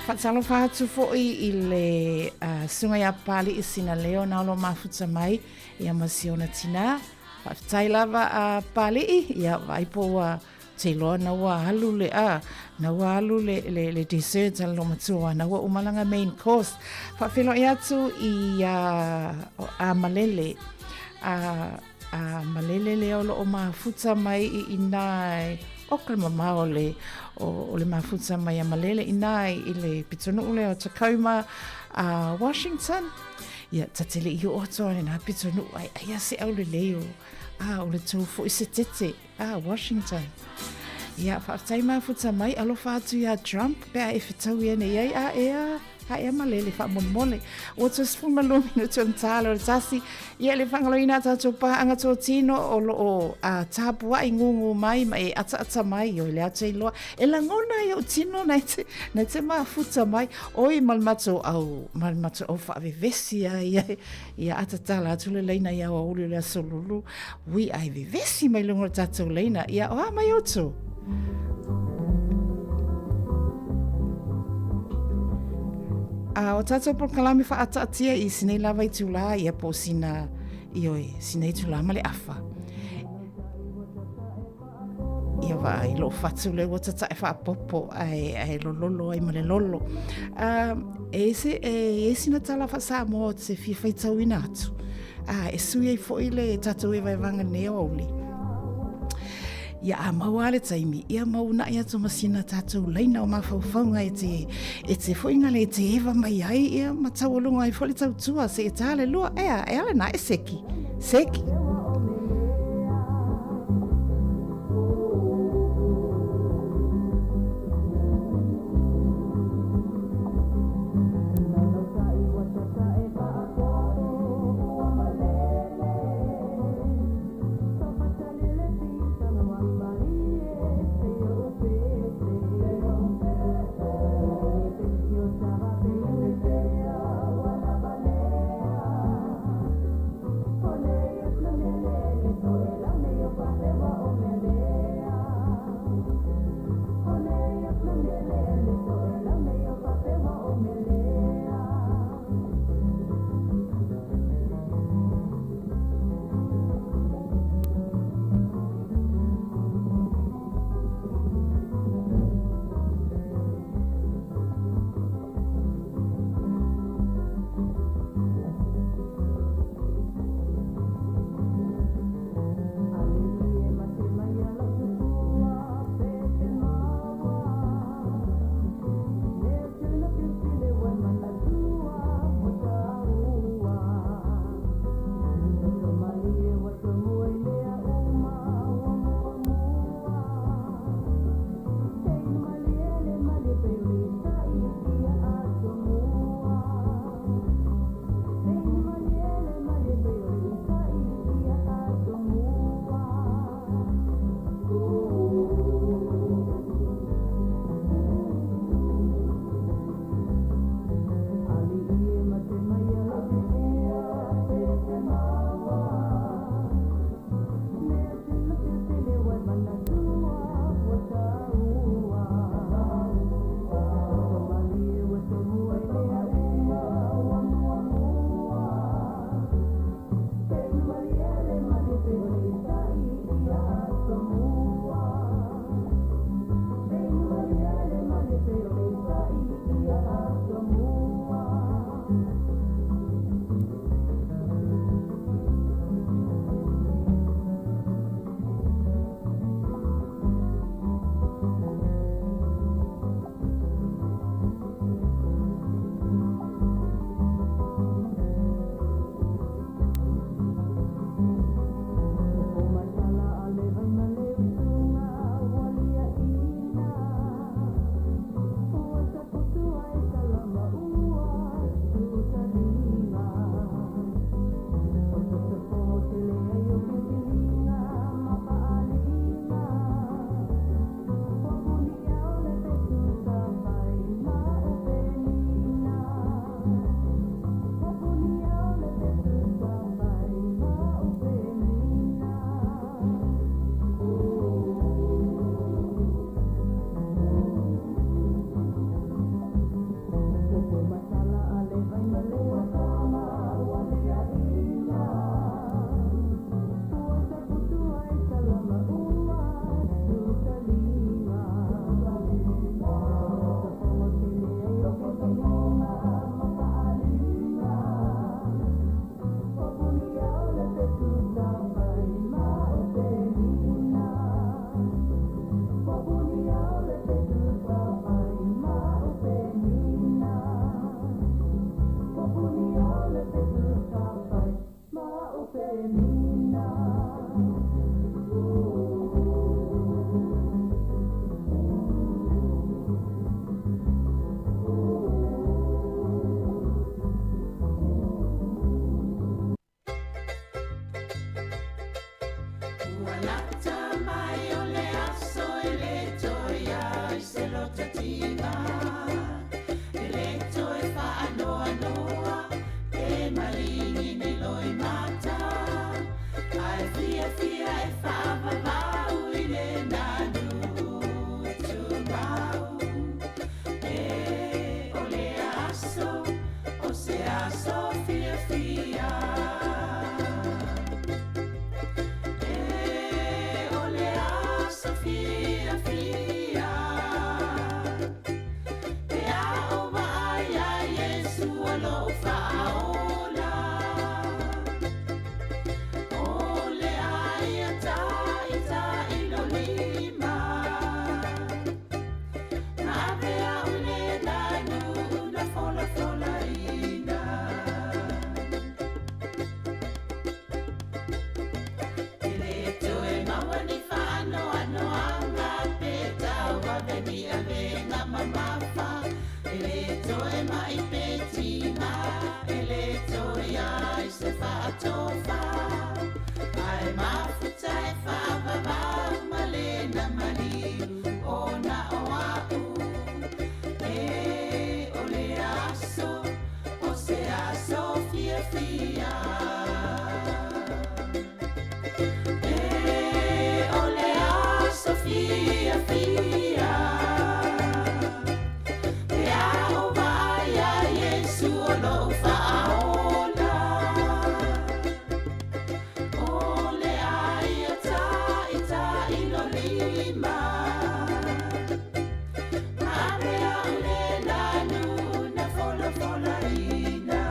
Faatalofa atu foi i le susuga ia Papali'i Sinaleo na o lo o mafuta mai, ia ma si ona tinā. Faafetai lava a Papali'i, ia vaai po ua te iloa na ua alu le a, na ua alu le, le, le dessert a le loomatua, na ua uma lana main course. Faafeiloai atu i a, a Malele, a, a Malele lea o loo mafuta mai i inā e, oka le mamao o le, o, o le mafuta mai a Malele inā i le pitonuu lea o Tacoma, a Washington. Ia, ta te le i oo atu ai lena pitonuu ai, ai a se aulelei o, a, o le tou foi se tete, a, Washington. Ia, faafetai mafuta mai, alofa atu iā Trump, pe a e fetaui ane i ai, a ea, a ea Malele, faamolemole. Ua toe 12 minute ona ta lea o le tasi, ia le faagaloina a tatou paaga totino o lo o tapuai gūgū mai ma e ataata mai, ioe lea ou te iloa, e lagona ai ou tino nai te, nai te mafuta mai, oi ma le matou au, ma le matou au faavevesi ai ia, ia a tatala atu le laina i aoauli o le Aso Lulu, ui ai vevesi mai luga o le tatou laina, ia o a mai outou? A o tatou polokalame faaataatia i sinei lava itulā ia po o sina, ioe, sina itulā ma le afa. Ia vaai lou fatu lea ua tatae faapopo ae, ae lololo ai ma le lolo. E se, e i ai sina tala faa-Samoa ou te fia faitauina atu. E sui ai foi le tatou evaevaga nei aoauli. Ia a maua lava le taimi, ia ma uunai atu ma sina tatou laina o mafaufauga e te, e te foi ngale e te eva mai ai, ia ma taualuga ai foi le tautua seia ta le lua, ea, e a lena, e seki. Seki. fiafia. E o le aso fiafia. Pe a ou vaai iā Iesu o loʻu faaola. O le a ia taʻitaʻi lou lima. Ma ave au i le la nuu na folafolaina.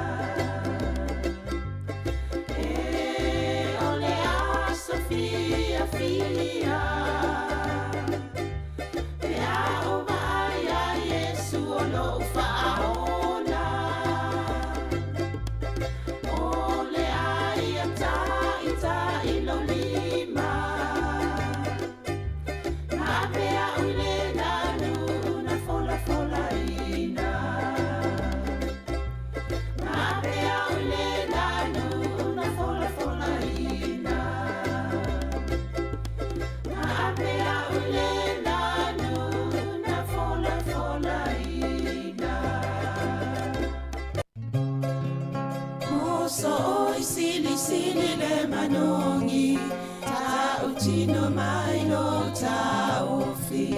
E o le aso fiafia. Pe a ou vaai iā Iesu o loʻu faaola. O le a ia taʻitaʻi lou lima. Ma ave au i le la nuu na folafolaina. Ma ave au i le la nuu na folafolaina. Ma ave au i le la nuu na folafolaina. Mosooi silisili le manogi, Tautino mai lo taofi,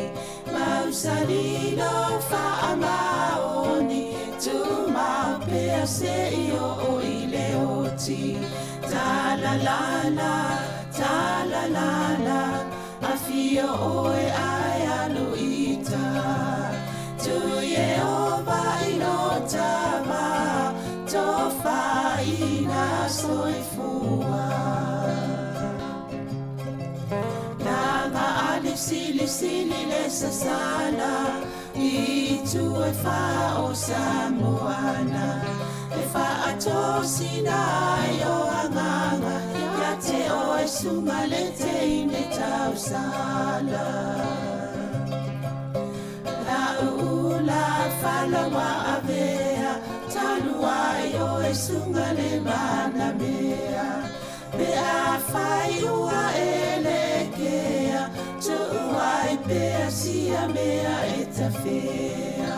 Mausali lo faamaoni, Tumau pea seia oo i le oti. Talalala, talalala, Afio oe ae alu i uta. Tuu Ieova i lo tava, Tofaina soifua. Laga ali silisili le sasala, I itu e fa o Samoana, E faatosina ai o agaga, Ia te oe suga le teine tausala. La'u ula fala ua avea, Talu ai oe suga le manamea. Pe afai ua e lekea, Tuu ai pea sia mea e tafea.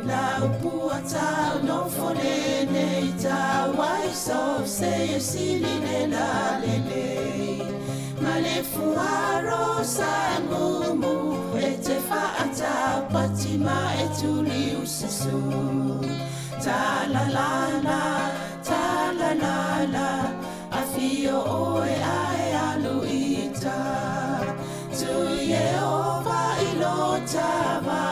Lau pua tau nofo lenei tau ai so se e sili le la lelei. Ma le fuaro sa mumu e te whaatau pati ma e tuli ususu. Ta la la la, ta la la la, afio oe ae alu i uta. Tuu Ieova i lo tava,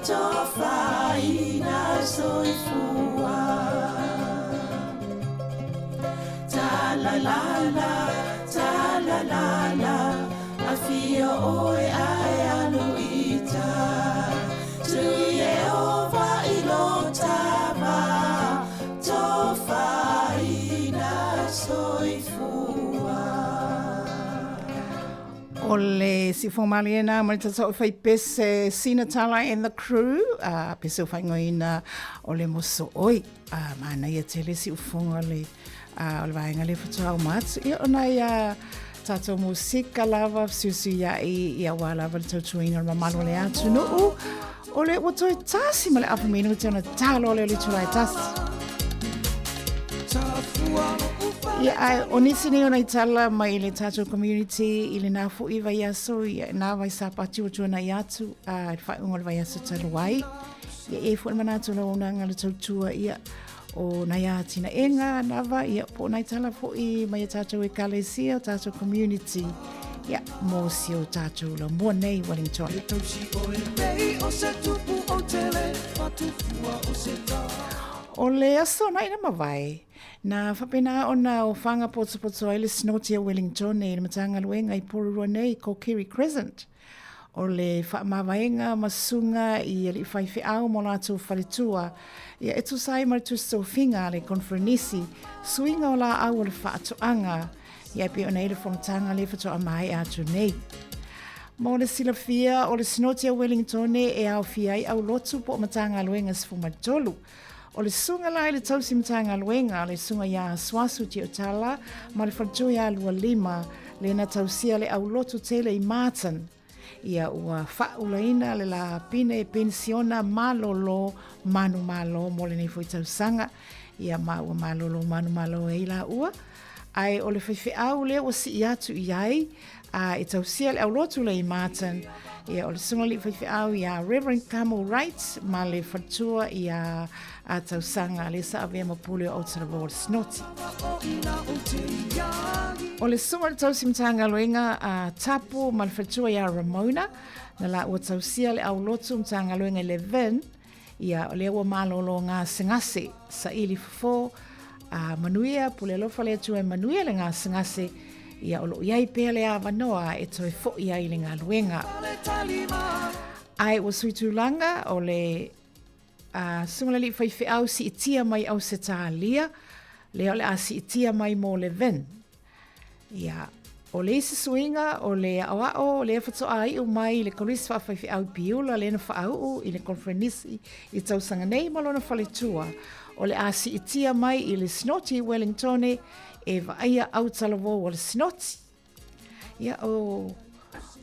Tofaina soifua. Ta la la la, ta la la la, afio oe ae alu i uta. Tuu Ieova i lo tava, Tofaina soifua. O le Siufogo Malie na ma le tatau fai pese Sina Tala and the Crew, a pese o whaingoina o le moso oi. A manaia tele siufogo le a o le vaega le faatoa uma atu. Ia ona ia tātou musika lava fesuisuiaʻi ia wā lava le tautuaina o le mamalu o le atunuu. O le ua toe tasi ma le afa minute ona talo lea o le itula e tasi. Ia, ae o nisi nei o nai tala mai le tātou community i le nā foʻi vaiaso, ia, nā vai Sapati ua tuanai atu, a, i le faaiuga o le vaiaso talu ai. Ia, e i ai foʻi le manatu o le auaunaga le tautua, ia, o nai atinaega lava, ia, po o nai tala foʻi mai a tātou ekalesia, o tātou community, ia, mo si o tātou laumua nei Wellington. O le aso naʻi na mavae, na faapena ona ofaga potopoto ai le Sinoti a Wellington i le Matagaluega i Porirua nei, Kokiri Crescent. O le faamavaega ma susuga i alii faifeau ma o latou faletua, ia e tusa ai ma le tusi tofiga a le Koneferenisi, suiga o laau o le faatoaga, ia e pei ona i ai le fonotaga lea faatoa maea atu nei. Mo le silafia, o le Sinoti a Wellingtone e aofia ai aulotu po o Matagaluega 13. O le susuga la i le tausi Matagaluega, o le susuga ia Asuasu Tiotala ma le faletua ia Lualima, le na tausia le aulotu tele i Martin. Ia ua faaulaina le la pine penisiona malolo manumalo mo lenei foi tausaga. Ia ma ua malolo manumalo ai laua. Ae o le faifeau lea ua sii atu i ai a e tausia le aulotu lea i Martin. Ia o le susuga alii faifeau ia Reverend Kamo Wright ma le faletua ia a tausaga lea sa avea ma pule o Aotearoa o le Sinoti. O le susuga o le tausi Matagaluega a Tapu ma le faletua ia Ramona, na laua tausia le aulotu Matagaluega i Levin, ia o lea ua malolo gasegase, saili fofo, a manuia, pule alofa le Atua e manuia le gasegase, ia o lo o i ai pea le avanoa e toe foi ai i le galuega. Ae ua sui tulaga o le a susuga le alii faifeau siitia mai Ausetalia, lea o le a siitia mai mo Levin. Ia, o le isi suiga o le aʻoaʻo lea faatoa iu mai i le Kolisi Faafaifeau i Piula lea na faauu i le Koneferenisi i tausaga nei ma lona faletua, o le a siitia mai i le Sinoti i Wellingtone e vaaia autalavou a le Sinoti. Ia, o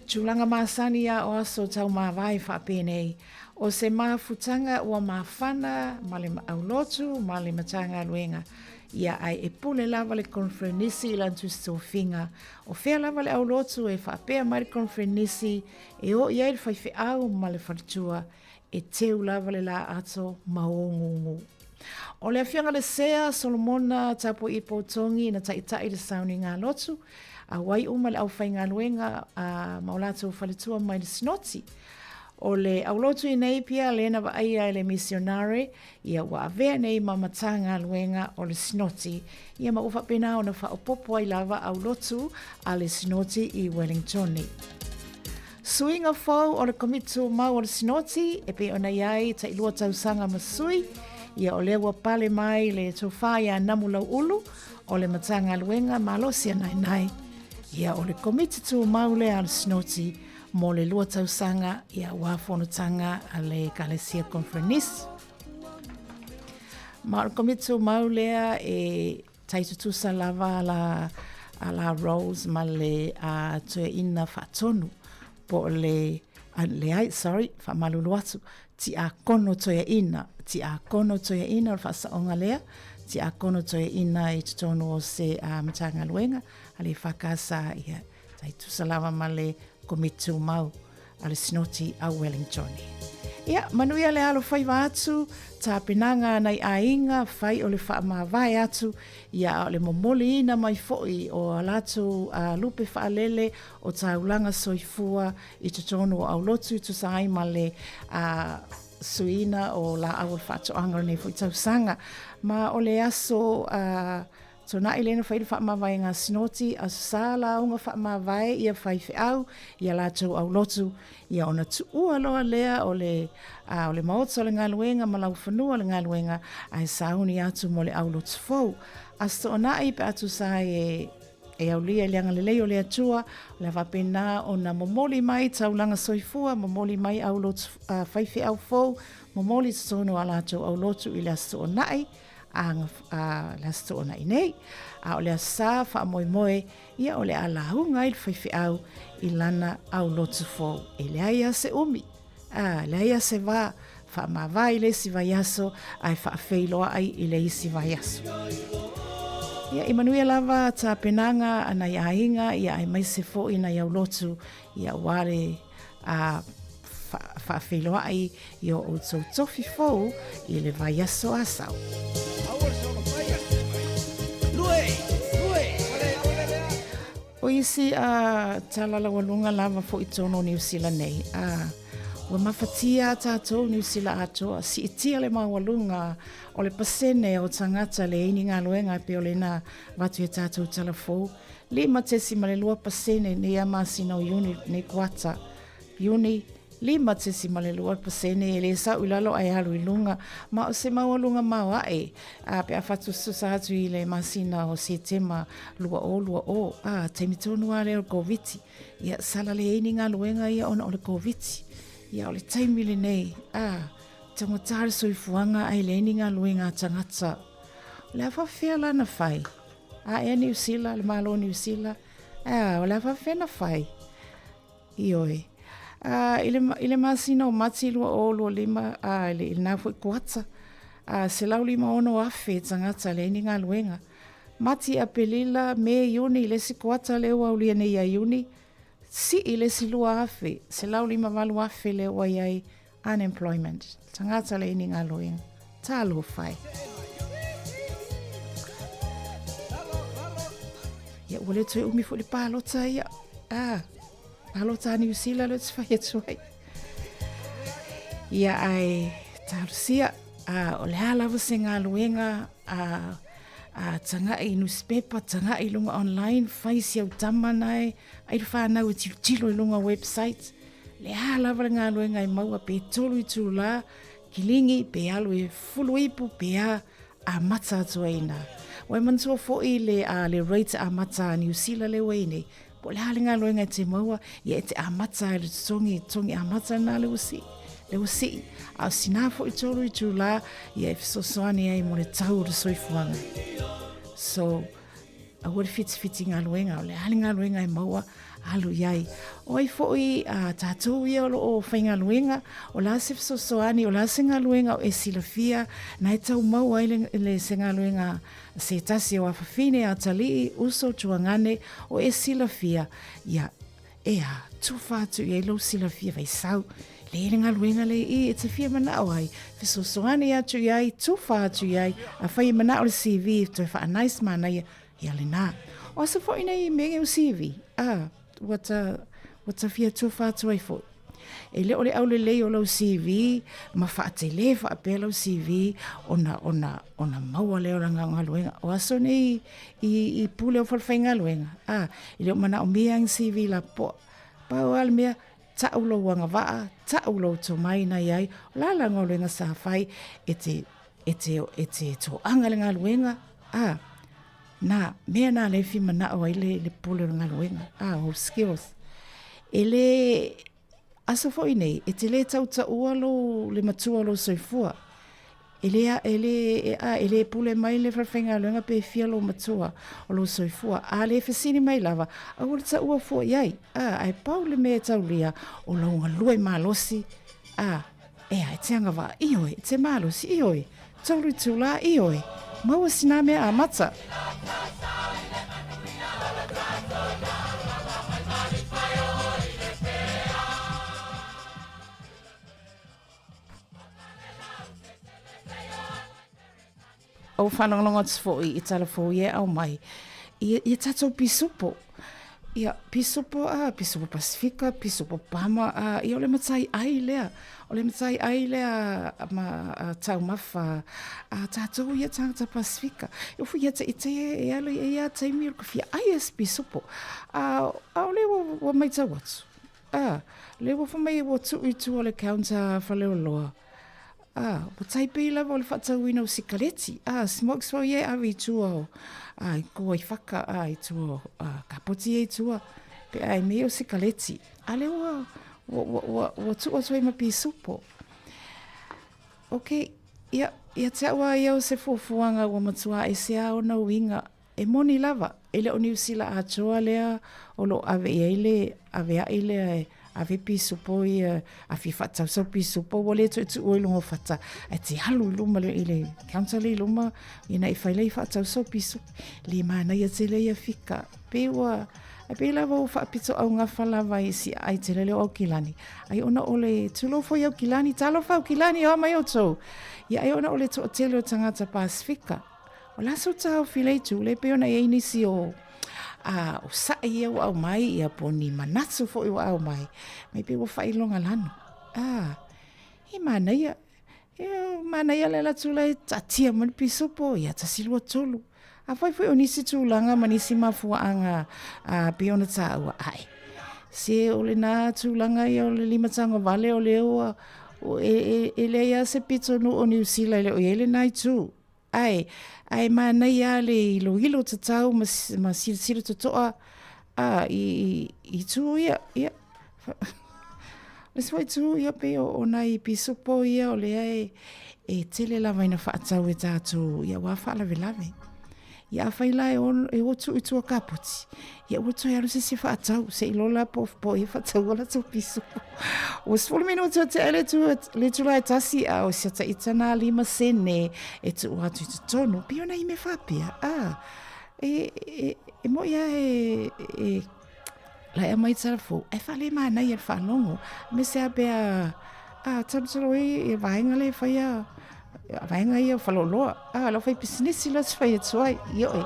tulaga masani a o aso taumāvae faapenei, o se mafutaga ua mafana ma le aulotu ma le Matagaluega, ia ae e pule lava le Koneferenisi i lana tusi tofiga. O fea lava le aulotu e faapea mai le Koneferenisi e o i ai le faifeau ma le faletua, e teu lava le la ato ma ogugu. O le Afioga le Sea, Solomona Tapuiipo Tongi na taitai le sauniga lotu, auai uma le aufaigaluega a ma o latou faletua mai le Sinoti. O le aulotu i Napier lea na vaaia e le misionare, ia ua avea nei ma Matagaluega o le Sinoti, ia ma ua faapena ona faaopoopo ai lava aulotu a le Sinoti i Wellingtone. Suiga fou o le Komiti Tumau o le Sinoti e pei ona i ai tailua tausaga ma sui, ia o lea ua pale mai le tofa ia Namu Lauulu o le Matagaluega Malosi a Naenae. Ia o le Komiti Tumau lea a le Sinoti mo le lua tausaga ia aua fonotaga a le Ekalesia Conferenisi. Ma o le Komiti Tumau lea e tai tutusa lava a la, a la roles ma le a toeaina faatonu po o le, a, leai, sorry, faamalulu atu, tiakono toeaina, tiakono toeaina o le faasaoga lea, tiakono toeaina i totonu o se a, Matagaluega a le EFKS, ia, Tai tusa lava ma le Komiti Tumau a le Sinoti a Wellingtone. Ia, manuia le alo faiva atu, tapenaga a nai aiga, fai o le faamavae atu, ia a o le momoliina mai foi o a latou a lupe faalele o taulaga soifua i totonu o aulotu tusa ai ma le a, suiina o laau o le faatoaga o lenei foi tausaga. Ma o le aso a, Tuanai lea na fai le faamavaega a Sinoti, Aso Sa lauga faamavae ia faifeau ia latou aulotu, ia ona tuua loa lea o le a o le maota o le galuega ma laufanua o le galuega ae sauni atu mo le aulotu fou. Aso Toonai pe a tusa ai e e aulia i le agalelei o le Atua, o le a faapena ona momoli mai taulaga soifua, momoli mai aulotu a faifeau fou, momoli i totonu o a latou aulotu i le Aso Toonai, a, a le Aso Toonai nei. A o le Aso Sa faamoemoe, ia o le a lauga ai le faifeau i lana aulotu fou. E leai lava se umi, a, leai lava se vā, faamavae i le isi vaiaso ae faafeiloai i le isi vaiaso. Ia, i manuia lava tapenaga a nai aiga, ia aemaise foi nai aulotu, ia aua le a faafeiloai i o outou tofi fou i le vaiaso Asau. O isi a tala laualuga lava foi tonu o Niu Sila nei, a ua mafatia a tatou Niu Sila atoa, siitia le maualuga o le pasene o tagata leai ni galuega e pei o lena avatu i a tatou tala fou, 5.2% nei a masina o Iuni nei kuata. Iuni, 5.2% e le sau i lalo ae alu i luga, ma o se maualuga maoaʻe a pe a faatusatusa atu i le masina o Setema 2020, a taimi tonu lava lea o le Koviti. Ia, sala leai ni galuega ia ona o le Koviti. Ia, o le taimi lenei, a taugata le soifuaga ae leai ni galuega a tagata. O le a faafefea la na fai? A ea Niu Sila, le Malo o Niu Sila, a o le a faafefea na fai? Ioe. I le, i le masina o Mati 2025, i le, i lena foi kuata, 156,000 tagata leai ni galuega. Mati, Aperila, Me, Iuni, i le isi kuata lea ua aulia nei ia Iuni, sii le isi 2,000, 158,000 lea ua i ai unemployment, tagata leai ni galuega. Talofa e. Ia, ua le toe umi foi le palota ia. Ah, palota a Niu Sila lea ou te fai atu ai. Ia, ae talosia, ah, o le a lava se galuega, ah, ah, tagai i nusipepa, tagai i luga online, fai si au tama nae, ai le whanau e tilotilo i luga website. Le a lava le galuega e maua pe tolu itulā, Kiligi pe alu e fulu ipu pe a, amata atu ai ina. Ua e manatua foi le, a, le rate amata a Niu Sila lea ua i nei, po o le a le galuega e te maua, ia e te amata ai le totogi, totogi amata lena lea ua sii, lea ua sii. A o sina foi tolu itulā, ia e fesoasoani ai mo le tau o le soifuaga. So, Aua le whitiwhiti galuega, o le a le galuega e maua, alu i ai. O ai foi a tātou ia o lo o faigaluega, o le a se fesoasoani, o le a se galuega o e silafia, na e tau maua ai le, le se galuega se tasi o afafine, atalii, uso, tuagane, o e silafia, ia, e a, tufa atu i ai lou silafia vaisau. Le le galuega le i e te fia manao ai, fesoasoani atu i ai, tufa atu i ai, a fai e manao le CV, toe wha-nice manaia, ia le nā. O aso foi nei i mege o CV, a, ua ta, ua ta fia tufa atu ai foi. E le o le aulelei o lau CV, ma whaatele whaapea lau CV, ona, ona, ona maua lea o la galuega. O aso nei i, i pule o falefaigaluega, a, e le o manaomia ni CV lapoa. Pau lava le mea, ta'u lou agavaa, ta'u lou tomai na i ai, o le a la galuega sa fai e te, e te, e te toaga le galuega, a, na mea na lea e fia manao ai le, le pule o le galuega, a, o skills. E le, Aso foi nei, e te lē tautaua lou, le matua o lou soifua. E lē, e lē, a, e lē pule mai le falefaigaluega pe fia lou matua o lou soifua. A lē fesili mai lava, aua le taua fua i ai. A, ae pau le mea e taulia, o lou galue malosi, a, ea, e te agavaa, ioe, e te malosi, ioe, tolu itulā, ioe, maua sina mea amata. Ou faalogologo atu foi i tala fou ia e aumai ia, ia tatou pisupo. Ia, pisupo, a, pisupo Pasifika, pisupo Pama, a, ia o le matai ai lea. O le matai ai lea ma a, taumafa a tatou ia tagata Pasifika. E ofu ia te ite e alu i ia taimi o le ka fia ai e se pisupo. A, a o lea ua, ua maitau atu. A, lea ua fai mai ua tuu i tua o le counter faleoloa. A, ua taipei lava o le faatauina o sikaleti. A, smokes fau ia e ave i tua o, a, i koa i whaka, a, i tua o, a, kapoti ia i tua. Pe a e mea o sikaleti. A lea ua, ua, ua, ua, ua tuu atu ai ma pisupo. Ok, ia, ia te au a ia o se fuafuaga ua matua ese a ona uiga. E moni lava, e le o Niu Sila atoa lea o lo o ave i ai le avea'i lea e ave pisupo ia, a fia fa'atausau pisupo, ua le toe tu'ua i luga o fata, ae te alu i luma i le counter lea i luma, ina i fai lea i fa'atausau pisupo. Le manaia tele ia fika. Pei ua, ae pei lava ua fa'apito augafa lava i si ai tele lea o Aukilani. Ai ona o le, tulou foi Aukilani, talofa Aukilani, oa mai outou. Ia ai ona o le to'atele o tagata Pasifika. O le a sou taofi le itu le pei ona i ai nisi o a o sa'i ia ua aumai ia po o ni manatu foi ua aumai mai pei ua faailoga lanu. A e manaia e manaia le ala atu la e taatia mai le pisupo ia tasi lua tolu. Afai foi o nisi tulaga ma nisi mafuaaga a pei ona taua ae se o lena tulaga ia o le limatagovale o lea ua e, e, e leai lava se pitonuu o Niu Sila e le o i ai lena itu. Ae, ae manaia lava le iloilo tatau ma, ma silasila totoa a, i, i, i tū ia, ia. Le isi foi tū ia pei o, o nai pisupo ia o lea e, e tele lava ina faatau e tātou ia wā faalavelave. Ia afai la e o, e o tuu i tua kapoti, ia ua toe alu se isi e faatau, se i lola po, po e faataua latou piso. Ua 10 minuti o tea le, tu, le itula e tasi, a o si ata ita nā lima sene e tuu atu i totonu. Pei ona i me faapea, a, e, e, e moi a e, e, la e aumai tala fou, ae faalemanaia le faalogo. Me se a pea, a, talotalo ai e vaega lea e faia, vaega ia o faleoloa. A, lau fai pisinisi la te fai atu ai, ioe.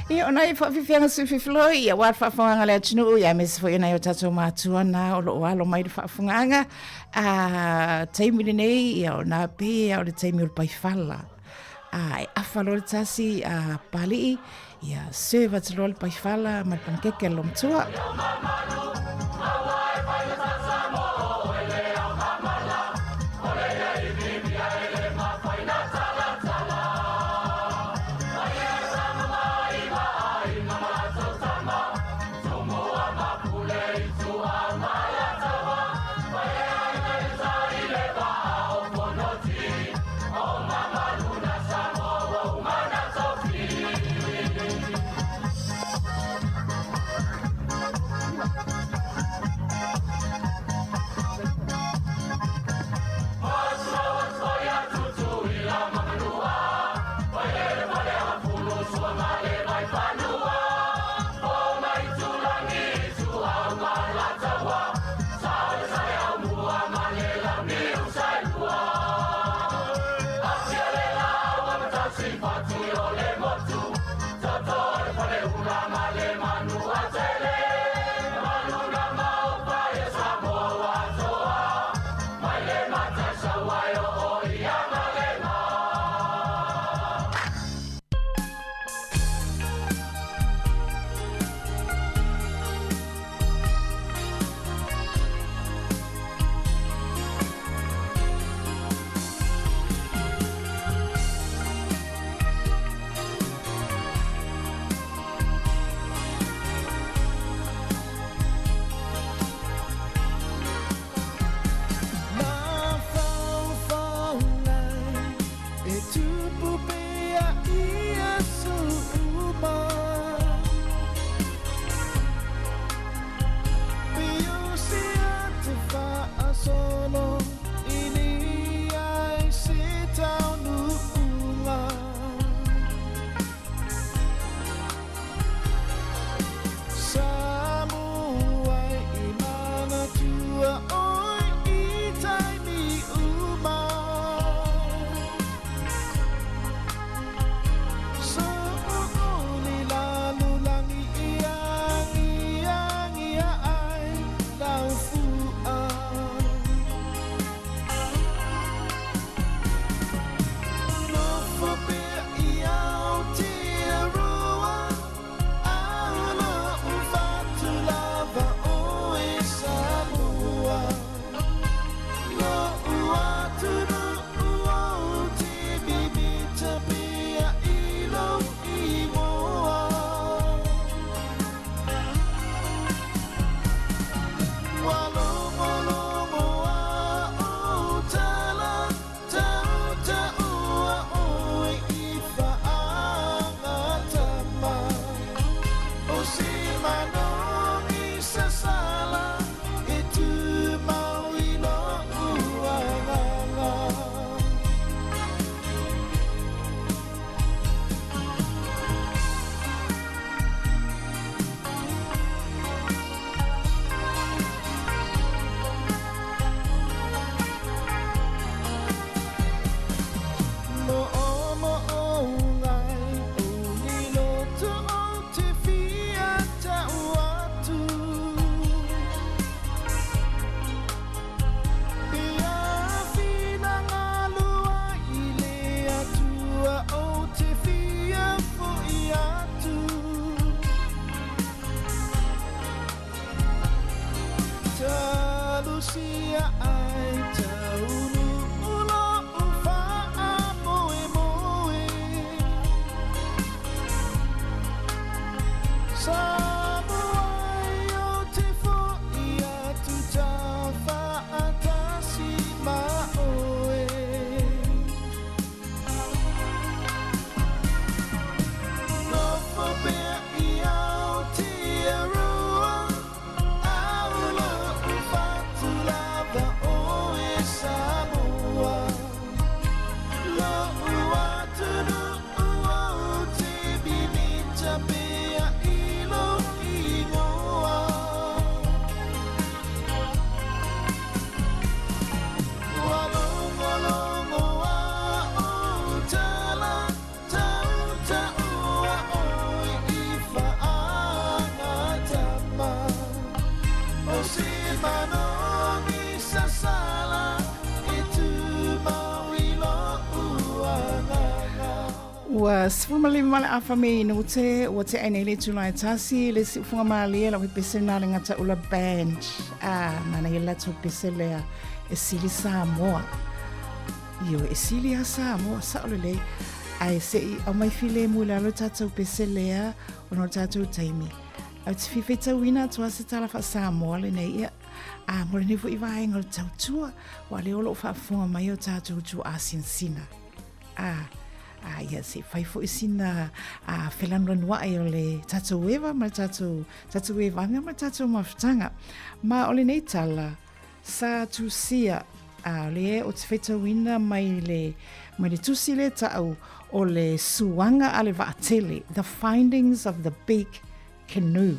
Ia, o nai whaawhiwhianga sui whiwhiloi, ia wā whaafonganga le atunuu, ia aemaise foi o nai o tātou mātua nā o loo alo mai le faafogaaga. A, taimi lenei, ia o nā pē, o le taimi o le paifala. A, e afa loa le tasi a Papalii, Ia serve atu loa le paifala ma le panikeke a le lomatua. Ua 15 le afa minute, ua tea nei le itula e tasi, le siufoga malie lau pese na le Gataula Band. Ah, manaia le latou pese lea e sili Samoa. Ioe, e sili lava Samoa, sao lelei. Ae se i aumai filemu i lalo le tatou pese lea ona o le tatou taimi. Ae ou te fia faitauina atu lava se tala faa-Samoa lenei, ia, a mo lenei foi vaega o le tautua, aua o lea o lo o faafofoga mai o tatou tuaasinasina. A, a ia, se i fai foi sina a, felanulanuai o le tatou eva ma le tatou, tatou evaga ma le tatou mafutaga. Ma o lenei tala, Sa tusia, a o lea ou te faitauina mai le, mai le tusi lea ta'u o le Suaga a le Vaatele, The Findings of the Big Canoe.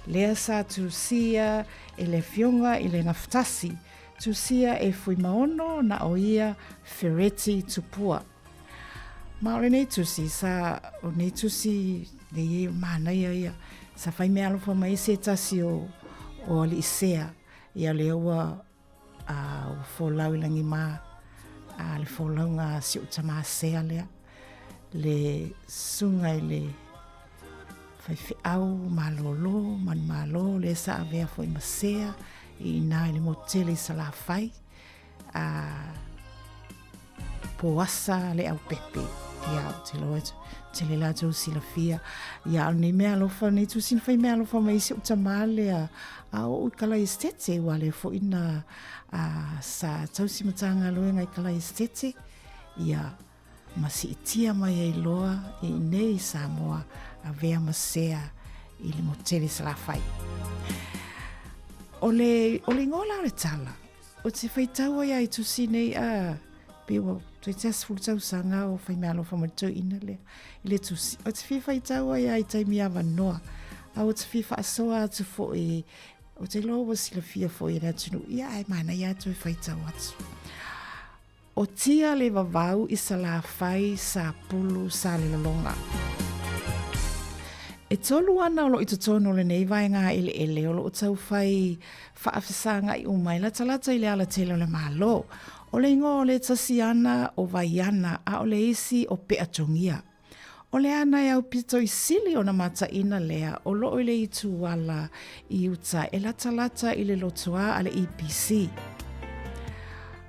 Lea sa tusia e le Afioga i le Gafatasi, tusia e Fuimaono na o ia Fereti Tupua. Ma o lenei tusi, sa, o lenei tusi, nei e manaia ia, sa fai meaalofa mai ai se tasi o, o alii sea, Ia lea ua a, ua folau i lagi mā a, le folauga a si ou tamā sea lea, le susuga i le faifeau malōlō, manumalo, lea sa avea foi ma sea i inā i le motu tele i Salafai, a, Poasa Leaupepe. Ia, ou te iloa e tele latou silafia. Ia, a o lenei meaalofa, lenei tusi na fai meaalofa mai ai si ou tamā lea, a oo i Kalaesetete, aua lea foi na a, sa tausi Matagaluega i Kalaesetete, ia, ma siitia mai ai loa i inei i Samoa, avea ma sea i le motu tele i Salafai. O le, o le igoa la o le tala, Ou te faitau ai a i tusi nei a pe ua toe tea 10 tausaga o fai meaalofa mai le toeaina lea i le tusi. Ou te fia faitau ai a i taimi avanoa a ou te fia faasoa atu foi ou te iloa ua silafia foi e le atunuu ia ae manaia lava toe faitau atu. O tia le vavau i Salafai, Sapulu, Salelologa. E tolu ana o lo o i totonu o lenei vaega eleele o lo o tau fai faafesagaʻi uma e latalata i le alatele o le Malo. O le igoa o le tasi ana o Vaiana a o le isi o Peatongia. O le ana e aupito i sili ona mataʻina lea o loo i le itu ala i uta e latalata i le lotoā a le EPC.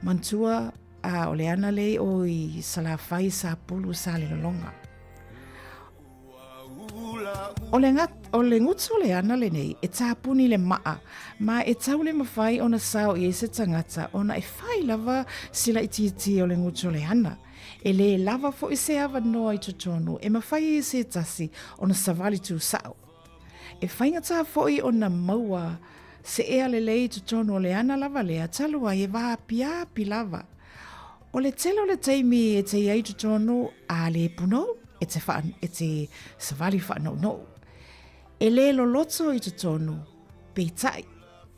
Manatua, a o le ana lea i o i Salafai, Sapulu, Salelologa. O le, o le gutu o le ana lenei e tāpuni le maa, ma e tau le mawhai ona sao i ai se tangata ona e whai lava sila itiiti o le gutu o le ana. E lē lava foʻi se avanoa i totonu e mafai ai e se tasi ona savali tūsao. E faigata foʻi ona maua se ea lelei i totonu o le ana lava lea talu ai e vaapiapi lava. O le tele o le taimi e te i ai i totonu a le punou e te, wha, e te savali whaanounou. E lē loloto i totonu, peitai,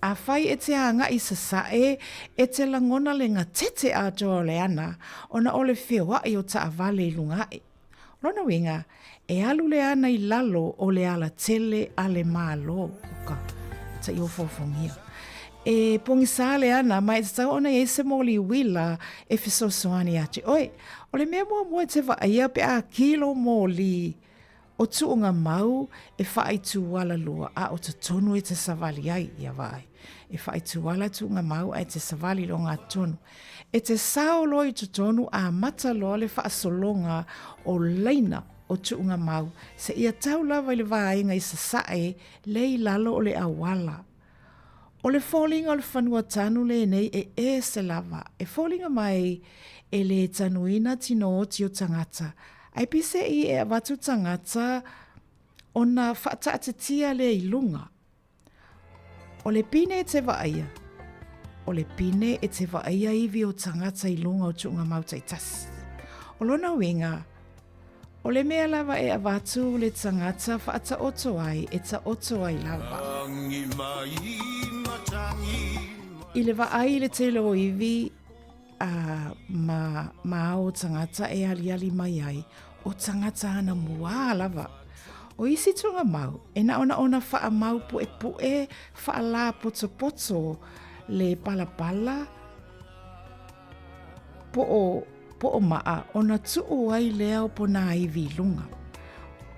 afai e te agai sasae, e te lagona le gatete atoa o le ana, ona o le feoai o taavale i luga aʻe. O lona uiga, e alu le ana i lalo o le alatele a le Malo o ka taiofaofaogia. E pogisa le ana, ma e tatau ona i ai se moli uila e fesoasoani ia te oe. O le mea muamua e te vaaia pe a kilo moli. O tuugamau e faaituala lua a o totonu e te savali ai, ia vaai. E faaituala tuugamau ae te savali i le ogatotonu. E te sao loa i totonu amata loa le faasologa o laina o tuugamau seia tau lava i le vaega i sasae le i lalo o le auala. O le foliga o le fanua tanu lenei e ese lava, e foliga mai e le tanuina tino oti o tagata, ae piseʻi e avatu tagata ona faataatitia lea i luga. O le pine e te vaaia, o le pine e te vaaia ivi o tagata i luga o tuugamau taitasi. O lona uiga, O le mea lava e avatu le tagata faataoto ai e taoto ai lava. I le vaai i le tele o iwi a ma, ma ao tagata e aliali mai ai, o tagata ana muā lava. O isi tūnga mau, e na ona ona whaamau puepu'e, whaalāpotopoto le palapala, po o po o maʻa ona tuʻu ai lea o Ponāiwi i luga.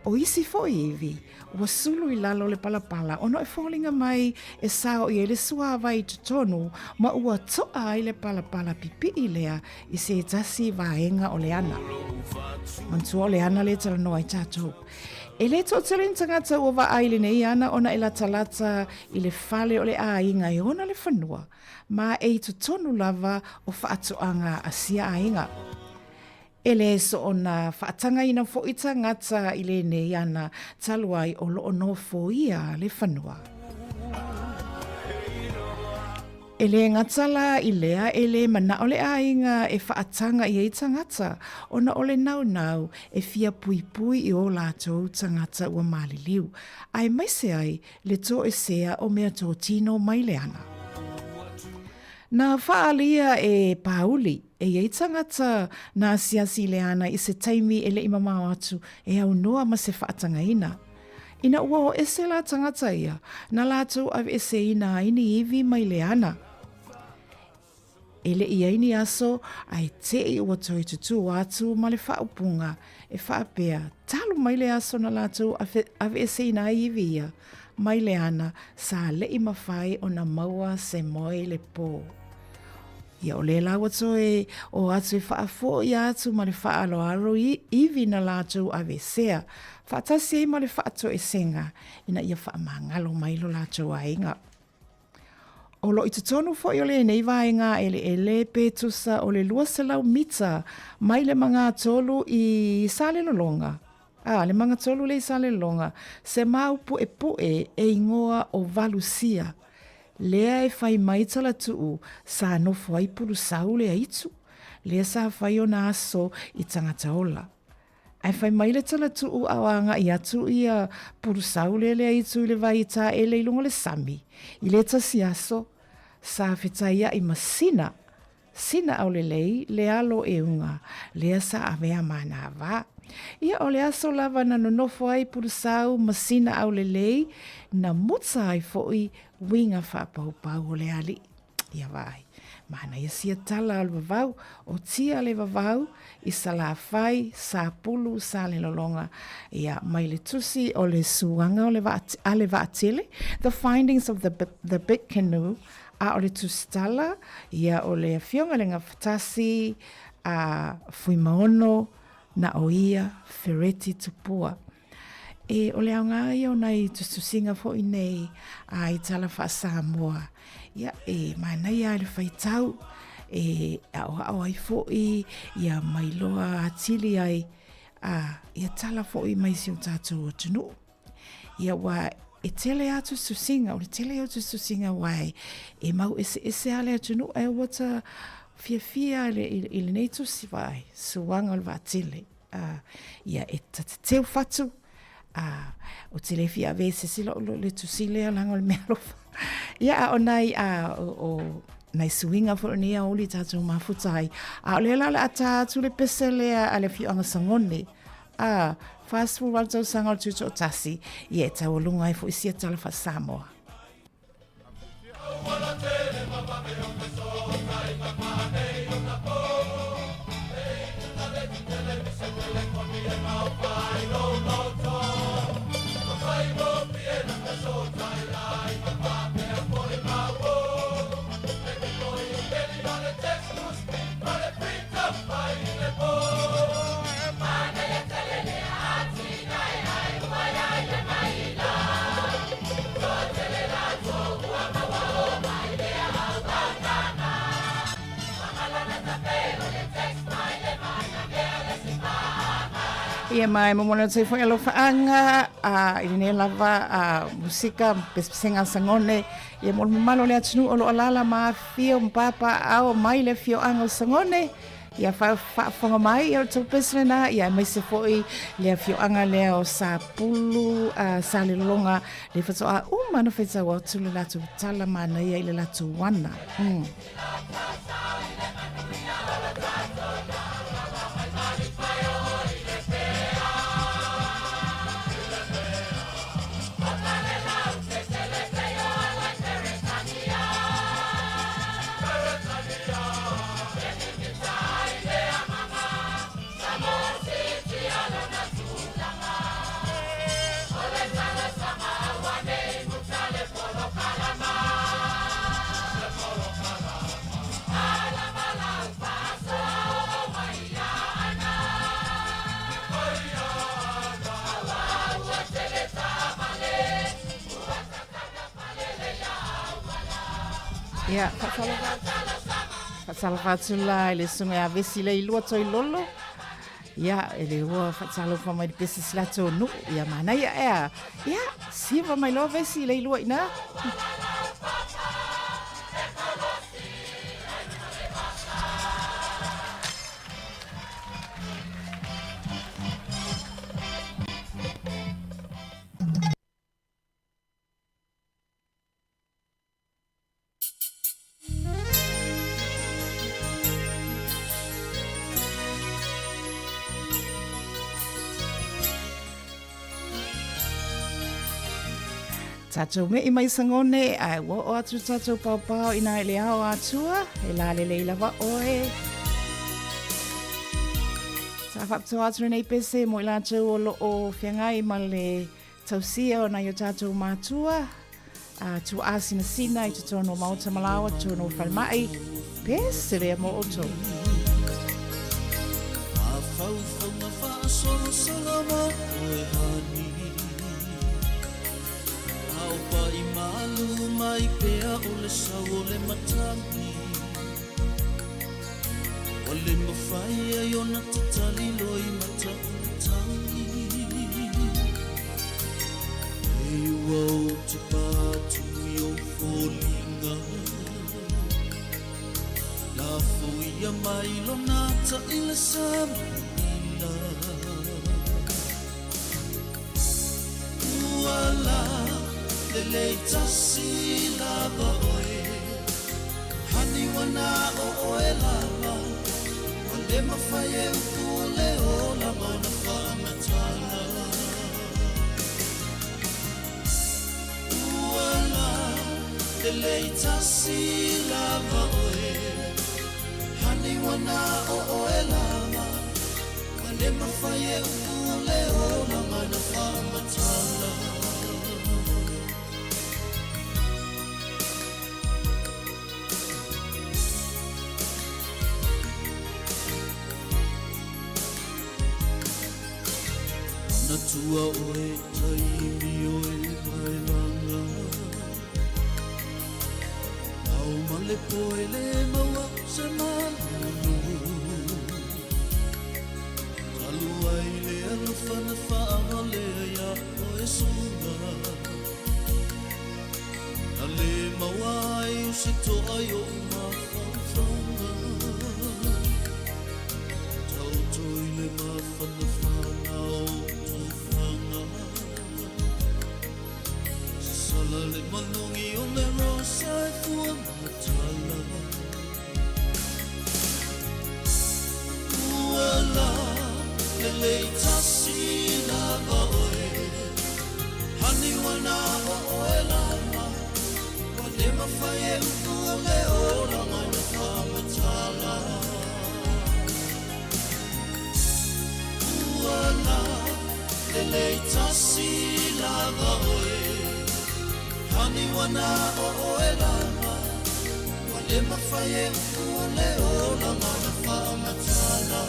ʻO isi foʻi iwi, ua sulu i lalo o le palapala ona e foliga mai e sao i ai le suāwai i totonu ma ua toʻa ai le palapala pipiʻi lea i se tasi vaega o le ana. Manatua o le ana lea e talanoa ai tatou. E le toatele ni tagata ua vaai i lenei ana ona e latalata i le fale o le ʻāiga e ona le fanua, ma e i totonu lava o faatoaga a sia aiga. E le soona faatagaina foʻi tagata i lenei ana talu ai o loo nofoia le fanua. E le gata la i lea e le manao le aiga e faataga i ai tagata ona o le naunau e fia puipui i o latou tagata ua maliliu, aemaise ai le toesea o mea tōtino mai le ana. Nā whaalia e Pāuli, e iai tangata nā asiasi le ana i se taimi e leʻi mamao atu e aunoa ma se whaatangaina. Ina ua o ese la tangata ia, na latou aveeseina ai ni iwi mai le ana. E leʻi ai ni aso, a e teʻi ua toe tutū atu ma le faaupuga e faapea, Talu mai le aso na latou aveeseina ai iwi ia, mai le ana sa leʻi mawhai ona maua se moe le pō. Ia o le la ua toe o atu e faafoʻi atu ma le faaaloalo iwi na latou aveesea, faatasi ai ma le faatoesega ina ia faamagalo mai lo latou aiga. O lo o i totonu foi o lenei vaega eleele pe tusa o le 200 mita mai le magatolu i Salelologa, a, le magatolu lea i Salelologa, se mau puepue e igoa o Valusia, lea e fai mai talatuu sa nofo ai Pulusau lea itu, lea sa fai ona aso i tagata ola. Ae fai mai le talatuu a o agaʻi atu ia Pulusaule lea i tu i le vai i taele i luga o le sami, i le tasi aso, sa fetaiaʻi ma sina, sina aulelei le alo e uga, lea sa avea ma nā wā. Ia o le aso lava na nonofo ai Pulusau ma sina aulelei, na muta ai foʻi uiga faapaupau o le aliʻi. Ia vaai. Manaia sia tala o le vavau, o tia le vavau, i Salafai, Sapulu, Salelologa, ia, mai le tusi o le suaga o le vaa, a le vaatele, The Findings of the, the Big Canoe, a o le tusitala, ia, o le afioga i le Gafatasi, a Fuimaono, na o ia, Fereti Tupua. E, o le aoga ia o nai tusitusiga foi nei a i tala faa-Samoa. Ia, e manaia ai le faitau, e aʻoaʻo ai foi, ia mailoa atili ai, a ia tala foi mai si o tatou atunuu. Ia, ua e tele a tusitusiga, o le tele o tusitusiga ua e, e mau eseese a le atunuu, ae ua ta fiafia i, le, i lenei tusi vaai, suaga o le vaatele. A, ia e ta te teu fatu, a, o te le fia ave se sila o le tusi lea langa o le mea alofa. Ia, a o nai, a, o, o nai suiga foi o nei aoauli tatou mafuta ai. A o lea la o le a tā atu le pese lea a le afioaga Sagone, a, 48 tausaga o le tutoatasi, ia e taualuga ai foi sia tala faa-Samoa. Ia ma e momoli atu ai foi alofaaga a i lenei lava a musika ma pesepesega a Sagone ia mo le mamalu o le atunuu o lo o alaala ma afifio ma papaaao mai le afioaga o Sagone ia faafofoga mai ia o le tou pese lena ia aemaise foi le afioaga lea o Sapulu a Salelologa le faatoa uma ona faitau atu le latou tala manaia i le latou ana. Ia, faatalofa atu la i le susuga ia Vesi Leilua Toilolo. Ia, e le ua faatalofa mai le pese si latou nuu. Ia, manaia ea. Ia, siva mai loa Vesi Leilua i ina. Tatou me'i mai Sagone, ae ua oo atu tatou paopao ina i le ao atua, e lalelei lava oe. Sa faapitoa atu lenei pese mo i latou o loo feagai ma le tausia o nai o tatou matua, a tuaasinasina i totonu o maota ma laoa, totonu o falemai. Pese lea mo outou. Mafaufauga faasolosolo mo oe hani A o paʻi malu mai pea o le sau o le matagi Ua le mafai ai ona tatali loi mata o le tagi E ua ou tipa atu i ou foliga Lafo ia mai lona ata i le sami ila Ua la lelei tasi lava oe Hani ua na o oe lava Ua le mafai e upu o le ola ma ona faamatala Ua la lelei tasi lava oe Hani ua na o oe lava Ua le mafai e upu o le ola ma ona faamatala. Manatua oe taimi o e paelaga Ao ma le po e le maua se malulu Talu ai le alofa na faavalea iā oe suga Na le maua ai o se toa i ou mafaufauga Taoto i le mafanafana o tofaga Sasala le manogi o le rosa e fua matala Ua la lelei tasi lava oe Hani ua na o oe lava Ua le mafai e upu o le ola ma ona faamatala Ua la lelei tasi lava oe Hani ua na o oe lava Ua le mafai e upu o le ola ma ona faamatala.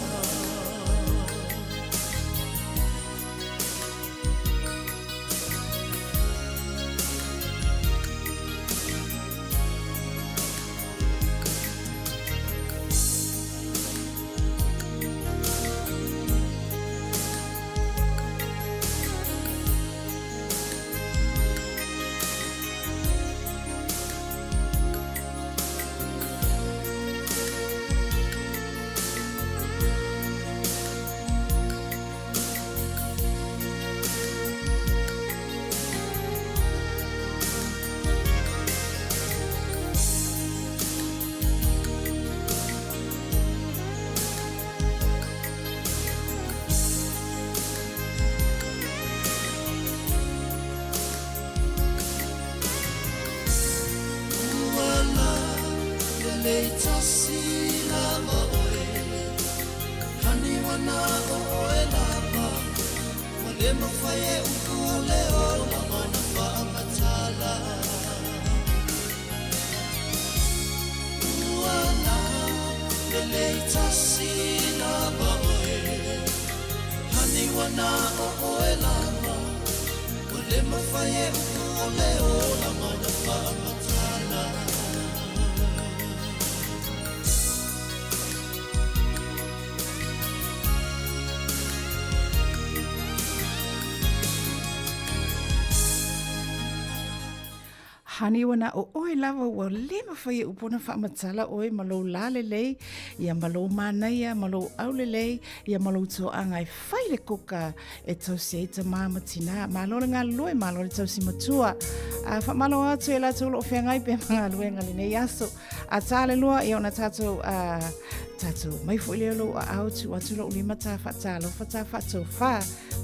lelei tasi lava oe Hani ua na o oe lava Ua le mafai e upu o le ola ona faamatala Ua na lelei tasi lava oe Hani ua na o oe lava Ua le mafai e upu o le ola ona faamatala. Hani ua na o ʻoe lava ua le mafai e upu ona faamatala ʻoe ma lou lā lelei, ia ma lou manaia, ma lou aulelei, ia ma lou toaga e fai le kuka e tausi ai tamā ma tinā. Malo le galulue, malo le tausi matua. A faamalo atu e latou o lo o feagai pea ma galuega lenei aso. A tā le lua, ia ona tatou, a, tatou mai foi lea o lou aao, tuu atu lou lima tā faatalofa, tā faatofā.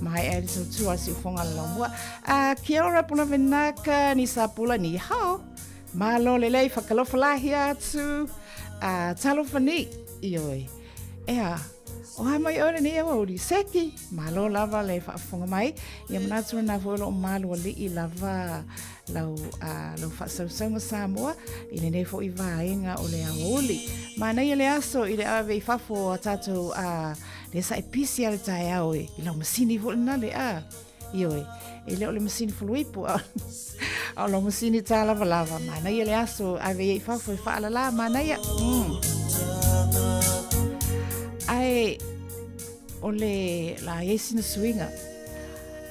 Maea ai le tautua a Siufoga le Laumua. A, kia ora pula venaka, ni sa pula ni hao. Malo lelei, whakalofa lahia atu. A, talofa ni, ioi. Ea, o hai mai oe lenei aoauli. Seki, malo lava le faafofoga mai. Ia manatu lena foi o lo o malualii lava lau, uh, lau faasausauga Samoa i lenei foi vaega o le aoauli. Manaia le aso i le ave i fafo a tātou uh, le sa e pisi a le taeao e, i lau masini foi lena le a. Ioe, e le o le masini fuluipo, a o lau masini tā lavalava. Manaia le aso, ave ia i fafo e faalala, manaia. Ae, o le, la iai sina suiga.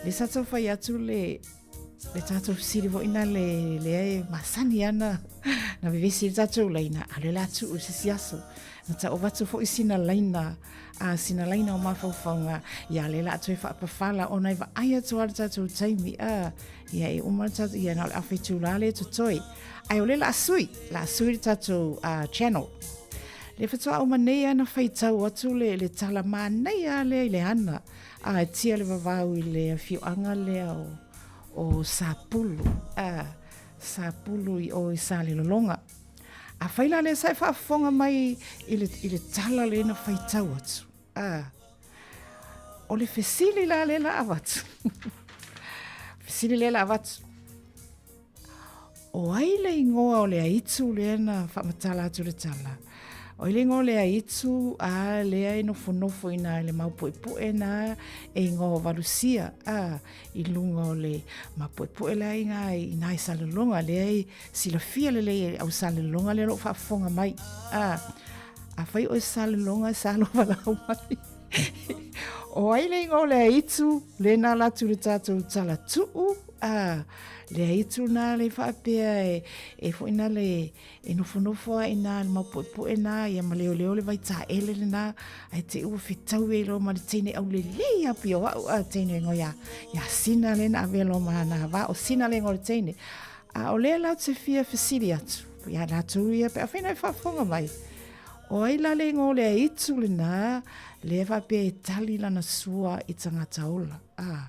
Le sa tau fai atu le, le tātou fesili foi na le, lea e masani ana na vevesi le tātou laina, a le la tuu se si aso. Na tau avatu foi sina laina a sina laina o mafaufauga, ia le la toe faapafala ona e vaai atu a le tatou taimi, a, ia e uma le tatou, ia na o le afe itulā lea e totoe. Ae o lea la a sui, la a sui le tatou uh, channel. Le faatoa uma nei ana faitau atu le, le tala manaia a lea i le ana, a e tia le vavau i le afioaga lea o, o Sapulu, a, Sapulu i o i Salelologa. Afai la lea sa e faafofoga mai i le, i le tala lea na faitau atu, a, o le fesili la lea la avatu, fesili lea la avatu, o ai le ingoa o le aitu lea na faamatala atu le tala? O ai le ingoa o le aitu a lea e nofonofo i nā i le maupuepue nā e ingoa o Valusia, a, i luga o le mapuepue la i ngā i nā i Salelologa lea e Silafia lelei e au Salelologa lea o lo o faafofoga mai. A, afai oe Salelologa e salovalau mai. O ai le ingoa o le aitu, le na ala atu i le tatou tala tuu, a, le aitu na le faapea e, e foi na le, e nofonofo ai na le maupuepue na, ia ma leoleo le vaitaele lena, ae te ua fetau ai loa ma le teine aulelei a pei o au a teine ingoa ia, ia Sina le na avea loa ma na va, o Sina le ingoa o le teine. A o lea la ou te fia fesili atu iā latou ia pe afai na e faafofoga mai, o ai la le igoa o le aitu lena lea faapea e tali lana sua i tagata ola? A,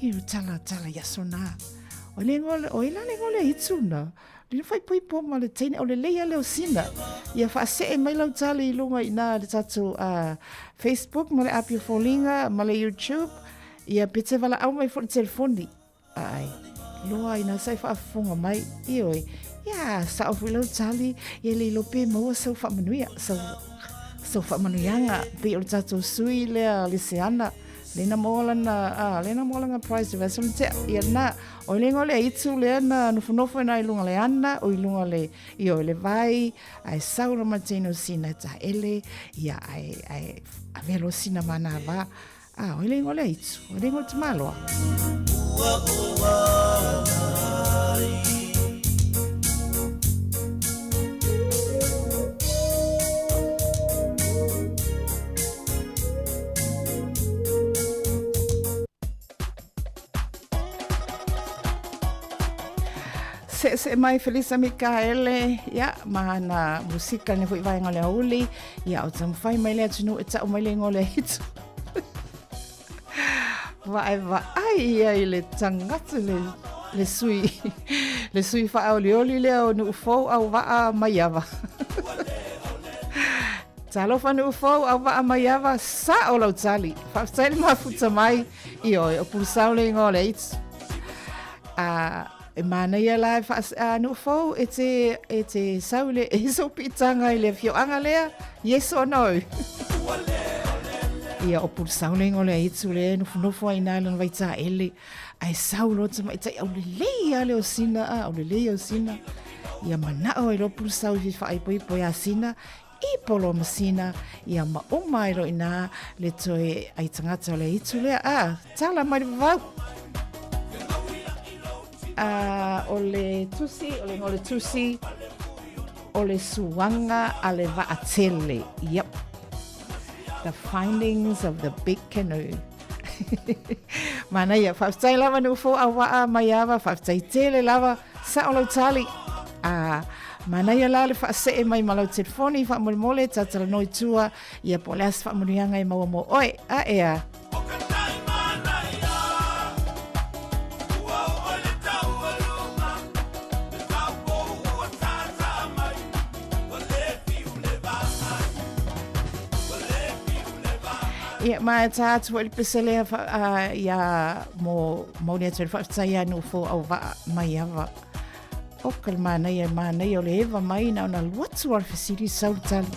i o tala, tala i aso nā. O le igoa, o ai la le igoa o le aitu lena? Le faaipoipo ma le teine, o le lei a lea o Sina. Ia faasee mai lau tali i luga i nā le tatou uh, Facebook ma le Apia Foliga ma le YouTube. Ia pe te valaau mai foi le telefoni. Ae, loa ina sa e faafofoga mai, ioe, ia, sao foi lau tali, ia le iloa pe maua sau faamanuia, sau, sau faamanuiaga, pei o le tatou sui lea le Seana, lea na maua lana, a, lea na maua lana prize i le vaiaso na tea, ia lena, o le igoa o le aitu lea na nofonofo i ina i luga o le ana, o i luga o le, ioe, le vai, ae sau lava ma le teine o Sina e taele, ia, ae, ae avea loa Sina ma ana va, A, oi le ingoa le aitu, oi le ingoa le tamaloa. Se'ese'e mai Felisa Mikaele, ia, ma ana musika lenei foi vaega o le aoauli, ia, o taumafai mai le atunuu e ta'u mai le ingoa o le aitu. Vaevaai ia i le tagata le, le sui le sui faaolioli lea o Nuufou Auvaa Maiava. Talofa Nu'ufou, Auvaa Maiava, sa'o lau tali. Faafetai le mafuta mai. Ioe, o Pulusau le igoa o le aitu. A, e manaia la e faas, a, Nu'ufou, e te, e te sau i le, e sou piitaga i le afioaga lea, yes or no? Ia, o Pulusau le igoa o le aitu lea e nofonofo ai i ina i lona vaitaele. Ae sau loa tamaitai aulelei lava lea o Sina, a, aulelei au Sina. Ia manao ai loa Pulusau e fia faaipoipo iā Sina, ipo loa ma Sina, ia ma uma ai loa i ina le toe ai tagata o le aitu lea, a, tala mai le vavau. A, o le tusi, o le igoa o le tusi, o le suaga a le vaatele. Yep. The findings of the big canoe. Manaia, faafetai lava Nu'ufou Auvaa Maiava, faafetai tele lava, sao lau tali. A, manaia la le faasee mai ma lau telefoni faamolemole talatalanoa i tua, ia po o le a se faamanuiaga e maua mo oe. A ea. Ia, ma e tā atu foi le pese lea wha, uh, ia mō mauni atu le whaafetai ia Nu'ufou Auvaa Maiava. O ka le manaia, manaia o le eva mai na ona alu atu a le fesili sau le tali.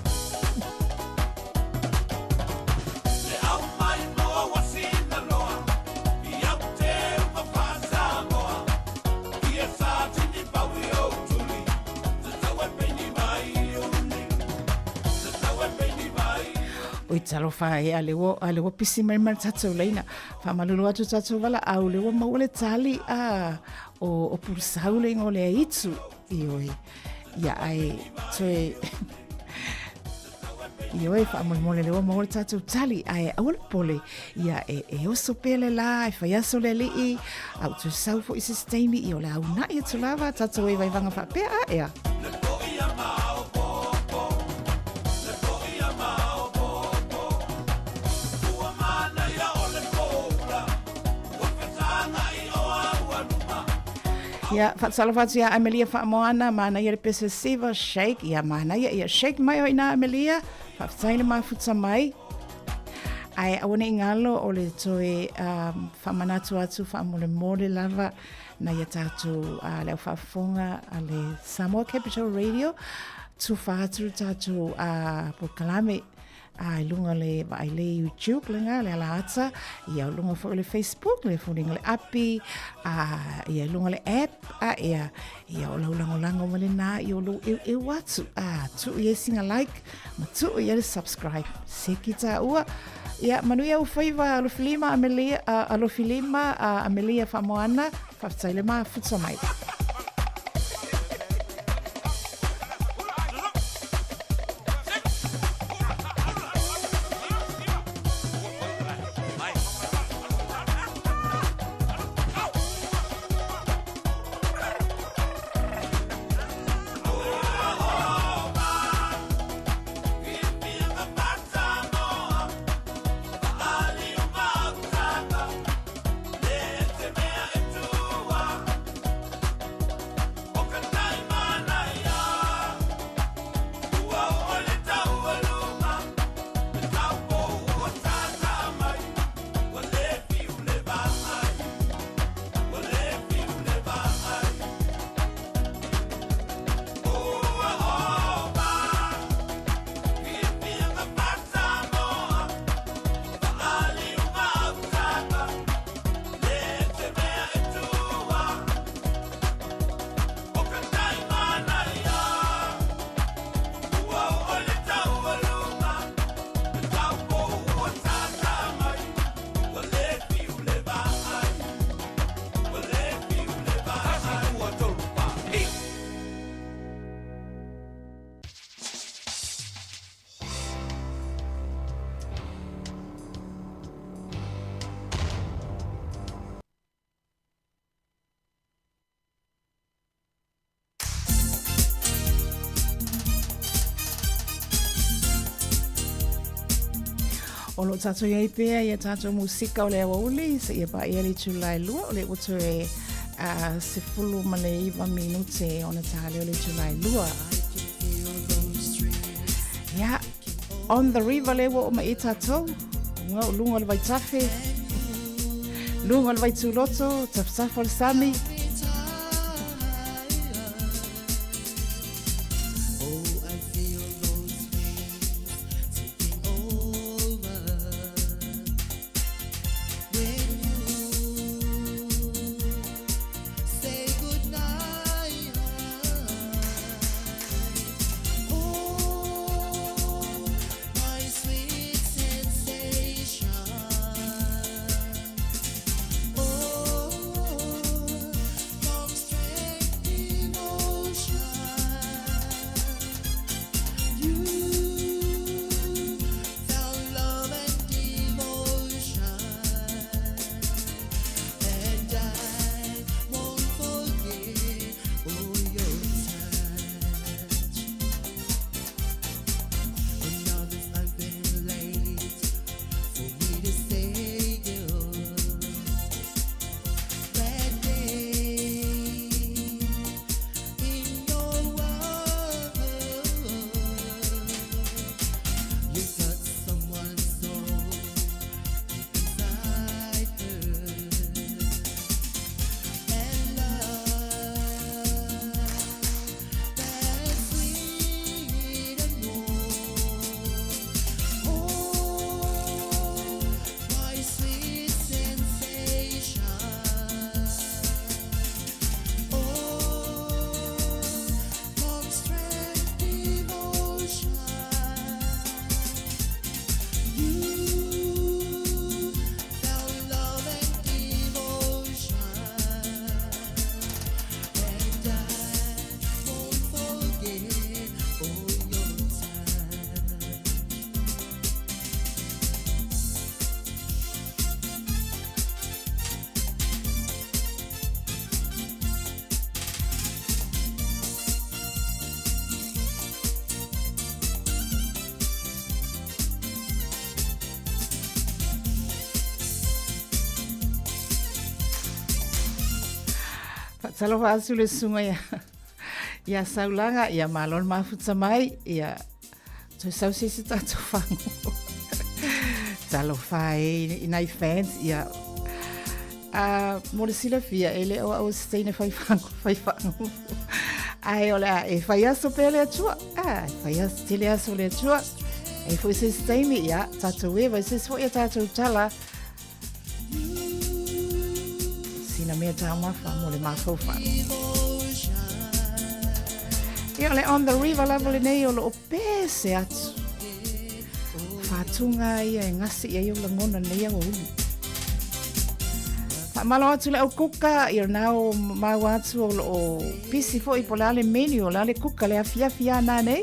Oi talofa e a le ua, a le ua pisi mai ma le tatou laina. Faamalulu atu tatou valaau le ua maua le tali a o, o Pulusau le ingoa o le aitu. Ioe. Ia ae toe Ioe, faamolemole le ua maua le tatou tali, ae aua le popole, ia e, e oso pea le lā, e fai aso le alii, a ua toe sau foi se isi taimi, ia o le a uunai atu lava tatou e vaivaga faapea, a ea. Ia, faatalofa atu ia Amelia Faamoana, manaia le pese siva, shake, ia manaia, ia shake mai o ina Amelia, faafetai le mafuta mai. Ae aua ne i galo o le toe um, faamanatu atu faamolemole lava na ia tātou uh, le au faafofoga a le Samoa Capital Radio, tufa atu le tātou uh, polokalame A i luga o le vaai le YouTube le ngā, le ala ata, ia o luga foi o le Facebook, le fulinga le api, a ia i luga o le app, a ia, ia o lau lagolago ma lenā, ia o lou eueu atu, a tuu i ai sina like, ma tuu i ai le subscribe. Seki tāua, ia manuia ufaiva alofilima Amelia, alofilima Amelia Faamoana, faafetai le mafuta mai. O lo o tātou i ai pea i a tātou musika o le aoauli seia paia le itula e lua o le ua toe 19 minute ona tā lea o le itula e lua. Ia. On the River lea ua oo mai ai tatou, uga o luga o le vaitafe, luga o le vaituloto, tafatafa o le sami. Faatalofa atu le susuga ia ia Saulaga, ia malo le mafuta mai, ia toe sau se isi tatou fagu. Talofa e i nai fans, ia a mo le silafia, e le o au o se teine fai fagu, fai fagu. Ae o le a e fai aso pea le Atua. A, e fai aso, tele aso le Atua. E foi se isi taimi, ia, tatou e, vai se isi foi a tatou tala. Sina mea taumafa mo le mafaufau. Ia, o le On The River lava lenei o loo pese atu. Faatuga ia e gasi i ai ou lagona lenei aoauli. Faamalo atu le au kuka, ia na o maua atu o loo pisi foi po o le a le menu, o le a le kuka le afiafi a nanei.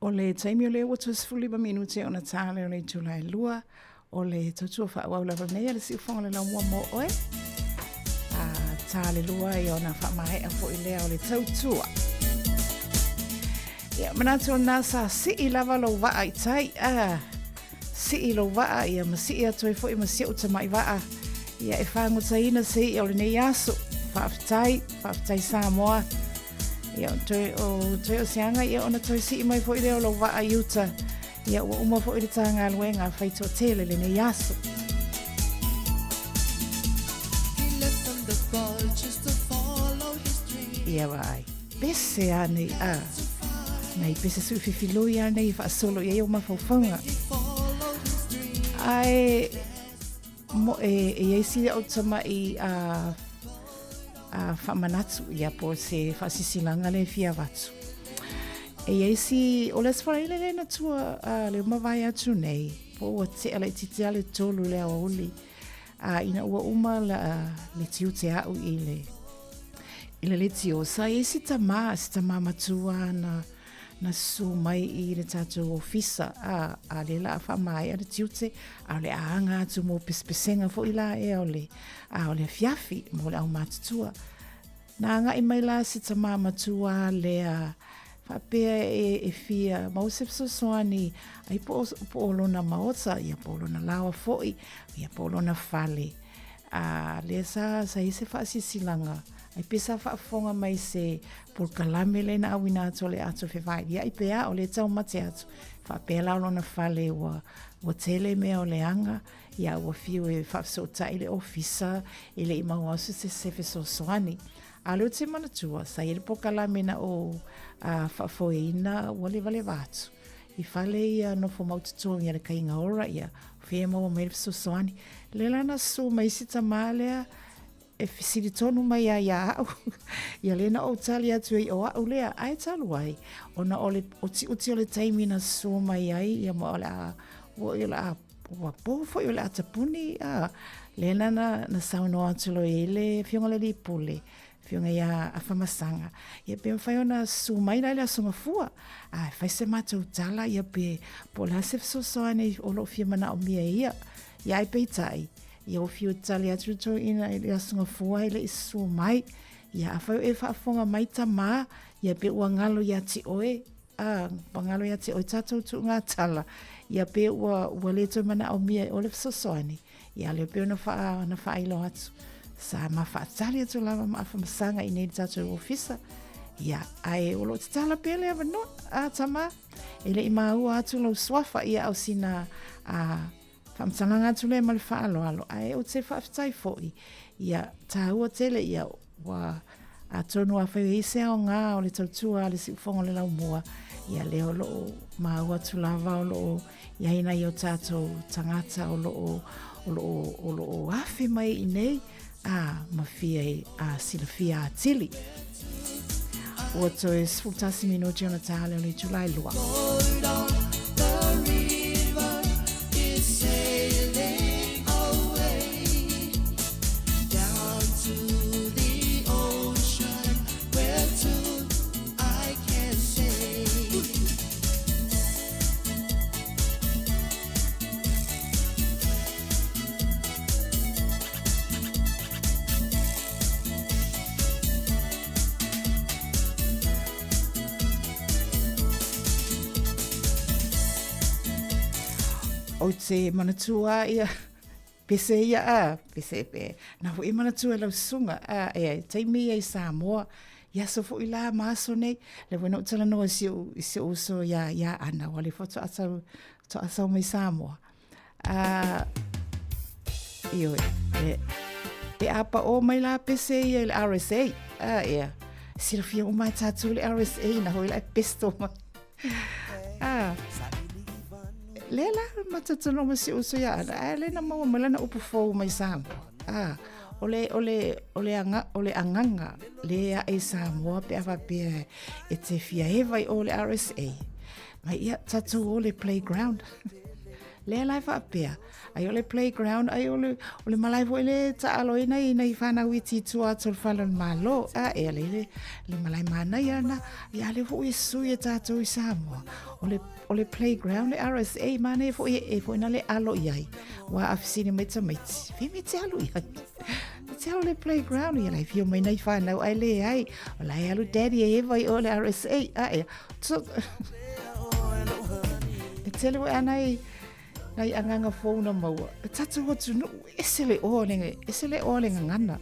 O le taimi o lea ua 15 minute ona tā lea o le itula e lua o le tautua faaauau lava nei a le siufoga o le laumua mo oe. A tā le lua i ona faamaea foi lea o le tautua. Ia, manatu o nā sa sii lava lou vaa i tai, a sii lou vaa ia ma sii atu ai foi ma si ou tamai vaa. Ia e fāgotaina se i'a o lenei aso. Faafetai, faafetai Samoa. Ia, o toe o, toe o se aga, ia ona toe sii mai foi lea o lou vaa i uta. Ia, ua uma foi le ta galuega fai toatele lenei aso. Ia vaai. Pese a nei a. Nei pese sui fifilui a nei faasolo i ai o mafaufauga. Ae mo e e iai si au tama'i a a faamanatu ia po o se faasisilaga le fia avatu. E iai si o le Aso Faraile lea na tua a le mavae atu nei po ua tea laitiiti lava le tolu i le aoauli a ina ua uma la le tiute a'u i le i le leitio sa iai si tamā si tamā matua na na susu mai i le tatou ofisa, a, a lea la a faamaea le tiute, a o le a aga atu mo pesepesega foi la ea o le, a o le afiafi mo le aumatutua. Na agai mai la si tamā matua lea, faapea e, e fia maua se fesoasoani ai po o, po o lona maota, ia po o lona laoa foi, ia po o lona fale. A lea sa, sa i ai se faasilasilaga, ai pe sa faafofoga mai se polokalame lea na auina atu o le ato fevailia'i pe a, o lea e taumate atu. Faapea la o lona fale ua, ua tele mea o leaga, ia ua fiu e faafesootai le ofisa, e le i maua atu se, se fesoasoani. A o lea ou te manatua, sa i ai le polokalame na ou a, faafoeina ua levaleva atu. I fale ia nofo mau totogi a le kaiga ora, ia, o fea e maua mai ai le fesoasoani. Lea la na susu mai si tamā lea, e fesili tonu mai a ia a'u, ia lea na ou tali atu ai o a'u lea, ae talu ai, ona o le utiuti o le taimi na susu mai ai, ia ma o le a, ua, o le a, ua pō foi o le a tapuni, a, lea na, na, na saunoa atu loa i ai le Afioga i le Alii Pule, Afioga ia Afamasaga, ia pe mafai ona susu mai la i le Aso Gafua, a e fai se matou tala, ia pe, po o le a se fesoasoani o lo o fia manaomia e ia. Ia ae peitai, ia ua fiu tali atu le toeaina i le Aso Gafua e le i susu mai. Ia afai o e faafofoga mai tamā, ia pe ua galo ia te oe, a, ua galo ia te oe tatou tuuga tala, ia pe ua, ua le toe manaomia e oe le fesoasoani, Ia lea pei ona wha, ona whaailoa atu. Sa ma whaatali atu lava ma Afamasaga i nei le tatou ofisa. Ia, ae o loo tatala pea le avanoa, a tama, e le i maua atu lou suafa ia au sina a, faamatalaga atu lea ma le faaaloalo, ae ou te faafetai foi, ia, tāua tele ia, ua, Atonu afai o i ai se aoga o le tautua a le siufofoga o le laumua, ia lea o lo o maua atu lava o lo o i ai nai o tatou tagata o lo o, o lo o, o lo o afe mai i nei, a, ma fia a silafia atili. Ua toe 11 minute ona tā lea o le itula e lua. Ou te manatua ia Pese ia a, pese pe. Na foʻi manatua e lau susuga, a, e, taimi ia i Samoa, i aso foʻi la ma aso nei, le foi na ou talanoa i si ou, i si ou uso iā, iā Ana, ua le faatoa sau, faatoa sau mai Samoa. A, ioe, e, pe a paʻō mai la pese ia i le RSA, a, ea, silafia uma e tatou le RSA, na hoi la e pesto mai. Ah. Lea la ma tatou ma si ou uso ia Ana, ae lea na maua mai lana upu fou mai Samoa. Ah, o le, o le, o le, aga, o le agaga le aʻe i Samoa pe a faapea e te fia eva i o le RSA. Mai ia, tatou o le playground. Lea la e faapea, ai o le playground, ai o le, o le malae foi le taaloina i nai whanau iti i tua atu o le whale o le Malo. A, e ale le, le malae manaia na, ia ale foi e sui e tātou i Samoa. O le, o le playground, le RSA, manaia foi e, e foi na le alo i ai. Wa a fisini mai tamaiti, fe me te alo i ai. Te alo le playground, ia lai fio mai nai whanau, ai le ai. O lai alu daddy e ewa i o le RSA. A, e, so, e tele wai anai, nai agaga fou na maua. E tatou atunuu, ese le oa o le, ese le oa o le gagana.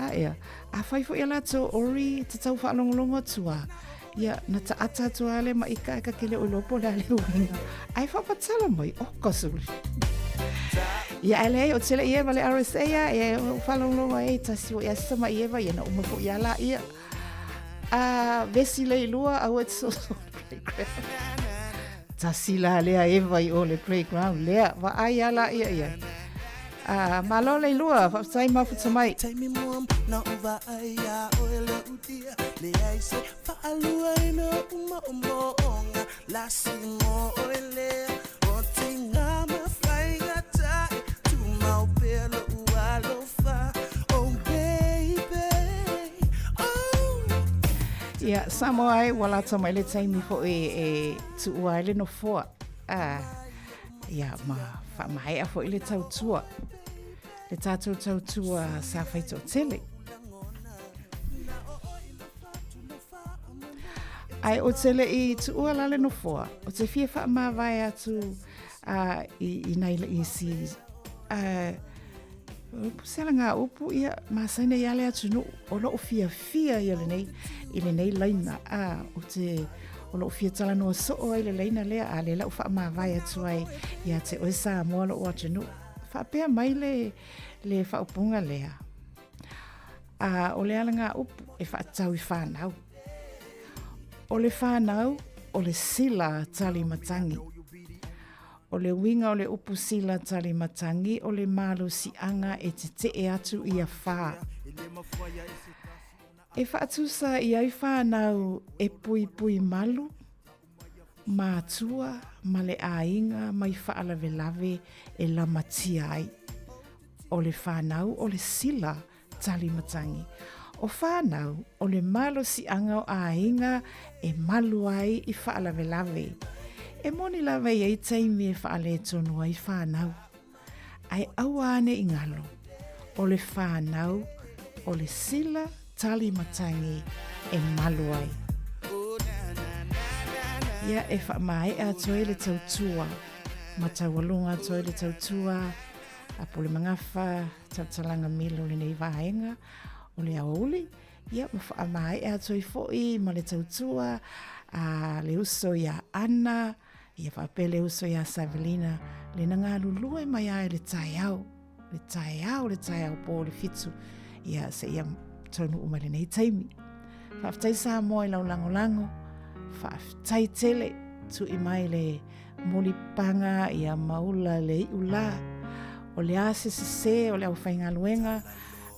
A ea, afai foi a latou ori te tau faalogologo atu a, ia, na ta ata atu a le maʻika e ka kele o iloa po o le a le uiga. Ae faapatala mai, oka suli. Ia, ae leai, o tele i eva le RSA a, e o faalogologo ai, tasi foi a se tamaʻi eva, ia na uma foi a la ia. A, vesi le ilua, aua e te soso le playground. Tasi la lea eva i o le playground lea, vaai a la ia ia. A, malo le ilua, faafetai mafuta mai. Taimi mua na ou vaai iā ʻoe loʻu dear Leai se faaluaina oʻu moomooga Lasi mo ʻoe lea O tiga ma faigata e tumau pea loʻu alofa Oh baby oh Ia, Samoa e, ua lata mai le taimi foi e tuua ai le nofoa. Ah, ia, ma faamaea foi le tautua. Le tātou tautua sa whaitoatele. Ai o te le i tuua la le nofoa, o te fia whaamāwae atu i, i nei le isi, upu sela ngā upu ia masaina ia le atunuu o loo fiafia ia lenei i lenei laina a o te o loo fia talanoa soo ai le laina lea a le lau faamavae atu ai ia te oe Samoa loo atunuu faapea mai le le faaupuga lea a o le ala ngā upu e whaatau i whānau o le whānau o le sila tali matangi O le uiga o le upu sila tali matangi o le malosiaga e tetee atu ia wha. E whaatusa i ai whanau e puipui malu, mātua ma le aiga mai faalavelave e lamatia ai. O le whanau o le sila tali matangi. O whanau, o le malosiaga o aiga e malu ai i faalavelave. E moni lava i ai taimi e faaletonu ai whanau. Ae aua ane i ngalo, o le whanau, o le sila tali matangi e malu ai. Ia e whaamaea atu ai le tautua, ma taualunga atu ai le tautua, a Pule Magafa, Tautalaga Milo lenei vaega o le aoauli, ia ma faamaea atu ai foi ma le tautua a le uso iā Ana, ia faapea le uso iā Savelina, le na galulue mai ai le taeao, le taeao, le taeao pō le fitu, ia seia taunuu mai lenei taimi. Faafetai Samoa i lau lagolago, faafetai tele, tui mai le Mulipaga ia maula le iʻu lā. O le a se sesē o le aufaigaluega,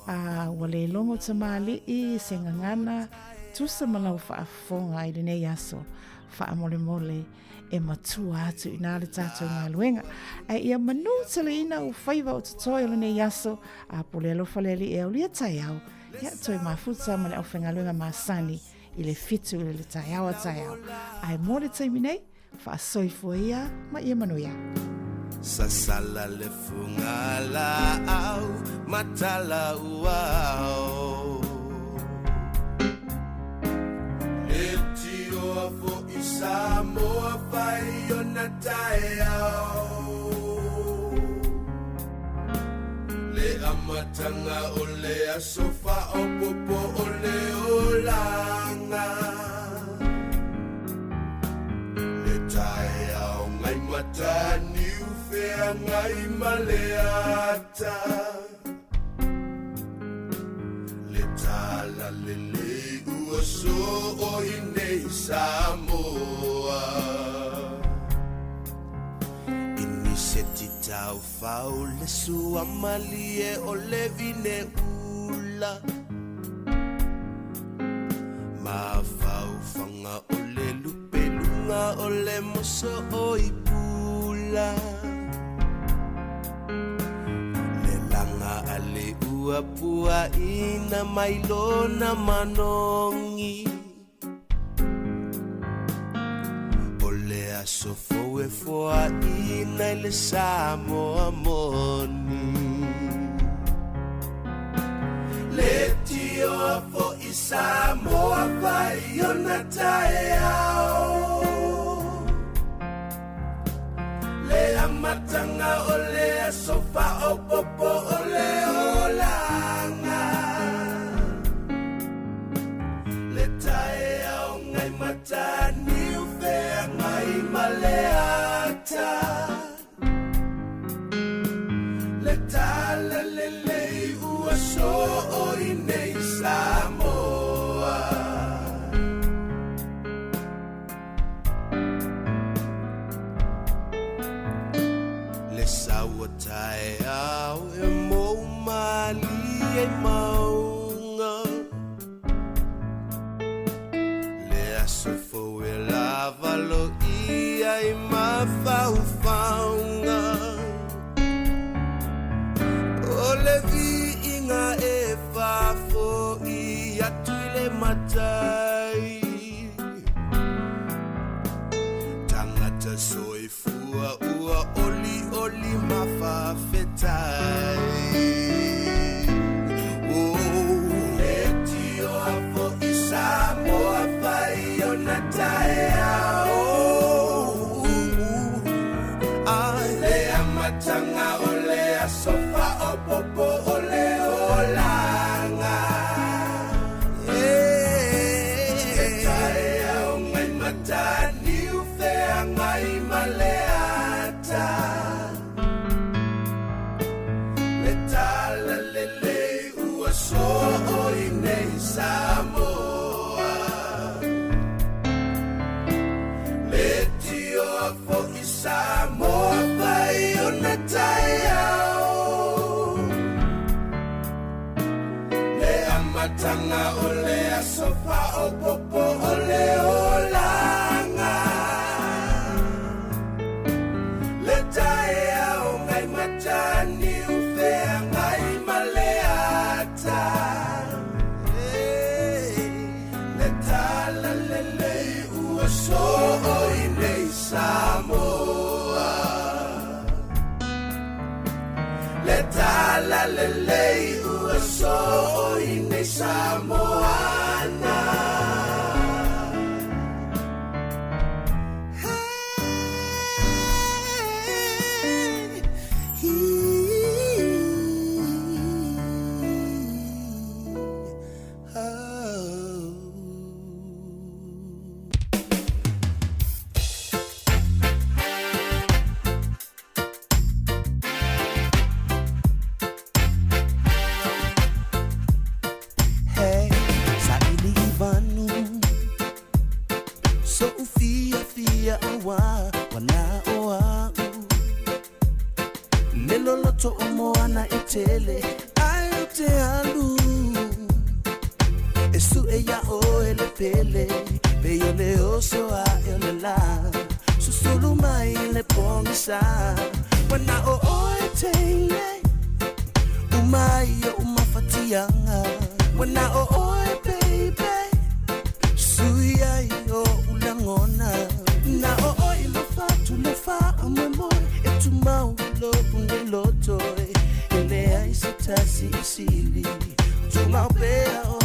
a ua le logo tamalii se gagana tusa ma lau faafofoga i lenei aso faamolemole e matua atu inā le tatou galuega. Ae ia manū teleina ou faiva o totoe o lenei aso, a pule alofa le Alii e aulia taeao, ia toe mafuta ma le aufaigaluega masani i le fitu i le taeao a taeao. Ae mo le taimi nei, Faasoifua ia ma ia manuia. Sasala le fugalaau ma talauao. Le tioa fo'i Samoa fai ona taeao. Le amatanga o le aso faaopoopo o le olaga. Le taeao ngai mataniu feagai ma le ata. Le tala lelei ua soo i nei Samoa. I niseti taufao le sua malie o le vine ula. Mafaufanga o le lupeluga o le moso o i pula. Le laga a le ua puaina mai lona manogi. O le aso fou e foaina i le Samoa moni. Le tioa fo'i Samoa fai ona taeao. Le amatanga o le aso faaopoopo o le olaga. aso fou e lava loia i mafaufauga. O le viiga e faafoi atu i le matai. Tagata soifua ua olioli ma faafetai. Oh, le tioa fo'i Samoa fai ona taeao. Ai, le amataga o le aso faaopoopo o le olaga. Le taeao ngai Mataniu feagai ma le ata. Le talalelei ua soo i nei Samoa. Le tioa fo'i Samoa fai ona taeao. Le amataga o le aso faaopoopo o le olaga. Le taeao ngai Mataniu feagai ma le ata. Le talalelei ua soo i nei Samoa. Le talalelei ua soo i nei Samoana. Hey, saili i vanu So'u fiafia auā Mana'o a'u Le loloto o moana e tele Ae ou te alu E su'e iā ʻoe le pele Pei o le oso aʻe o le lā Susulu mai i le pogisa Mana'o ʻoe e teine Uma ai oʻu mafatiaga Mana'o ʻoe baby Sui ai oʻu lagona Na o ʻoe i lofa atu le faamoemoe E tumau i lo'u nei loto E leai se tasi e sili Tumau pea ʻoe.